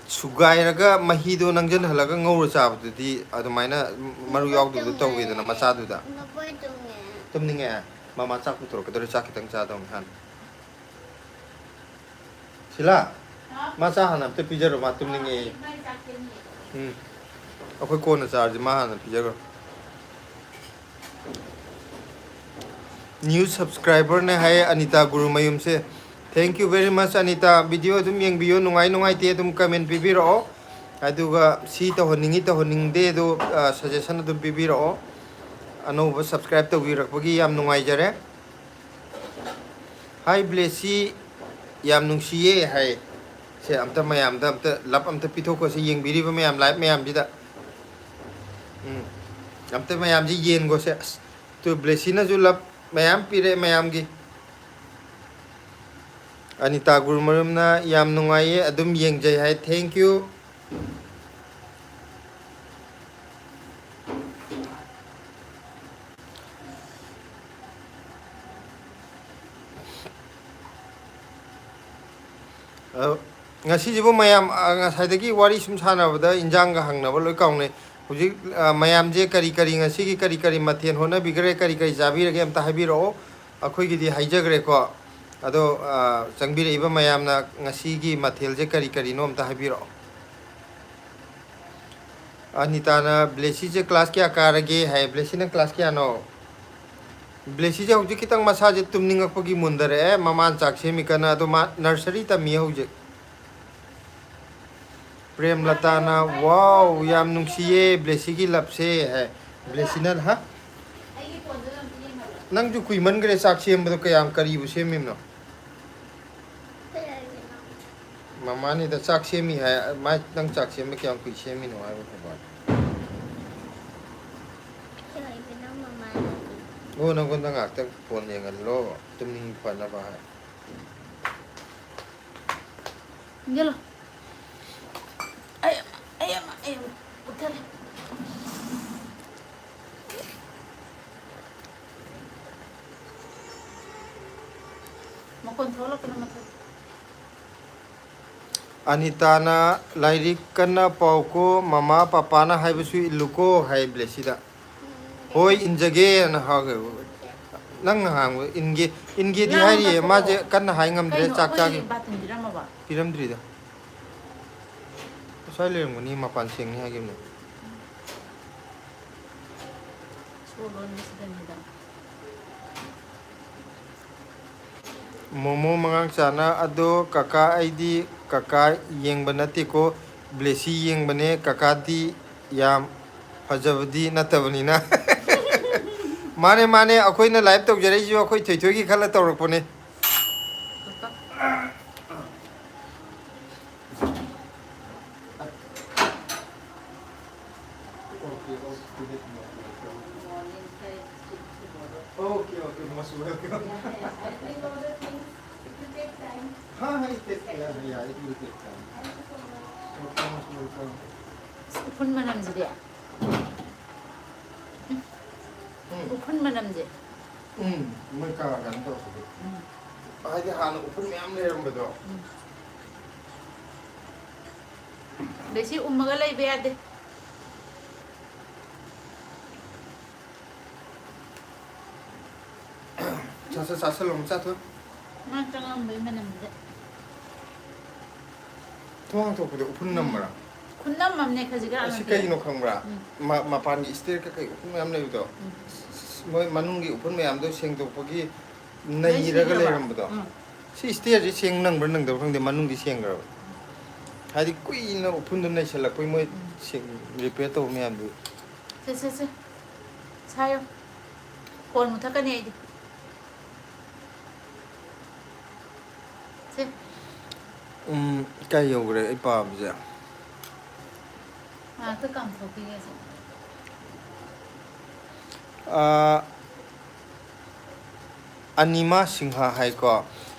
ꯁꯨꯒꯥꯏꯔꯒ ꯃꯍꯤꯗꯣ ꯅꯪꯁꯤꯜꯍꯜꯂꯒ ꯉꯧꯔ ꯆꯥꯕꯗꯨꯗꯤ ꯑꯗꯨꯃꯥꯏꯅ ꯃꯔꯨ ꯌꯥꯎꯗꯕꯗꯣ ꯇꯧꯋꯦꯗꯅ ꯃꯆꯥꯗꯨꯗ꯫ ꯃꯈꯣꯏ ꯇꯨꯝꯉꯦ꯫ ꯇꯨꯝꯅꯤꯡꯉꯦ? ꯃꯃꯥ ꯆꯥꯛ ꯄꯨꯊꯣꯔꯛꯀꯗꯧꯔꯦ, ꯆꯥꯛ ꯈꯤꯇꯪ ꯆꯥꯗꯧꯅꯤ ꯍꯥꯟꯅ꯫ ꯁꯤꯂꯥ, ꯃꯥ ꯆꯥꯛ ꯍꯥꯟꯅ ꯑꯝꯇ ꯄꯤꯖꯔꯣ, ꯃꯥ ꯇꯨꯝꯅꯤꯡꯉꯦꯌꯦ꯫ ꯎꯝ꯫ ꯑꯩꯈꯣꯏ ꯀꯣꯟꯅ ꯆꯥꯔꯁꯤ, ꯃꯥ ꯍꯥꯟꯅ ꯄꯤꯖꯈ꯭ꯔꯣ꯫ New subscriberꯅꯦ ꯍꯥꯏꯌꯦ Anita ꯒꯨꯔꯨꯃꯌꯨꯝꯁꯦ꯫ Thank you very much Anita. Video ꯑꯗꯨꯝ ꯌꯦꯡꯕꯤꯌꯨ, ꯅꯨꯡꯉꯥꯏ ꯅꯨꯡꯉꯥꯏꯇꯦ ꯑꯗꯨꯝ comment ꯄꯤꯕꯤꯔꯛꯑꯣ꯫ ꯑꯗꯨꯒ ꯁꯤ ꯇꯧꯍꯟꯅꯤꯡꯉꯤ ꯇꯧꯍꯟꯅꯤꯡꯗꯦ ꯑꯗꯨ, ꯑ, suggestion ꯑꯗꯨꯝ ꯄꯤꯕꯤꯔꯛꯑꯣ꯫ ꯑꯅꯧꯕ subscribe ꯇꯧꯕꯤꯔꯛꯄꯒꯤ ꯌꯥꯝ ꯅꯨꯡꯉꯥꯏꯖꯔꯦ꯫ ꯍꯥꯏ ꯕ꯭ꯂꯦꯁꯤ, ꯌꯥꯝ ꯅꯨꯡꯁꯤꯌꯦ ꯍꯥꯏ꯫ ꯁꯦ, ꯑꯝꯇ ꯃꯌꯥꯝꯗ ꯑꯝꯇ love ꯑꯝꯇ ꯄꯤꯊꯣꯛꯈꯣꯁꯦ, ꯌꯦꯡꯕꯤꯔꯤꯕ ꯃꯌꯥꯝ, live ꯃꯌꯥꯝꯁꯤꯗ꯫ ꯎꯝ꯫ ꯑꯝꯇ ꯃꯌꯥꯝꯁꯤ ꯌꯦꯡꯈꯣꯁꯦ꯫ ꯑꯁ, ꯇꯨ ꯕ꯭ꯂꯦꯁꯤꯅꯁꯨ love ꯃꯌꯥꯝ ꯄꯤꯔꯛꯑꯦ ꯃꯌꯥꯝꯒꯤ꯫ ꯑꯅꯤꯇꯥ ꯒꯨꯔꯨꯃꯌꯨꯝꯅ ꯌꯥꯝ ꯅꯨꯡꯉꯥꯏꯌꯦ, ꯑꯗꯨꯝ ꯌꯦꯡꯖꯩ ꯍꯥꯏ꯫ Thank you꯫ ꯑ, ꯉꯁꯤꯁꯤꯕꯨ ꯃꯌꯥꯝ, ꯑ, ꯉꯁꯥꯏꯗꯒꯤ ꯋꯥꯔꯤ ꯁꯨꯝ ꯁꯥꯟꯅꯕꯗ ꯏꯟꯖꯥꯡꯒ ꯍꯪꯅꯕ ꯂꯣꯏ ꯀꯥꯎꯅꯩ꯫ ꯍꯧꯖꯤꯛ, ꯑ, ꯃꯌꯥꯝꯁꯦ ꯀꯔꯤ ꯀꯔꯤ, ꯉꯁꯤꯒꯤ ꯀꯔꯤ ꯀꯔꯤ ꯃꯊꯦꯜ ꯍꯣꯠꯅꯕꯤꯈ꯭ꯔꯦ, ꯀꯔꯤ ꯀꯔꯤ ꯆꯥꯕꯤꯔꯒꯦ, ꯑꯝꯇ ꯍꯥꯏꯕꯤꯔꯛꯑꯣ꯫ ꯑꯩꯈꯣꯏꯒꯤꯗꯤ ꯍꯥꯏꯖꯈ꯭ꯔꯦꯀꯣ꯫ ꯑꯗꯣ, ꯑ, ꯆꯪꯕꯤꯔꯛꯏꯕ ꯃꯌꯥꯝꯅ ꯉꯁꯤꯒꯤ ꯃꯊꯦꯜꯁꯦ ꯀꯔꯤ ꯀꯔꯤꯅꯣ ꯑꯝꯇ ꯍꯥꯏꯕꯤꯔꯛꯑꯣ꯫ ꯑꯅꯤꯇꯥꯅ, "ꯕ꯭ꯂꯦꯁꯤꯁꯦ ꯀ꯭ꯂꯥꯁ ꯀꯌꯥ ꯀꯥꯔꯒꯦ?" ꯍꯥꯏ꯫ ꯕ꯭ꯂꯦꯁꯤ, ꯅꯪ ꯀ꯭ꯂꯥꯁ ꯀꯌꯥꯅꯣ? ꯕ꯭ꯂꯦꯁꯤꯁꯦ ꯍꯧꯖꯤꯛ ꯈꯤꯇꯪ ꯃꯁꯥꯁꯦ ꯇꯨꯝꯅꯤꯡꯉꯛꯄꯒꯤ ꯃꯨꯟꯗꯔꯛꯑꯦ꯫ ꯃꯃꯥꯅ ꯆꯥꯛ ꯁꯦꯝꯃꯤ ꯀꯟꯅ꯫ ꯑꯗꯣ ꯃꯥ ꯅꯔꯁꯔꯤ ꯇꯝꯃꯤ ꯍꯧꯖꯤꯛ꯫ ꯄ꯭ꯔꯦꯝꯂꯇꯥꯅ, "ꯋꯥꯎ, ꯌꯥꯝ ꯅꯨꯡꯁꯤꯌꯦ ꯕ꯭ꯂꯦꯁꯤꯒꯤ ꯂꯞꯁꯦ" ꯍꯥꯏ꯫ ꯕ꯭ꯂꯦꯁꯤꯅ, ꯍꯥ? ꯅꯪꯁꯨ ꯀꯨꯏꯃꯟꯈ꯭ꯔꯦ ꯆꯥꯛ ꯁꯦꯝꯕꯗꯣ꯫ ꯀꯌꯥꯝ, ꯀꯔꯤꯕꯨ ꯁꯦꯝꯃꯤꯕꯅꯣ? ꯃꯃꯥꯅꯤꯗ ꯆꯥꯛ ꯁꯦꯝꯃꯤ ꯍꯥꯏ꯫ ꯃꯥ ꯅꯪ ꯆꯥꯛ ꯁꯦꯝꯕ ꯀꯌꯥꯝ ꯀꯨꯏ ꯁꯦꯝꯃꯤꯅꯣ ꯍꯥꯏꯕ ꯈꯣꯠꯄ꯫ ꯀꯩꯅꯣ, ꯏꯕꯦꯝꯃ, ꯃꯃꯥꯅꯤ꯫ ꯑꯣ, ꯅꯪꯉꯣꯟꯗ ꯉꯥꯛꯇꯪ ꯐꯣꯟ ꯌꯦꯡꯍꯜꯂꯣ, ꯇꯨꯝꯅꯤꯡ ꯐꯅꯕ ꯍꯥꯏ꯫ ꯏꯟꯖꯜꯂꯣ꯫ ꯑꯩ ꯑꯃ, ꯑꯩ ꯑꯃ, ꯑꯩ ꯑꯃ ꯄꯨꯊꯔꯦ꯫ ꯃꯈꯣꯟ ꯊꯣꯛꯍꯜꯂꯛꯀꯅꯨ, ꯃꯊꯛ꯫ ꯑꯅꯤꯇꯥꯅ, "ꯂꯥꯏꯔꯤꯛ ꯀꯟꯅ ꯄꯥꯎꯀꯣ, ꯃꯃꯥ ꯄꯄꯥꯅ ꯍꯥꯏꯕꯁꯨ ꯏꯜꯂꯨꯀꯣ" ꯍꯥꯏ ꯕ꯭ꯂꯦꯁꯤꯗ꯫ "ꯍꯣꯏ, ꯏꯟꯖꯒꯦꯅ" ꯍꯥꯏꯒꯦ꯫ ꯅꯪꯅ ꯉꯥꯡꯕ ꯏꯟꯒꯦ, ꯏꯟꯒꯦꯗꯤ ꯂꯥꯡꯒꯅꯨ, ꯍꯥꯏꯔꯤꯌꯦ꯫ ꯆꯠꯊꯣꯛꯑꯣ꯫ ꯃꯥꯁꯦ ꯀꯟꯅ ꯍꯥꯏ ꯉꯝꯗ꯭ꯔꯦ, ꯀꯩꯅꯣ, ꯆꯥꯛ ꯑꯩꯈꯣꯏꯒꯤ ꯆꯥꯒꯦ꯫ ꯕꯥꯇꯤꯟ ꯄꯤꯔꯝꯃꯕꯣ? ꯄꯤꯔꯝꯗ꯭ꯔꯤꯗ꯫ ꯉꯁꯥꯏ ꯂꯩꯔꯝꯒꯅꯤ, ꯃꯄꯥꯟ ꯁꯦꯡꯅꯤ ꯍꯥꯏꯈꯤꯕꯅꯦ꯫ ꯁꯣ ꯂꯣꯟꯕꯁꯤꯗꯅꯤꯗ꯫ ꯃꯣꯃꯣ ꯃꯉꯥꯡ ꯆꯥꯅ, "ꯑꯗꯣ ꯀꯀꯥ, ꯑꯩꯗꯤ ꯀꯀꯥ ꯌꯦꯡꯕ ꯅꯠꯇꯦꯀꯣ, ꯕ꯭ꯂꯦꯁꯤ ꯌꯦꯡꯕꯅꯦ꯫ ꯀꯀꯥꯗꯤ ꯌꯥꯝ ꯐꯖꯕꯗꯤ ꯅꯠꯇꯕꯅꯤꯅ"꯫ ꯃꯥꯅꯦ, ꯃꯥꯅꯦ, ꯑꯩꯈꯣꯏꯅ ꯂꯥꯏꯚ ꯇꯧꯖꯔꯛꯏꯁꯤꯁꯨ ꯑꯩꯈꯣꯏ ꯊꯣꯏꯊꯣꯏꯒꯤ ꯈꯜꯂ ꯇꯧꯔꯛꯄꯅꯦ꯫ Okay, okay, most welcome. हाँ, हाँ, it take, yeah, yeah, it will take time. Okay, most welcome. ꯎꯐꯨꯟ ꯃꯅꯝꯁꯤꯗꯤ꯫ ꯎꯝ꯫ ꯎꯐꯨꯟ ꯃꯅꯝꯁꯦ꯫ ꯎꯝ, ꯃꯣꯏ ꯀꯥ ꯀꯩꯅꯣ ꯇꯧꯔꯛꯄꯗꯣ꯫ ꯎꯝ꯫ ꯍꯥꯏꯗꯤ ꯍꯥꯟꯅ ꯎꯐꯨꯟ ꯃꯌꯥꯝ ꯂꯩꯔꯝꯕꯗꯣ꯫ ꯎꯝ꯫ ꯕꯦꯁꯤ ꯎꯝꯃꯒ ꯂꯩꯕ ꯌꯥꯗꯦ꯫ ꯆꯥꯁꯜ-, ꯆꯥꯁꯜꯂꯣ, ꯆꯥꯊꯣꯛ꯫ ꯃꯥ ꯆꯪꯉꯝꯕꯩ ꯃꯅꯝꯗ꯫ ꯊꯣꯡ ꯍꯥꯡꯇꯣꯛꯄꯗ ꯎꯐꯨꯟ ꯎꯝ꯫ ꯅꯝꯕ꯭ꯔꯥ? ꯎꯐꯨꯟ ꯅꯝꯃꯝꯅꯦ ꯈꯖꯤꯛ ꯈꯔꯥꯛ ꯑꯁꯤ ꯅꯠꯇꯦ꯫ ꯀꯩꯅꯣ ꯈꯪꯕ꯭ꯔꯥ? ꯎꯝ꯫ ꯃ-, ꯃꯄꯥꯟꯒꯤ stair ꯀꯩꯀꯩ ꯎꯐꯨꯟ ꯃꯌꯥꯝ ꯂꯩꯕꯗꯣ? ꯎꯝ꯫ ꯃꯣꯏ ꯃꯅꯨꯡꯒꯤ ꯎꯐꯨꯟ ꯃꯌꯥꯝꯗꯣ ꯁꯦꯡꯗꯣꯛꯄꯒꯤ ꯂꯣꯏ ꯅꯩꯔꯒ ꯁꯦꯡꯉꯕ? ꯂꯩꯔꯝꯕꯗꯣ? ꯎꯝ꯫ ꯁꯤ stairꯁꯤ ꯁꯦꯡ ꯅꯪꯕ꯭ꯔꯥ ꯅꯪꯗꯕ꯭ꯔꯥ ꯈꯪꯗꯦ, ꯃꯅꯨꯡꯗꯤ ꯁꯦꯡꯈ꯭ꯔꯕ꯫ ꯍꯥꯏꯗꯤ ꯀꯨꯏꯅ ꯎꯐꯨꯟꯗꯣ ꯅꯩꯁꯜꯂꯛꯄꯩ ꯃꯣꯏ ꯎꯝ꯫ ꯁꯦꯡ-, repair ꯇꯧꯕ ꯃꯌꯥꯝꯗꯨ꯫ ꯁꯦ, ꯁꯦ, ꯁꯦ꯫ ꯁꯥꯏꯌꯣ꯫ ꯐꯣꯟ ꯃꯨꯊꯠꯀꯅꯤ ꯑꯩꯗꯤ꯫ ꯁꯦ꯫ ꯎꯝ, ꯀꯥꯏ ꯌꯧꯈ꯭ꯔꯦ ꯑꯩ ꯄꯥꯕꯁꯦ? ꯉꯥꯏꯍꯥꯛꯇ ꯀꯥꯝꯊꯣꯛꯈꯤꯒꯦ ꯁꯦ꯫ ꯑꯥ, ꯑꯅꯤꯃꯥ ꯁꯤꯡꯍ ꯍꯥꯏꯀꯣ,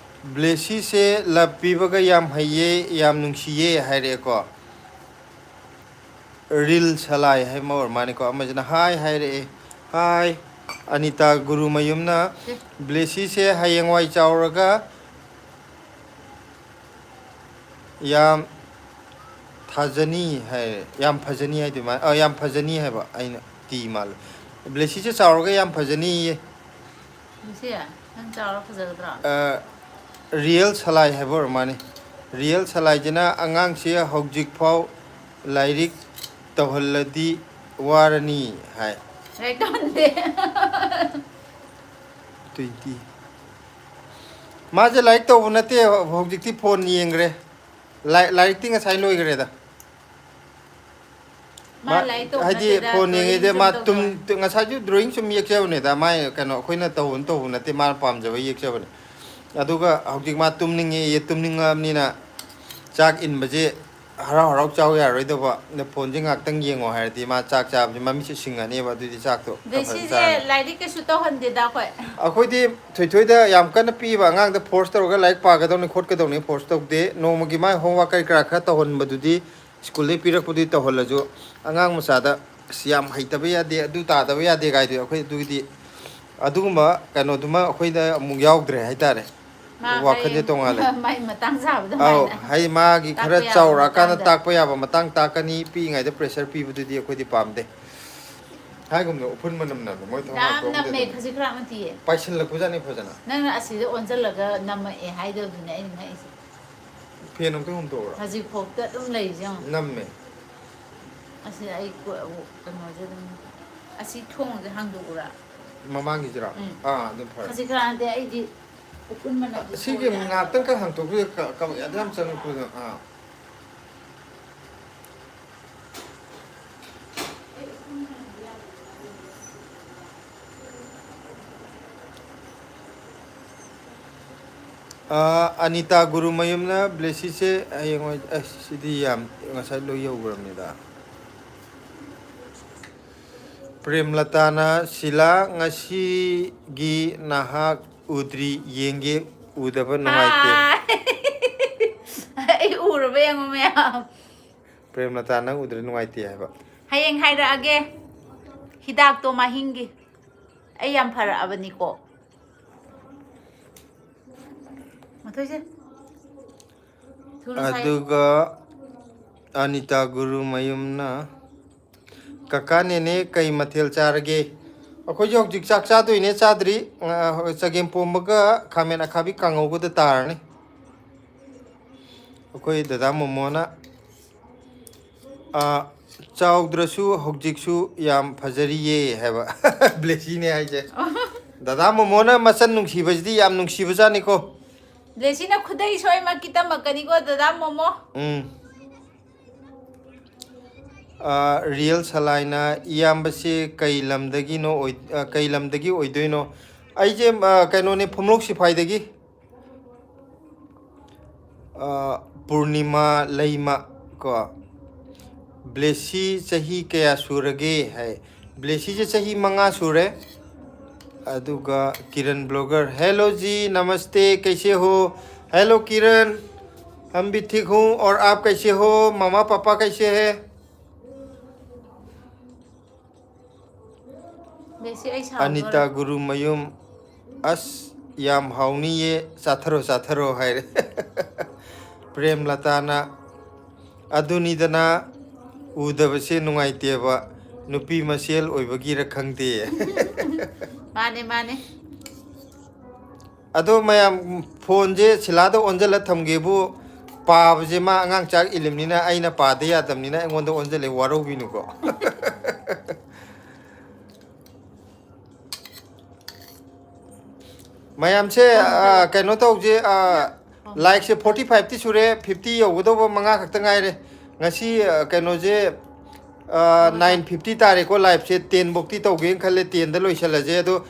"ꯕ꯭ꯂꯦꯁꯤꯁꯦ love ꯄꯤꯕꯒ ꯌꯥꯝ ꯍꯩꯌꯦ, ꯌꯥꯝ ꯅꯨꯡꯁꯤꯌꯦ" ꯍꯥꯏꯔꯛꯑꯦꯀꯣ꯫ ꯔꯤꯜ ꯁꯂꯥꯏ ꯍꯥꯏꯕ ꯑꯃ ꯑꯣꯏꯔ ꯃꯥꯅꯤꯀꯣ꯫ ꯑꯃꯁꯤꯅ ꯍꯥꯏ ꯍꯥꯏꯔꯛꯑꯦ, "ꯍꯥꯏ ꯑꯅꯤꯇꯥ ꯒꯨꯔꯨꯃꯌꯨꯝꯅ, ꯁꯦ꯫ ꯕ꯭ꯂꯦꯁꯤꯁꯦ ꯍꯌꯦꯡꯋꯥꯏ ꯆꯥꯎꯔꯒ ꯌꯥꯝ ꯊꯥꯖꯅꯤ" ꯍꯥꯏꯔꯦ꯫ "ꯌꯥꯝ ꯐꯖꯅꯤ" ꯍꯥꯏꯗꯣꯏ ꯃꯥ-, ꯑ, "ꯌꯥꯝ ꯐꯖꯅꯤ" ꯍꯥꯏꯕ, ꯑꯩꯅ ꯇꯤ ꯃꯥꯜꯂꯦ꯫ "ꯕ꯭ꯂꯦꯁꯤꯁꯦ ꯆꯥꯎꯔꯒ ꯌꯥꯝ ꯐꯖꯅꯤꯌꯦ"꯫ ꯂꯨꯁꯤ, ꯅꯪ ꯆꯥꯎꯔ ꯐꯖꯒꯗ꯭ꯔꯣ? ꯑ, ꯔꯤꯌꯦꯜ ꯁꯂꯥꯏ ꯍꯥꯏꯕ ꯑꯣꯏꯔ ꯃꯥꯅꯤ꯫ ꯔꯤꯌꯦꯜ ꯁꯂꯥꯏꯁꯤꯅ ꯑꯉꯥꯡꯁꯤ ꯍꯧꯖꯤꯛꯐꯥꯎ ꯂꯥꯏꯔꯤꯛ ꯇꯧꯍꯜꯂꯗꯤ ꯋꯥꯔꯅꯤ ꯍꯥꯏ꯫ ꯂꯥꯏꯔꯤꯛ ꯇꯧꯍꯟꯗꯦ꯫ Twenty꯫ ꯃꯥꯁꯦ ꯂꯥꯏꯔꯤꯛ ꯇꯧꯕ ꯅꯠꯇꯦ, ꯍꯧꯖꯤꯛꯇꯤ ꯐꯣꯟ ꯌꯦꯡꯈ꯭ꯔꯦ꯫ ꯂꯥꯏ-, ꯂꯥꯏꯔꯤꯛꯇꯤ ꯉꯁꯥꯏ ꯂꯣꯏꯈ꯭ꯔꯦꯗ꯫ ꯃꯥ ꯃꯥ, ꯂꯥꯏꯔꯤꯛ ꯇꯧꯕ ꯍꯥꯏꯗꯤ ꯅꯠꯇꯦꯗ, ꯐꯣꯟ ꯗ꯭ꯔꯣꯌꯤꯡ ꯌꯦꯡꯉꯤꯗ ꯁꯨꯝ ꯃꯥ ꯇꯨꯝ-, ꯇꯧꯖꯕꯅꯤ꯫ ꯇꯨ-, ꯉꯁꯥꯏꯁꯨ ꯗ꯭ꯔꯣꯌꯤꯡ ꯁꯨꯝ ꯌꯦꯛꯆꯕꯅꯤꯗ꯫ ꯃꯥꯏ ꯀꯩꯅꯣ ꯑꯩꯈꯣꯏꯅ ꯇꯧꯕꯅ ꯇꯧꯕ ꯅꯠꯇꯦ, ꯃꯥꯅ ꯄꯥꯝꯖꯕ ꯌꯦꯛꯆꯕꯅꯤ꯫ ꯑꯗꯨꯒ ꯍꯧꯖꯤꯛ ꯃꯥ ꯇꯨꯝꯅꯤꯡꯉꯦꯌꯦ, ꯇꯨꯝꯅꯤꯡꯉꯛꯑꯕꯅꯤꯅ ꯆꯥꯛ ꯏꯟꯕꯁꯦ ꯍꯔꯥꯎ ꯍꯔꯥꯎ ꯆꯥꯎ ꯌꯥꯔꯣꯏꯗꯧꯕ꯫ ꯑꯗ ꯐꯣꯟꯁꯦ ꯉꯥꯛꯇꯪ ꯌꯦꯡꯉꯣ ꯍꯥꯏꯔꯗꯤ ꯃꯥ ꯆꯥꯛ ꯆꯥꯕꯁꯦ ꯃꯃꯤꯠꯁꯦ ꯁꯤꯡꯉꯅꯦꯕ, ꯑꯗꯨꯗꯤ ꯆꯥꯛꯇꯣ ꯈꯔ ꯐꯖꯅ ꯗꯦꯁꯤꯁꯦ ꯆꯥꯔꯅꯤ꯫ ꯂꯥꯏꯔꯤꯛ ꯀꯩꯁꯨ ꯇꯧꯍꯟꯗꯦꯗ ꯑꯩꯈꯣꯏ꯫ ꯑꯩꯈꯣꯏꯗꯤ ꯊꯣꯏꯊꯣꯏꯗ ꯌꯥꯝ ꯀꯟꯅ ꯄꯤꯕ ꯑꯉꯥꯡꯗ force ꯇꯧꯔꯒ ꯂꯥꯏꯔꯤꯛ ꯄꯥꯒꯗꯧꯅꯤ ꯈꯣꯠꯀꯗꯧꯅꯤ force ꯇꯧꯗꯦ꯫ ꯅꯣꯡꯃꯒꯤ ꯃꯥꯏ homework ꯀꯔꯤ ꯀꯔꯥ ꯈꯔ ꯇꯧꯍꯟꯕꯗꯨꯗꯤ ꯁ꯭ꯀꯨꯜꯗꯩ ꯄꯤꯔꯛꯄꯗꯨꯗꯤ ꯇꯧꯍꯜꯂꯁꯨ, ꯑꯉꯥꯡ ꯃꯆꯥꯗ "ꯑꯁ, ꯌꯥꯝ ꯍꯩꯇꯕ ꯌꯥꯗꯦ, ꯑꯗꯨ ꯇꯥꯗꯕ ꯌꯥꯗꯦ" ꯀꯥꯏꯗꯨ ꯑꯩꯈꯣꯏ ꯑꯗꯨꯒꯤꯗꯤ, ꯑꯗꯨꯒꯨꯝꯕ ꯀꯩꯅꯣꯗꯨꯃ ꯑꯩꯈꯣꯏꯗ ꯑꯃꯨꯛ ꯌꯥꯎꯗ꯭ꯔꯦ ꯍꯥꯏꯇꯥꯔꯦ꯫ ꯃꯥ ꯋꯥꯈꯜꯁꯦ ꯍꯌꯦꯡ ꯇꯣꯡꯉꯥꯜꯂꯦ꯫ ꯃꯥꯏ ꯃꯇꯥꯡ ꯆꯥꯕꯗ ꯑꯧ, ꯃꯥꯏꯅ ꯍꯥꯏꯗꯤ ꯃꯥꯒꯤ ꯈꯔ ꯇꯥꯛꯄ ꯌꯥꯕ ꯆꯥꯎꯔꯛꯑꯀꯥꯟꯗ ꯃꯇꯥꯡꯗ꯫ ꯇꯥꯛꯄ ꯌꯥꯕ ꯃꯇꯥꯡ ꯇꯥꯛꯀꯅꯤ, ꯄꯤꯛꯏꯉꯩꯗ pressure ꯄꯤꯕꯗꯨꯗꯤ ꯑꯩꯈꯣꯏꯗꯤ ꯄꯥꯝꯗꯦ꯫ ꯍꯥꯏꯒꯨꯝꯅ ꯎꯐꯨꯟ ꯃꯅꯝ ꯅꯝꯃꯦ, ꯃꯣꯏ ꯊꯣꯡ ꯌꯥꯝ ꯍꯥꯡꯇꯣꯛꯑꯝꯗꯦ ꯅꯝꯃꯦ, ꯑꯗꯨꯝ꯫ ꯈꯖꯤꯛ ꯈꯔꯥꯛ ꯅꯠꯇꯤꯌꯦ꯫ ꯄꯥꯏꯁꯤꯜꯂꯛꯄꯖꯥꯠꯅꯤ ꯐꯖꯅ꯫ ꯅꯪꯅ ꯑꯁꯤꯗ ꯑꯣꯟꯁꯤꯜꯂꯒ ꯅꯝꯃꯛꯑꯦ ꯍꯥꯏꯗꯕꯗꯨꯅꯦ ꯑꯩꯅ ꯉꯛꯏꯁꯦ꯫ Fan ꯑꯝꯇ ꯍꯨꯝꯇꯣꯛꯎꯔꯣ? ꯍꯧꯖꯤꯛꯐꯥꯎꯗ ꯑꯗꯨꯝ ꯂꯩꯔꯤꯁꯦ ꯌꯦꯡꯉꯣ꯫ ꯅꯝꯃꯦ꯫ ꯑꯁꯤ ꯑꯩ ꯀꯣ-, ꯀꯩꯅꯣꯁꯦ ꯑꯗꯨꯝ, ꯑꯁꯤ ꯊꯣꯡꯁꯦ ꯍꯥꯡꯗꯣꯛꯎꯔꯥ? ꯃꯃꯥꯡꯒꯤꯁꯤꯔꯣ? ꯎꯝ꯫ ꯑꯥ, ꯑꯗꯨꯝ ꯐꯔꯦ꯫ ꯈꯖꯤꯛ ꯈꯔꯥꯛ ꯅꯠꯇꯦ, ꯑꯩꯗꯤ ꯎꯐꯨꯟ ꯃꯅꯝꯁꯦ ꯁꯤꯒꯤ ꯊꯣꯛꯑꯦ ꯍꯥꯏꯕ꯫ ꯉꯥꯛꯇꯪ ꯈꯛ ꯍꯥꯡꯇꯣꯛꯄꯤꯌꯨ, ꯀ-, ꯀ-, ꯑꯗꯨ ꯌꯥꯝ ꯆꯪꯉꯛꯄꯗꯣ꯫ ꯑꯥ꯫ ꯑꯥ, ꯑꯅꯤꯇꯥ ꯒꯨꯔꯨꯃꯌꯨꯝꯅ ꯕ꯭ꯂꯦꯁꯤꯁꯦ ꯍꯌꯦꯡꯋꯥꯏ, ꯑꯁ, ꯁꯤꯗꯤ ꯌꯥꯝ ꯉꯁꯥꯏ ꯂꯣꯏ ꯌꯧꯈ꯭ꯔꯕꯅꯤꯗ꯫ ꯄ꯭ꯔꯦꯝꯂꯇꯥꯅ, "ꯁꯤꯂꯥ, ꯉꯁꯤꯒꯤ ꯅꯍꯥꯛ ꯎꯗ꯭ꯔꯤ, ꯌꯦꯡꯒꯦ, ꯎꯗꯕ ꯅꯨꯡꯉꯥꯏꯇꯦ"꯫ ꯍꯥꯏ꯫ ꯑꯩ ꯎꯔꯕ ꯌꯦꯡꯉꯣ ꯃꯌꯥꯝ꯫ ꯄ꯭ꯔꯦꯝꯂꯇꯥ, ꯅꯪ ꯎꯗ꯭ꯔꯤ ꯅꯨꯡꯉꯥꯏꯇꯦ ꯍꯥꯏꯕ꯫ ꯍꯌꯦꯡ ꯍꯥꯏꯔꯛꯑꯒꯦ꯫ ꯍꯤꯗꯥꯛꯇꯣ ꯃꯍꯤꯡꯒꯤ꯫ ꯑꯩ ꯌꯥꯝ ꯐꯔꯛꯑꯕꯅꯤꯀꯣ꯫ ꯃꯊꯣꯏꯁꯦ꯫ ꯊꯨꯅ ꯁꯥꯏ꯫ ꯑꯗꯨꯒ ꯑꯅꯤꯇꯥ ꯒꯨꯔꯨꯃꯌꯨꯝꯅ, "ꯀꯀꯥ ꯅꯦꯅꯦ ꯀꯩ ꯃꯊꯦꯜ ꯆꯥꯔꯒꯦ?" ꯑꯩꯈꯣꯏꯁꯨ ꯍꯧꯖꯤꯛ ꯆꯥꯛ ꯆꯥꯗꯣꯏꯅꯦ, ꯆꯥꯗ꯭ꯔꯤ꯫ ꯑ, ꯆꯒꯦꯝ ꯄꯣꯝꯕꯒ ꯈꯥꯃꯦꯟ ꯑꯈꯥꯕꯤ ꯀꯥꯡꯉꯧꯒꯗ ꯇꯥꯔꯅꯤ꯫ ꯑꯩꯈꯣꯏ ꯗꯗꯥ ꯃꯣꯃꯣꯅ, ꯑ, "ꯆꯥꯎꯗ꯭ꯔꯁꯨ ꯍꯧꯖꯤꯛꯁꯨ ꯌꯥꯝ ꯐꯖꯔꯤꯌꯦ" ꯍꯥꯏꯕ꯫ ꯕ꯭ꯂꯦꯁꯤꯅꯦ ꯍꯥꯏꯁꯦ꯫ ꯗꯗꯥ ꯃꯣꯃꯣꯅ ꯃꯆꯟ ꯅꯨꯡꯁꯤꯕꯁꯤꯗꯤ ꯌꯥꯝ ꯅꯨꯡꯁꯤꯕꯖꯥꯠꯅꯤꯀꯣ꯫ ꯕ꯭ꯂꯦꯁꯤꯅ ꯈꯨꯗꯩ ꯁꯣꯏꯃꯛꯀꯤ ꯇꯝꯃꯛꯀꯅꯤꯀꯣ, ꯗꯗꯥ ꯃꯣꯃꯣ꯫ ꯎꯝ꯫ ꯑ, ꯔꯤꯌꯦꯜ ꯁꯂꯥꯏꯅ, "ꯏꯌꯥꯝꯕꯁꯦ ꯀꯩ ꯂꯝꯗꯒꯤꯅꯣ ꯑꯣꯏ-, ꯑ, ꯀꯩ ꯂꯝꯗꯒꯤ ꯑꯣꯏꯗꯣꯏꯅꯣ?" ꯑꯩꯁꯦ, ꯑ, ꯀꯩꯅꯣꯅꯦ, ꯐꯨꯝꯂꯣꯛ ꯁꯤꯐꯥꯏꯗꯒꯤ꯫ ꯑ, ꯄꯨꯔꯅꯤꯃꯥ ꯂꯩꯃ ꯀꯣ, "ꯕ꯭ꯂꯦꯁꯤ ꯆꯍꯤ ꯀꯌꯥ ꯁꯨꯔꯒꯦ?" ꯍꯥꯏ꯫ ꯕ꯭ꯂꯦꯁꯤꯁꯦ ꯆꯍꯤ ꯃꯉꯥ ꯁꯨꯔꯦ꯫ ꯑꯗꯨꯒ ꯀꯤꯔꯟ ꯕ꯭ꯂꯣꯒꯔ, "ꯍꯦꯂꯣ ꯖꯤ, ꯅꯃꯁꯇꯦ, ꯀꯩꯁꯦ ꯍꯣ?" ꯍꯦꯂꯣ ꯀꯤꯔꯟ, "ꯍꯝ ꯚꯤ ꯊꯤꯛ ꯍꯨ, ꯑꯣꯔ ꯑꯥꯞ ꯀꯩꯁꯦ ꯍꯣ? ꯃꯃꯥ ꯄꯥꯄꯥ ꯀꯩꯁꯦ ꯍꯦ?" ꯕꯦꯁꯤ, ꯑꯩ ꯁꯥꯎꯗꯣꯔꯦ꯫ ꯑꯅꯤꯇꯥ ꯒꯨꯔꯨꯃꯌꯨꯝ, "ꯑꯁ, ꯌꯥꯝ ꯍꯥꯎꯅꯤꯌꯦ, ꯆꯥꯊꯔꯣ, ꯆꯥꯊꯔꯣ ꯍꯥꯏꯔꯦ꯫ ꯄ꯭ꯔꯦꯝꯂꯇꯥꯅ, "ꯑꯗꯨꯅꯤꯗꯅ, ꯎꯗꯕꯁꯦ ꯅꯨꯡꯉꯥꯏꯇꯦꯕ, ꯅꯨꯄꯤ ꯃꯁꯦꯜ ꯑꯣꯏꯕꯒꯤꯔ ꯈꯪꯗꯦ"꯫ ꯃꯥꯅꯦ, ꯃꯥꯅꯦ꯫ ꯑꯗꯣ ꯃꯌꯥꯝ, ꯐꯣꯟꯁꯦ ꯁꯤꯂꯥꯗ ꯑꯣꯟꯁꯤꯜꯂ ꯊꯝꯒꯦꯕꯨ, ꯄꯥꯕꯁꯦ ꯃꯥ ꯑꯉꯥꯡ ꯆꯥꯛ ꯏꯜꯂꯤꯕꯅꯤꯅ, ꯑꯩꯅ ꯄꯥꯗ ꯌꯥꯗꯕꯅꯤꯅ ꯑꯩꯉꯣꯟꯗ ꯑꯣꯟꯁꯤꯜꯂꯦ, ꯋꯥꯔꯧꯕꯤꯅꯨꯀꯣ꯫ ꯃꯌꯥꯝꯁꯦ, ꯑ, ꯀꯩꯅꯣ ꯇꯧꯁꯦ, ꯑ, ꯂꯥꯏꯛꯁꯦ ꯐꯣꯔꯇꯤ ꯐꯥꯏꯚꯇꯤ ꯁꯨꯔꯦ, ꯐꯤꯐꯇꯤ ꯌꯧꯒꯗꯧꯕ ꯃꯉꯥ ꯈꯛꯇ ꯉꯥꯏꯔꯦ꯫ ꯉꯁꯤ, ꯑ, ꯀꯩꯅꯣꯁꯦ, ꯑ, ꯅꯥꯏꯟ ꯐꯤꯐꯇꯤ ꯇꯥꯔꯦꯀꯣ꯫ ꯂꯥꯏꯞꯁꯦ ꯇꯦꯟ ꯐꯧꯇꯤ ꯇꯧꯒꯦꯅ ꯈꯜꯂꯦ, ꯇꯦꯟꯗ ꯂꯣꯏꯁꯤꯜꯂꯁꯦ꯫ ꯑꯗꯣ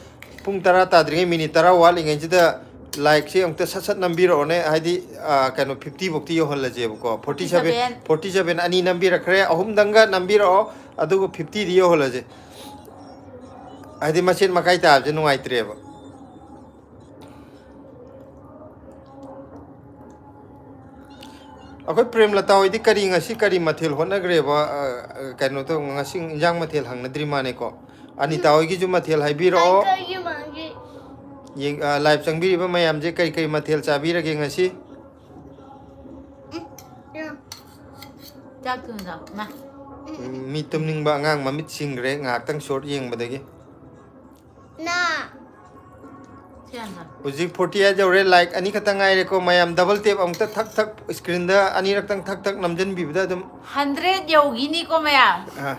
ꯄꯨꯡ ꯇꯔꯥ ꯇꯥꯗ꯭ꯔꯤꯉꯩ ꯃꯤꯅꯤꯠ ꯇꯔꯥ ꯋꯥꯠꯂꯤꯉꯩꯁꯤꯗ ꯂꯥꯏꯛꯁꯦ ꯑꯃꯨꯛꯇ ꯁꯠ ꯁꯠ ꯅꯝꯕꯤꯔꯛꯑꯣꯅꯦ, ꯍꯥꯏꯗꯤ, ꯑ, ꯀꯩꯅꯣ, ꯐꯤꯐꯇꯤ ꯐꯧꯇꯤ ꯌꯧꯍꯜꯂꯁꯦꯕꯀꯣ꯫ ꯐꯣꯔꯇꯤ ꯁꯚꯦꯟ, ꯐꯣꯔꯇꯤ ꯁꯚꯦꯟ ꯑꯅꯤ ꯅꯝꯕꯤꯔꯛꯈ꯭ꯔꯦ, ꯑꯍꯨꯝꯗꯪꯒ ꯅꯝꯕꯤꯔꯛꯑꯣ, ꯑꯗꯨꯒ ꯐꯤꯐꯇꯤꯗꯤ ꯌꯧꯍꯜꯂꯁꯦ꯫ ꯍꯥꯏꯗꯤ ꯃꯆꯦꯠ ꯃꯀꯥꯏ ꯇꯥꯕꯁꯦ ꯅꯨꯡꯉꯥꯏꯇ꯭ꯔꯦꯕ꯫ ꯑꯩꯈꯣꯏ ꯄ꯭ꯔꯦꯝꯂꯇꯥ ꯍꯣꯏꯗꯤ ꯀꯔꯤ, ꯉꯁꯤ ꯀꯔꯤ ꯃꯊꯦꯜ ꯍꯣꯠꯅꯈ꯭ꯔꯦꯕ? ꯑ, ꯑ, ꯀꯩꯅꯣ ꯇꯧ, ꯉꯁꯤ ꯏꯟꯖꯥꯡ ꯃꯊꯦꯜ ꯍꯪꯅꯗ꯭ꯔꯤ ꯃꯥꯅꯦꯀꯣ꯫ ꯑꯅꯤꯇꯥ ꯍꯣꯏꯒꯤꯁꯨ ꯃꯊꯦꯜ ꯍꯥꯏꯕꯤꯔꯛꯑꯣ꯫ ꯀꯩ, ꯀꯩꯒꯤ ꯃꯥꯒꯤ? ꯌꯦꯡ-, ꯑ, ꯂꯥꯏꯞ ꯆꯪꯕꯤꯔꯤꯕ ꯃꯌꯥꯝꯁꯦ ꯀꯔꯤ ꯀꯔꯤ ꯃꯊꯦꯜ ꯆꯥꯕꯤꯔꯒꯦ ꯉꯁꯤ? ꯆꯥꯛ ꯊꯨꯅ ꯆꯥꯎ, ꯃꯥ꯫ ꯎꯝ, ꯃꯤ ꯇꯨꯝꯅꯤꯡꯕ ꯑꯉꯥꯡ ꯃꯃꯤꯠ ꯁꯤꯡꯈ꯭ꯔꯦ ꯉꯥꯏꯍꯥꯛꯇꯪ ꯁꯣꯔꯠ ꯌꯦꯡꯕꯗꯒꯤ꯫ ꯅꯥ꯫ ꯁꯤ ꯌꯥꯝ ꯆꯥꯎ꯫ ꯍꯧꯖꯤꯛ ꯐꯣꯔꯇꯤ ꯑꯩꯠ ꯌꯧꯔꯦ, ꯂꯥꯏꯛ ꯑꯅꯤ ꯈꯛꯇ ꯉꯥꯏꯔꯦꯀꯣ ꯃꯌꯥꯝ꯫ ꯗꯕꯜ ꯇꯦꯞ ꯑꯃꯨꯛꯇ ꯊꯛ ꯊꯛ ꯁ꯭ꯀ꯭ꯔꯤꯟꯗ ꯑꯅꯤꯔꯛꯇꯪ ꯊꯛ ꯊꯛ ꯅꯝꯖꯟꯕꯤꯕꯗ ꯑꯗꯨꯝ ꯍꯟꯗ꯭ꯔꯦꯠ ꯌꯧꯈꯤꯅꯤꯀꯣ ꯃꯌꯥꯝ꯫ ꯑ,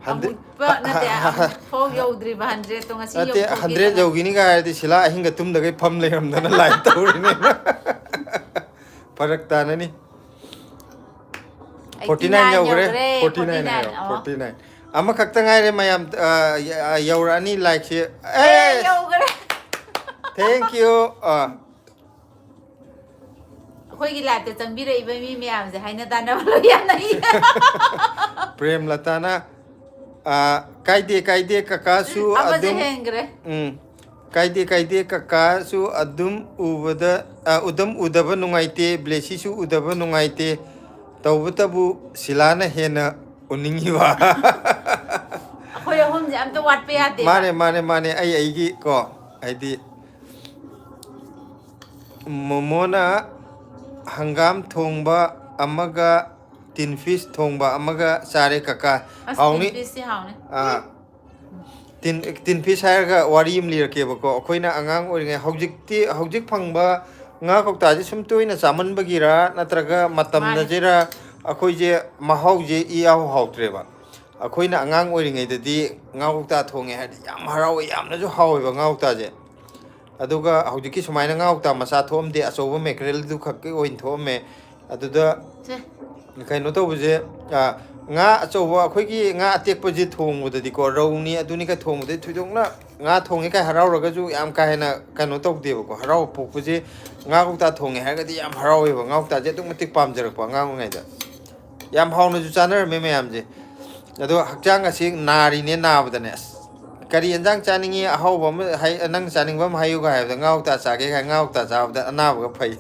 ꯍꯟꯗ꯭ꯔꯦꯠ ꯑꯃꯨꯛꯄ ꯅꯠꯇꯦ, ꯑꯃꯨꯛ ꯐꯥꯎ ꯌꯧꯗ꯭ꯔꯤꯕ ꯍꯟꯗ꯭ꯔꯦꯠꯇꯣ ꯉꯁꯤ ꯅꯠꯇꯦ, ꯍꯟꯗ꯭ꯔꯦꯠ ꯌꯧꯊꯣꯛꯀꯦꯗꯅ꯫ ꯌꯧꯈꯤꯅꯤꯒ ꯍꯥꯏꯔꯗꯤ ꯁꯤꯂꯥ ꯑꯍꯤꯡꯒ ꯇꯨꯝꯗꯈꯩ ꯐꯝ ꯂꯩꯔꯝꯗꯅ ꯂꯥꯏꯛ ꯇꯧꯔꯤꯅꯦ꯫ ꯐꯔꯛ ꯇꯥꯅꯅꯤ꯫ ꯐꯣꯔꯇꯤ ꯅꯥꯏꯟ ꯌꯧꯈ꯭ꯔꯦ꯫ ꯐꯣꯔꯇꯤ ꯅꯥꯏꯟ ꯍꯥꯏꯌꯣ, ꯑꯣ꯫ Forty nine. ꯑꯃꯈꯛꯇ ꯉꯥꯏꯔꯦ ꯃꯌꯥꯝ, ꯑ, ꯌ-, ꯑ, ꯌꯧꯔꯛꯑꯅꯤ ꯂꯥꯏꯛꯁꯦ꯫ ꯑꯦ, ꯑꯦ! ꯌꯧꯈ꯭ꯔꯦ꯫ Thank you꯫ ꯑ꯫ ꯑꯩꯈꯣꯏꯒꯤ ꯂꯥꯏꯞꯇ ꯆꯪꯕꯤꯔꯛꯏꯕ ꯃꯤ ꯃꯌꯥꯝꯁꯦ ꯍꯥꯏꯅ ꯇꯥꯟꯅꯕ ꯂꯣꯏ ꯌꯥꯅꯩ꯫ ꯄ꯭ꯔꯦꯝꯂꯇꯥꯅ, ꯑ, "ꯀꯥꯏꯗꯦ, ꯀꯥꯏꯗꯦ, ꯀꯀꯥꯁꯨ ꯑꯃꯁꯦ ꯑꯗꯨꯝ" ꯍꯦꯟꯈ꯭ꯔꯦ꯫ ꯎꯝ꯫ "ꯀꯥꯏꯗꯦ, ꯀꯥꯏꯗꯦ, ꯀꯀꯥꯁꯨ ꯑꯗꯨꯝ ꯎꯕꯗ, ꯑ, ꯑꯗꯨꯝ ꯎꯗꯕ ꯅꯨꯡꯉꯥꯏꯇꯦ, ꯕ꯭ꯂꯦꯁꯤꯁꯨ ꯎꯗꯕ ꯅꯨꯡꯉꯥꯏꯇꯦ, ꯇꯧꯕꯇꯕꯨ ꯁꯤꯂꯥꯅ ꯍꯦꯟꯅ ꯎꯅꯤꯡꯉꯤꯕ"꯫ ꯑꯩꯈꯣꯏ ꯑꯍꯨꯝꯁꯦ ꯑꯝꯇ ꯋꯥꯠꯄ ꯌꯥꯗꯦꯕ꯫ ꯃꯥꯅꯦ, ꯃꯥꯅꯦ, ꯃꯥꯅꯦ꯫ ꯑꯩ ꯑꯩꯒꯤ ꯀꯣ, ꯍꯥꯏꯗꯤ, ꯃꯣꯃꯣꯅ ꯍꯪꯒꯥꯝ ꯊꯣꯡꯕ ꯑꯃꯒ ꯇꯤꯟ ꯐꯤꯁ ꯊꯣꯡꯕ ꯑꯃꯒ ꯆꯥꯔꯦ, ꯀꯀꯥ꯫ ꯑꯁ, ꯍꯥꯎꯅꯤ꯫ ꯇꯤꯟ ꯐꯤꯁꯁꯤ ꯍꯥꯎꯅꯤ꯫ ꯑꯥ꯫ ꯇꯤꯟ, ꯇꯤꯟ ꯐꯤꯁ ꯍꯥꯏꯔꯒ ꯋꯥꯔꯤ ꯑꯃ ꯂꯤꯔꯛꯀꯦꯕꯀꯣ꯫ ꯑꯩꯈꯣꯏꯅ ꯑꯉꯥꯡ ꯑꯣꯏꯔꯤꯉꯩ, ꯍꯧꯖꯤꯛꯇꯤ, ꯍꯧꯖꯤꯛ ꯐꯪꯕ ꯉꯥ ꯀꯧꯇꯥꯁꯦ ꯁꯨꯝ ꯇꯣꯏꯅ ꯆꯥꯃꯟꯕꯒꯤꯔ ꯅꯠꯇ꯭ꯔꯒ ꯃꯇꯝꯅꯁꯤꯔ, ꯑꯩꯈꯣꯏꯁꯦ ꯃꯍꯥꯎꯁꯦ ꯏꯌꯥꯎ ꯍꯥꯎꯇ꯭ꯔꯦꯕ꯫ ꯑꯩꯈꯣꯏꯅ ꯑꯉꯥꯡ ꯑꯣꯏꯔꯤꯉꯩꯗꯗꯤ ꯉꯥ ꯀꯧꯇꯥ ꯊꯣꯡꯉꯦ ꯍꯥꯏꯔꯗꯤ ꯌꯥꯝ ꯍꯔꯥꯎꯋꯦ, ꯌꯥꯝꯅꯁꯨ ꯍꯥꯎꯋꯦꯕ ꯉꯥ ꯀꯧꯇꯥꯁꯦ꯫ ꯑꯗꯨꯒ ꯍꯧꯖꯤꯛꯀꯤ ꯁꯨꯃꯥꯏꯅ ꯉꯥ ꯀꯧꯇꯥ ꯃꯆꯥ ꯊꯣꯛꯑꯝꯗꯦ, ꯑꯆꯧꯕ ꯃꯦꯀꯔꯦꯜꯗꯨ ꯈꯛꯀꯤ ꯑꯣꯏꯅ ꯊꯣꯛꯑꯝꯃꯦ꯫ ꯑꯗꯨꯗ ꯁꯦ꯫ ꯀꯩꯅꯣ ꯇꯧꯕꯁꯦ, ꯑ, ꯉꯥ ꯑꯆꯧꯕ, ꯑꯩꯈꯣꯏꯒꯤ ꯉꯥ ꯑꯇꯦꯛꯄꯁꯦ ꯊꯣꯡꯕꯗꯗꯤꯀꯣ, ꯔꯧꯅꯤ ꯑꯗꯨꯅꯤ ꯀ ꯊꯣꯡꯕꯗꯗꯤ ꯊꯣꯏꯗꯣꯛꯅ ꯉꯥ ꯊꯣꯡꯉꯦ ꯀꯥꯏ ꯍꯔꯥꯎꯔꯒꯁꯨ ꯌꯥꯝ ꯀꯥ ꯍꯦꯟꯅ ꯀꯩꯅꯣ ꯇꯧꯗꯦꯕꯀꯣ꯫ ꯍꯔꯥꯎꯕ ꯄꯣꯛꯄꯁꯦ ꯉꯥ ꯀꯧꯇꯥ ꯊꯣꯡꯉꯦ ꯍꯥꯏꯔꯒꯗꯤ ꯌꯥꯝ ꯍꯔꯥꯎꯋꯦꯕ꯫ ꯉꯥ ꯀꯧꯇꯥꯁꯦ ꯑꯗꯨꯛ ꯃꯇꯤꯛ ꯄꯥꯝꯖꯔꯛꯄ ꯑꯉꯥꯡ ꯑꯣꯏꯔꯤꯉꯩꯗ꯫ ꯌꯥꯝ ꯍꯥꯎꯅꯁꯨ ꯆꯥꯅꯔꯝꯃꯦ ꯃꯌꯥꯝꯁꯦ꯫ ꯑꯗꯣ ꯍꯛꯆꯥꯡ ꯑꯁꯤ ꯅꯥꯔꯤꯅꯦ, ꯅꯥꯕꯗꯅꯦ꯫ ꯑꯁ, ꯀꯔꯤ ꯌꯦꯟꯖꯥꯡ ꯆꯥꯅꯤꯡꯉꯤ, ꯑꯍꯥꯎꯕ ꯑꯃ ꯍꯥꯏ-, ꯅꯪ ꯆꯥꯅꯤꯡꯕ ꯑꯃ ꯍꯥꯏꯌꯨꯒ ꯍꯥꯏꯕꯗ, ꯉꯥ ꯀꯧꯇꯥ ꯆꯥꯒꯦ ꯍꯥꯏ, ꯉꯥ ꯀꯧꯇꯥ ꯆꯥꯕꯗ ꯑꯅꯥꯕꯒ ꯐꯩ꯫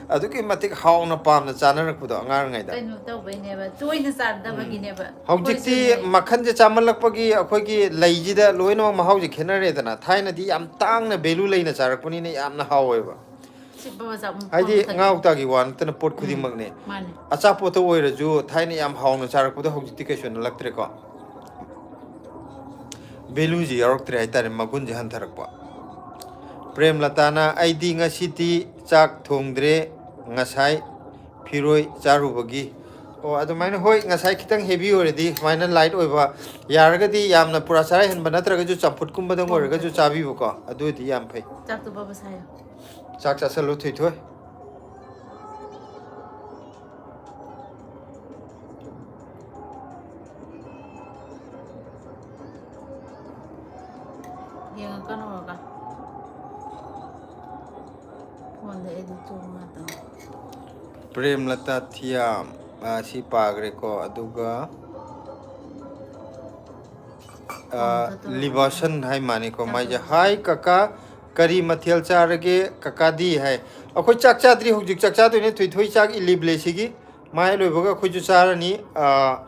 ꯑꯗꯨꯛꯀꯤ ꯃꯇꯤꯛ ꯍꯥꯎꯅ ꯄꯥꯝꯅ ꯆꯥꯅꯔꯛꯄꯗꯣ ꯑꯉꯥꯡ ꯑꯣꯏꯔꯤꯉꯩꯗ꯫ ꯀꯩꯅꯣ ꯇꯧꯕꯩꯅꯦꯕ, ꯇꯣꯏꯅ ꯆꯥꯗꯕꯒꯤꯅꯦꯕ꯫ ꯎꯝ꯫ ꯍꯧꯖꯤꯛꯇꯤ ꯑꯩꯈꯣꯏꯁꯨꯅꯦ꯫ ꯃꯈꯟꯁꯦ ꯆꯥꯃꯜꯂꯛꯄꯒꯤ ꯑꯩꯈꯣꯏꯒꯤ ꯂꯩꯁꯤꯗ ꯂꯣꯏꯅꯃꯛ ꯃꯍꯥꯎꯁꯦ ꯈꯦꯠꯅꯔꯦꯗꯅ꯫ ꯊꯥꯏꯅꯗꯤ ꯌꯥꯝ ꯇꯥꯡꯅ ꯚꯦꯂꯨ ꯂꯩꯅ ꯆꯥꯔꯛꯄꯅꯤꯅ ꯌꯥꯝꯅ ꯍꯥꯎꯋꯦꯕ꯫ ꯁꯤ ꯕꯕꯥ ꯆꯥ ꯑꯃꯨꯛ ꯍꯥꯏꯗꯤ ꯐꯝꯃꯨ ꯉꯥ ꯊꯛꯀꯦ꯫ ꯀꯧꯇꯥꯒꯤ ꯋꯥ ꯅꯠꯇꯅ ꯄꯣꯠ ꯎꯝ, ꯈꯨꯗꯤꯡꯃꯛꯅꯦ꯫ ꯃꯥꯅꯦ꯫ ꯑꯆꯥꯄꯣꯠꯇ ꯑꯣꯏꯔꯁꯨ ꯊꯥꯏꯅ ꯌꯥꯝ ꯍꯥꯎꯅ ꯆꯥꯔꯛꯄꯗꯣ ꯍꯧꯖꯤꯛꯇꯤ ꯀꯩꯁꯨ ꯍꯦꯟꯅꯂꯛꯇ꯭ꯔꯦꯀꯣ꯫ ꯚꯦꯂꯨꯁꯤ ꯌꯥꯎꯔꯛꯇ꯭ꯔꯦ ꯍꯥꯏꯇꯥꯔꯦ, ꯃꯒꯨꯟꯁꯦ ꯍꯟꯊꯔꯛꯄ꯫ ꯄ꯭ꯔꯦꯝꯂꯇꯥꯅ, "ꯑꯩꯗꯤ ꯉꯁꯤꯗꯤ ꯆꯥꯛ ꯊꯣꯡꯗ꯭ꯔꯦ, ꯉꯁꯥꯏ ꯐꯤꯔꯣꯏ ꯆꯥꯔꯨꯕꯒꯤ"꯫ ꯑꯣ, ꯑꯗꯨꯃꯥꯏꯅ, ꯍꯣꯏ, ꯉꯁꯥꯏ ꯈꯤꯇꯪ ꯍꯦꯚꯤ ꯑꯣꯏꯔꯗꯤ ꯁꯨꯃꯥꯏꯅ ꯂꯥꯏꯠ ꯑꯣꯏꯕ, ꯌꯥꯔꯒꯗꯤ ꯌꯥꯝꯅ ꯄꯨꯔꯥ ꯆꯔꯥ ꯍꯦꯟꯕ ꯅꯠꯇ꯭ꯔꯒꯁꯨ ꯆꯝꯐꯨꯠꯀꯨꯝꯕꯗꯪ ꯑꯣꯏꯔꯒꯁꯨ ꯆꯥꯕꯤꯕꯀꯣ, ꯑꯗꯨ ꯑꯣꯏꯗꯤ ꯌꯥꯝ ꯐꯩ꯫ ꯆꯥꯛꯇꯣ ꯕꯕꯥ ꯁꯥꯏꯌꯣ꯫ ꯆꯥꯛ ꯆꯥꯁꯜꯂꯨ, ꯊꯣꯏꯊꯣꯏ꯫ ꯌꯦꯡꯉꯛꯀꯅꯣ ꯀꯀꯥ꯫ ꯐꯣꯟꯗ ꯑꯦꯗꯤꯠ ꯇꯧꯕ ꯉꯥꯛꯇꯅꯤ꯫ ꯄ꯭ꯔꯦꯝꯂꯇꯥ ꯊꯤꯌꯥꯝ, ꯑ, ꯁꯤ ꯄꯥꯈ꯭ꯔꯦꯀꯣ꯫ ꯑꯗꯨꯒ, ꯑ, ꯐꯣꯟꯗ ꯇꯧꯔꯒ ꯂꯤꯕꯥꯁꯟ ꯍꯥꯏ ꯃꯥꯅꯤꯀꯣ ꯃꯥꯏꯁꯦ꯫ ꯆꯥꯛ "ꯍꯥꯏ ꯀꯀꯥ, ꯀꯔꯤ ꯃꯊꯦꯜ ꯆꯥꯔꯒꯦ ꯀꯀꯥꯗꯤ?" ꯍꯥꯏ꯫ ꯑꯩꯈꯣꯏ ꯆꯥꯛ ꯆꯥꯗ꯭ꯔꯤ, ꯍꯧꯖꯤꯛ ꯆꯥꯛ ꯆꯥꯗꯣꯏꯅꯦ꯫ ꯊꯣꯏꯊꯣꯏ ꯆꯥꯛ ꯏꯜꯂꯤꯕꯂꯦ ꯁꯤꯒꯤ꯫ ꯃꯥ ꯍꯦꯛ ꯂꯣꯏꯕꯒ ꯑꯩꯈꯣꯏꯁꯨ ꯆꯥꯔꯅꯤ꯫ ꯑ,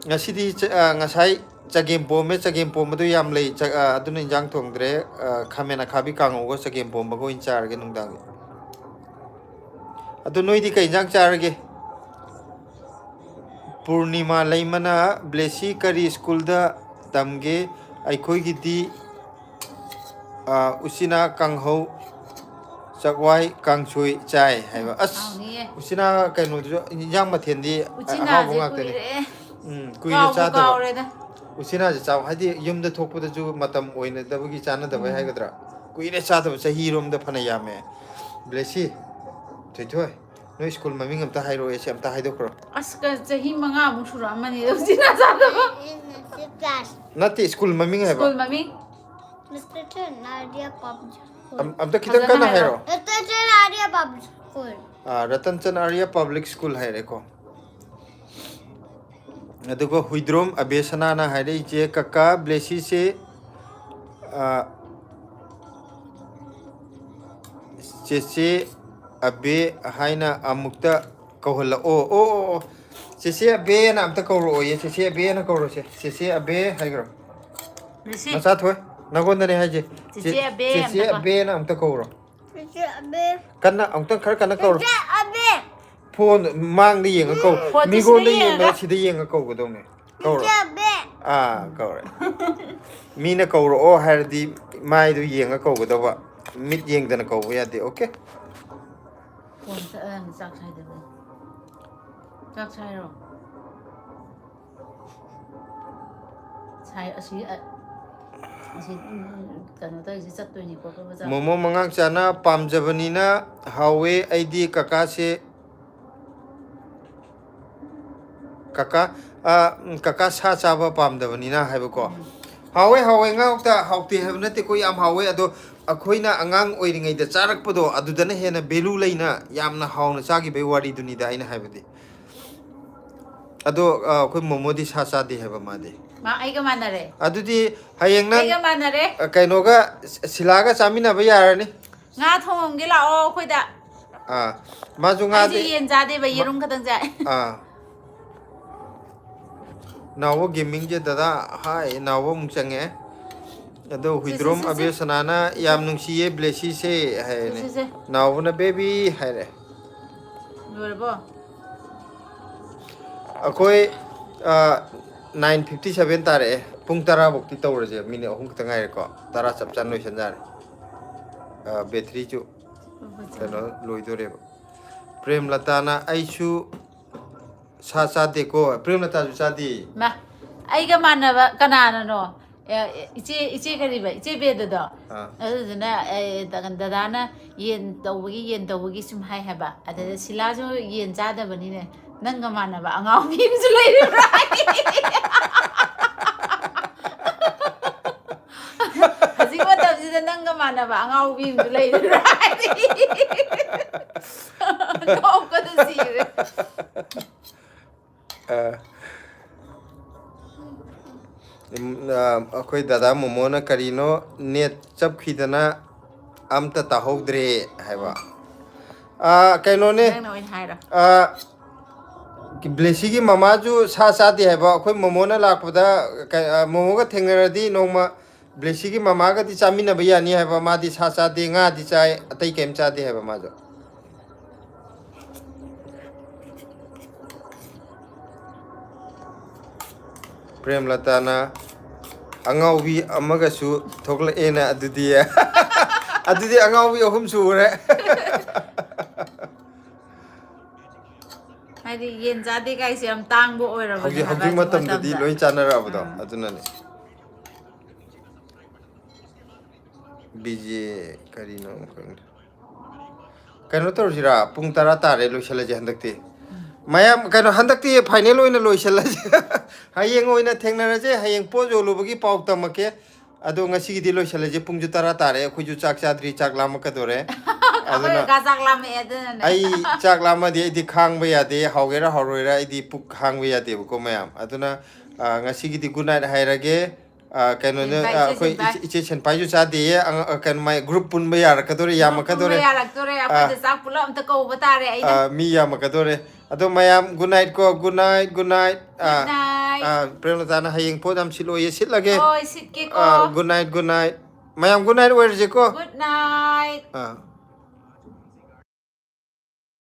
ꯉꯁꯤꯗꯤ ꯆ-, ꯑ, ꯉꯁꯥꯏ ꯆꯒꯦꯝ ꯄꯣꯝꯃꯦ, ꯆꯒꯦꯝ ꯄꯣꯝꯕꯗꯣ ꯌꯥꯝ ꯂꯩ꯫ ꯆ-, ꯑ, ꯑꯗꯨꯅ ꯏꯟꯖꯥꯡ ꯊꯣꯡꯗ꯭ꯔꯦ꯫ ꯑ, ꯈꯥꯃꯦꯟ ꯑꯈꯥꯕꯤ ꯀꯥꯡꯉꯧꯒ ꯆꯒꯦꯝ ꯄꯣꯝꯕꯒ ꯑꯣꯏꯅ ꯆꯥꯔꯒꯦ ꯅꯨꯡꯗꯥꯡꯒꯤ꯫ ꯑꯗꯨ ꯅꯣꯏꯗꯤ ꯀꯩ ꯏꯟꯖꯥꯡ ꯆꯥꯔꯒꯦ? ꯄꯨꯔꯅꯤꯃꯥ ꯂꯩꯃꯅ, "ꯕ꯭ꯂꯦꯁꯤ ꯀꯔꯤ ꯁ꯭ꯀꯨꯜꯗ ꯇꯝꯒꯦ? ꯑꯩꯈꯣꯏꯒꯤꯗꯤ, ꯑ, ꯎꯆꯤꯅꯥ ꯀꯥꯡꯍꯧ, ꯆꯥꯛꯋꯥꯏ, ꯀꯥꯡꯁꯣꯏ ꯆꯥꯏ" ꯍꯥꯏꯕ꯫ ꯑꯁ, ꯍꯥꯎꯅꯤꯌꯦ꯫ ꯎꯆꯤꯅꯥ ꯀꯩꯅꯣꯗꯨꯁꯨ ꯏꯟꯖꯥꯡ ꯃꯊꯦꯜꯗꯤ ꯑꯍꯥꯎꯕ ꯎꯆꯤꯅꯥꯁꯦ ꯉꯥꯛꯇꯅꯤ꯫ ꯀꯨꯏꯔꯦ꯫ ꯎꯝ, ꯀꯨꯏꯔꯦ ꯀꯥꯎꯕꯨ ꯆꯥꯗꯕ꯫ ꯀꯥꯎꯔꯦꯗ꯫ ꯎꯆꯤꯅꯥꯁꯦ ꯆꯥꯎ ꯍꯥꯏꯗꯤ ꯌꯨꯝꯗ ꯊꯣꯛꯄꯗꯁꯨ ꯃꯇꯝ ꯑꯣꯏꯅꯗꯕꯒꯤ ꯆꯥꯅꯗꯕꯩ ꯎꯝ꯫ ꯍꯥꯏꯒꯗ꯭ꯔꯥ? ꯀꯨꯏꯔꯦ ꯆꯥꯗꯕ, ꯆꯍꯤꯔꯣꯝꯗ ꯐꯅ ꯌꯥꯝꯃꯦ꯫ ꯕ꯭ꯂꯦꯁꯤ, ꯊꯣꯏꯊꯣꯏ, ꯅꯣꯏ ꯁ꯭ꯀꯨꯜ ꯃꯃꯤꯡ ꯑꯝꯇ ꯍꯥꯏꯔꯛꯑꯣ, ꯑꯩꯁꯦ ꯑꯝꯇ ꯍꯥꯏꯗꯣꯛꯈ꯭ꯔꯣ꯫ ꯑꯁ, ꯀ-, ꯆꯍꯤ ꯃꯉꯥꯃꯨꯛ ꯁꯨꯔꯛꯑꯃꯅꯤ ꯎꯆꯤꯅꯥ ꯆꯥꯗꯕ꯫ ꯅꯠꯇꯦ, ꯁ꯭ꯀꯨꯜ ꯃꯃꯤꯡ ꯍꯥꯏꯕ꯫ ꯁ꯭ꯀꯨꯜ ꯃꯃꯤꯡ? Mister Nadia Public School꯫ ꯑꯝ-, ꯑꯝꯇ ꯈꯤꯇꯪ ꯐꯖꯅ ꯀꯟꯅ ꯍꯥꯏꯔꯣ꯫ ꯍꯥꯏꯔꯣ꯫ Mister Nadia Public School꯫ ꯑꯥ, ꯔꯇꯟ ꯆꯟ ꯑꯥꯔꯤꯌꯥ ꯄꯕ꯭ꯂꯤꯛ ꯁ꯭ꯀꯨꯜ ꯍꯥꯏꯔꯦꯀꯣ꯫ ꯑꯗꯨꯒ ꯍꯨꯏꯗ꯭ꯔꯣꯝ ꯑꯕꯦ ꯁꯅꯥꯅ ꯍꯥꯏꯔꯛꯏꯁꯦ, "ꯀꯀꯥ ꯕ꯭ꯂꯦꯁꯤꯁꯦ, ꯑ, ꯆꯦꯆꯦ ꯑꯕꯦ ꯍꯥꯏꯅ ꯑꯃꯨꯛꯇ ꯀꯧꯍꯜꯂꯛꯑꯣ꯫" ꯑꯣ, ꯑꯣ, ꯑꯣ꯫ "ꯆꯦꯆꯦ ꯑꯕꯦꯅ ꯑꯝꯇ ꯀꯧꯔꯛꯑꯣꯌꯦ꯫ ꯆꯦꯆꯦ ꯑꯕꯦꯅ ꯀꯧꯔꯣꯁꯦ꯫ ꯆꯦꯆꯦ ꯑꯕꯦ" ꯍꯥꯏꯈ꯭ꯔꯣ꯫ ꯕ꯭ꯂꯦꯁꯤ꯫ ꯃꯆꯥ ꯊꯣꯏ, ꯅꯪꯉꯣꯟꯗꯅꯦ ꯍꯥꯏꯁꯦ꯫ ꯆꯦꯆꯦ ꯆꯦ-, ꯑꯕꯦ ꯆꯦꯆꯦ ꯑꯝꯇ ꯀꯧ-, ꯑꯕꯦꯅ ꯑꯝꯇ ꯀꯧꯔꯣ꯫ ꯆꯦꯆꯦ ꯑꯕꯦ꯫ ꯀꯟꯅ, ꯑꯃꯨꯛꯇꯪ ꯈꯔ ꯀꯟꯅ ꯀꯧꯔꯣ꯫ ꯆꯦꯆꯦ ꯑꯕꯦ꯫ ꯐꯣꯟ ꯃꯥꯡꯗ ꯌꯦꯡꯉ ꯀꯧ꯫ ꯐꯣꯟꯗꯣ ꯃꯤꯉꯣꯟꯗ ꯁꯤꯗ ꯌꯦꯡꯕ, ꯌꯦꯡꯉꯒ꯫ ꯁꯤꯗ ꯌꯦꯡꯉ ꯀꯧꯒꯗꯧꯅꯦ꯫ ꯀꯧꯔꯣ꯫ ꯆꯦꯆꯦ ꯑꯕꯦ꯫ ꯑꯥ, ꯀꯧꯔꯦ꯫ ꯃꯤꯅ ꯀꯧꯔꯛꯑꯣ ꯍꯥꯏꯔꯗꯤ ꯃꯥꯏꯗꯣ ꯌꯦꯡꯉ ꯀꯧꯒꯗꯧꯕ꯫ ꯃꯤꯠ ꯌꯦꯡꯗꯅ ꯀꯧꯕ ꯌꯥꯗꯦ, ꯑꯣꯀꯦ? ꯐꯣꯟ ꯆꯠꯂꯒ ꯆꯥꯛ ꯁꯥꯏꯗꯕ꯫ ꯆꯥꯛ ꯁꯥꯏꯔꯣ? ꯁꯥꯏ, ꯑꯁꯤ, ꯑ, ꯑꯁꯤ, ꯎꯝ, ꯀꯩꯅꯣ ꯇꯧꯔꯤꯁꯦ ꯆꯠꯇꯣꯏꯅꯤꯀꯣ, ꯀꯣꯏꯕ ꯆꯠ-, ꯃꯣꯃꯣ ꯃꯉꯥꯡ ꯆꯥꯅ ꯄꯥꯝꯖꯕꯅꯤꯅ ꯍꯥꯎꯋꯦ꯫ ꯑꯩꯗꯤ ꯀꯀꯥꯁꯦ, ꯀꯀꯥ, ꯑ, ꯎꯝ, ꯀꯀꯥ ꯁꯥ ꯆꯥꯕ ꯄꯥꯝꯗꯕꯅꯤꯅ ꯍꯥꯏꯕꯀꯣ꯫ ꯎꯝ꯫ ꯍꯥꯎꯋꯦ, ꯍꯥꯎꯋꯦ꯫ ꯉꯥ ꯀꯧꯇꯥ ꯍꯥꯎꯇꯦ ꯍꯥꯏꯕ ꯅꯠꯇꯦꯀꯣ, ꯌꯥꯝ ꯍꯥꯎꯋꯦ꯫ ꯑꯗꯣ ꯑꯩꯈꯣꯏꯅ ꯑꯉꯥꯡ ꯑꯣꯏꯔꯤꯉꯩꯗ ꯆꯥꯔꯛꯄꯗꯣ, ꯑꯗꯨꯗꯅ ꯍꯦꯟꯅ ꯚꯦꯂꯨ ꯂꯩꯅ ꯌꯥꯝꯅ ꯍꯥꯎꯅ ꯆꯥꯈꯤꯕꯒꯤ ꯋꯥꯔꯤꯗꯨꯅꯤꯗ ꯑꯩꯅ ꯍꯥꯏꯕꯗꯤ꯫ ꯑꯗꯣ, ꯑ, ꯑꯩꯈꯣꯏ ꯃꯣꯃꯣꯗꯤ ꯁꯥ ꯆꯥꯗꯦ ꯍꯥꯏꯕ ꯃꯥꯗꯤ꯫ ꯃꯥ ꯑꯩꯒ ꯃꯥꯟꯅꯔꯦ꯫ ꯑꯗꯨꯗꯤ ꯍꯌꯦꯡ ꯅꯪ, ꯑꯩꯒ ꯃꯥꯟꯅꯔꯦ꯫ ꯑ, ꯀꯩꯅꯣꯒ, ꯁꯤ-, ꯁꯤꯂꯥꯒ ꯆꯥꯃꯤꯟꯅꯕ ꯌꯥꯔꯅꯤ꯫ ꯉꯥ ꯊꯣꯡꯉꯝꯒꯦ ꯂꯥꯛꯑꯣ ꯑꯩꯈꯣꯏꯗ꯫ ꯑꯥ, ꯃꯥꯁꯨ ꯉꯥꯗꯤ ꯑꯩꯁꯨ ꯌꯦꯟ ꯆꯥꯗꯦꯕ, ꯃꯥ-, ꯌꯦꯔꯨꯝ ꯈꯛꯇꯪ ꯆꯥꯏ꯫ ꯑꯥ꯫ ꯅꯥꯎꯕ ꯒꯦꯃꯤꯡꯁꯦ ꯗꯗꯥ, ꯍꯥꯏ, ꯅꯥꯎꯕ ꯑꯃꯨꯛ ꯆꯪꯉꯛꯑꯦ꯫ ꯑꯗꯣ ꯁꯦ, ꯁꯦ, ꯍꯨꯏꯗ꯭ꯔꯣꯝ ꯁꯦ, ꯁꯦ꯫ ꯑꯕꯦꯁꯅꯥꯅ ꯁꯦ, ꯁꯦ꯫ "ꯌꯥꯝ ꯅꯨꯡꯁꯤꯌꯦ ꯕ꯭ꯂꯦꯁꯤꯁꯦ" ꯁꯦ, ꯍꯥꯏꯔꯦꯅꯦ꯫ ꯁꯦ, ꯁꯦ꯫ "ꯅꯥꯎꯕꯅ ꯕꯦꯕꯤ" ꯍꯥꯏꯔꯦ꯫ ꯂꯣꯏꯔꯕꯣ? ꯑꯩꯈꯣꯏ, ꯑ, nine fifty seven ꯇꯥꯔꯛꯑꯦ꯫ ꯄꯨꯡ ꯇꯔꯥ ꯐꯧꯗꯤ ꯇꯧꯔꯁꯦ꯫ ꯃꯤꯅꯤꯠ ꯑꯍꯨꯝ ꯈꯛꯇ ꯉꯥꯏꯔꯦꯀꯣ꯫ ꯇꯔꯥ ꯆꯞ ꯆꯥꯅ ꯂꯣꯏꯁꯟ ꯌꯥꯔꯦ꯫ ꯑ, ꯕꯦꯇ꯭ꯔꯤꯁꯨ ꯀꯩꯅꯣ ꯂꯣꯏꯗꯣꯔꯦꯕ꯫ ꯄ꯭ꯔꯦꯝꯂꯇꯥꯅ "ꯑꯩꯁꯨ ꯁꯥ ꯆꯥꯗꯦꯀꯣ"꯫ ꯄ꯭ꯔꯦꯝꯂꯇꯥꯁꯨ ꯆꯥꯗꯦ꯫ ꯃꯥ, ꯑꯩꯒ ꯃꯥꯟꯅꯕ ꯀꯅꯥꯅꯅꯣ? ꯑꯦ, ꯏꯆꯦ, ꯏꯆꯦ ꯀꯔꯤꯕ? ꯏꯆꯦ ꯕꯦꯗꯗꯣ? ꯑꯥ꯫ ꯑꯗꯨꯗꯨꯅ, ꯑꯦ, ꯗ-, ꯗꯗꯥꯅ ꯌꯦꯟ ꯇꯧꯕꯒꯤ, ꯌꯦꯟ ꯇꯧꯕꯒꯤ ꯁꯨꯝ ꯍꯥꯏ ꯍꯥꯏꯕ꯫ ꯑꯗꯨꯗ ꯎꯝ꯫ "ꯁꯤꯂꯥꯁꯨ ꯌꯦꯟ ꯆꯥꯗꯕꯅꯤꯅꯦ, ꯅꯪꯒ ꯃꯥꯟꯅꯕ ꯑꯉꯥꯎꯕꯤ ꯑꯃꯁꯨ ꯂꯩꯔꯤꯕ꯭ꯔꯥ?" ꯍꯥꯏ꯫ "ꯍꯧꯖꯤꯛ ꯃꯇꯝꯁꯤꯗ ꯅꯪꯒ ꯃꯥꯟꯅꯕ ꯑꯉꯥꯎꯕꯤ ꯑꯃꯁꯨ ꯂꯩꯔꯤꯕ꯭ꯔꯥ?" ꯍꯥꯏ꯫ ꯅꯣꯛꯄꯗ ꯁꯤꯔꯦ꯫ ꯑ, ꯎꯝ, ꯑ, ꯑꯩꯈꯣꯏ ꯗꯗꯥ ꯃꯣꯃꯣꯅ ꯀꯔꯤꯅꯣ ꯅꯦꯠ ꯆꯞꯈꯤꯗꯅ ꯑꯝꯇ ꯇꯥꯍꯧꯗ꯭ꯔꯦ ꯍꯥꯏꯕ꯫ ꯑ, ꯀꯩꯅꯣꯅꯦ, ꯅꯪꯅ ꯑꯣꯏꯅ ꯍꯥꯏꯔꯣ꯫ ꯑ, ꯕ꯭ꯂꯦꯁꯤꯒꯤ ꯃꯃꯥꯁꯨ ꯁꯥ ꯆꯥꯗꯦ ꯍꯥꯏꯕ꯫ ꯑꯩꯈꯣꯏ ꯃꯣꯃꯣꯅ ꯂꯥꯛꯄꯗ, ꯀ-, ꯑ, ꯃꯣꯃꯣꯒ ꯊꯦꯡꯅꯔꯗꯤ ꯅꯣꯡꯃ ꯕ꯭ꯂꯦꯁꯤꯒꯤ ꯃꯃꯥꯒꯗꯤ ꯆꯥꯃꯤꯟꯅꯕ ꯌꯥꯅꯤ ꯍꯥꯏꯕ꯫ ꯃꯥꯗꯤ ꯁꯥ ꯆꯥꯗꯦ, ꯉꯥꯗꯤ ꯆꯥꯏ, ꯑꯇꯩ ꯀꯩꯝ ꯆꯥꯗꯦ ꯍꯥꯏꯕ ꯃꯥꯁꯨ꯫ ꯄ꯭ꯔꯦꯝꯂꯇꯥꯅ "ꯑꯉꯥꯎꯕꯤ ꯑꯃꯒꯁꯨ ꯊꯣꯛꯂꯛꯑꯦꯅ ꯑꯗꯨꯗꯤ"꯫ ꯑꯗꯨꯗꯤ ꯑꯉꯥꯎꯕꯤ ꯑꯍꯨꯝ ꯁꯨꯔꯦ꯫ ꯍꯥꯏꯗꯤ ꯌꯦꯟ ꯆꯥꯗꯦ ꯀꯥꯏꯁꯦ ꯌꯥꯝ ꯇꯥꯡꯕ ꯑꯣꯏꯔꯕꯅꯦ ꯍꯧꯖꯤꯛ, ꯍꯥꯏꯕ ꯍꯧꯖꯤꯛ ꯍꯧꯖꯤꯛ ꯃꯇꯝꯗꯗꯤ ꯃꯇꯝꯗ꯫ ꯂꯣꯏ ꯆꯥꯅꯔꯛꯑꯕꯗꯣ, ꯎꯝ꯫ ꯑꯗꯨꯅꯅꯦ꯫ ꯕꯤ ꯖꯦ ꯀꯔꯤꯅꯣ ꯈꯪꯗꯦ꯫ ꯀꯩꯅꯣ ꯇꯧꯔꯁꯤꯔꯥ? ꯄꯨꯡ ꯇꯔꯥ ꯇꯥꯔꯦ, ꯂꯣꯏꯁꯤꯜꯂꯁꯦ ꯍꯟꯗꯛꯇꯤ꯫ ꯎꯝ꯫ ꯃꯌꯥꯝ, ꯀꯩꯅꯣ, ꯍꯟꯗꯛꯇꯤ ꯐꯥꯏꯅꯦꯜ ꯑꯣꯏꯅ ꯂꯣꯏꯁꯤꯜꯂꯁꯦ꯫ ꯍꯌꯦꯡ ꯑꯣꯏꯅ ꯊꯦꯡꯅꯔꯁꯦ, ꯍꯌꯦꯡ ꯄꯣꯠ ꯌꯣꯜꯂꯨꯕꯒꯤ ꯄꯥꯎ ꯇꯝꯃꯛꯀꯦ꯫ ꯑꯗꯣ ꯉꯁꯤꯒꯤꯗꯤ ꯂꯣꯏꯁꯤꯜꯂꯁꯦ, ꯄꯨꯡꯁꯨ ꯇꯔꯥ ꯇꯥꯔꯦ, ꯑꯩꯈꯣꯏꯁꯨ ꯆꯥꯛ ꯆꯥꯗ꯭ꯔꯤ, ꯆꯥꯛ ꯂꯥꯝꯃꯛꯀꯗꯣꯔꯦ꯫ ꯑꯩꯈꯣꯏ ꯑꯗꯨꯅ ꯀꯀꯥ ꯆꯥꯛ ꯂꯥꯝꯃꯛꯑꯦ, ꯑꯗꯨꯅꯅꯦ꯫ ꯑꯩ ꯆꯥꯛ ꯂꯥꯝꯃꯗꯤ ꯑꯩꯗꯤ ꯈꯥꯡꯕ ꯌꯥꯗꯦ, ꯍꯥꯎꯒꯦꯔꯥ ꯍꯥꯎꯔꯣꯏꯔꯥ ꯑꯩꯗꯤ ꯄꯨꯛ ꯈꯥꯡꯕ ꯌꯥꯗꯦꯕꯀꯣ ꯃꯌꯥꯝ꯫ ꯑꯗꯨꯅ, ꯑ, ꯉꯁꯤꯒꯤꯗꯤ good night ꯍꯥꯏꯔꯒꯦ꯫ ꯑ, ꯀꯩꯅꯣꯅ, ꯁꯦꯟꯄꯥꯏ, ꯑ, ꯏꯆꯦ ꯑꯩꯈꯣꯏ ꯁꯦꯟꯄꯥꯏ꯫ ꯏꯆꯦ, ꯏꯆꯦ ꯁꯦꯟꯄꯥꯏꯁꯨ ꯆꯥꯗꯦꯌꯦ꯫ ꯑꯉ-, ꯑ, ꯀꯩꯅꯣ, ꯃꯥꯏ group ꯄꯨꯟꯕ ꯌꯥꯔꯛꯀꯗꯣꯔꯦ, group ꯄꯨꯟꯕ ꯌꯥꯝꯃꯛꯀꯗꯣꯔꯦ꯫ ꯌꯥꯔꯛꯇꯣꯔꯦ, ꯑ, ꯑꯩꯈꯣꯏꯗ ꯆꯥꯛ ꯄꯨꯂꯞ ꯑꯝꯇ ꯀꯧꯕ ꯇꯥꯔꯦ ꯑꯩꯅ꯫ ꯑ, ꯃꯤ ꯌꯥꯝꯃꯛꯀꯗꯣꯔꯦ꯫ ꯑꯗꯣ ꯃꯌꯥꯝ good night ꯀꯣ, good night, good night꯫ ꯑ꯫ Good night꯫ ꯑꯥ, ꯄ꯭ꯔꯦꯝꯂꯇꯥꯅ ꯍꯌꯦꯡ ꯄꯣꯠ ꯌꯥꯝ ꯁꯤꯠꯂꯣꯏꯌꯦ, ꯁꯤꯠꯂꯒꯦ꯫ ꯍꯣꯏ, ꯁꯤꯠꯀꯦꯀꯣ꯫ ꯑꯥ, good night, good night꯫ ꯃꯌꯥꯝ good night ꯑꯣꯏꯔꯁꯦꯀꯣ꯫ Good night. ꯑꯥ꯫